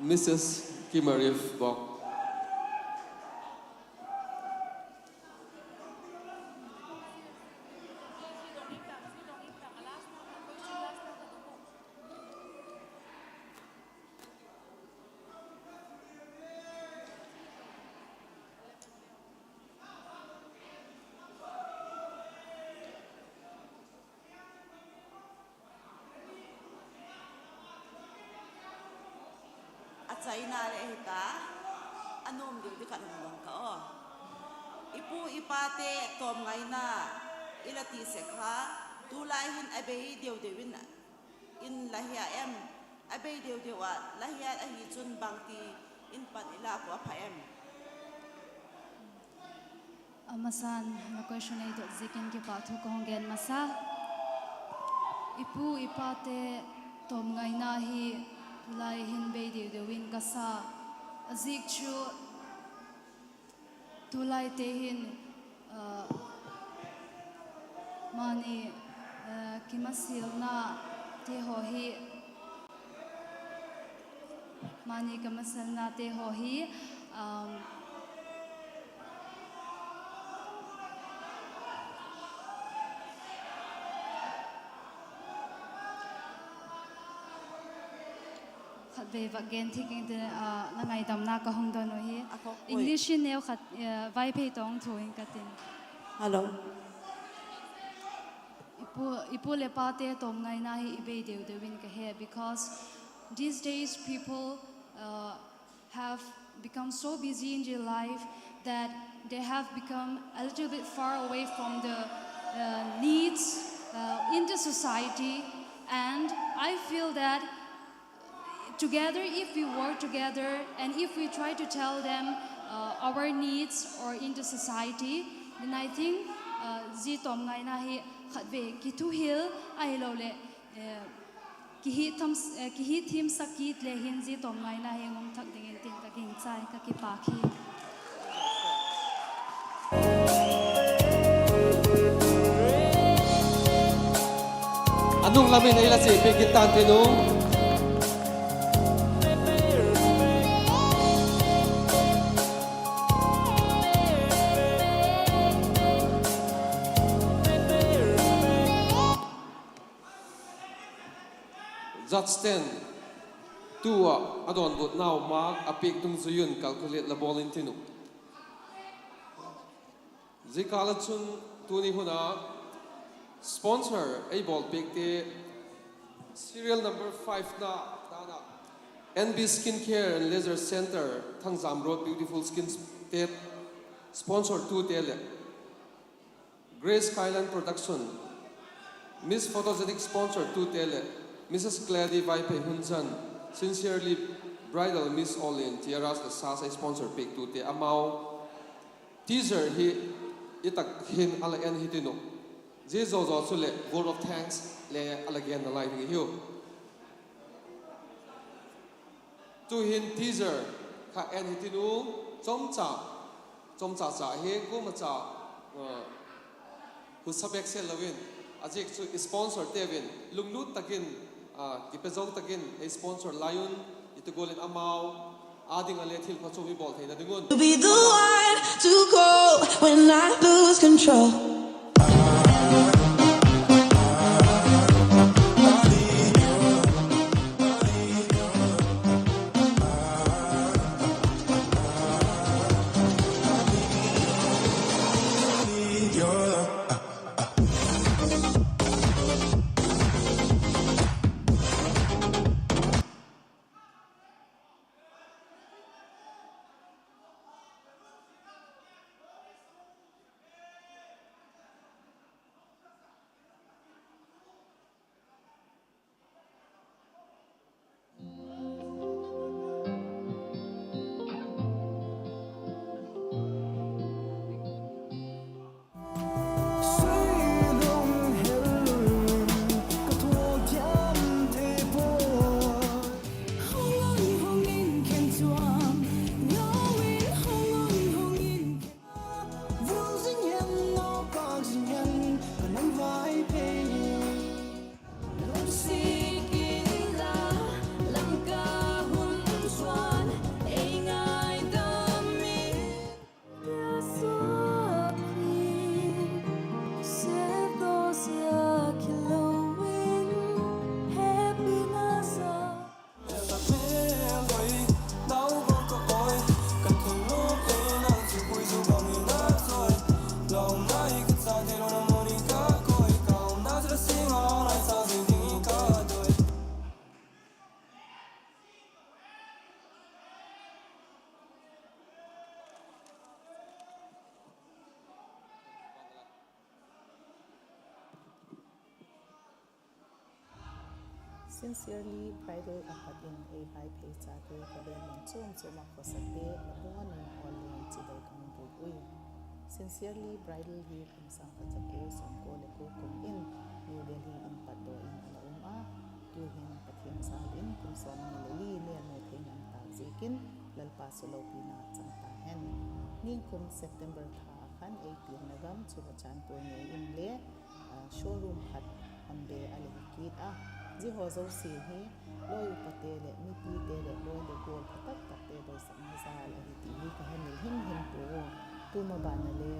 Missus Kimarif Bok. A chaina leh hita, a nuam deu di khat hung dong ka aw. I pu i pate tawmngaina i la ti sek kha, tulai hin a bei deu deu in in la hia em? A bei deu deu ah la hiat ahi chun bangti in pan i lak uh a pha em? A masan la question ei dot ziakin kipâkthu ka hung gen masa. I pu i pate tawmngaina hi tulai hin bei deu deu in ka sa. A ziak chu tulaite hin, ah, mani, ah, kimasalnate haw hi, mani kimasalnate haw hi, um, khatvei vak gen thik ing te, ah, la ngaidamna ka hung don uh hi. English in neu khat, eh, Vaiphei tawh thu in ka tin. Hello. I pu, i pu leh pate tawmngaina hi i bei deu deu in ka he, because these days people, uh, have become so busy in their life that they have become a little bit far away from the, uh, needs, uh, in the society. And I feel that together, if we work together and if we try to tell them, uh, our needs or in the society, then I think, uh, zia tawmngaina hi khatvei kithuhil ahiloleh, eh, kihi tham, eh, kihi thimsak kit le hin zia tawmngaina hi ngum thak dingin tin ka gingchai, ka kipâk hi. A nung lam in ei la chia piak kit tan tin u. Judge ten, tu ah a dawnbutnau mark a piak dungzui un calculate la bawl intin uh. Zia kâl ah chun tuni hun a sponsor ei bawlpiakte, serial number five na dan ah, N B Skin Care and Laser Centre, Thangjam Road, Beautiful Skin State, sponsor tute leh Grace Skyline Production, Miss Photogenic sponsor tute leh Missus Clady Vaiphei Hunzan, Sincerely Bridal, Miss Orlean, tiaras leh sas ei sponsor piaktute amau teaser hi i tak hin a la en hitin uh. Zia zaw zaw chuleh vote of thanks le a la gen nalai ding hiu. Tu'hin teaser kha en hitin u, chomcha, chomcha cha hi kuama cha, uh, husa bêk sel lo in, a ziak chu i sponsorte vin lunglut tak in, uh, kipe zo tak in ei sponsor lai un, i ti gual in amau â ding ah le thil phachuam i bawl theina ding un. To be the one to go when I lose control. Sincerely Bridal a pat in ei Vaiphei chate ka vêl mun chuam chuam ah khawsakte la bawn in awl leng chibai ka hung bûk ui. Sincerely Bridal hi kum sâng khat za kua sawmkua leh kua kum in New Delhi in patdaw in a la um a, tu'hin Pathian jâl in kum sawmni leh li mêlmu thei ngam tâk ziakin Lalpa sulopina chang ta hen. Ningkum September tha ah khan ei pianna gam Churachandpur ngei in le showroom khat hon be a la hi kit a. Zia haw zosia hi lawi upate leh mipite leh lawi leh gual pha tak takte doisakna jâl ahi ti hi ka hemil him him pua u. Tu maban a le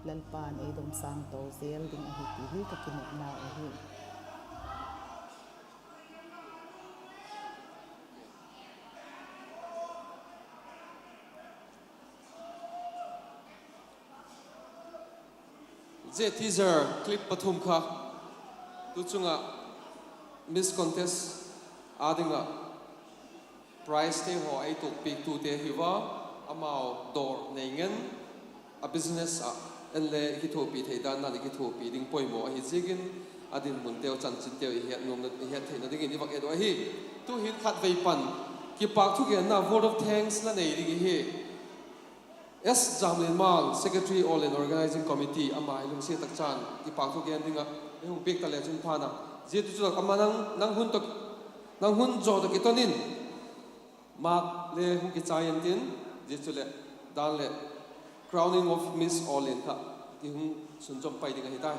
Lalpa'n ei dom sâng to zel ding ahi ti hi ka kinepnau ahi. Zia teaser clip pathum kha tu chung ah Miss Contest â ding ah prizete haw ei tuakpiaktute hi ua, amau dawr nei ngen a business ah en le kithuapi thei dan nan i kithuapi ding poimaw ahi ziakin a dinmunteu chanchinteu i het theina dingin i vak et uh ahi. Tu'hin khatvei pan kipâk thugenna vote of thanks la nei ding ihi. S Jamlinmang, Secretary All In Organising Committee, ama i lungsiat tak chan kipâk thugen ding ah ei hung piak ta le chun phan a. Zia tu chu ama nang, nang hun tawh, nang hun zaw tawh kiton in mark le hung kichai intin, zia chuleh dan leh crowning of Miss All In kha ki hung sunzawm pai ding ahi tai.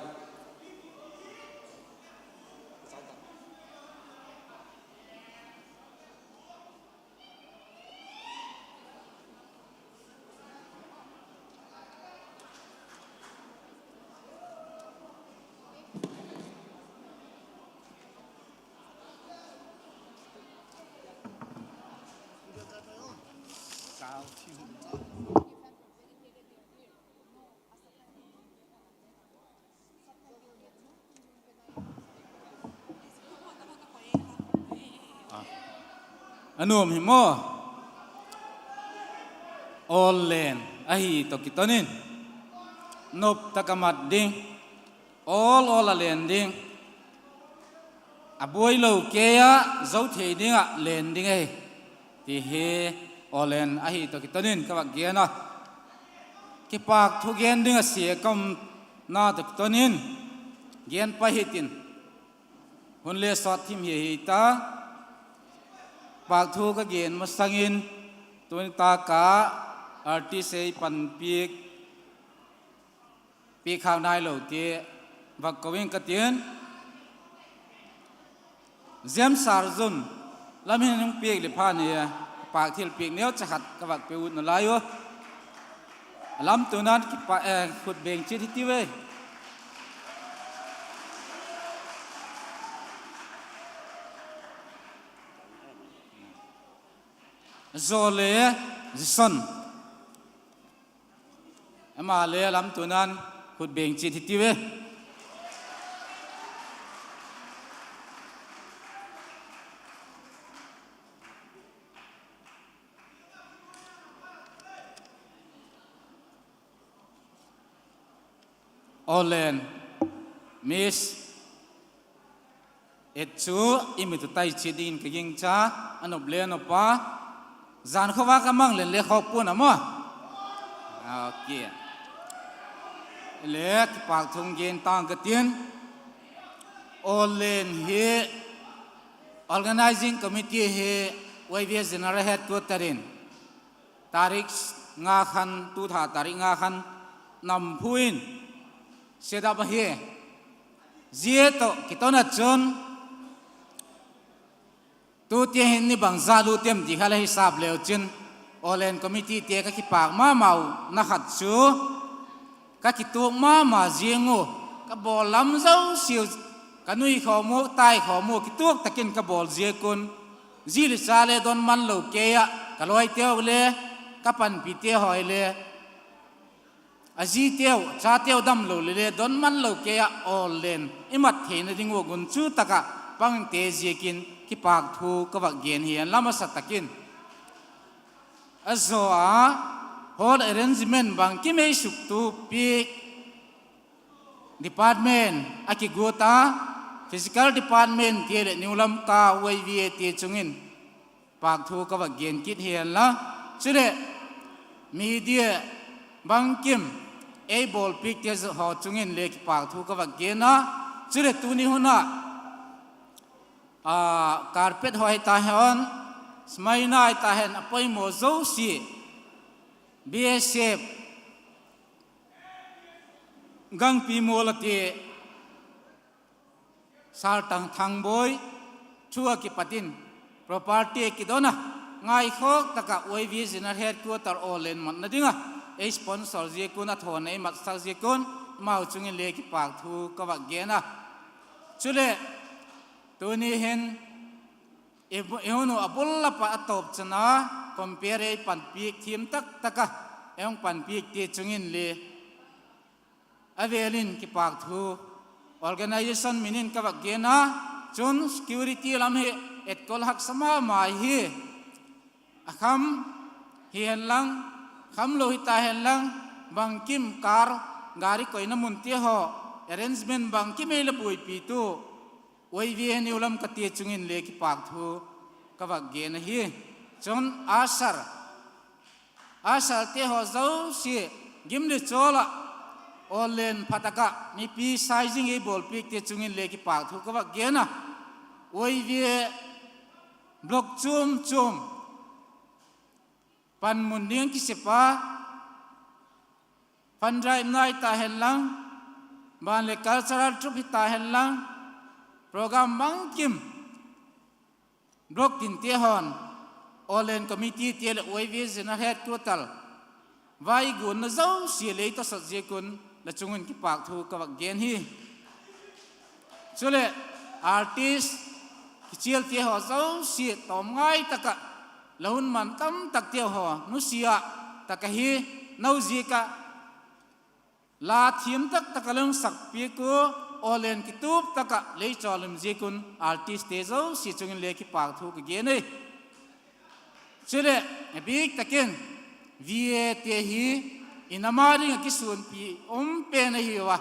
A nuam hi maw? Awl len ahi tawh kiton in, nop tak a mat ding, awl awl a len ding, a buai lo kei a zo thei ding ah len ding ahi, ti hi awl len ahi tawh kiton in ka vak gen a. Kipâk thugen ding a sia ka umna tawh kiton in gen pai hitin, hun le sawt thim hi ahi ta. Kipâk thu ka gen masang in, tuni tâk ah artist ei panpiak, piak khâk nailote vak ko ing ka tin, James Sarzun, lam hin hung piak leh phan hi, kipâk thilpiak neucha khat ka vak pe ut nalai u. A lamtuna'n kipa, khut beng chiat hitiu e. Zaw le Jason, ama le a lamtuna'n khut beng chiat hitiu e. Awl len, Miss, et chu i mit u tai chiat dingin ka gingcha, a nop le nop a, jan khawvâk a mang len le khawk pua'n a maw. Le kipâk thu gen tang ka tin, awl len hi organising committee hi Y V A General Headquarter in tarik nga khan, tu tha tarik nga khan Namphu in set up ahi. Zia tawh kiton ah chun tu tiang hin ni bangzat lut em ti kha la hisap leu chin, awl len committeete ka kipâk ma mau na khat chu, ka kituak ma ma ziang u, ka bawl lam zosiau, ka nui khawm u, tai khawm u, kituak tak in ka bawl ziak un, zi le cha le don man lo kei ah ka lawiteu le ka panpite haw le, a ziteu chateu damlo le le don man lo kei ah awl len i mat theina ding ua gunchu tak ah pangte ziakin kipâk thu ka vak gen hi. An lam a sa tak in, a zaw a, hall arrangement bang kimeisuktu piak department a kiguat a, Physical Department ti leh New Lamka YVA ti chung in pâkthu ka vak gen kit hi hen la. Chuleh media bangkim ei bawlpiakte haw chung in le kipâkthu ka vak gen a. Chuleh tuni hun ah carpet haw hita hen, smaina hita hen, a poimaw zosia, BSF, Gangpi Mual a ti, Sir Tangthangboi thu ah kipat in property a kidon a, ngaikhawk tak ah YVA General Headquarter Awllen matna ding ah ei sponsor ziak un, a thawn ei matsak ziak un, amau chung in le kipâkthu ka vak gen a. Chuleh tuni hin i hun uh a bul lap ah a tawp chan a compere ei panpiak thiam tak tak a ei hung panpiakte chung in le a vêl in kipâkthu organisation min in ka vak gen a. Chun security lam hi etkol haksa ma ma hi. A kham hi hen lang, kham lo hita hen lang, bangkim car, gari koina munte haw arrangement bangkim ei la buaipitu YVA New Lamka te chung in le kipâkthu ka vak gen ahi. Chun usher, usherte haw zosia, gim le chawl ah Awllen pha tak ah mipi sai zing ei bawlpiakte chung in le kipâkthu ka vak gen a. YVA block chuam chuam panmun ding a kisep a, fund drive na hita hen lang, ban leh cultural troupe hita hen lang, program bangkim block tinte haw'n Awllen committeete leh YVA General Headquarter vaiguanna zosia lei tawsat ziak un la chung un kipâkthu ka vak gen hi. Chuleh artist kichialte haw zosia tawm ngai tak ah la hun man tam takteu haw nusia tak ahi, nau ziak ah la thiam tak tak a la hung sakpiak ua, Awllen kitup tak ah lei chawlim ziak un artistte zosia chung in le kipâkthu ka gen ei. Chuleh a bîk tak in VAte hi i nam a ding ah kisuanpi um pen ahiu a,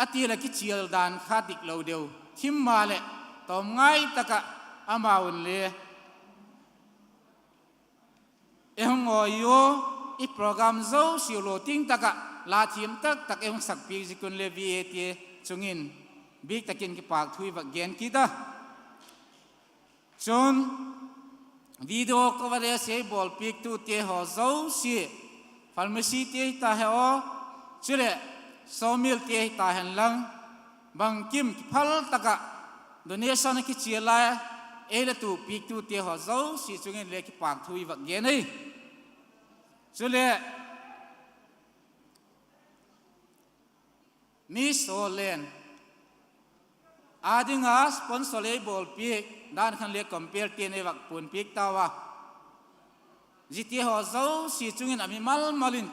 a ti leh kichial dan kha dik lo deu thim maleh tawm ngai tak ah amau'n le ei hung awi ua, i program zosia lawting tak ah la thiam tak tak ei hung sakpiak ziak un le VAte chung in bîk tak in kipâkthu i vak gen kit a. Chun video coverage ei bawlpiaktute haw zosia, pharmacyte hita hen aw, chuleh sawmillte hita hen lang, bangkim kiphal tak ah donation a kichial lai ei la tupiaktute haw zosia chung in le kipâkthu i vak gen ei. Chuleh Miss Awllen â ding ah sponsor ei bawlpiak dan khan le compere te'n ei vak puanpiak tau a, ziate haw zosia chung in a mimal mal in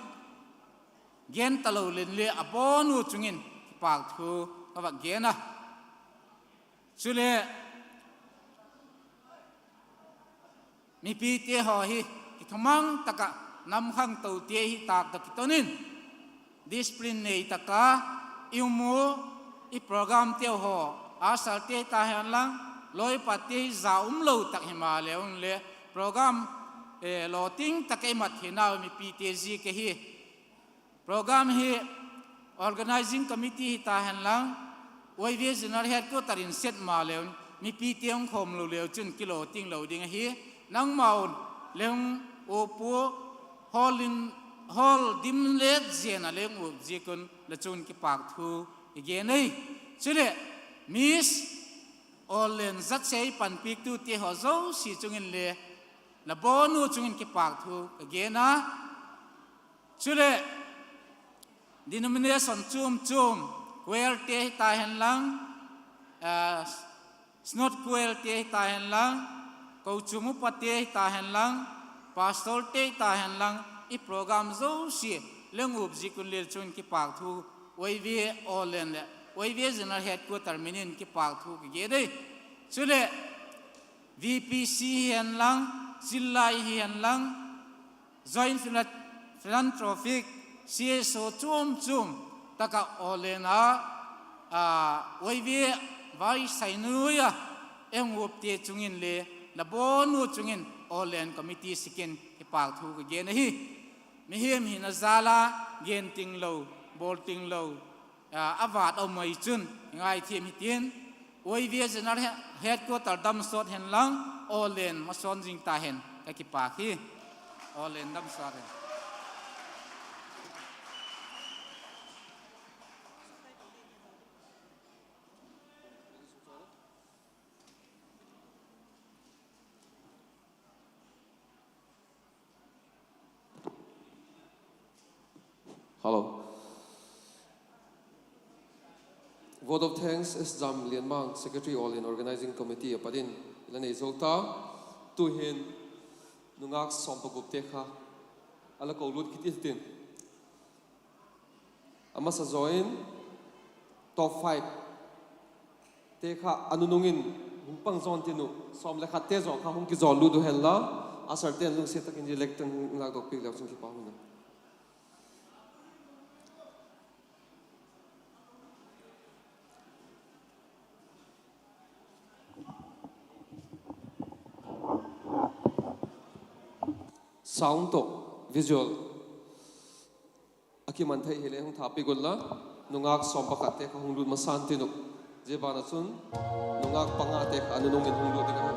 gen talo leng le a bawn u chung in kipâkthu ka vak gen a. Chuleh mipite haw hi kithumang tak ah nam khangtote hi tâk tawh kiton in discipline nei tak a i um u, i programteu haw, usherte hita hen lang, lawipate hi za um lo tak himaleu inle program lawting tak ah i mat theina u mipite ziak ahi. Program hi organising committee hita hen lang, YVA General Headquarter in set maleu in mipite hung khawm lo leu chun kilawting lo ding ahi. Nangmau le hung uap ua, hall dim let zen a le hung uap ziak un la chung un kipâkthu i gen ei. Chuleh Miss Awllen zatsei panpiaktute haw zosia chung inle la bawn u chung in kipâkthu ka gen a. Chuleh denomination chuam chuam, choirte hita hen lang, synod choirte hita hen lang, kochuam upate hita hen lang, pastorte hita hen lang, i program zosia le hung uap ziak un le chung in kipâkthu, YVA Awllen leh YVA General Headquarter min in kipâkthu ka gen ei. Chuleh VPC hi hen lang, Zillai hi hen lang, Joint Philanthropic, CSO chuam chuam tak ah Awllen a YVA Vai sai nuai a, ei hung upte chung in le, la bawn u chung in Awllen committee sik in kipâk thu ka gen ahi. Mihing hina jal a, gen tinglo, bawl tinglo, a vât a um ai chun ngaithiam hitin, Y V A General Headquarter damsawt hen lang, Awllen masawn zing ta hen, ka kipâk hi. Awllen damsawt hen. Hello. Vote of thanks, S. Jamlianmang, Secretary Awllen Organizing Committee a pat in i la nei zo ta. Tu'hin nungâk sawm pagup te kha a la ko lut kit i tin, a masa zaw in top five te kha a nunung in hung pang zawn tin uh, sawm le khat te zaw kha hung kizawl lut u hen la, usher ten lungsiat tak in zia lectern hung lâkdok piak leu chun kipak un. Sound tawh visual a kiman thei hile hung tha piak un la, nungâk sawm pakhat te kha hung lut masa'n tin uh. Zia ban ah chun nungâk panga te kha a nunung in hung lut ding ahi.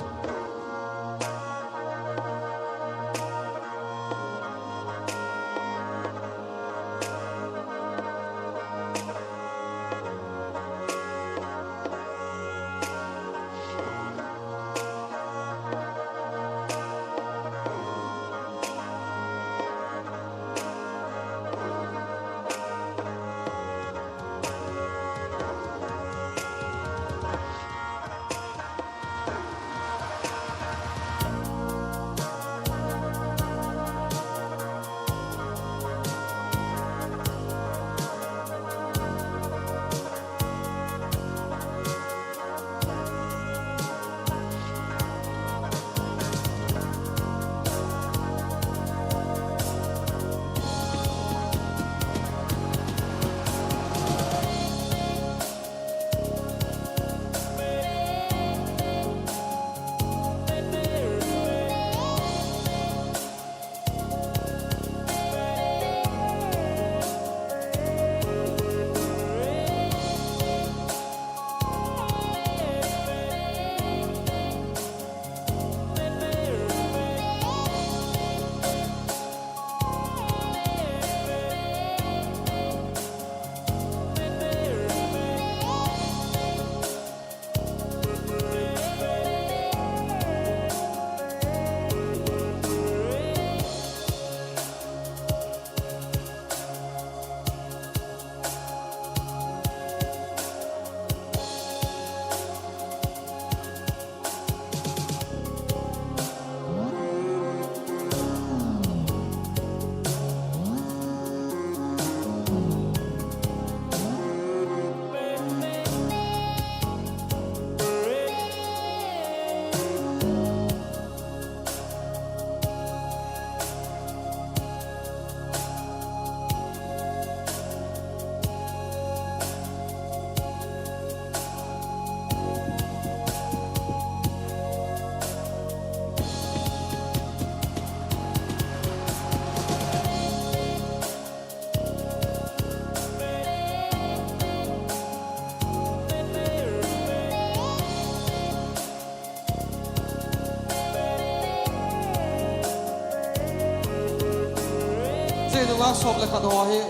Zia nungâk sawm le khat haw hi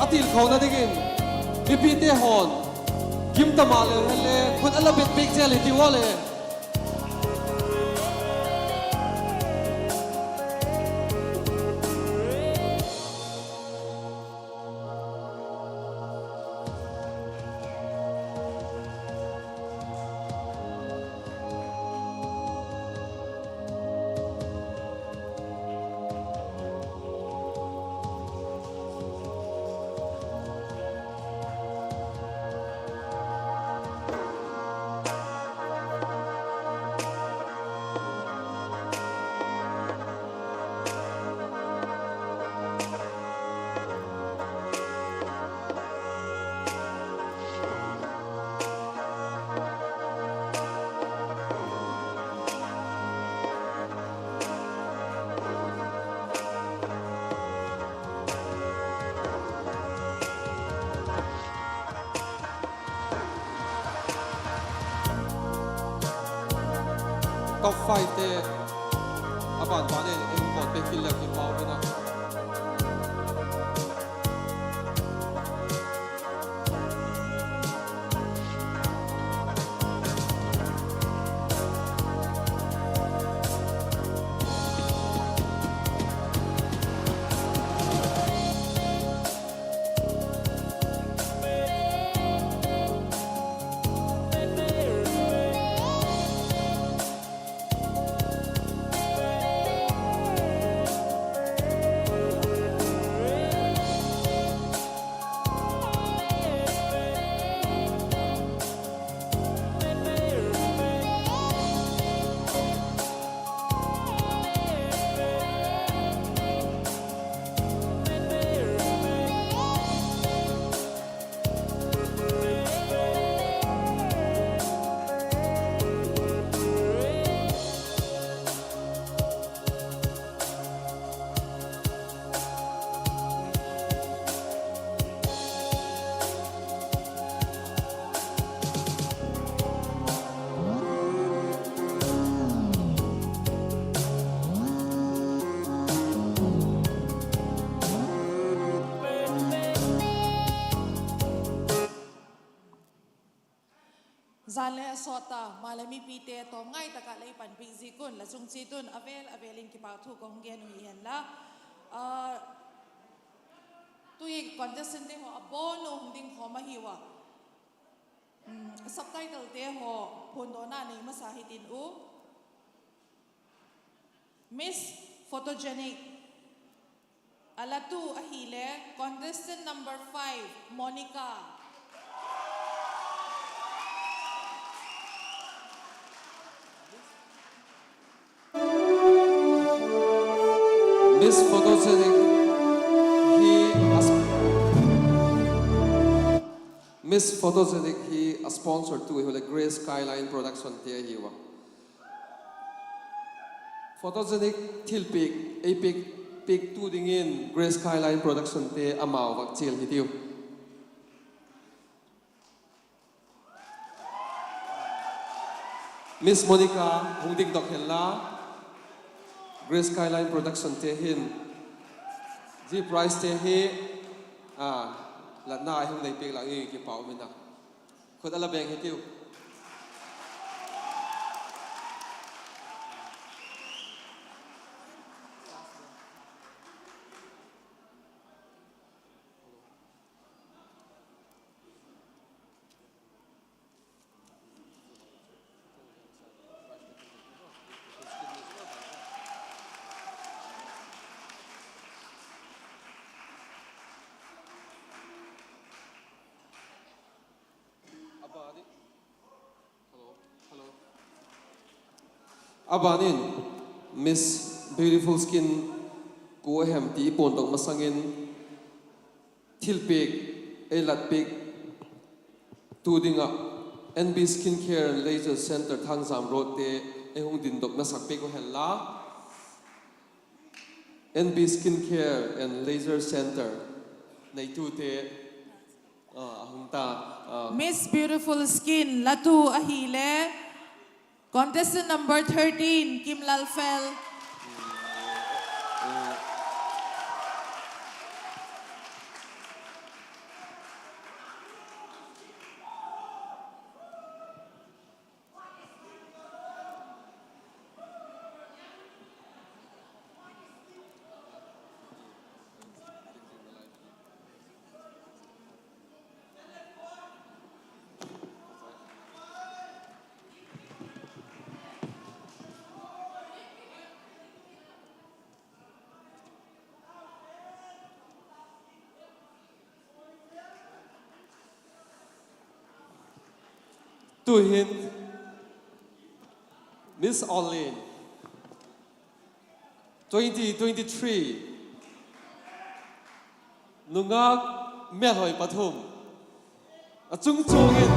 a tilkhona dingin mipite haw'n gim ta maleu hen le khut a la bet piak zel hi ti ua le. Top five te a ban ban in ei hun bawl pek kit leh kipau in a. Zan le a sawt ta, maleh mipite tawm ngai tak ah lei panpiak ziak un la chung chiat un a vêl a vêl in kipakthu ka hung gen uh hi hen la. Ah, tu hi contestantte haw a bawn uh hung ding khawm ahiu a. Subtitlete haw phuandawna nei masa hitin u. Miss Photogenic a latu ahile contestant number five, Monica. Miss Photogenic hi a, Miss Photogenic hi a sponsortu ahileh Grace Skyline Productionte ahiu a. Photogenic thilpiak ei piak, piaktu dingin Grace Skyline Productionte amau vak chial hitiu. Miss Monica hung dingdok hen la, Grace Skyline Productionte hin zia prizete hi, a, latna a hung nei piak lang in kipau um in a. Khut a la beng hitiu. A ban in Miss Beautiful Skin kua hem ti i puandok masang in thilpiak ei lat piaktu ding ah N B Skin Care and Laser Centre Thangzam Roadte ei hung dingdok nasak piak uh hen la. N B Skin Care and Laser Centre neitute, a, a hung ta, a, Miss Beautiful Skin latu ahile contestant number thirteen, Kim Lalfel. Tu'hin Miss Orlean twenty twenty-three nungak mêlhoi pathum a chungchuang in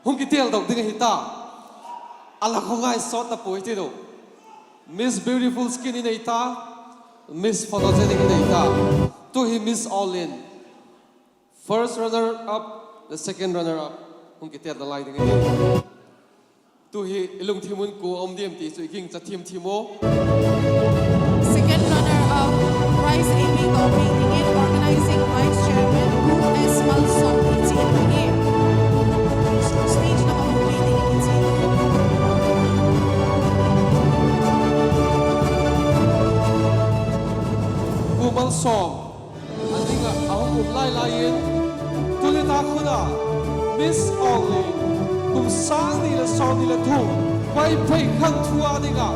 hung kiteldok ding ahi ta. A la khawngai sawt ta puai ti lo. Miss Beautiful Skin i nei ta, Miss Photogenic i nei ta. Tu hi Miss Orlean first runner up, the second runner up hung kitel nalai ding ahi. Tu hi i lungthim un kua um diam ti chu i gingcha thim thim u. Second runner up, prize ei piak tawh piak dingin organizing vice chairman Pu S Malsawm i chial ahi. Stage lam ah hung piak dingin i chial. Pu Malsawm a ding ah a hung um lai lai in, tuni tak hun a Miss Awllen kum sâng ni leh sawmni leh thum Vaiphei khangthu a ding ah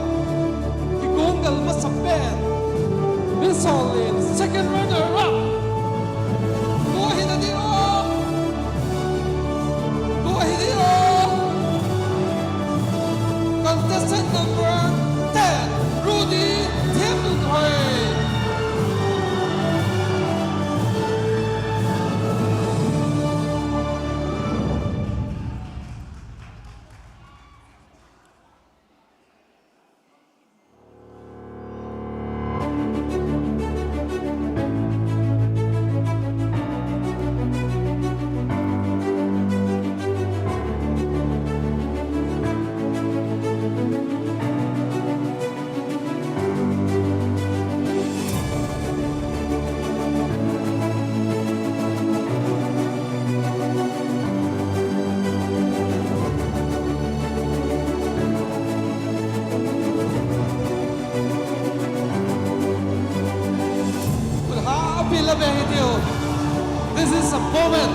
kikuang gal masa pen Miss Awllen second runner up kua hi na di aw? Kua hi di aw? Contestant number ten, Rudy Thiamnunhoi. Happy la be hi tiu. This is a moment.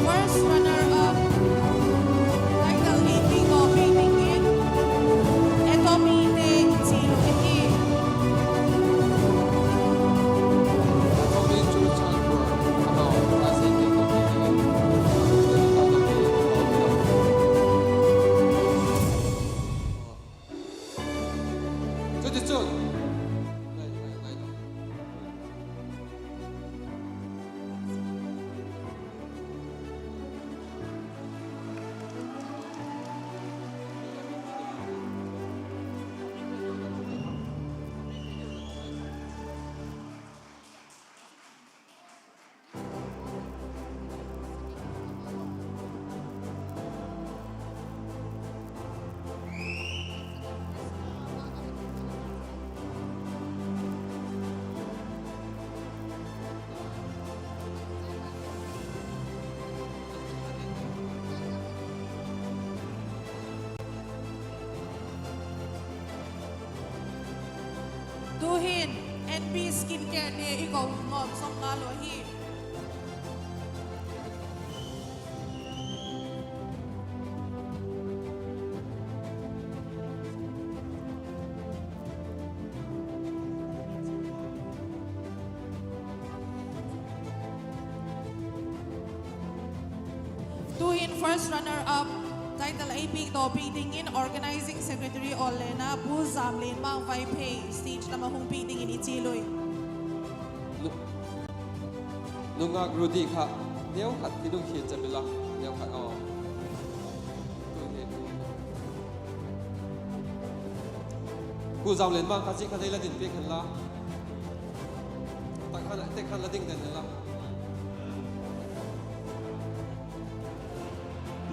First runner up, title ei piak tawh piak dingin Atomy te i chial u ahi. Chutichun, Tu'hin N B Skincare te i ko ngawm sawm ngal u ahi. Tu'hin first runner up title ei piak tawh piak dingin Organizing Secretary Awllen a Pu Zamlianmang Vaiphei stage lam ah hung piak dingin i chial ui. Nungak Rudy kha neukhat i lungkhiat chan ila, neukhat aw. Pu Zamlianmang kha zia kha nei la din piak hen la, tak khan tek khan la ding den hen la.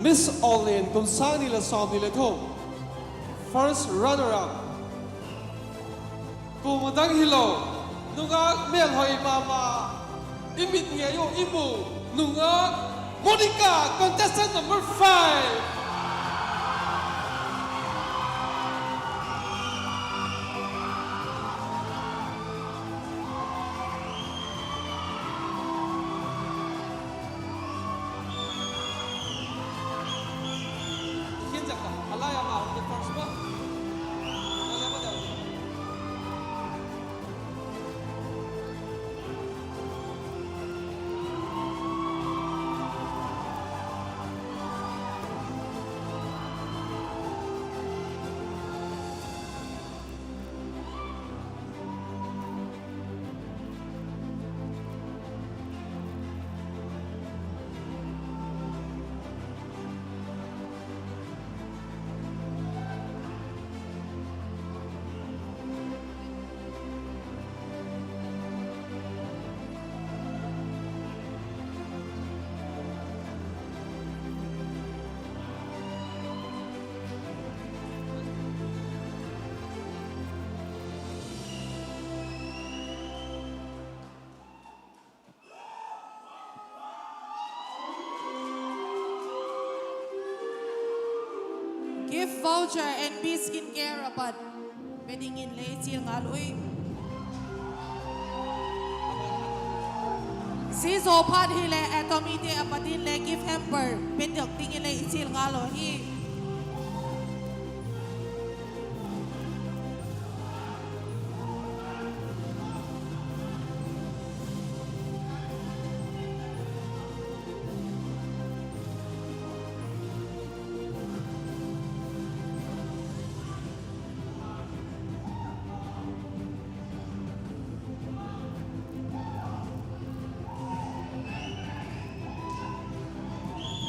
Miss Awllen kum sâng ni leh sawmni leh thum, first runner up. Kuama dang hilo, nungak mêlhoi ma ma, i mit ngei u i mu, nungak Monica, contestant number five. Voucher N B Skin Care a pat pe dingin le i chial ngal ui. Zia zaw phat hileh Atomite a pat in le gift hamper pe dok dingin le i chial ngal u hi.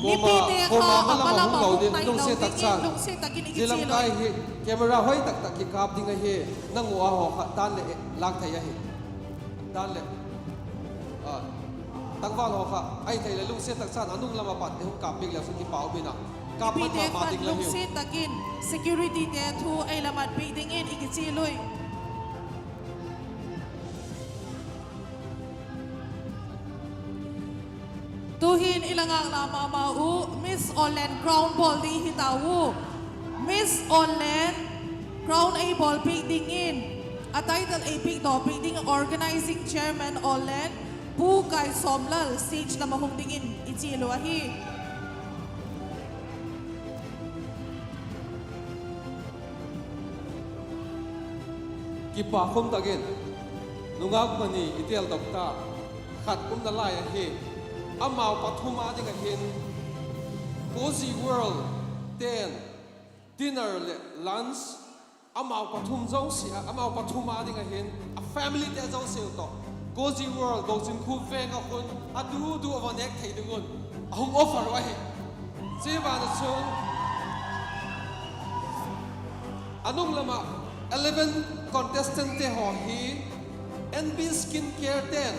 Mipite kha a malam ah hung tai lo dingin lungsiat tak in i kichial ui. Camera hoi tak tak kikâp ding ahi. Nang u a haw kha dan leh lâk thei ahi. Dan leh tangval haw kha ahi thei leh lungsiat tak chan a nung lam ah pat i hung kâp piak leu chun kipak um in a, kâp phat ma ma ding la hiu. Lungsiat tak in securityte thu ei la mat piak dingin i kichial ui. Tu'hin i la ngâk la ma ma u, Miss Awllen crown bawl ding hi tau. Miss Awllen crown ei bawl piak dingin, a title ei piakdaw piak ding Organising Chairman Awllen, Pu Kaisawmlal stage lam ah hung dingin i chial u ahi. Kipak um tak in nungak pani i teldok ta, khat um nalai ahi. Amau pathum â ding ah hin Cozy World ten dinner leh lunch, amau pathum zosia, amau pathum â ding ah hin a familyte zosiau tawh Cozy World Gochin Khup veng ah khun a du du a va nêk thei ding un a hung offer u ahi. Zia ban ah chun a nung lam ah eleven contestantte haw hi N B Skin Care ten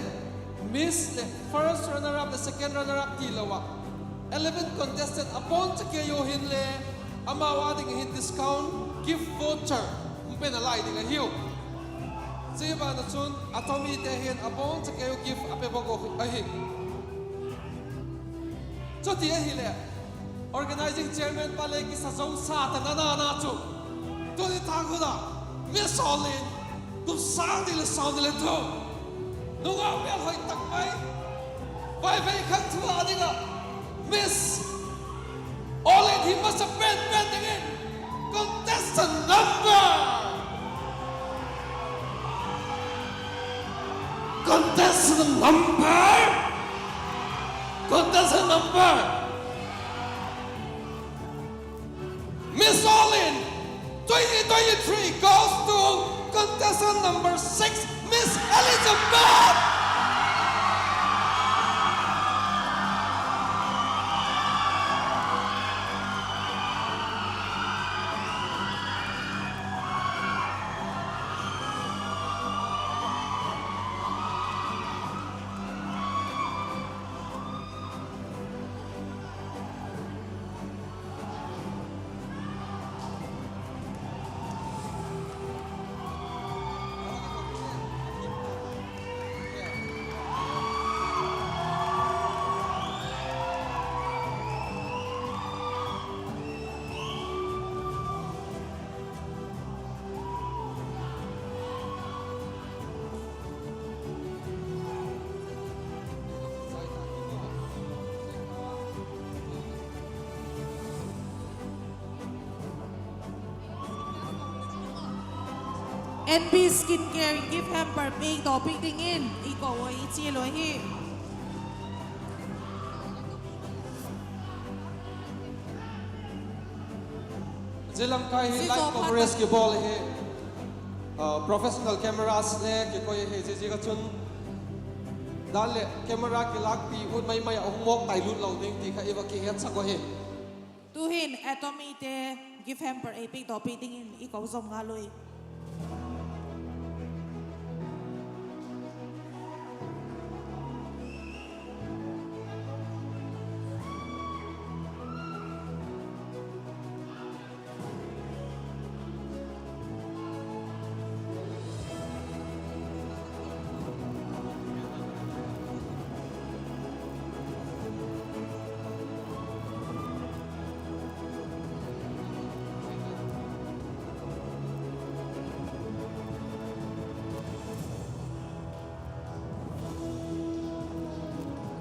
Miss leh first runner up leh second runner up tilo ah eleven contestant a bawn chakei u hinle amau â ding hin discount gift voucher hung pe nalai ding ahiu. Zia ban ah chun Atomite hin a bawn chakei u gift a pe bawk u ahi. Chuti ahileh, Organising Chairman pa le kisa zo sa ta na na na chu, tuni tâk hun ah Miss Awllen kum sâng ni leh sawmni leh thum, nungak mêlhoi tak mai, vaivei khang thu a ding ah Miss Awllen hi masa pen pen dingin contestant number, contestant number, contestant number, Miss Awllen twenty twenty-three goes to contestant number six, Miss Elizabeth. N B Skin Care gift hamper piakdaw piak dingin i ko ui, i chial ui hi. Zia lamkai hi live coverage kibawl hi, professional cameras le kikoi ahi, ziaziak ah chun dan leh camera kilâkpi ut mai mai ah hung mawk tai lut lo ding ti kha i va kihetsak u ahi. Tu'hin Atomite gift hamper ei piakdaw piak dingin i ko zom ngal ui.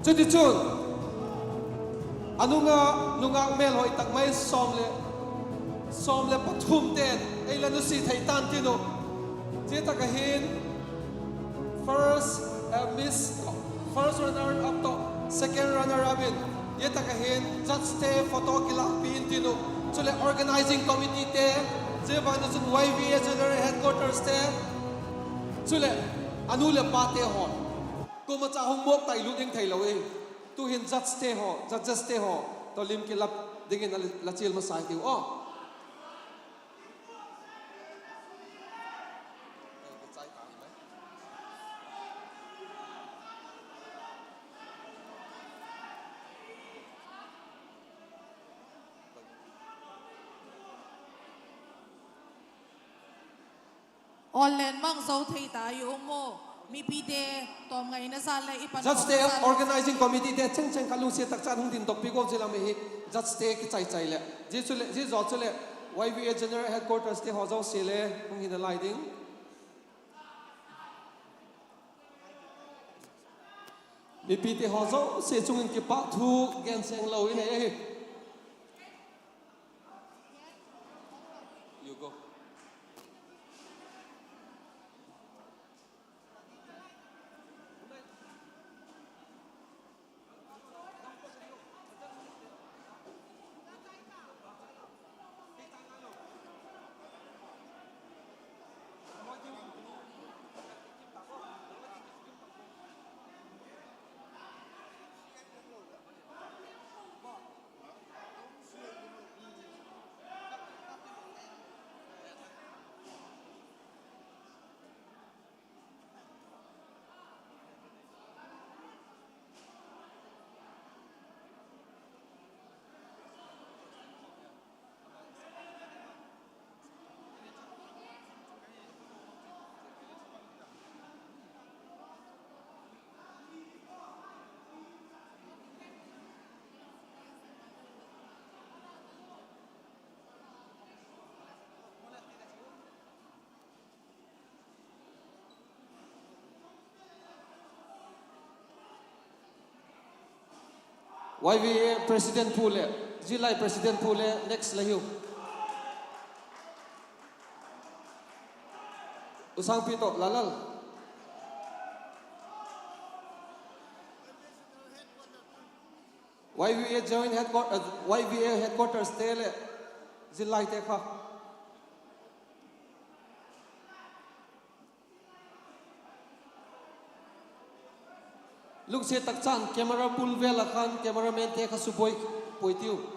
Chutichun, a nunga, nungak mêlhoi tak mai sawm leh, sawm leh pathum ten ei la nusia thei ta'n tin uh. Zia tak ah hin first, eh, miss, first runner up tawh second runner up in, zia tak ah hin judgete photo kilâkpi intin uh. Chuleh organising committeete, zia ban ah chun Y V A General Headquarterste, chuleh a nu leh pate haw, kuama cha hung mawk tai lut ding theilo i. Tu'hin judgete haw, judgeste haw tawh lim kilâk dingin la chial masa i tiu aw. Awl len mang zo thei ta i um u. Mipite tawm ngaina zat leh i pan judgete, organising committeete chengcheng kha lungsiat tak chan hung dindok piak u zia lam hi, judgete kichai chai leh. Zia chuleh, zia zaw chuleh Y V A General Headquarterste haw zosia le hung hi nalai ding. Mipite haw zosia chung in kipakthu gen seng lo i nei ahi. Y V A president pu leh, zillai president pu le next la hiu. U Sangpi tawh Lalal. Y V A joint headquarter, Y V A headquarterste leh zillaite kha. Lungsiat tak chan camera bul vel ah khan cameramente kha subuai puai tiu.